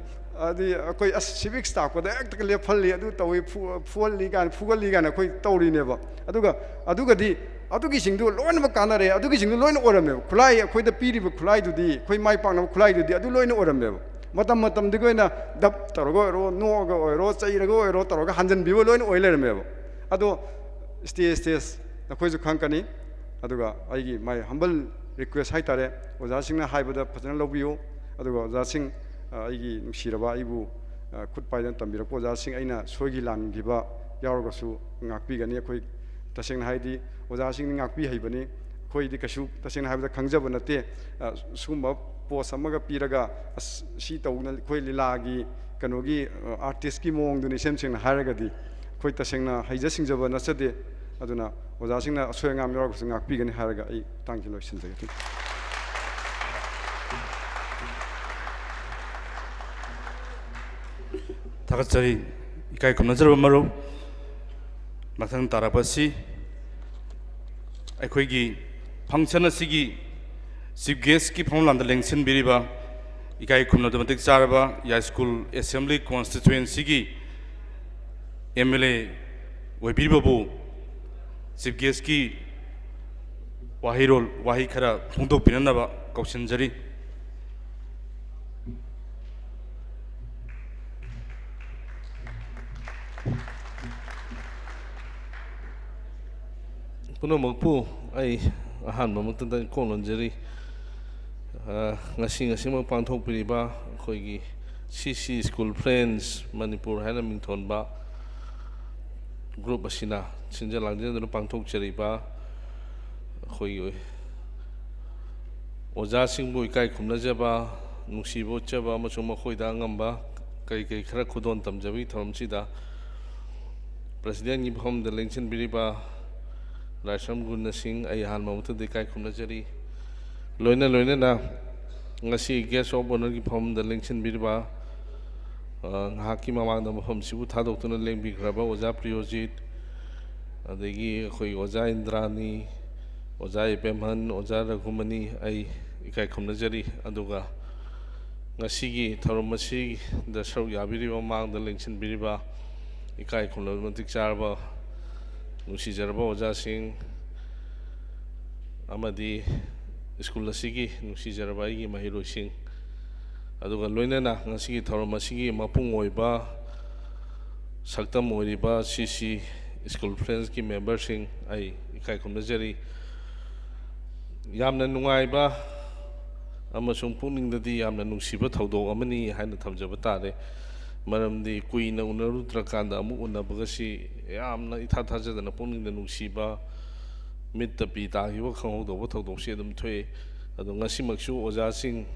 ꯍꯥꯏꯗꯤ ꯑꯩꯈꯣꯏ, ꯑꯁ, ꯁꯤꯚꯤꯛꯁ ꯇꯥꯛꯄꯗ ꯍꯦꯛꯇ ꯂꯦꯞꯍꯜꯂꯤ, ꯑꯗꯨ ꯇꯧꯏ, ꯐꯨ-, ꯐꯨꯍꯜꯂꯤ ꯀꯥꯏꯅ, ꯐꯨꯒꯠꯂꯤ ꯀꯥꯏꯅ ꯑꯩꯈꯣꯏ ꯇꯧꯔꯤꯅꯦꯕ꯫ ꯑꯗꯨꯒ ꯑꯗꯨꯒꯗꯤ ꯑꯗꯨꯒꯤꯁꯤꯡꯗꯨ ꯂꯣꯏꯅꯃꯛ ꯀꯥꯟꯅꯔꯦ, ꯑꯗꯨꯒꯤꯁꯤꯡꯗꯨ ꯂꯣꯏꯅ ꯑꯣꯏꯔꯝꯃꯦꯕ꯫ ꯈꯨꯠꯂꯥꯏ, ꯑꯩꯈꯣꯏꯗ ꯄꯤꯔꯤꯕ ꯈꯨꯠꯂꯥꯏꯗꯨꯗꯤ, ꯑꯩꯈꯣꯏ ꯃꯥꯏ ꯄꯥꯛꯅꯕ ꯈꯨꯠꯂꯥꯏꯗꯨꯗꯤ ꯑꯗꯨ ꯂꯣꯏꯅ ꯑꯣꯏꯔꯝꯃꯦꯕ꯫ ꯃꯇꯝ ꯃꯇꯝꯗꯨꯒꯤ ꯑꯣꯏꯅ ꯗꯞ ꯇꯧꯔꯒ ꯑꯣꯏꯔꯣ, ꯅꯣꯛꯑꯒ ꯑꯣꯏꯔꯣ, ꯆꯩꯔꯒ ꯑꯣꯏꯔꯣ ꯇꯧꯔꯒ ꯍꯟꯖꯟꯕꯤꯕ ꯂꯣꯏꯅ ꯑꯣꯏ ꯂꯩꯔꯝꯃꯦꯕ꯫ ꯑꯗꯣ ꯁ꯭ꯇꯦꯖ ꯁ꯭ꯇꯦꯖ ꯅꯈꯣꯏꯁꯨ ꯈꯪꯉꯛꯀꯅꯤ꯫ ꯑꯗꯨꯒ ꯑꯩꯒꯤ my humble request ꯍꯥꯏꯇꯥꯔꯦ, ꯑꯣꯖꯥꯁꯤꯡꯅ ꯍꯥꯏꯕꯗ ꯐꯖꯅ ꯂꯧꯕꯤꯌꯨ꯫ ꯑꯗꯨꯒ ꯑꯣꯖꯥꯁꯤꯡ, ꯑ, ꯑꯩꯒꯤ ꯅꯨꯡꯁꯤꯔꯕ, ꯑꯩꯕꯨ, ꯑ, ꯈꯨꯠ ꯄꯥꯏꯗꯅ ꯇꯝꯕꯤꯔꯛꯄ ꯑꯣꯖꯥꯁꯤꯡ, ꯑꯩꯅ ꯁꯣꯏꯈꯤ ꯂꯥꯟꯈꯤꯕ ꯌꯥꯎꯔꯒꯁꯨ ꯉꯥꯛꯄꯤꯒꯅꯤ꯫ ꯑꯩꯈꯣꯏ ꯇꯁꯦꯡꯅ ꯍꯥꯏꯗꯤ ꯑꯣꯖꯥꯁꯤꯡꯗꯤ ꯉꯥꯛꯄꯤ ꯍꯩꯕꯅꯤ꯫ ꯑꯩꯈꯣꯏꯗꯤ ꯀꯩꯁꯨ ꯇꯁꯦꯡꯅ ꯍꯥꯏꯕꯗ ꯈꯪꯖꯕ ꯅꯠꯇꯦ꯫ ꯑ, ꯁꯤꯒꯨꯝꯕ ꯄꯣꯁ ꯑꯃꯒ ꯄꯤꯔꯒ, "ꯑꯁ, ꯁꯤ ꯇꯧꯅ ꯑꯩꯈꯣꯏ ꯂꯤꯂꯥꯒꯤ ꯀꯩꯅꯣꯒꯤ, ꯑ, ꯑꯥꯔꯇꯤꯁꯀꯤ ꯃꯑꯣꯡꯗꯨꯅꯤ", ꯏꯁꯦꯝ ꯁꯦꯡꯅ ꯍꯥꯏꯔꯒꯗꯤ ꯑꯩꯈꯣꯏ ꯇꯁꯦꯡꯅ ꯍꯩꯖ ꯁꯤꯡꯖꯕ ꯅꯠꯆꯗꯦ꯫ ꯑꯗꯨꯅ ꯑꯣꯖꯥꯁꯤꯡꯅ ꯑꯁꯣꯏ ꯑꯉꯥꯝ ꯌꯥꯎꯔꯒꯁꯨ ꯉꯥꯛꯄꯤꯒꯅꯤ ꯍꯥꯏꯔꯒ ꯑꯩ ꯃꯇꯥꯡꯁꯤ ꯂꯣꯏꯁꯤꯟꯖꯒꯦ꯫ ꯊꯥꯒꯠꯆꯔꯤ, ꯏꯀꯥꯏ ꯈꯨꯝꯅꯖꯔꯕ ꯃꯔꯨꯞ꯫ ꯃꯊꯪ ꯇꯥꯔꯛꯄ ꯑꯁꯤ ꯑꯩꯈꯣꯏꯒꯤ ꯐꯪꯁꯟ ꯑꯁꯤꯒꯤ ꯆꯤꯐ ꯒꯦꯁꯀꯤ ꯐꯝꯂꯥꯟꯗ ꯂꯦꯡꯁꯤꯟꯕꯤꯔꯤꯕ, ꯏꯀꯥꯏ ꯈꯨꯝꯅꯕꯗ ꯃꯇꯤꯛ ꯆꯥꯔꯕ ꯌꯥꯏꯁ꯭ꯀꯨꯜ ꯑꯦꯁꯦꯝꯕ꯭ꯂꯤ ꯀꯣꯟꯁꯇꯤꯇ꯭ꯋꯦꯟꯁꯤꯒꯤ ꯑꯦꯝ ꯑꯦꯜ ꯑꯦ ꯑꯣꯏꯕꯤꯔꯤꯕꯕꯨ ꯆꯤꯐ ꯒꯦꯁꯀꯤ ꯋꯥꯍꯩꯔꯣꯜ, ꯋꯥꯍꯩ ꯈꯔ ꯐꯣꯡꯗꯣꯛꯄꯤꯅꯅꯕ ꯀꯧꯁꯤꯟꯖꯔꯤ꯫ ꯄꯨꯝꯅꯃꯛꯄꯨ ꯑꯩ ꯑꯍꯥꯟꯕꯃꯛꯇꯗ ꯏꯀꯣꯛ ꯅꯣꯟꯖꯔꯤ꯫ ꯑ, ꯉꯁꯤ, ꯉꯁꯤꯃꯛ ꯄꯥꯡꯊꯣꯛꯄꯤꯔꯤꯕ ꯑꯩꯈꯣꯏꯒꯤ ꯁꯤ ꯁꯤ ꯁ꯭ꯀꯨꯜ ꯐ꯭ꯔꯦꯟꯁ ꯃꯅꯤꯄꯨꯔ ꯍꯥꯏꯅ ꯃꯤꯡꯊꯣꯟꯕ ꯒ꯭ꯔꯨꯞ ꯑꯁꯤꯅ ꯁꯤꯟꯖ ꯂꯥꯡꯖꯗꯨꯅ ꯄꯥꯡꯊꯣꯛꯆꯔꯤꯕ ꯑꯩꯈꯣꯏꯒꯤ ꯑꯣꯖꯥꯁꯤꯡꯕꯨ ꯏꯀꯥꯏ ꯈꯨꯝꯅꯖꯕ, ꯅꯨꯡꯁꯤꯕ ꯎꯠꯆꯕ ꯑꯃꯁꯨꯡ ꯃꯈꯣꯏꯗ ꯑꯉꯝꯕ ꯀꯔꯤ ꯀꯔꯤ ꯈꯔ ꯈꯨꯗꯣꯜ ꯇꯝꯖꯕꯒꯤ ꯊꯧꯔꯝꯁꯤꯗ ꯄ꯭ꯔꯦꯁꯤꯗꯦꯟꯒꯤ ꯐꯝꯗ ꯂꯦꯡꯁꯤꯟꯕꯤꯔꯤꯕ ꯂꯥꯏꯁ꯭ꯔꯝ ꯒꯨꯟꯅ ꯁꯤꯡ, ꯑꯩ ꯑꯍꯥꯟꯕ ꯃꯛꯇꯗ ꯏꯀꯥꯏ ꯈꯨꯝꯅꯖꯔꯤ꯫ ꯂꯣꯏꯅ ꯂꯣꯏꯅꯅ ꯉꯁꯤ ꯒꯦꯁ ꯑꯣꯐ ꯑꯣꯅꯔꯒꯤ ꯐꯝꯗ ꯂꯦꯡꯁꯤꯟꯕꯤꯔꯤꯕ, ꯑ, ꯉꯥꯏꯍꯥꯛꯀꯤ ꯃꯃꯥꯡꯗ ꯃꯐꯝꯁꯤꯕꯨ ꯊꯥꯗꯣꯛꯇꯨꯅ ꯂꯦꯡꯕꯤꯈ꯭ꯔꯕ ꯑꯣꯖꯥ ꯄ꯭ꯔꯤꯌꯣꯖꯤꯠ, ꯑꯗꯒꯤ ꯑꯩꯈꯣꯏꯒꯤ ꯑꯣꯖꯥ ꯏꯟꯗ꯭ꯔꯥꯅꯤ, ꯑꯣꯖꯥ ꯏꯕꯦꯝꯍꯟ, ꯑꯣꯖꯥ ꯔꯘꯨꯃꯅꯤ, ꯑꯩ ꯏꯀꯥꯏ ꯈꯨꯝꯅꯖꯔꯤ꯫ ꯑꯗꯨꯒ ꯉꯁꯤꯒꯤ ꯊꯧꯔꯝ ꯑꯁꯤꯗ ꯁꯔꯨꯛ ꯌꯥꯕꯤꯔꯤꯕ, ꯃꯃꯥꯡꯗ ꯂꯦꯡꯁꯤꯟꯕꯤꯔꯤꯕ ꯏꯀꯥꯏ ꯈꯨꯝꯅꯕ ꯃꯇꯤꯛ ꯆꯥꯔꯕ, ꯅꯨꯡꯁꯤꯖꯔꯕ ꯑꯣꯖꯥꯁꯤꯡ ꯑꯃꯗꯤ ꯁ꯭ꯀꯨꯜ ꯑꯁꯤꯒꯤ ꯅꯨꯡꯁꯤꯖꯔꯕ ꯑꯩꯒꯤ ꯃꯍꯩꯔꯣꯏꯁꯤꯡ, ꯑꯗꯨꯒ ꯂꯣꯏꯅꯅ ꯉꯁꯤꯒꯤ ꯊꯧꯔꯝ ꯑꯁꯤꯒꯤ ꯃꯄꯨꯡ ꯑꯣꯏꯕ ꯁꯛꯇꯝ ꯑꯣꯏꯔꯤꯕ ꯁꯤ ꯁꯤ ꯁ꯭ꯀꯨꯜ ꯐ꯭ꯔꯦꯟꯁꯀꯤ ꯃꯦꯝꯕꯔꯁꯤꯡ, ꯑꯩ ꯏꯀꯥꯏ ꯈꯨꯝꯅꯖꯔꯤ꯫ ꯌꯥꯝꯅ ꯅꯨꯡꯉꯥꯏꯕ ꯑꯃꯁꯨꯡ ꯄꯨꯛꯅꯤꯡꯗꯗꯤ ꯌꯥꯝꯅ ꯅꯨꯡꯁꯤꯕ ꯊꯧꯗꯣꯛ ꯑꯃꯅꯤ ꯍꯥꯏꯅ ꯊꯝꯖꯕ ꯇꯥꯔꯦ꯫ ꯃꯔꯝꯗꯤ ꯀꯨꯏꯅ ꯎꯅꯔꯨꯗ꯭ꯔꯀꯥꯟꯗ ꯑꯃꯨꯛ ꯎꯅꯕꯒꯁꯤ ꯌꯥꯝꯅ ꯏꯊꯥ ꯊꯥꯖꯗꯅ ꯄꯨꯛꯅꯤꯡꯗ ꯅꯨꯡꯁꯤꯕ, ꯃꯤꯠꯇ ꯄꯤ ꯇꯥꯈꯤꯕ ꯈꯪꯍꯧꯗꯕ ꯊꯧꯗꯣꯛꯁꯤ ꯑꯗꯨꯝ ꯊꯣꯛꯏ꯫ ꯑꯗꯣ ꯉꯁꯤꯃꯛꯁꯨ ꯑꯣꯖꯥꯁꯤꯡ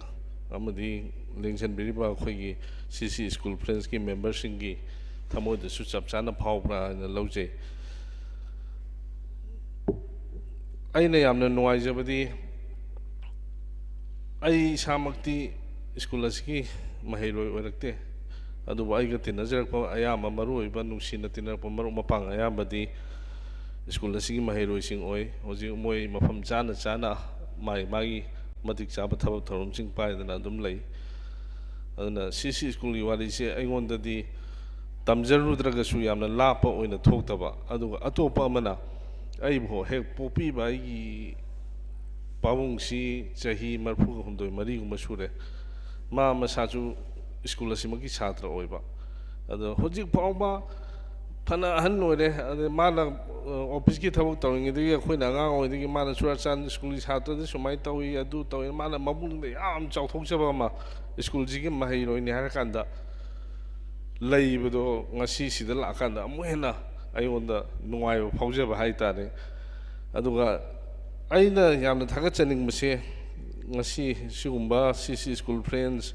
ꯑꯃꯗꯤ ꯂꯦꯡꯁꯤꯟꯕꯤꯔꯤꯕ ꯑꯩꯈꯣꯏꯒꯤ ꯁꯤ ꯁꯤ ꯁ꯭ꯀꯨꯜ ꯐ꯭ꯔꯦꯟꯁꯀꯤ ꯃꯦꯝꯕꯔꯁꯤꯡꯒꯤ ꯊꯃꯣꯏꯗꯁꯨ ꯆꯞ ꯆꯥꯅ ꯐꯥꯎꯕ꯭ꯔꯥ ꯍꯥꯏꯅ ꯂꯧꯖꯩ꯫ ꯑꯩꯅ ꯌꯥꯝꯅ ꯅꯨꯡꯉꯥꯏꯖꯕꯗꯤ, ꯑꯩ ꯏꯁꯥꯃꯛꯇꯤ ꯁ꯭ꯀꯨꯜ ꯑꯁꯤꯒꯤ ꯃꯍꯩꯔꯣꯏ ꯑꯣꯏꯔꯛꯇꯦ, ꯑꯗꯨꯕꯨ ꯑꯩꯒ ꯇꯤꯟꯅꯖꯔꯛꯄ ꯑꯌꯥꯝꯕ ꯃꯔꯨꯑꯣꯏꯕ ꯅꯨꯡꯁꯤꯅ ꯇꯤꯟꯅꯔꯛꯄ ꯃꯔꯨꯞ ꯃꯄꯥꯡ ꯑꯌꯥꯝꯕꯗꯤ ꯁ꯭ꯀꯨꯜ ꯑꯁꯤꯒꯤ ꯃꯍꯩꯔꯣꯏꯁꯤꯡ ꯑꯣꯏ꯫ ꯍꯧꯖꯤꯛ ꯃꯣꯏ ꯃꯐꯝ ꯆꯥꯅ ꯆꯥꯅ ꯃꯥꯒꯤ ꯃꯥꯒꯤ ꯃꯇꯤꯛ ꯆꯥꯕ ꯊꯕꯛ ꯊꯧꯔꯝꯁꯤꯡ ꯄꯥꯏꯗꯅ ꯑꯗꯨꯝ ꯂꯩ꯫ ꯑꯗꯨꯅ ꯁꯤ ꯁꯤ ꯁ꯭ꯀꯨꯜꯒꯤ ꯋꯥꯔꯤꯁꯦ ꯑꯩꯉꯣꯟꯗꯗꯤ ꯇꯝꯖꯔꯨꯗ꯭ꯔꯒꯁꯨ ꯌꯥꯝꯅ ꯂꯥꯞꯄ ꯑꯣꯏꯅ ꯊꯣꯛꯇꯕ, ꯑꯗꯨꯒ ꯑꯇꯣꯞꯄ ꯑꯃꯅ ꯑꯩꯕꯨ ꯍꯦꯛ ꯄꯣꯛꯄꯤꯕ ꯑꯩꯒꯤ ꯄꯥꯕꯨꯡꯁꯤ ꯆꯍꯤ ꯃꯔꯤꯐꯨꯒ ꯍꯨꯝꯗꯣꯏ ꯃꯔꯤꯒꯨꯝꯕ ꯁꯨꯔꯦ꯫ ꯃꯥ ꯃꯁꯥꯁꯨ ꯁ꯭ꯀꯨꯜ ꯑꯁꯤꯃꯛꯀꯤ ꯁꯥꯇ꯭ꯔ ꯑꯣꯏꯕ꯫ ꯑꯗꯣ ꯍꯧꯖꯤꯛ ꯐꯥꯎꯕ ꯐꯅ ꯑꯍꯟ ꯑꯣꯏꯔꯦ, ꯑꯗꯩ ꯃꯥꯅ, ꯑ, ꯑꯣꯐꯤꯁꯀꯤ ꯊꯕꯛ ꯇꯧꯔꯤꯉꯩꯗꯒꯤ, ꯑꯩꯈꯣꯏꯅ ꯑꯉꯥꯡ ꯑꯣꯏꯔꯤꯉꯩꯗꯒꯤ ꯃꯥꯅ ꯆꯨꯔꯥꯆꯥꯟ ꯁ꯭ꯀꯨꯜꯒꯤ ꯁꯥꯇ꯭ꯔꯗꯤ ꯁꯨꯃꯥꯏꯅ ꯇꯧꯏ, ꯑꯗꯨ ꯇꯧꯏ, ꯃꯥꯅ ꯃꯄꯨꯛꯅꯤꯡꯗ ꯌꯥꯝ ꯆꯥꯎꯊꯣꯛꯆꯕ ꯑꯃ, ꯁ꯭ꯀꯨꯜꯁꯤꯒꯤ ꯃꯍꯩꯔꯣꯏꯅꯤ ꯍꯥꯏꯔꯀꯥꯟꯗ ꯂꯩꯕꯗꯣ ꯉꯁꯤ ꯁꯤꯗ ꯂꯥꯛꯑꯀꯥꯟꯗ ꯑꯃꯨꯛ ꯍꯦꯟꯅ ꯑꯩꯉꯣꯟꯗ ꯅꯨꯡꯉꯥꯏꯕ ꯐꯥꯎꯖꯕ ꯍꯥꯏꯇꯥꯔꯦ꯫ ꯑꯗꯨꯒ ꯑꯩꯅ ꯌꯥꯝꯅ ꯊꯥꯒꯠꯆꯅꯤꯡꯕꯁꯦ, ꯉꯁꯤ ꯁꯤꯒꯨꯝꯕ ꯁꯤ ꯁꯤ ꯁ꯭ꯀꯨꯜ ꯐ꯭ꯔꯦꯟꯁ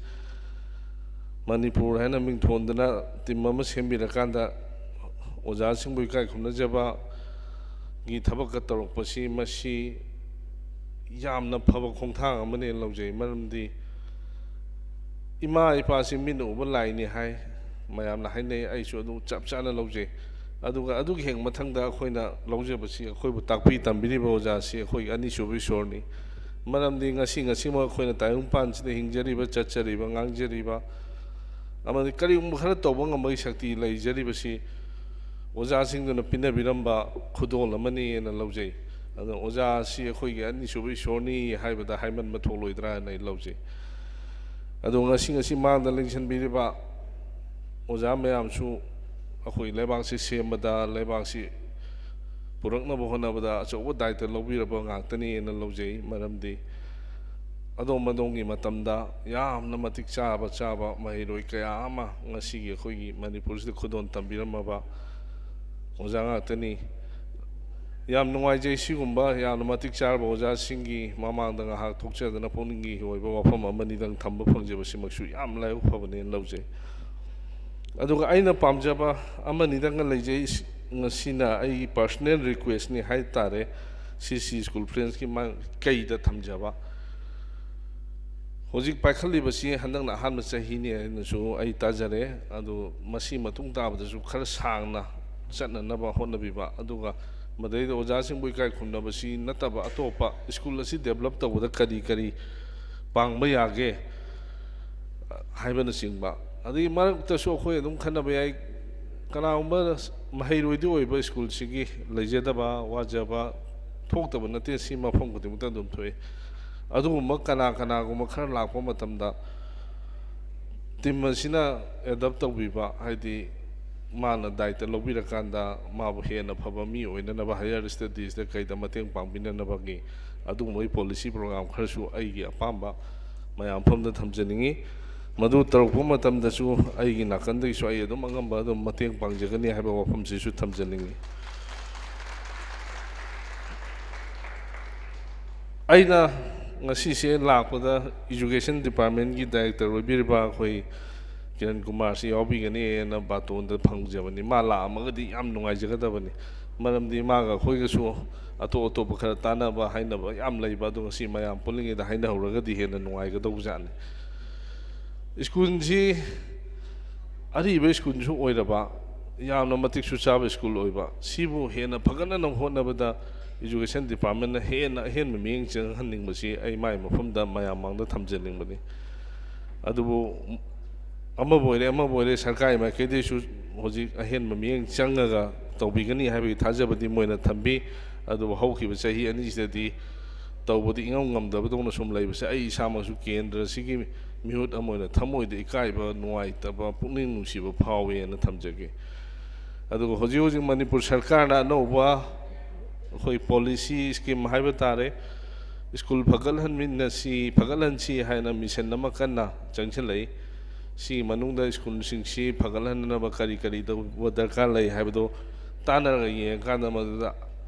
ꯃꯅꯤꯄꯨꯔ ꯍꯥꯏꯅ ꯃꯤꯡꯊꯣꯟꯗꯅ ꯇꯤꯝ ꯑꯃ ꯁꯦꯝꯕꯤꯔꯀꯥꯟꯗ ꯑꯣꯖꯥꯁꯤꯡꯕꯨ ꯏꯀꯥꯏ ꯈꯨꯝꯅꯖꯕꯒꯤ ꯊꯕꯛꯀ ꯇꯧꯔꯛꯄꯁꯤ, ꯃꯁꯤ ꯌꯥꯝꯅ ꯐꯕ ꯈꯣꯡꯊꯥꯡ ꯑꯃꯅꯦꯅ ꯂꯧꯖꯩ꯫ ꯃꯔꯝꯗꯤ ꯏꯃꯥ ꯏꯄꯥꯁꯤ ꯃꯤꯠꯅ ꯎꯕ ꯂꯥꯏꯅꯤ ꯍꯥꯏ, ꯃꯌꯥꯝꯅ ꯍꯥꯏꯅꯩ, ꯑꯩꯁꯨ ꯑꯗꯨ ꯆꯞ ꯆꯥꯅ ꯂꯧꯖꯩ꯫ ꯑꯗꯨꯒ ꯑꯗꯨꯒꯤ ꯍꯦꯛ ꯃꯊꯪꯗ ꯑꯩꯈꯣꯏꯅ ꯂꯧꯖꯕꯁꯤ, ꯑꯩꯈꯣꯏꯕꯨ ꯇꯥꯛꯄꯤ ꯇꯝꯕꯤꯔꯤꯕ ꯑꯣꯖꯥꯁꯤ ꯑꯩꯈꯣꯏꯒꯤ ꯑꯅꯤꯁꯨꯕ ꯏꯁꯣꯔꯅꯤ꯫ ꯃꯔꯝꯗꯤ ꯉꯁꯤ, ꯉꯁꯤꯃꯛ ꯑꯩꯈꯣꯏꯅ ꯇꯥꯏꯕꯪꯄꯥꯟꯁꯤꯗ ꯍꯤꯡꯖꯔꯤꯕ, ꯆꯠꯆꯔꯤꯕ, ꯉꯥꯡꯖꯔꯤꯕ, ꯑꯃꯗꯤ ꯀꯔꯤꯒꯨꯝꯕ ꯈꯔ ꯇꯧꯕ ꯉꯝꯕꯒꯤ ꯁꯛꯇꯤ ꯂꯩꯖꯔꯤꯕꯁꯤ ꯑꯣꯖꯥꯁꯤꯡꯗꯨꯅ ꯄꯤꯅꯕꯤꯔꯝꯕ ꯈꯨꯗꯣꯜ ꯑꯃꯅꯤꯅ ꯂꯧꯖꯩ꯫ ꯑꯗꯨꯅ ꯑꯣꯖꯥ ꯑꯁꯤ ꯑꯩꯈꯣꯏꯒꯤ ꯑꯅꯤꯁꯨꯕ ꯏꯁꯣꯔꯅꯤ ꯍꯥꯏꯕꯗ ꯍꯥꯏꯃꯟꯕ ꯊꯣꯛꯂꯣꯏꯗ꯭ꯔꯥ ꯍꯥꯏꯅ ꯑꯩ ꯂꯧꯖꯩ꯫ ꯑꯗꯣ ꯉꯁꯤ, ꯉꯁꯤ ꯃꯥꯡꯗ ꯂꯦꯡꯁꯤꯟꯕꯤꯔꯤꯕ ꯑꯣꯖꯥ ꯃꯌꯥꯝꯁꯨ ꯑꯩꯈꯣꯏ ꯂꯩꯕꯥꯛꯁꯤ ꯁꯦꯝꯕꯗ, ꯂꯩꯕꯥꯛꯁꯤ ꯄꯨꯔꯛꯅꯕ ꯍꯣꯠꯅꯕꯗ ꯑꯆꯧꯕ ꯗꯥꯏꯇ ꯂꯧꯕꯤꯔꯕ ꯉꯥꯛꯇꯅꯤꯅ ꯂꯧꯖꯩ꯫ ꯃꯔꯝꯗꯤ ꯑꯗꯣꯝ ꯑꯗꯣꯝꯒꯤ ꯃꯇꯝꯗ ꯌꯥꯝꯅ ꯃꯇꯤꯛ ꯆꯥꯕ, ꯆꯥꯕ ꯃꯍꯩꯔꯣꯏ ꯀꯌꯥ ꯑꯃ ꯉꯁꯤꯒꯤ ꯑꯩꯈꯣꯏꯒꯤ ꯃꯅꯤꯄꯨꯔꯁꯤꯗ ꯈꯨꯗꯣꯜ ꯇꯝꯕꯤꯔꯝꯃꯕ ꯑꯣꯖꯥ ꯉꯥꯛꯇꯅꯤ꯫ ꯌꯥꯝ ꯅꯨꯡꯉꯥꯏꯖꯩ, ꯁꯤꯒꯨꯝꯕ ꯌꯥꯝꯅ ꯃꯇꯤꯛ ꯆꯥꯔꯕ ꯑꯣꯖꯥꯁꯤꯡꯒꯤ ꯃꯃꯥꯡꯗ ꯉꯥꯏꯍꯥꯛ ꯊꯣꯛꯆꯗꯅ ꯄꯨꯛꯅꯤꯡꯒꯤ ꯑꯣꯏꯕ ꯋꯥꯐꯝ ꯑꯃꯅꯤꯗꯪ ꯊꯝꯕ ꯐꯪꯖꯕꯁꯤꯃꯛꯁꯨ ꯌꯥꯝ ꯂꯥꯏꯕꯛ ꯐꯕꯅꯦꯅ ꯂꯧꯖꯩ꯫ ꯑꯗꯨꯒ ꯑꯩꯅ ꯄꯥꯝꯖꯕ ꯑꯃꯅꯤꯗꯪꯒ ꯂꯩꯖꯩ, ꯉꯁꯤꯅ ꯑꯩꯒꯤ personal request ꯅꯤ ꯍꯥꯏ ꯇꯥꯔꯦ, ꯁꯤ ꯁꯤ ꯁ꯭ꯀꯨꯜ ꯐ꯭ꯔꯦꯟꯁꯀꯤ ꯃꯥꯏꯀꯩꯗ ꯊꯝꯖꯕ꯫ ꯍꯧꯖꯤꯛ ꯄꯥꯏꯈꯠꯂꯤꯕꯁꯤ ꯍꯟꯗꯛꯅ ꯑꯍꯥꯟꯕ ꯆꯍꯤꯅꯤ ꯍꯥꯏꯅꯁꯨ ꯑꯩ ꯇꯥꯖꯔꯦ꯫ ꯑꯗꯨ ꯃꯁꯤ ꯃꯇꯨꯡ ꯇꯥꯕꯗꯁꯨ ꯈꯔ ꯁꯥꯡꯅ ꯆꯠꯅꯅꯕ ꯍꯣꯠꯅꯕꯤꯕ, ꯑꯗꯨꯒ ꯃꯗꯩꯗ ꯑꯣꯖꯥꯁꯤꯡꯕꯨ ꯏꯀꯥꯏ ꯈꯨꯝꯅꯕꯁꯤ ꯅꯠꯇꯕ ꯑꯇꯣꯞꯄ ꯁ꯭ꯀꯨꯜ ꯑꯁꯤ develop ꯇꯧꯕꯗ ꯀꯔꯤ ꯀꯔꯤ ꯄꯥꯡꯕ ꯌꯥꯒꯦ ꯍꯥꯏꯕꯅꯆꯤꯡꯕ꯫ ꯑꯗꯒꯤ ꯃꯔꯛꯇꯁꯨ ꯑꯩꯈꯣꯏ ꯑꯗꯨꯝ ꯈꯟꯅꯕ ꯌꯥꯏ, ꯀꯅꯥꯒꯨꯝꯕ ꯃꯍꯩꯔꯣꯏꯗꯤ ꯑꯣꯏꯕ ꯁ꯭ꯀꯨꯜꯁꯤꯒꯤ ꯂꯩꯖꯗꯕ, ꯋꯥꯖꯕ ꯊꯣꯛꯇꯕ ꯅꯠꯇꯦ, ꯁꯤ ꯃꯐꯝ ꯈꯨꯗꯤꯡꯃꯛꯇ ꯑꯗꯨꯝ ꯊꯣꯛꯏ꯫ ꯑꯗꯨꯒꯨꯝꯕ ꯀꯅꯥ ꯀꯅꯥꯒꯨꯝꯕ ꯈꯔ ꯂꯥꯛꯄ ꯃꯇꯝꯗ team ꯑꯁꯤꯅ adopt ꯇꯧꯕꯤꯕ, ꯍꯥꯏꯗꯤ ꯃꯥꯅ ꯗꯥꯏꯇ ꯂꯧꯕꯤꯔꯀꯥꯟꯗ ꯃꯥꯕꯨ ꯍꯦꯟꯅ ꯐꯕ ꯃꯤ ꯑꯣꯏꯅꯅꯕ higher studies ꯇ ꯀꯩꯗ ꯃꯇꯦꯡ ꯄꯥꯡꯕꯤꯅꯅꯕꯒꯤ ꯑꯗꯨꯒꯨꯝꯕꯒꯤ policy program ꯈꯔꯁꯨ ꯑꯩꯒꯤ ꯑꯄꯥꯝꯕ ꯃꯌꯥꯝ ꯐꯝꯗ ꯊꯝꯖꯅꯤꯡꯉꯤ꯫ ꯃꯗꯨ ꯇꯧꯔꯛꯄ ꯃꯇꯝꯗꯁꯨ ꯑꯩꯒꯤ ꯅꯥꯀꯟꯗꯒꯤꯁꯨ ꯑꯩ ꯑꯗꯨꯝ ꯑꯉꯝꯕ ꯑꯗꯨꯝ ꯃꯇꯦꯡ ꯄꯥꯡꯖꯒꯅꯤ ꯍꯥꯏꯕ ꯋꯥꯐꯝꯁꯤꯁꯨ ꯊꯝꯖꯅꯤꯡꯉꯤ꯫ ꯑꯩꯅ ꯉꯁꯤꯁꯦ ꯂꯥꯛꯄꯗ education department ꯀꯤ director ꯑꯣꯏꯕꯤꯔꯤꯕ ꯑꯩꯈꯣꯏ ꯀꯤꯔꯟ ꯀꯨꯃꯥꯔꯁꯤ ꯌꯥꯎꯕꯤꯒꯅꯤꯅ ꯕꯥꯇꯣꯟꯗ ꯐꯪꯖꯕꯅꯤ꯫ ꯃꯥ ꯂꯥꯛꯑꯝꯃꯒꯗꯤ ꯌꯥꯝ ꯅꯨꯡꯉꯥꯏꯖꯒꯗꯕꯅꯤ, ꯃꯔꯝꯗꯤ ꯃꯥꯒ ꯑꯩꯈꯣꯏꯒꯁꯨ ꯑꯇꯣꯞ ꯑꯇꯣꯞꯄ ꯈꯔ ꯇꯥꯟꯅꯕ ꯍꯥꯏꯅꯕ ꯌꯥꯝ ꯂꯩꯕ, ꯑꯗꯣ ꯉꯁꯤ ꯃꯌꯥꯝ ꯄꯨꯜꯂꯤꯉꯩꯗ ꯍꯥꯏꯅꯍꯧꯔꯒꯗꯤ ꯍꯦꯟꯅ ꯅꯨꯡꯉꯥꯏꯒꯗꯧꯕꯖꯥꯠꯅꯤ꯫ ꯁ꯭ꯀꯨꯜꯁꯤ ꯑꯔꯤꯕ ꯁ꯭ꯀꯨꯜꯁꯨ ꯑꯣꯏꯔꯕ, ꯌꯥꯝꯅ ꯃꯇꯤꯛꯁꯨ ꯆꯥꯕ ꯁ꯭ꯀꯨꯜ ꯑꯣꯏꯕ, ꯁꯤꯕꯨ ꯍꯦꯟꯅ ꯐꯒꯠꯅꯅꯕ ꯍꯣꯠꯅꯕꯗ education departmentꯅ ꯍꯦꯟꯅ ꯑꯍꯦꯟꯕ ꯃꯤꯠꯌꯦꯡ ꯆꯪꯍꯟꯅꯤꯡꯕꯁꯤ ꯑꯩ ꯃꯥꯏ ꯃꯐꯝꯗ ꯃꯌꯥꯝ ꯃꯥꯡꯗ ꯊꯝꯖꯅꯤꯡꯕꯅꯤ꯫ ꯑꯗꯨꯕꯨ ꯑꯃꯕꯨ ꯑꯣꯏꯔꯦ, ꯑꯃꯕꯨ ꯑꯣꯏꯔꯦ, ꯁꯔꯀꯥꯔꯒꯤ ꯃꯥꯏꯀꯩꯗꯒꯤꯁꯨ ꯍꯧꯖꯤꯛ ꯑꯍꯦꯟꯕ ꯃꯤꯠꯌꯦꯡ ꯆꯪꯉꯒ ꯇꯧꯕꯤꯒꯅꯤ ꯍꯥꯏꯕꯒꯤ ꯊꯥꯖꯕꯗꯤ ꯃꯣꯏꯅ ꯊꯝꯕꯤ꯫ ꯑꯗꯨꯕꯨ ꯍꯧꯈꯤꯕ ꯆꯍꯤ ꯑꯅꯤꯁꯤꯗꯗꯤ ꯇꯧꯕꯗꯤ ꯏꯉꯝ ꯉꯝꯗꯕꯗꯧꯅ ꯁꯨꯝ ꯂꯩꯕꯁꯦ, ꯑꯩ ꯏꯁꯥꯃꯛꯁꯨ ꯀꯦꯟꯗ꯭ꯔꯁꯤꯒꯤ ꯃꯤꯍꯨꯠ ꯑꯃ ꯑꯣꯏꯅ ꯊꯃꯣꯏꯗ ꯏꯀꯥꯏꯕ, ꯅꯨꯡꯉꯥꯏꯇꯕ, ꯄꯨꯛꯅꯤꯡ ꯅꯨꯡꯁꯤꯕ ꯐꯥꯎꯋꯦꯅ ꯊꯝꯖꯒꯦ꯫ ꯑꯗꯨꯒ ꯍꯧꯖꯤꯛ ꯍꯧꯖꯤꯛ ꯃꯅꯤꯄꯨꯔ ꯁꯔꯀꯥꯔꯅ ꯑꯅꯧꯕ ꯑꯩꯈꯣꯏ policy scheme ꯍꯥꯏꯕ ꯇꯥꯔꯦ, ꯁ꯭ꯀꯨꯜ ꯐꯒꯠꯍꯟꯃꯤꯟꯅꯁꯤ, ꯐꯒꯠꯍꯟꯁꯤ ꯍꯥꯏꯅ mission ꯑꯃ ꯀꯟꯅ ꯆꯪꯁꯤꯜꯂꯛꯏ꯫ ꯁꯤꯒꯤ ꯃꯅꯨꯡꯗ ꯁ꯭ꯀꯨꯜꯁꯤꯡꯁꯤ ꯐꯒꯠꯍꯟꯅꯕ ꯀꯔꯤ ꯀꯔꯤ ꯇꯧꯕ ꯗꯔꯀꯥꯔ ꯂꯩ ꯍꯥꯏꯕꯗꯨ ꯇꯥꯟꯅꯔꯒ ꯌꯦꯡꯉꯀꯥꯟꯗ, ꯃꯗꯨꯗ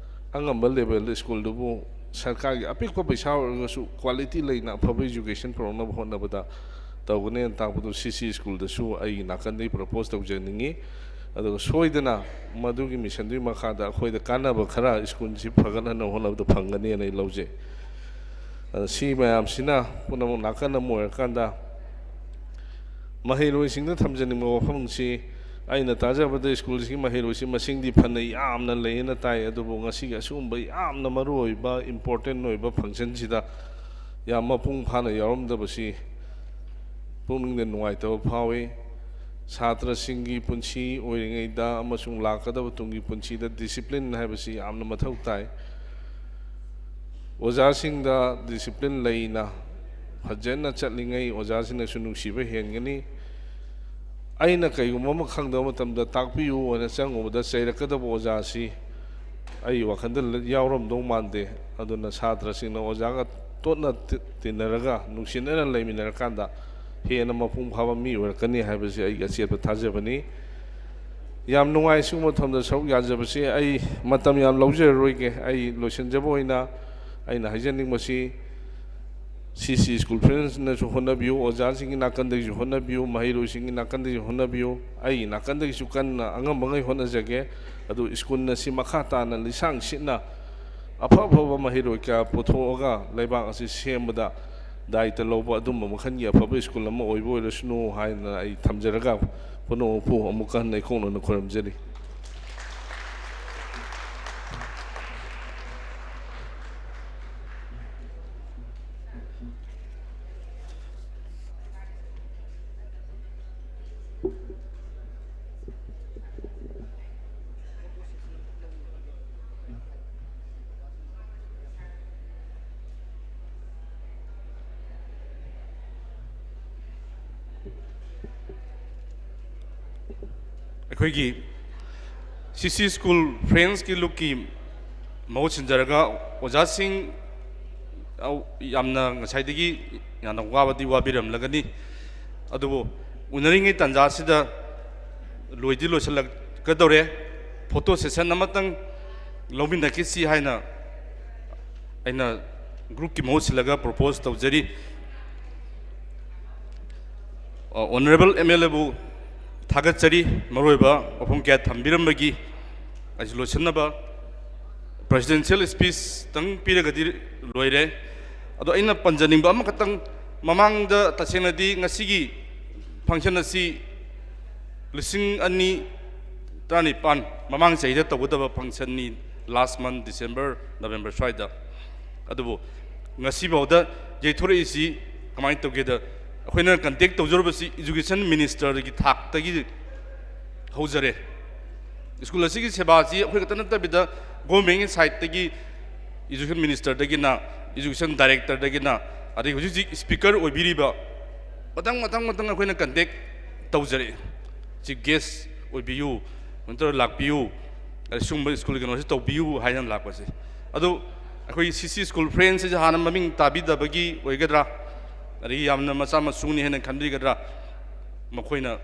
ꯑꯉꯝꯕ levelꯗ ꯁ꯭ꯀꯨꯜꯗꯨꯕꯨ ꯁꯔꯀꯥꯔꯒꯤ ꯑꯄꯤꯛꯄ ꯄꯩꯁꯥ ꯑꯣꯏꯔꯒꯁꯨ quality ꯂꯩꯅ ꯑꯐꯕ education ꯄꯨꯔꯛꯅꯕ ꯍꯣꯠꯅꯕꯗ ꯇꯧꯒꯅꯦꯅ ꯇꯥꯛꯄꯗꯨ ꯁꯤ ꯁꯤ ꯁ꯭ꯀꯨꯜꯗꯁꯨ ꯑꯩꯒꯤ ꯅꯥꯀꯟꯗꯒꯤ propose ꯇꯧꯖꯅꯤꯡꯉꯤ꯫ ꯑꯗꯨꯒ ꯁꯣꯏꯗꯅ ꯃꯗꯨꯒꯤ missionꯗꯨꯒꯤ ꯃꯈꯥꯗ ꯑꯩꯈꯣꯏꯗ ꯀꯥꯟꯅꯕ ꯈꯔ ꯁ꯭ꯀꯨꯜꯁꯤ ꯐꯒꯠꯍꯟꯅꯕ ꯍꯣꯠꯅꯕꯗ ꯐꯪꯒꯅꯦꯅ ꯑꯩ ꯂꯧꯖꯩ꯫ ꯑꯗ ꯁꯤ ꯃꯌꯥꯝꯁꯤꯅ ꯄꯨꯝꯅꯃꯛ ꯅꯥꯀꯟ ꯑꯃ ꯑꯣꯏꯔꯀꯥꯟꯗ, ꯃꯍꯩꯔꯣꯏꯁꯤꯡꯗ ꯊꯝꯖꯅꯤꯡꯕ ꯋꯥꯐꯝꯁꯤ, ꯑꯩꯅ ꯇꯥꯖꯕꯗ ꯁ꯭ꯀꯨꯜꯁꯤꯒꯤ ꯃꯍꯩꯔꯣꯏꯁꯤ ꯃꯁꯤꯡꯗꯤ ꯐꯅ ꯌꯥꯝꯅ ꯂꯩꯌꯦꯅ ꯇꯥꯏ, ꯑꯗꯨꯕꯨ ꯉꯁꯤꯒꯤ ꯑꯁꯤꯒꯨꯝꯕ ꯌꯥꯝꯅ ꯃꯔꯨ ꯑꯣꯏꯕ, important ꯑꯣꯏꯕ functionꯁꯤꯗ ꯌꯥꯝ ꯃꯄꯨꯡ ꯐꯥꯅ ꯌꯥꯎꯔꯝꯗꯕꯁꯤ ꯄꯨꯛꯅꯤꯡꯗ ꯅꯨꯡꯉꯥꯏꯇꯕ ꯐꯥꯎꯏ꯫ ꯁꯥꯇ꯭ꯔꯁꯤꯡꯒꯤ ꯄꯨꯟꯁꯤ ꯑꯣꯏꯔꯤꯉꯩꯗ ꯑꯃꯁꯨꯡ ꯂꯥꯛꯀꯗꯕ ꯇꯨꯡꯒꯤ ꯄꯨꯟꯁꯤꯗ discipline ꯍꯥꯏꯕꯁꯤ ꯌꯥꯝꯅ ꯃꯊꯧ ꯇꯥꯏ꯫ ꯑꯣꯖꯥꯁꯤꯡꯗ discipline ꯂꯩꯅ ꯐꯖꯅ ꯆꯠꯂꯤꯉꯩ ꯑꯣꯖꯥꯁꯤꯡꯅꯁꯨ ꯅꯨꯡꯁꯤꯕ ꯍꯦꯟꯒꯅꯤ꯫ ꯑꯩꯅ ꯀꯩꯒꯨꯝꯕ ꯑꯃ ꯈꯪꯗꯕ ꯃꯇꯝꯗ ꯇꯥꯛꯄꯤꯌꯨ ꯑꯣꯏꯅ ꯆꯪꯉꯨꯕꯗ ꯆꯩꯔꯛꯀꯗꯕ ꯑꯣꯖꯥꯁꯤ ꯑꯩ ꯋꯥꯈꯜꯗ ꯌꯥꯎꯔꯝꯗꯧ ꯃꯥꯟꯗꯦ꯫ ꯑꯗꯨꯅ ꯁꯥꯇ꯭ꯔꯁꯤꯡꯅ ꯑꯣꯖꯥꯒ ꯇꯣꯠꯅ ꯇꯤ-, ꯇꯤꯟꯅꯔꯒ ꯅꯨꯡꯁꯤꯅꯅ ꯂꯩꯃꯤꯟꯅꯔꯀꯥꯟꯗ ꯍꯦꯟꯅ ꯃꯄꯨꯡ ꯐꯥꯕ ꯃꯤ ꯑꯣꯏꯔꯛꯀꯅꯤ ꯍꯥꯏꯕꯁꯤ ꯑꯩꯒꯤ ꯑꯆꯦꯠꯄ ꯊꯥꯖꯕꯅꯤ꯫ ꯌꯥꯝ ꯅꯨꯡꯉꯥꯏ ꯁꯤꯒꯨꯝꯕ ꯊꯧꯔꯝꯗ ꯁꯔꯨꯛ ꯌꯥꯖꯕꯁꯤ꯫ ꯑꯩ ꯃꯇꯝ ꯌꯥꯝ ꯂꯧꯖꯔꯔꯣꯏꯒꯦ꯫ ꯑꯩ ꯂꯣꯏꯁꯤꯟꯖꯕ ꯑꯣꯏꯅ ꯑꯩꯅ ꯍꯥꯏꯖꯅꯤꯡꯕꯁꯤ, ꯁꯤ ꯁꯤ ꯁ꯭ꯀꯨꯜ ꯐ꯭ꯔꯦꯟꯁꯅꯁꯨ ꯍꯣꯠꯅꯕꯤꯌꯨ, ꯑꯣꯖꯥꯁꯤꯡꯒꯤ ꯅꯥꯀꯟꯗꯒꯤꯁꯨ ꯍꯣꯠꯅꯕꯤꯌꯨ, ꯃꯍꯩꯔꯣꯏꯁꯤꯡꯒꯤ ꯅꯥꯀꯟꯗꯒꯤꯁꯨ ꯍꯣꯠꯅꯕꯤꯌꯨ, ꯑꯩꯒꯤ ꯅꯥꯀꯟꯗꯒꯤꯁꯨ ꯀꯟꯅ ꯑꯉꯝꯕꯉꯩ ꯍꯣꯠꯅꯖꯒꯦ꯫ ꯑꯗꯨ ꯁ꯭ꯀꯨꯜꯅ ꯁꯤ ꯃꯈꯥ ꯇꯥꯅ ꯂꯤꯁꯥꯡ ꯁꯤꯠꯅ ꯑꯐ ꯑꯐꯕ ꯃꯍꯩꯔꯣꯏ ꯀꯌꯥ ꯄꯨꯊꯣꯛꯑꯒ ꯂꯩꯕꯥꯛ ꯑꯁꯤ ꯁꯦꯝꯕꯗ ꯗꯥꯏꯇ ꯂꯧꯕ ꯑꯗꯨꯝꯕ ꯃꯈꯜꯒꯤ ꯑꯐꯕ ꯁ꯭ꯀꯨꯜ ꯑꯃ ꯑꯣꯏꯕ ꯑꯣꯏꯔꯁꯅꯨ ꯍꯥꯏꯅ ꯑꯩ ꯊꯝꯖꯔꯒ, ꯄꯨꯝꯅꯃꯛꯄꯨ ꯑꯃꯨꯛꯀ ꯍꯟꯅ ꯏꯀꯣꯛꯅꯅ ꯈꯨꯔꯨꯝꯖꯔꯤ꯫ ꯑꯩꯈꯣꯏꯒꯤ ꯁꯤ ꯁꯤ ꯁ꯭ꯀꯨꯜ ꯐ꯭ꯔꯦꯟꯁꯀꯤ ꯂꯨꯞꯀꯤ ꯃꯍꯨꯠ ꯁꯤꯟꯖꯔꯒ ꯑꯣꯖꯥꯁꯤꯡ, ꯑꯧ, ꯌꯥꯝꯅ ꯉꯁꯥꯏꯗꯒꯤ ꯌꯥꯝꯅ ꯋꯥꯕꯗꯤ ꯋꯥꯕꯤꯔꯝꯂꯒꯅꯤ, ꯑꯗꯨꯕꯨ ꯎꯅꯔꯤꯉꯩ ꯇꯥꯟꯖꯥꯁꯤꯗ ꯂꯣꯏꯗꯤ ꯂꯣꯏꯁꯤꯜꯂꯛꯀꯗꯧꯔꯦ꯫ ꯐꯣꯇꯣ ꯁꯦꯁꯟ ꯑꯃꯇꯪ ꯂꯧꯃꯤꯟꯅꯈꯤꯁꯤ ꯍꯥꯏꯅ ꯑꯩꯅ ꯒ꯭ꯔꯨꯞꯀꯤ ꯃꯍꯨꯠ ꯁꯤꯜꯂꯒ ꯄ꯭ꯔꯣꯄꯣꯁ ꯇꯧꯖꯔꯤ꯫ ꯑ, ꯑꯣꯅꯔꯦꯕꯜ ꯑꯦꯝ ꯑꯦꯜ ꯑꯦꯕꯨ ꯊꯥꯒꯠꯆꯔꯤ, ꯃꯔꯨꯑꯣꯏꯕ ꯋꯥꯐꯝ ꯀꯌꯥ ꯊꯝꯕꯤꯔꯝꯕꯒꯤ꯫ ꯑꯩꯁꯨ ꯂꯣꯏꯁꯤꯟꯅꯕ ꯄ꯭ꯔꯦꯁꯤꯗꯦꯟꯁꯤꯌꯦꯜ ꯁ꯭ꯄꯤꯆꯇꯪ ꯄꯤꯔꯒꯗꯤ ꯂꯣꯏꯔꯦ꯫ ꯑꯗꯣ ꯑꯩꯅ ꯄꯟꯖꯅꯤꯡꯕ ꯑꯃꯈꯛꯇꯪ, ꯃꯃꯥꯡꯗ ꯇꯁꯦꯡꯅꯗꯤ ꯉꯁꯤꯒꯤ ꯐꯪꯁꯟ ꯑꯁꯤ ꯂꯤꯁꯤꯡ ꯑꯅꯤ ꯇꯔꯥꯅꯤꯄꯥꯟ ꯃꯃꯥꯡ ꯆꯍꯤꯗ ꯇꯧꯒꯗꯕ ꯐꯪꯁꯟꯅꯤ, ꯂꯥꯁ ꯃꯟ ꯗꯤꯁꯦꯝꯕꯔ, ꯅꯕꯦꯝꯕꯔ ꯁ꯭ꯋꯥꯏꯗ꯫ ꯑꯗꯨꯕꯨ ꯉꯁꯤꯐꯥꯎꯗ ꯌꯩꯊꯣꯔꯛꯏꯁꯤ ꯀꯃꯥꯏꯅ ꯇꯧꯒꯦꯗ, ꯑꯩꯈꯣꯏꯅ ꯀꯟꯇꯦꯛ ꯇꯧꯖꯔꯨꯕꯁꯤ ꯏꯖꯨꯀꯦꯁꯟ ꯃꯤꯅꯤꯁꯇꯔꯒꯤ ꯊꯥꯛꯇꯒꯤ ꯍꯧꯖꯔꯦ꯫ ꯁ꯭ꯀꯨꯜ ꯑꯁꯤꯒꯤ ꯁꯦꯕꯥꯁꯤ ꯑꯩꯈꯣꯏ ꯈꯛꯇ ꯅꯠꯇꯕꯤꯗ ꯒꯣꯔꯃꯦꯟꯒꯤ ꯁꯥꯏꯠꯇꯒꯤ, ꯏꯖꯨꯀꯦꯁꯟ ꯃꯤꯅꯤꯁꯇꯔꯗꯒꯤꯅ, ꯏꯖꯨꯀꯦꯁꯟ ꯗꯥꯏꯔꯦꯛꯇꯔꯗꯒꯤꯅ, ꯑꯗꯩ ꯍꯧꯖꯤꯛ ꯍꯧꯖꯤꯛ ꯁ꯭ꯄꯤꯀꯔ ꯑꯣꯏꯕꯤꯔꯤꯕ, ꯃꯊꯪ ꯃꯊꯪ ꯃꯊꯪ ꯑꯩꯈꯣꯏꯅ ꯀꯟꯇꯦꯛ ꯇꯧꯖꯔꯛꯏ꯫ ꯆꯤꯐ ꯒꯦꯁ ꯑꯣꯏꯕꯤꯌꯨ, ꯅꯠꯇ꯭ꯔꯒ ꯂꯥꯛꯄꯤꯌꯨ, ꯑꯗꯩ ꯁꯤꯒꯨꯝꯕ ꯁ꯭ꯀꯨꯜꯒꯤ ꯀꯩꯅꯣꯁꯤ ꯇꯧꯕꯤꯌꯨ ꯍꯥꯏꯅ ꯂꯥꯛꯄꯁꯦ꯫ ꯑꯗꯨ ꯑꯩꯈꯣꯏ ꯁꯤ ꯁꯤ ꯁ꯭ꯀꯨꯜ ꯐ꯭ꯔꯦꯟꯁ ꯁꯤꯁꯦ ꯍꯥꯟꯅ ꯃꯃꯤꯡ ꯇꯥꯕꯤꯗꯕꯒꯤ ꯑꯣꯏꯒꯗ꯭ꯔꯥ, ꯑꯗꯒꯤ ꯌꯥꯝꯅ ꯃꯆꯥ ꯃꯁꯨꯅꯤ ꯍꯥꯏꯅ ꯈꯟꯕꯤꯒꯗ꯭ꯔꯥ, ꯃꯈꯣꯏꯅ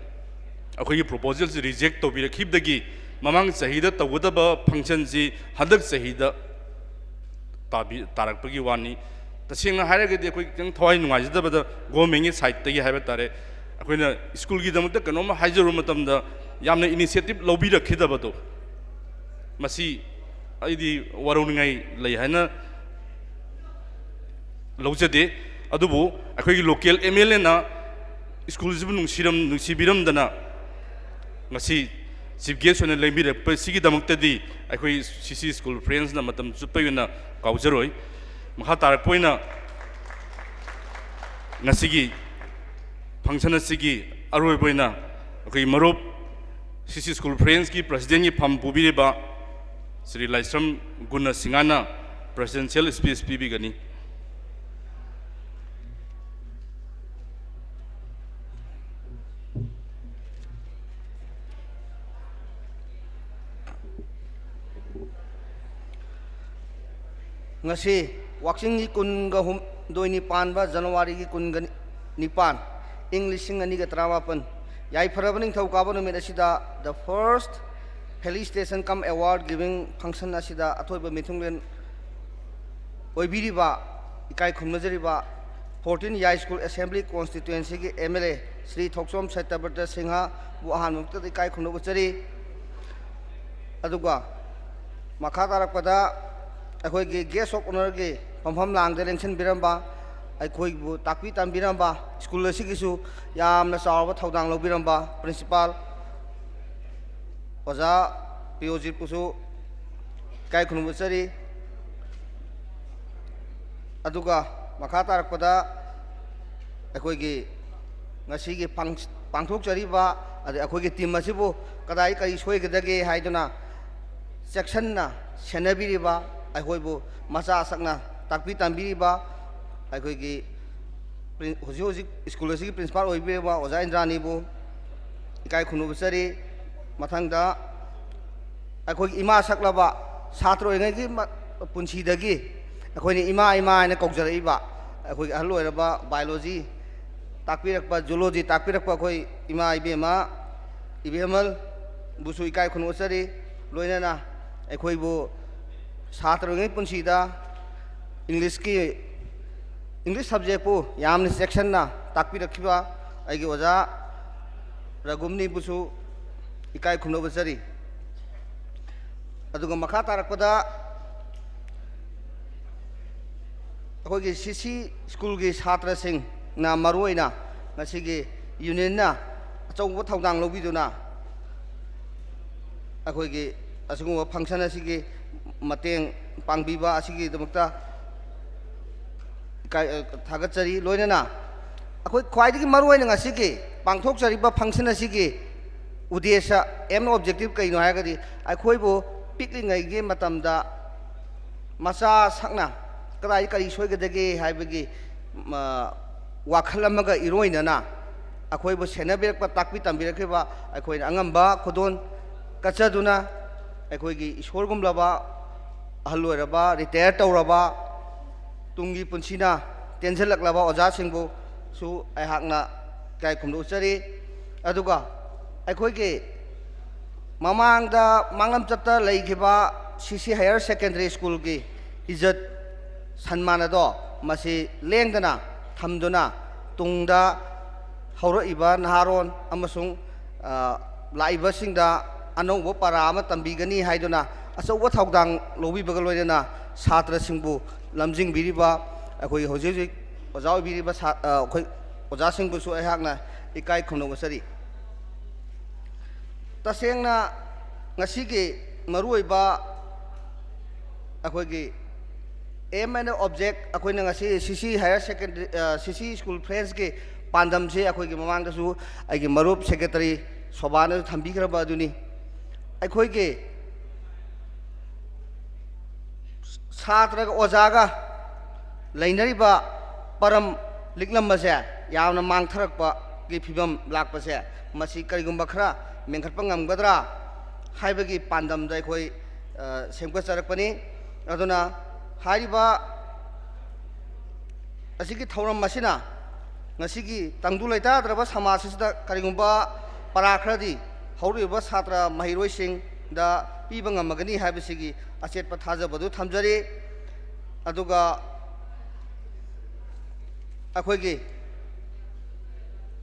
ꯑꯩꯈꯣꯏꯒꯤ ꯄ꯭ꯔꯣꯄꯣꯖꯦꯜꯁꯤ ꯔꯤꯖꯦꯛ ꯇꯧꯕꯤꯔꯛꯈꯤꯕꯗꯒꯤ ꯃꯃꯥꯡ ꯆꯍꯤꯗ ꯇꯧꯒꯗꯕ ꯐꯪꯁꯟꯁꯤ ꯍꯟꯗꯛ ꯆꯍꯤꯗ ꯇꯥꯕꯤ-, ꯇꯥꯔꯛꯄꯒꯤ ꯋꯥꯅꯤ꯫ ꯇꯁꯦꯡꯅ ꯍꯥꯏꯔꯒꯗꯤ ꯑꯩꯈꯣꯏ ꯈꯤꯇꯪ ꯊꯋꯥꯏ ꯅꯨꯡꯉꯥꯏꯖꯗꯕꯗ ꯒꯣꯔꯃꯦꯟꯒꯤ ꯁꯥꯏꯠꯇꯒꯤ ꯍꯥꯏꯕ ꯇꯥꯔꯦ, ꯑꯩꯈꯣꯏꯅ ꯁ꯭ꯀꯨꯜꯒꯤꯗꯃꯛꯇ ꯀꯩꯅꯣꯝꯃ ꯍꯥꯏꯖꯔꯨꯕ ꯃꯇꯝꯗ ꯌꯥꯝꯅ ꯏꯅꯤꯁꯤꯌꯦꯇꯤꯞ ꯂꯧꯕꯤꯔꯛꯈꯤꯗꯕꯗꯣ, ꯃꯁꯤ ꯑꯩꯗꯤ ꯋꯥꯔꯧꯅꯤꯡꯉꯥꯏ ꯂꯩ ꯍꯥꯏꯅ ꯂꯧꯖꯗꯦ꯫ ꯑꯗꯨꯕꯨ ꯑꯩꯈꯣꯏꯒꯤ ꯂꯣꯀꯦꯜ ꯑꯦꯝ ꯑꯦꯜ ꯑꯦꯅ ꯁ꯭ꯀꯨꯜꯁꯤꯕꯨ ꯅꯨꯡꯁꯤꯔꯝ ꯅꯨꯡꯁꯤꯕꯤꯔꯝꯗꯅ ꯉꯁꯤ ꯆꯤꯐ ꯒꯦꯁ ꯑꯣꯏꯅ ꯂꯦꯡꯕꯤꯔꯛꯄꯁꯤꯒꯤꯗꯃꯛꯇꯗꯤ ꯑꯩꯈꯣꯏ ꯁꯤ ꯁꯤ ꯁ꯭ꯀꯨꯜ ꯐ꯭ꯔꯦꯟꯁꯅ ꯃꯇꯝ ꯆꯨꯞꯄꯒꯤ ꯑꯣꯏꯅ ꯀꯥꯎꯖꯔꯣꯏ꯫ ꯃꯈꯥ ꯇꯥꯔꯛꯄ ꯑꯣꯏꯅ ꯉꯁꯤꯒꯤ ꯐꯪꯁꯟ ꯑꯁꯤꯒꯤ ꯑꯔꯣꯏꯕ ꯑꯣꯏꯅ ꯑꯩꯈꯣꯏ ꯃꯔꯨꯞ ꯁꯤ ꯁꯤ ꯁ꯭ꯀꯨꯜ ꯐ꯭ꯔꯦꯟꯁꯀꯤ ꯄ꯭ꯔꯁꯤꯗꯦꯟꯒꯤ ꯐꯝ ꯄꯨꯕꯤꯔꯤꯕ ꯁ꯭ꯔꯤ ꯂꯥꯏꯁ꯭ꯔꯝ ꯒꯨꯅ ꯁꯤꯡꯍꯅ ꯄ꯭ꯔꯁꯤꯗꯦꯟꯁꯤꯌꯦꯜ ꯁ꯭ꯄꯤꯆ ꯄꯤꯕꯤꯒꯅꯤ꯫ ꯉꯁꯤ ꯋꯥꯛꯆꯤꯡꯒꯤ ꯀꯨꯟꯒ ꯍꯨꯝꯗꯣꯏꯅꯤ ꯄꯥꯟꯕ ꯖꯅꯋꯥꯔꯤꯒꯤ ꯀꯨꯟꯒ ꯅꯤꯄꯥꯟ, ꯏꯪ ꯂꯤꯁꯤꯡ ꯑꯅꯤꯒ ꯇꯔꯥꯃꯥꯄꯟ, ꯌꯥꯏꯐꯔꯕ ꯅꯤꯡꯊꯧꯀꯥꯕ ꯅꯨꯃꯤꯠ ꯑꯁꯤꯗ the first felicitation cum award giving function ꯑꯁꯤꯗ ꯑꯊꯣꯏꯕ ꯃꯤꯊꯨꯡꯂꯦꯟ ꯑꯣꯏꯕꯤꯔꯤꯕ, ꯏꯀꯥꯏ ꯈꯨꯝꯅꯖꯔꯤꯕ fourteen ꯌꯥꯏ ꯁ꯭ꯀꯨꯜ ꯑꯦꯁꯦꯝꯕ꯭ꯂꯤ ꯀꯣꯟꯁꯇꯤꯇ꯭ꯋꯦꯟꯁꯤꯒꯤ M L A Shri Thokchom Satyabrata ꯁꯤꯡꯍꯕꯨ ꯑꯍꯥꯟꯕ ꯃꯛꯇꯗ ꯏꯀꯥꯏ ꯈꯨꯝꯅꯕ ꯎꯠꯆꯔꯤ꯫ ꯑꯗꯨꯒ ꯃꯈꯥ ꯇꯥꯔꯛꯄꯗ ꯑꯩꯈꯣꯏꯒꯤ guest of honourꯒꯤ ꯐꯝꯐꯝ ꯂꯥꯡꯗ ꯂꯦꯡꯁꯤꯟꯕꯤꯔꯝꯕ, ꯑꯩꯈꯣꯏꯕꯨ ꯇꯥꯛꯄꯤ ꯇꯝꯕꯤꯔꯝꯕ, ꯁ꯭ꯀꯨꯜ ꯑꯁꯤꯒꯤꯁꯨ ꯌꯥꯝꯅ ꯆꯥꯎꯔꯕ ꯊꯧꯗꯥꯡ ꯂꯧꯕꯤꯔꯝꯕ ꯄ꯭ꯔꯤꯟꯁꯤꯄꯥꯜ ꯑꯣꯖꯥ ꯄ꯭ꯔꯤꯌꯣꯖꯤꯠꯄꯨꯁꯨ ꯏꯀꯥꯏ ꯈꯨꯝꯅꯕ ꯎꯠꯆꯔꯤ꯫ ꯑꯗꯨꯒ ꯃꯈꯥ ꯇꯥꯔꯛꯄꯗ ꯑꯩꯈꯣꯏꯒꯤ ꯉꯁꯤꯒꯤ ꯄꯥꯡ-, ꯄꯥꯡꯊꯣꯛꯆꯔꯤꯕ, ꯑꯗꯩ ꯑꯩꯈꯣꯏꯒꯤ ꯇꯤꯝ ꯑꯁꯤꯕꯨ ꯀꯗꯥꯏ ꯀꯔꯤ ꯁꯣꯏꯒꯗꯒꯦ ꯍꯥꯏꯗꯨꯅ ꯆꯦꯛꯁꯤꯟꯅ ꯁꯦꯟꯅꯕꯤꯔꯤꯕ, ꯑꯩꯈꯣꯏꯕꯨ ꯃꯆꯥ ꯑꯁꯛꯅ ꯇꯥꯛꯄꯤ ꯇꯝꯕꯤꯔꯤꯕ, ꯑꯩꯈꯣꯏꯒꯤ ꯄ꯭ꯔꯤꯟ-, ꯍꯧꯖꯤꯛ ꯍꯧꯖꯤꯛ ꯁ꯭ꯀꯨꯜ ꯑꯁꯤꯒꯤ ꯄ꯭ꯔꯤꯟꯁꯤꯄꯥꯜ ꯑꯣꯏꯕꯤꯔꯤꯕ ꯑꯣꯖꯥ ꯏꯟꯗ꯭ꯔꯥꯅꯤꯕꯨ ꯏꯀꯥꯏ ꯈꯨꯝꯅꯕ ꯎꯠꯆꯔꯤ꯫ ꯃꯊꯪꯗ ꯑꯩꯈꯣꯏꯒꯤ ꯏꯃꯥ ꯁꯛꯂꯕ, ꯁꯥꯇ꯭ꯔ ꯑꯣꯏꯔꯤꯉꯩꯒꯤ ꯃ-, ꯄꯨꯟꯁꯤꯗꯒꯤ ꯑꯩꯈꯣꯏꯅ ꯏꯃꯥ ꯏꯃꯥ ꯍꯥꯏꯅ ꯀꯧꯖꯔꯛꯏꯕ, ꯑꯩꯈꯣꯏꯒꯤ ꯑꯍꯜ ꯑꯣꯏꯔꯕ biology ꯇꯥꯛꯄꯤꯔꯛꯄ, zoology ꯇꯥꯛꯄꯤꯔꯛꯄ ꯑꯩꯈꯣꯏ ꯏꯃꯥ ꯏꯕꯦꯝꯃ ꯏꯕꯦꯝꯍꯜꯕꯨꯁꯨ ꯏꯀꯥꯏ ꯈꯨꯝꯅꯕ ꯎꯠꯆꯔꯤ꯫ ꯂꯣꯏꯅꯅ ꯑꯩꯈꯣꯏꯕꯨ ꯁꯥꯇ꯭ꯔ ꯑꯣꯏꯔꯤꯉꯩ ꯄꯨꯟꯁꯤꯗ Englishꯀꯤ English subjectꯄꯨ ꯌꯥꯝꯅ ꯆꯦꯛꯁꯤꯟꯅ ꯇꯥꯛꯄꯤꯔꯛꯈꯤꯕ ꯑꯩꯒꯤ ꯑꯣꯖꯥ ꯔꯘꯨꯃꯅꯤꯕꯨꯁꯨ ꯏꯀꯥꯏ ꯈꯨꯝꯅꯕ ꯆꯥꯔꯤ꯫ ꯑꯗꯨꯒ ꯃꯈꯥ ꯇꯥꯔꯛꯄꯗ ꯑꯩꯈꯣꯏꯒꯤ ꯁꯤ ꯁꯤ ꯁ꯭ꯀꯨꯜꯒꯤ ꯁꯥꯇ꯭ꯔꯁꯤꯡꯅ ꯃꯔꯨꯑꯣꯏꯅ ꯉꯁꯤꯒꯤ unionꯅ ꯑꯆꯧꯕ ꯊꯧꯗꯥꯡ ꯂꯧꯕꯤꯗꯨꯅ ꯑꯩꯈꯣꯏꯒꯤ ꯑꯁꯤꯒꯨꯝꯕ function ꯑꯁꯤꯒꯤ ꯃꯇꯦꯡ ꯄꯥꯡꯕꯤꯕ ꯑꯁꯤꯒꯤꯗꯃꯛꯇ ꯏꯀꯥꯏ-, ꯑ, ꯊꯥꯒꯠꯆꯔꯤ꯫ ꯂꯣꯏꯅꯅ ꯑꯩꯈꯣꯏ ꯈ꯭ꯋꯥꯏꯗꯒꯤ ꯃꯔꯨꯑꯣꯏꯅ ꯉꯁꯤꯒꯤ ꯄꯥꯡꯊꯣꯛꯆꯔꯤꯕ function ꯑꯁꯤꯒꯤ ꯎꯗꯦꯁ, aim and objective ꯀꯩꯅꯣ ꯍꯥꯏꯔꯒꯗꯤ, ꯑꯩꯈꯣꯏꯕꯨ ꯄꯤꯛꯂꯤꯉꯩꯒꯤ ꯃꯇꯝꯗ ꯃꯆꯥ ꯁꯛꯅ ꯀꯗꯥꯏ ꯀꯔꯤ ꯁꯣꯏꯒꯗꯒꯦ ꯍꯥꯏꯕꯒꯤ, ꯃ, ꯋꯥꯈꯜ ꯑꯃꯒ ꯏꯔꯣꯏꯅꯅ ꯑꯩꯈꯣꯏꯕꯨ ꯁꯦꯟꯅꯕꯤꯔꯛꯄ, ꯇꯥꯛꯄꯤ ꯇꯝꯕꯤꯔꯛꯈꯤꯕ ꯑꯩꯈꯣꯏꯅ ꯑꯉꯝꯕ ꯈꯨꯗꯣꯜ ꯀꯠꯆꯗꯨꯅ ꯑꯩꯈꯣꯏꯒꯤ ꯏꯁꯣꯔꯒꯨꯝꯂꯕ ꯑꯍꯜ ꯑꯣꯏꯔꯕ, retire ꯇꯧꯔꯕ, ꯇꯨꯡꯒꯤ ꯄꯨꯟꯁꯤꯅ ꯇꯦꯟꯁꯤꯜꯂꯛꯂꯕ ꯑꯣꯖꯥꯁꯤꯡꯕꯨꯁꯨ ꯑꯩꯍꯥꯛꯅ ꯏꯀꯥꯏ ꯈꯨꯝꯅꯕ ꯎꯠꯆꯔꯤ꯫ ꯑꯗꯨꯒ ꯑꯩꯈꯣꯏꯒꯤ ꯃꯃꯥꯡꯗ ꯃꯥꯡꯂꯝꯆꯠꯇ ꯂꯩꯈꯤꯕ ꯁꯤ ꯁꯤ Higher Secondary Schoolꯒꯤ ꯏꯖꯠ ꯁꯟꯃꯥꯟ ꯑꯗꯣ ꯃꯁꯤ ꯂꯦꯡꯗꯅ ꯊꯝꯗꯨꯅ ꯇꯨꯡꯗ ꯍꯧꯔꯛꯏꯕ ꯅꯍꯥꯔꯣꯟ ꯑꯃꯁꯨꯡ, ꯑ, ꯂꯥꯛꯏꯕꯁꯤꯡꯗ ꯑꯅꯧꯕ ꯄꯔꯥ ꯑꯃ ꯇꯝꯕꯤꯒꯅꯤ ꯍꯥꯏꯗꯨꯅ ꯑꯆꯧꯕ ꯊꯧꯗꯥꯡ ꯂꯧꯕꯤꯕꯒ ꯂꯣꯏꯅꯅ ꯁꯥꯇ꯭ꯔꯁꯤꯡꯕꯨ ꯂꯝꯖꯤꯡꯕꯤꯔꯤꯕ ꯑꯩꯈꯣꯏ ꯍꯧꯖꯤꯛ ꯍꯧꯖꯤꯛ ꯑꯣꯖꯥ ꯑꯣꯏꯕꯤꯔꯤꯕ ꯁꯥ-, ꯑ, ꯑꯩꯈꯣꯏ ꯑꯣꯖꯥꯁꯤꯡꯕꯨꯁꯨ ꯑꯩꯍꯥꯛꯅ ꯏꯀꯥꯏ ꯈꯨꯝꯅꯕ ꯎꯠꯆꯔꯤ꯫ ꯇꯁꯦꯡꯅ ꯉꯁꯤꯒꯤ ꯃꯔꯨꯑꯣꯏꯕ ꯑꯩꯈꯣꯏꯒꯤ aim and object, ꯑꯩꯈꯣꯏꯅ ꯉꯁꯤ ꯁꯤ ꯁꯤ Higher Secondary, ꯑ, ꯁꯤ ꯁꯤ School Friendsꯀꯤ ꯄꯥꯟꯗꯝꯁꯤ ꯑꯩꯈꯣꯏꯒꯤ ꯃꯃꯥꯡꯗꯁꯨ ꯑꯩꯒꯤ ꯃꯔꯨꯞ secretary ꯁꯣꯕꯥꯅꯁꯨ ꯊꯝꯕꯤꯈ꯭ꯔꯕ ꯑꯗꯨꯅꯤ꯫ ꯑꯩꯈꯣꯏꯒꯤ ꯁꯥꯇ꯭ꯔꯒ ꯑꯣꯖꯥꯒ ꯂꯩꯅꯔꯤꯕ ꯄꯔꯝ ꯂꯤꯛꯂꯝꯕꯁꯦ ꯌꯥꯝꯅ ꯃꯥꯡꯊꯔꯛꯄꯒꯤ ꯐꯤꯕꯝ ꯂꯥꯛꯄꯁꯦ, ꯃꯁꯤ ꯀꯔꯤꯒꯨꯝꯕ ꯈꯔ ꯃꯦꯟꯈꯠꯄ ꯉꯝꯒꯗ꯭ꯔꯥ ꯍꯥꯏꯕꯒꯤ ꯄꯥꯟꯗꯝꯗ ꯑꯩꯈꯣꯏ, ꯑ, ꯁꯦꯝꯒꯠꯆꯔꯛꯄꯅꯤ꯫ ꯑꯗꯨꯅ ꯍꯥꯏꯔꯤꯕ ꯑꯁꯤꯒꯤ ꯊꯧꯔꯝ ꯑꯁꯤꯅ ꯉꯁꯤꯒꯤ ꯇꯪꯗꯨ ꯂꯩꯇꯥꯗ꯭ꯔꯕ ꯁꯃꯥꯖ ꯑꯁꯤꯗ ꯀꯔꯤꯒꯨꯝꯕ ꯄꯔꯥ ꯈꯔꯗꯤ ꯍꯧꯔꯛꯂꯤꯕ ꯁꯥꯇ꯭ꯔ ꯃꯍꯩꯔꯣꯏꯁꯤꯡꯗ ꯄꯤꯕ ꯉꯝꯃꯒꯅꯤ ꯍꯥꯏꯕꯁꯤꯒꯤ ꯑꯆꯦꯠꯄ ꯊꯥꯖꯕꯗꯨ ꯊꯝꯖꯔꯤ꯫ ꯑꯗꯨꯒ ꯑꯩꯈꯣꯏꯒꯤ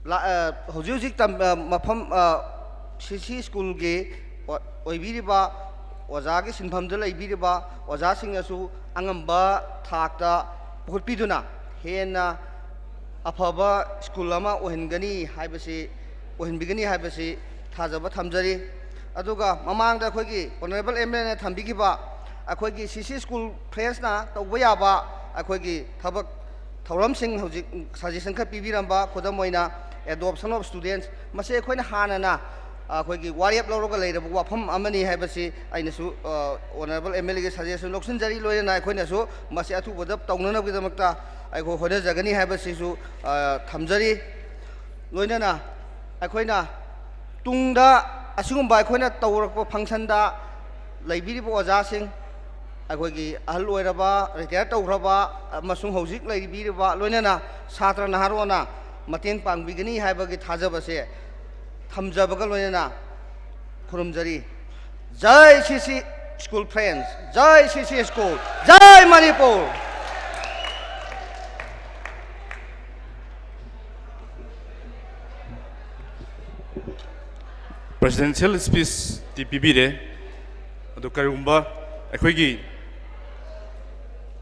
ꯂꯥ-, ꯑ, ꯍꯧꯖꯤꯛ ꯍꯧꯖꯤꯛ ꯇꯝ-, ꯑ, ꯃꯐꯝ, ꯑ, ꯁꯤ ꯁꯤ ꯁ꯭ꯀꯨꯜꯒꯤ ꯑꯣ-, ꯑꯣꯏꯕꯤꯔꯤꯕ, ꯑꯣꯖꯥꯒꯤ ꯁꯤꯟꯐꯝꯗ ꯂꯩꯕꯤꯔꯤꯕ ꯑꯣꯖꯥꯁꯤꯡꯅꯁꯨ ꯑꯉꯝꯕ ꯊꯥꯛꯇ ꯄꯨꯈꯠꯄꯤꯗꯨꯅ ꯍꯦꯟꯅ ꯑꯐꯕ ꯁ꯭ꯀꯨꯜ ꯑꯃ ꯑꯣꯏꯍꯟꯒꯅꯤ ꯍꯥꯏꯕꯁꯤ, ꯑꯣꯏꯍꯟꯕꯤꯒꯅꯤ ꯍꯥꯏꯕꯁꯤ ꯊꯥꯖꯕ ꯊꯝꯖꯔꯤ꯫ ꯑꯗꯨꯒ ꯃꯃꯥꯡꯗ ꯑꯩꯈꯣꯏꯒꯤ ꯑꯣꯅꯔꯦꯕꯜ ꯑꯦꯝ ꯑꯦꯜ ꯑꯦꯅ ꯊꯝꯕꯤꯈꯤꯕ ꯑꯩꯈꯣꯏꯒꯤ ꯁꯤ ꯁꯤ ꯁ꯭ꯀꯨꯜ ꯐ꯭ꯔꯦꯟꯁꯅ ꯇꯧꯕ ꯌꯥꯕ ꯑꯩꯈꯣꯏꯒꯤ ꯊꯕꯛ ꯊꯧꯔꯝꯁꯤꯡ ꯍꯧꯖꯤꯛ ꯁꯖꯦꯁꯟ ꯈꯔ ꯄꯤꯕꯤꯔꯝꯕ, ꯈꯨꯗꯝ ꯑꯣꯏꯅ adoption of students, ꯃꯁꯤ ꯑꯩꯈꯣꯏꯅ ꯍꯥꯟꯅꯅ ꯑꯩꯈꯣꯏꯒꯤ ꯋꯥꯔꯦꯞ ꯂꯧꯔꯒ ꯂꯩꯔꯕ ꯋꯥꯐꯝ ꯑꯃꯅꯤ ꯍꯥꯏꯕꯁꯤ ꯑꯩꯅꯁꯨ, ꯑ, ꯑꯣꯅꯔꯦꯕꯜ ꯑꯦꯝ ꯑꯦꯜ ꯑꯦꯒꯤ ꯁꯖꯦꯁꯟ ꯂꯧꯁꯤꯟꯖꯔꯤ꯫ ꯂꯣꯏꯅꯅ ꯑꯩꯈꯣꯏꯅꯁꯨ ꯃꯁꯤ ꯑꯊꯨꯕꯗ ꯇꯧꯅꯅꯕꯒꯤꯗꯃꯛꯇ ꯑꯩꯈꯣꯏ ꯍꯣꯠꯅꯖꯒꯅꯤ ꯍꯥꯏꯕꯁꯤꯁꯨ, ꯑ, ꯊꯝꯖꯔꯤ꯫ ꯂꯣꯏꯅꯅ ꯑꯩꯈꯣꯏꯅ ꯇꯨꯡꯗ ꯑꯁꯤꯒꯨꯝꯕ ꯑꯩꯈꯣꯏꯅ ꯇꯧꯔꯛꯄ ꯐꯪꯁꯟꯗ ꯂꯩꯕꯤꯔꯤꯕ ꯑꯣꯖꯥꯁꯤꯡ, ꯑꯩꯈꯣꯏꯒꯤ ꯑꯍꯜ ꯑꯣꯏꯔꯕ, ꯔꯤꯇꯥꯌꯔ ꯇꯧꯈ꯭ꯔꯕ ꯑꯃꯁꯨꯡ ꯍꯧꯖꯤꯛ ꯂꯩꯕꯤꯔꯤꯕ, ꯂꯣꯏꯅꯅ ꯁꯥꯇ꯭ꯔ ꯅꯍꯥꯔꯣꯟꯅ ꯃꯇꯦꯡ ꯄꯥꯡꯕꯤꯒꯅꯤ ꯍꯥꯏꯕꯒꯤ ꯊꯥꯖꯕꯁꯦ ꯊꯝꯖꯕꯒ ꯂꯣꯏꯅꯅ ꯈꯨꯔꯨꯝꯖꯔꯤ꯫ ꯖꯥꯏ ꯁꯤ ꯁꯤ ꯁ꯭ꯀꯨꯜ ꯐ꯭ꯔꯦꯟꯁ, ꯖꯥꯏ ꯁꯤ ꯁꯤ ꯁ꯭ꯀꯨꯜ, ꯖꯥꯏ ꯃꯅꯤꯄꯨꯔ꯫ Presidential speechꯇꯤ ꯄꯤꯕꯤꯔꯦ꯫ ꯑꯗꯨ ꯀꯔꯤꯒꯨꯝꯕ ꯑꯩꯈꯣꯏꯒꯤ,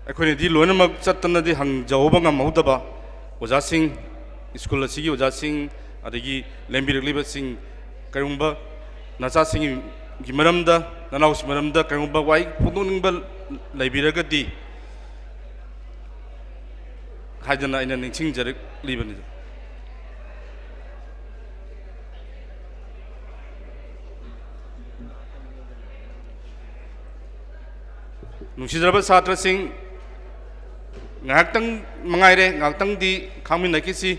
ꯑꯩꯈꯣꯏꯅꯗꯤ ꯂꯣꯏꯅꯃꯛ ꯆꯠꯇꯅꯗꯤ ꯍꯪꯖꯍꯧꯕ ꯉꯝꯍꯧꯗꯕ ꯑꯣꯖꯥꯁꯤꯡ, ꯁ꯭ꯀꯨꯜ ꯑꯁꯤꯒꯤ ꯑꯣꯖꯥꯁꯤꯡ, ꯑꯗꯒꯤ ꯂꯦꯡꯕꯤꯔꯛꯂꯤꯕꯁꯤꯡ, ꯀꯔꯤꯒꯨꯝꯕ ꯅꯆꯥꯁꯤꯡꯒꯤ ꯃꯔꯝꯗ, ꯅꯅꯥꯎꯁꯤꯡ ꯃꯔꯝꯗ ꯀꯔꯤꯒꯨꯝꯕ ꯋꯥꯍꯩ ꯐꯣꯡꯗꯣꯛꯅꯤꯡꯕ ꯂꯩꯕꯤꯔꯒꯗꯤ ꯍꯥꯏꯗꯅ ꯑꯩꯅ ꯅꯤꯡꯁꯤꯡꯖꯔꯛꯂꯤꯕꯅꯤꯗ꯫ ꯅꯨꯡꯁꯤꯖꯔꯕ ꯁꯥꯇ꯭ꯔꯁꯤꯡ, ꯉꯥꯏꯍꯥꯛꯇꯪ ꯃꯉꯥꯏꯔꯦ, ꯉꯥꯏꯍꯥꯛꯇꯪꯗꯤ ꯈꯥꯡꯃꯤꯟꯅꯈꯤꯁꯤ꯫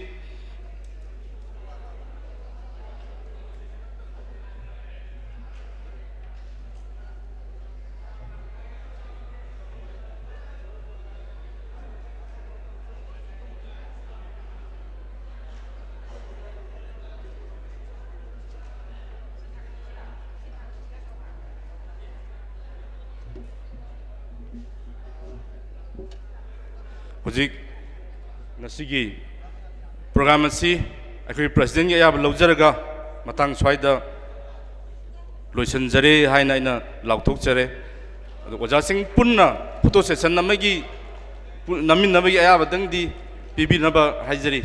ꯍꯧꯖꯤꯛ ꯉꯁꯤꯒꯤ ꯄ꯭ꯔꯣꯒ꯭ꯔꯥꯝ ꯑꯁꯤ ꯑꯩꯈꯣꯏ ꯄ꯭ꯔꯁꯤꯗꯦꯟꯒꯤ ꯑꯌꯥꯕ ꯂꯧꯖꯔꯒ ꯃꯇꯥꯡ ꯁ꯭ꯋꯥꯏꯗ ꯂꯣꯏꯁꯤꯟꯖꯔꯦ ꯍꯥꯏꯅ ꯑꯩꯅ ꯂꯥꯎꯊꯣꯛꯆꯔꯦ꯫ ꯑꯗꯣ ꯑꯣꯖꯥꯁꯤꯡ ꯄꯨꯟꯅ ꯐꯣꯇꯣ ꯁꯦꯁꯟ ꯑꯃꯒꯤ ꯄꯨ- ꯅꯝꯃꯤꯟꯅꯕꯒꯤ ꯑꯌꯥꯕꯗꯪꯗꯤ ꯄꯤꯕꯤꯅꯕ ꯍꯥꯏꯖꯔꯤ꯫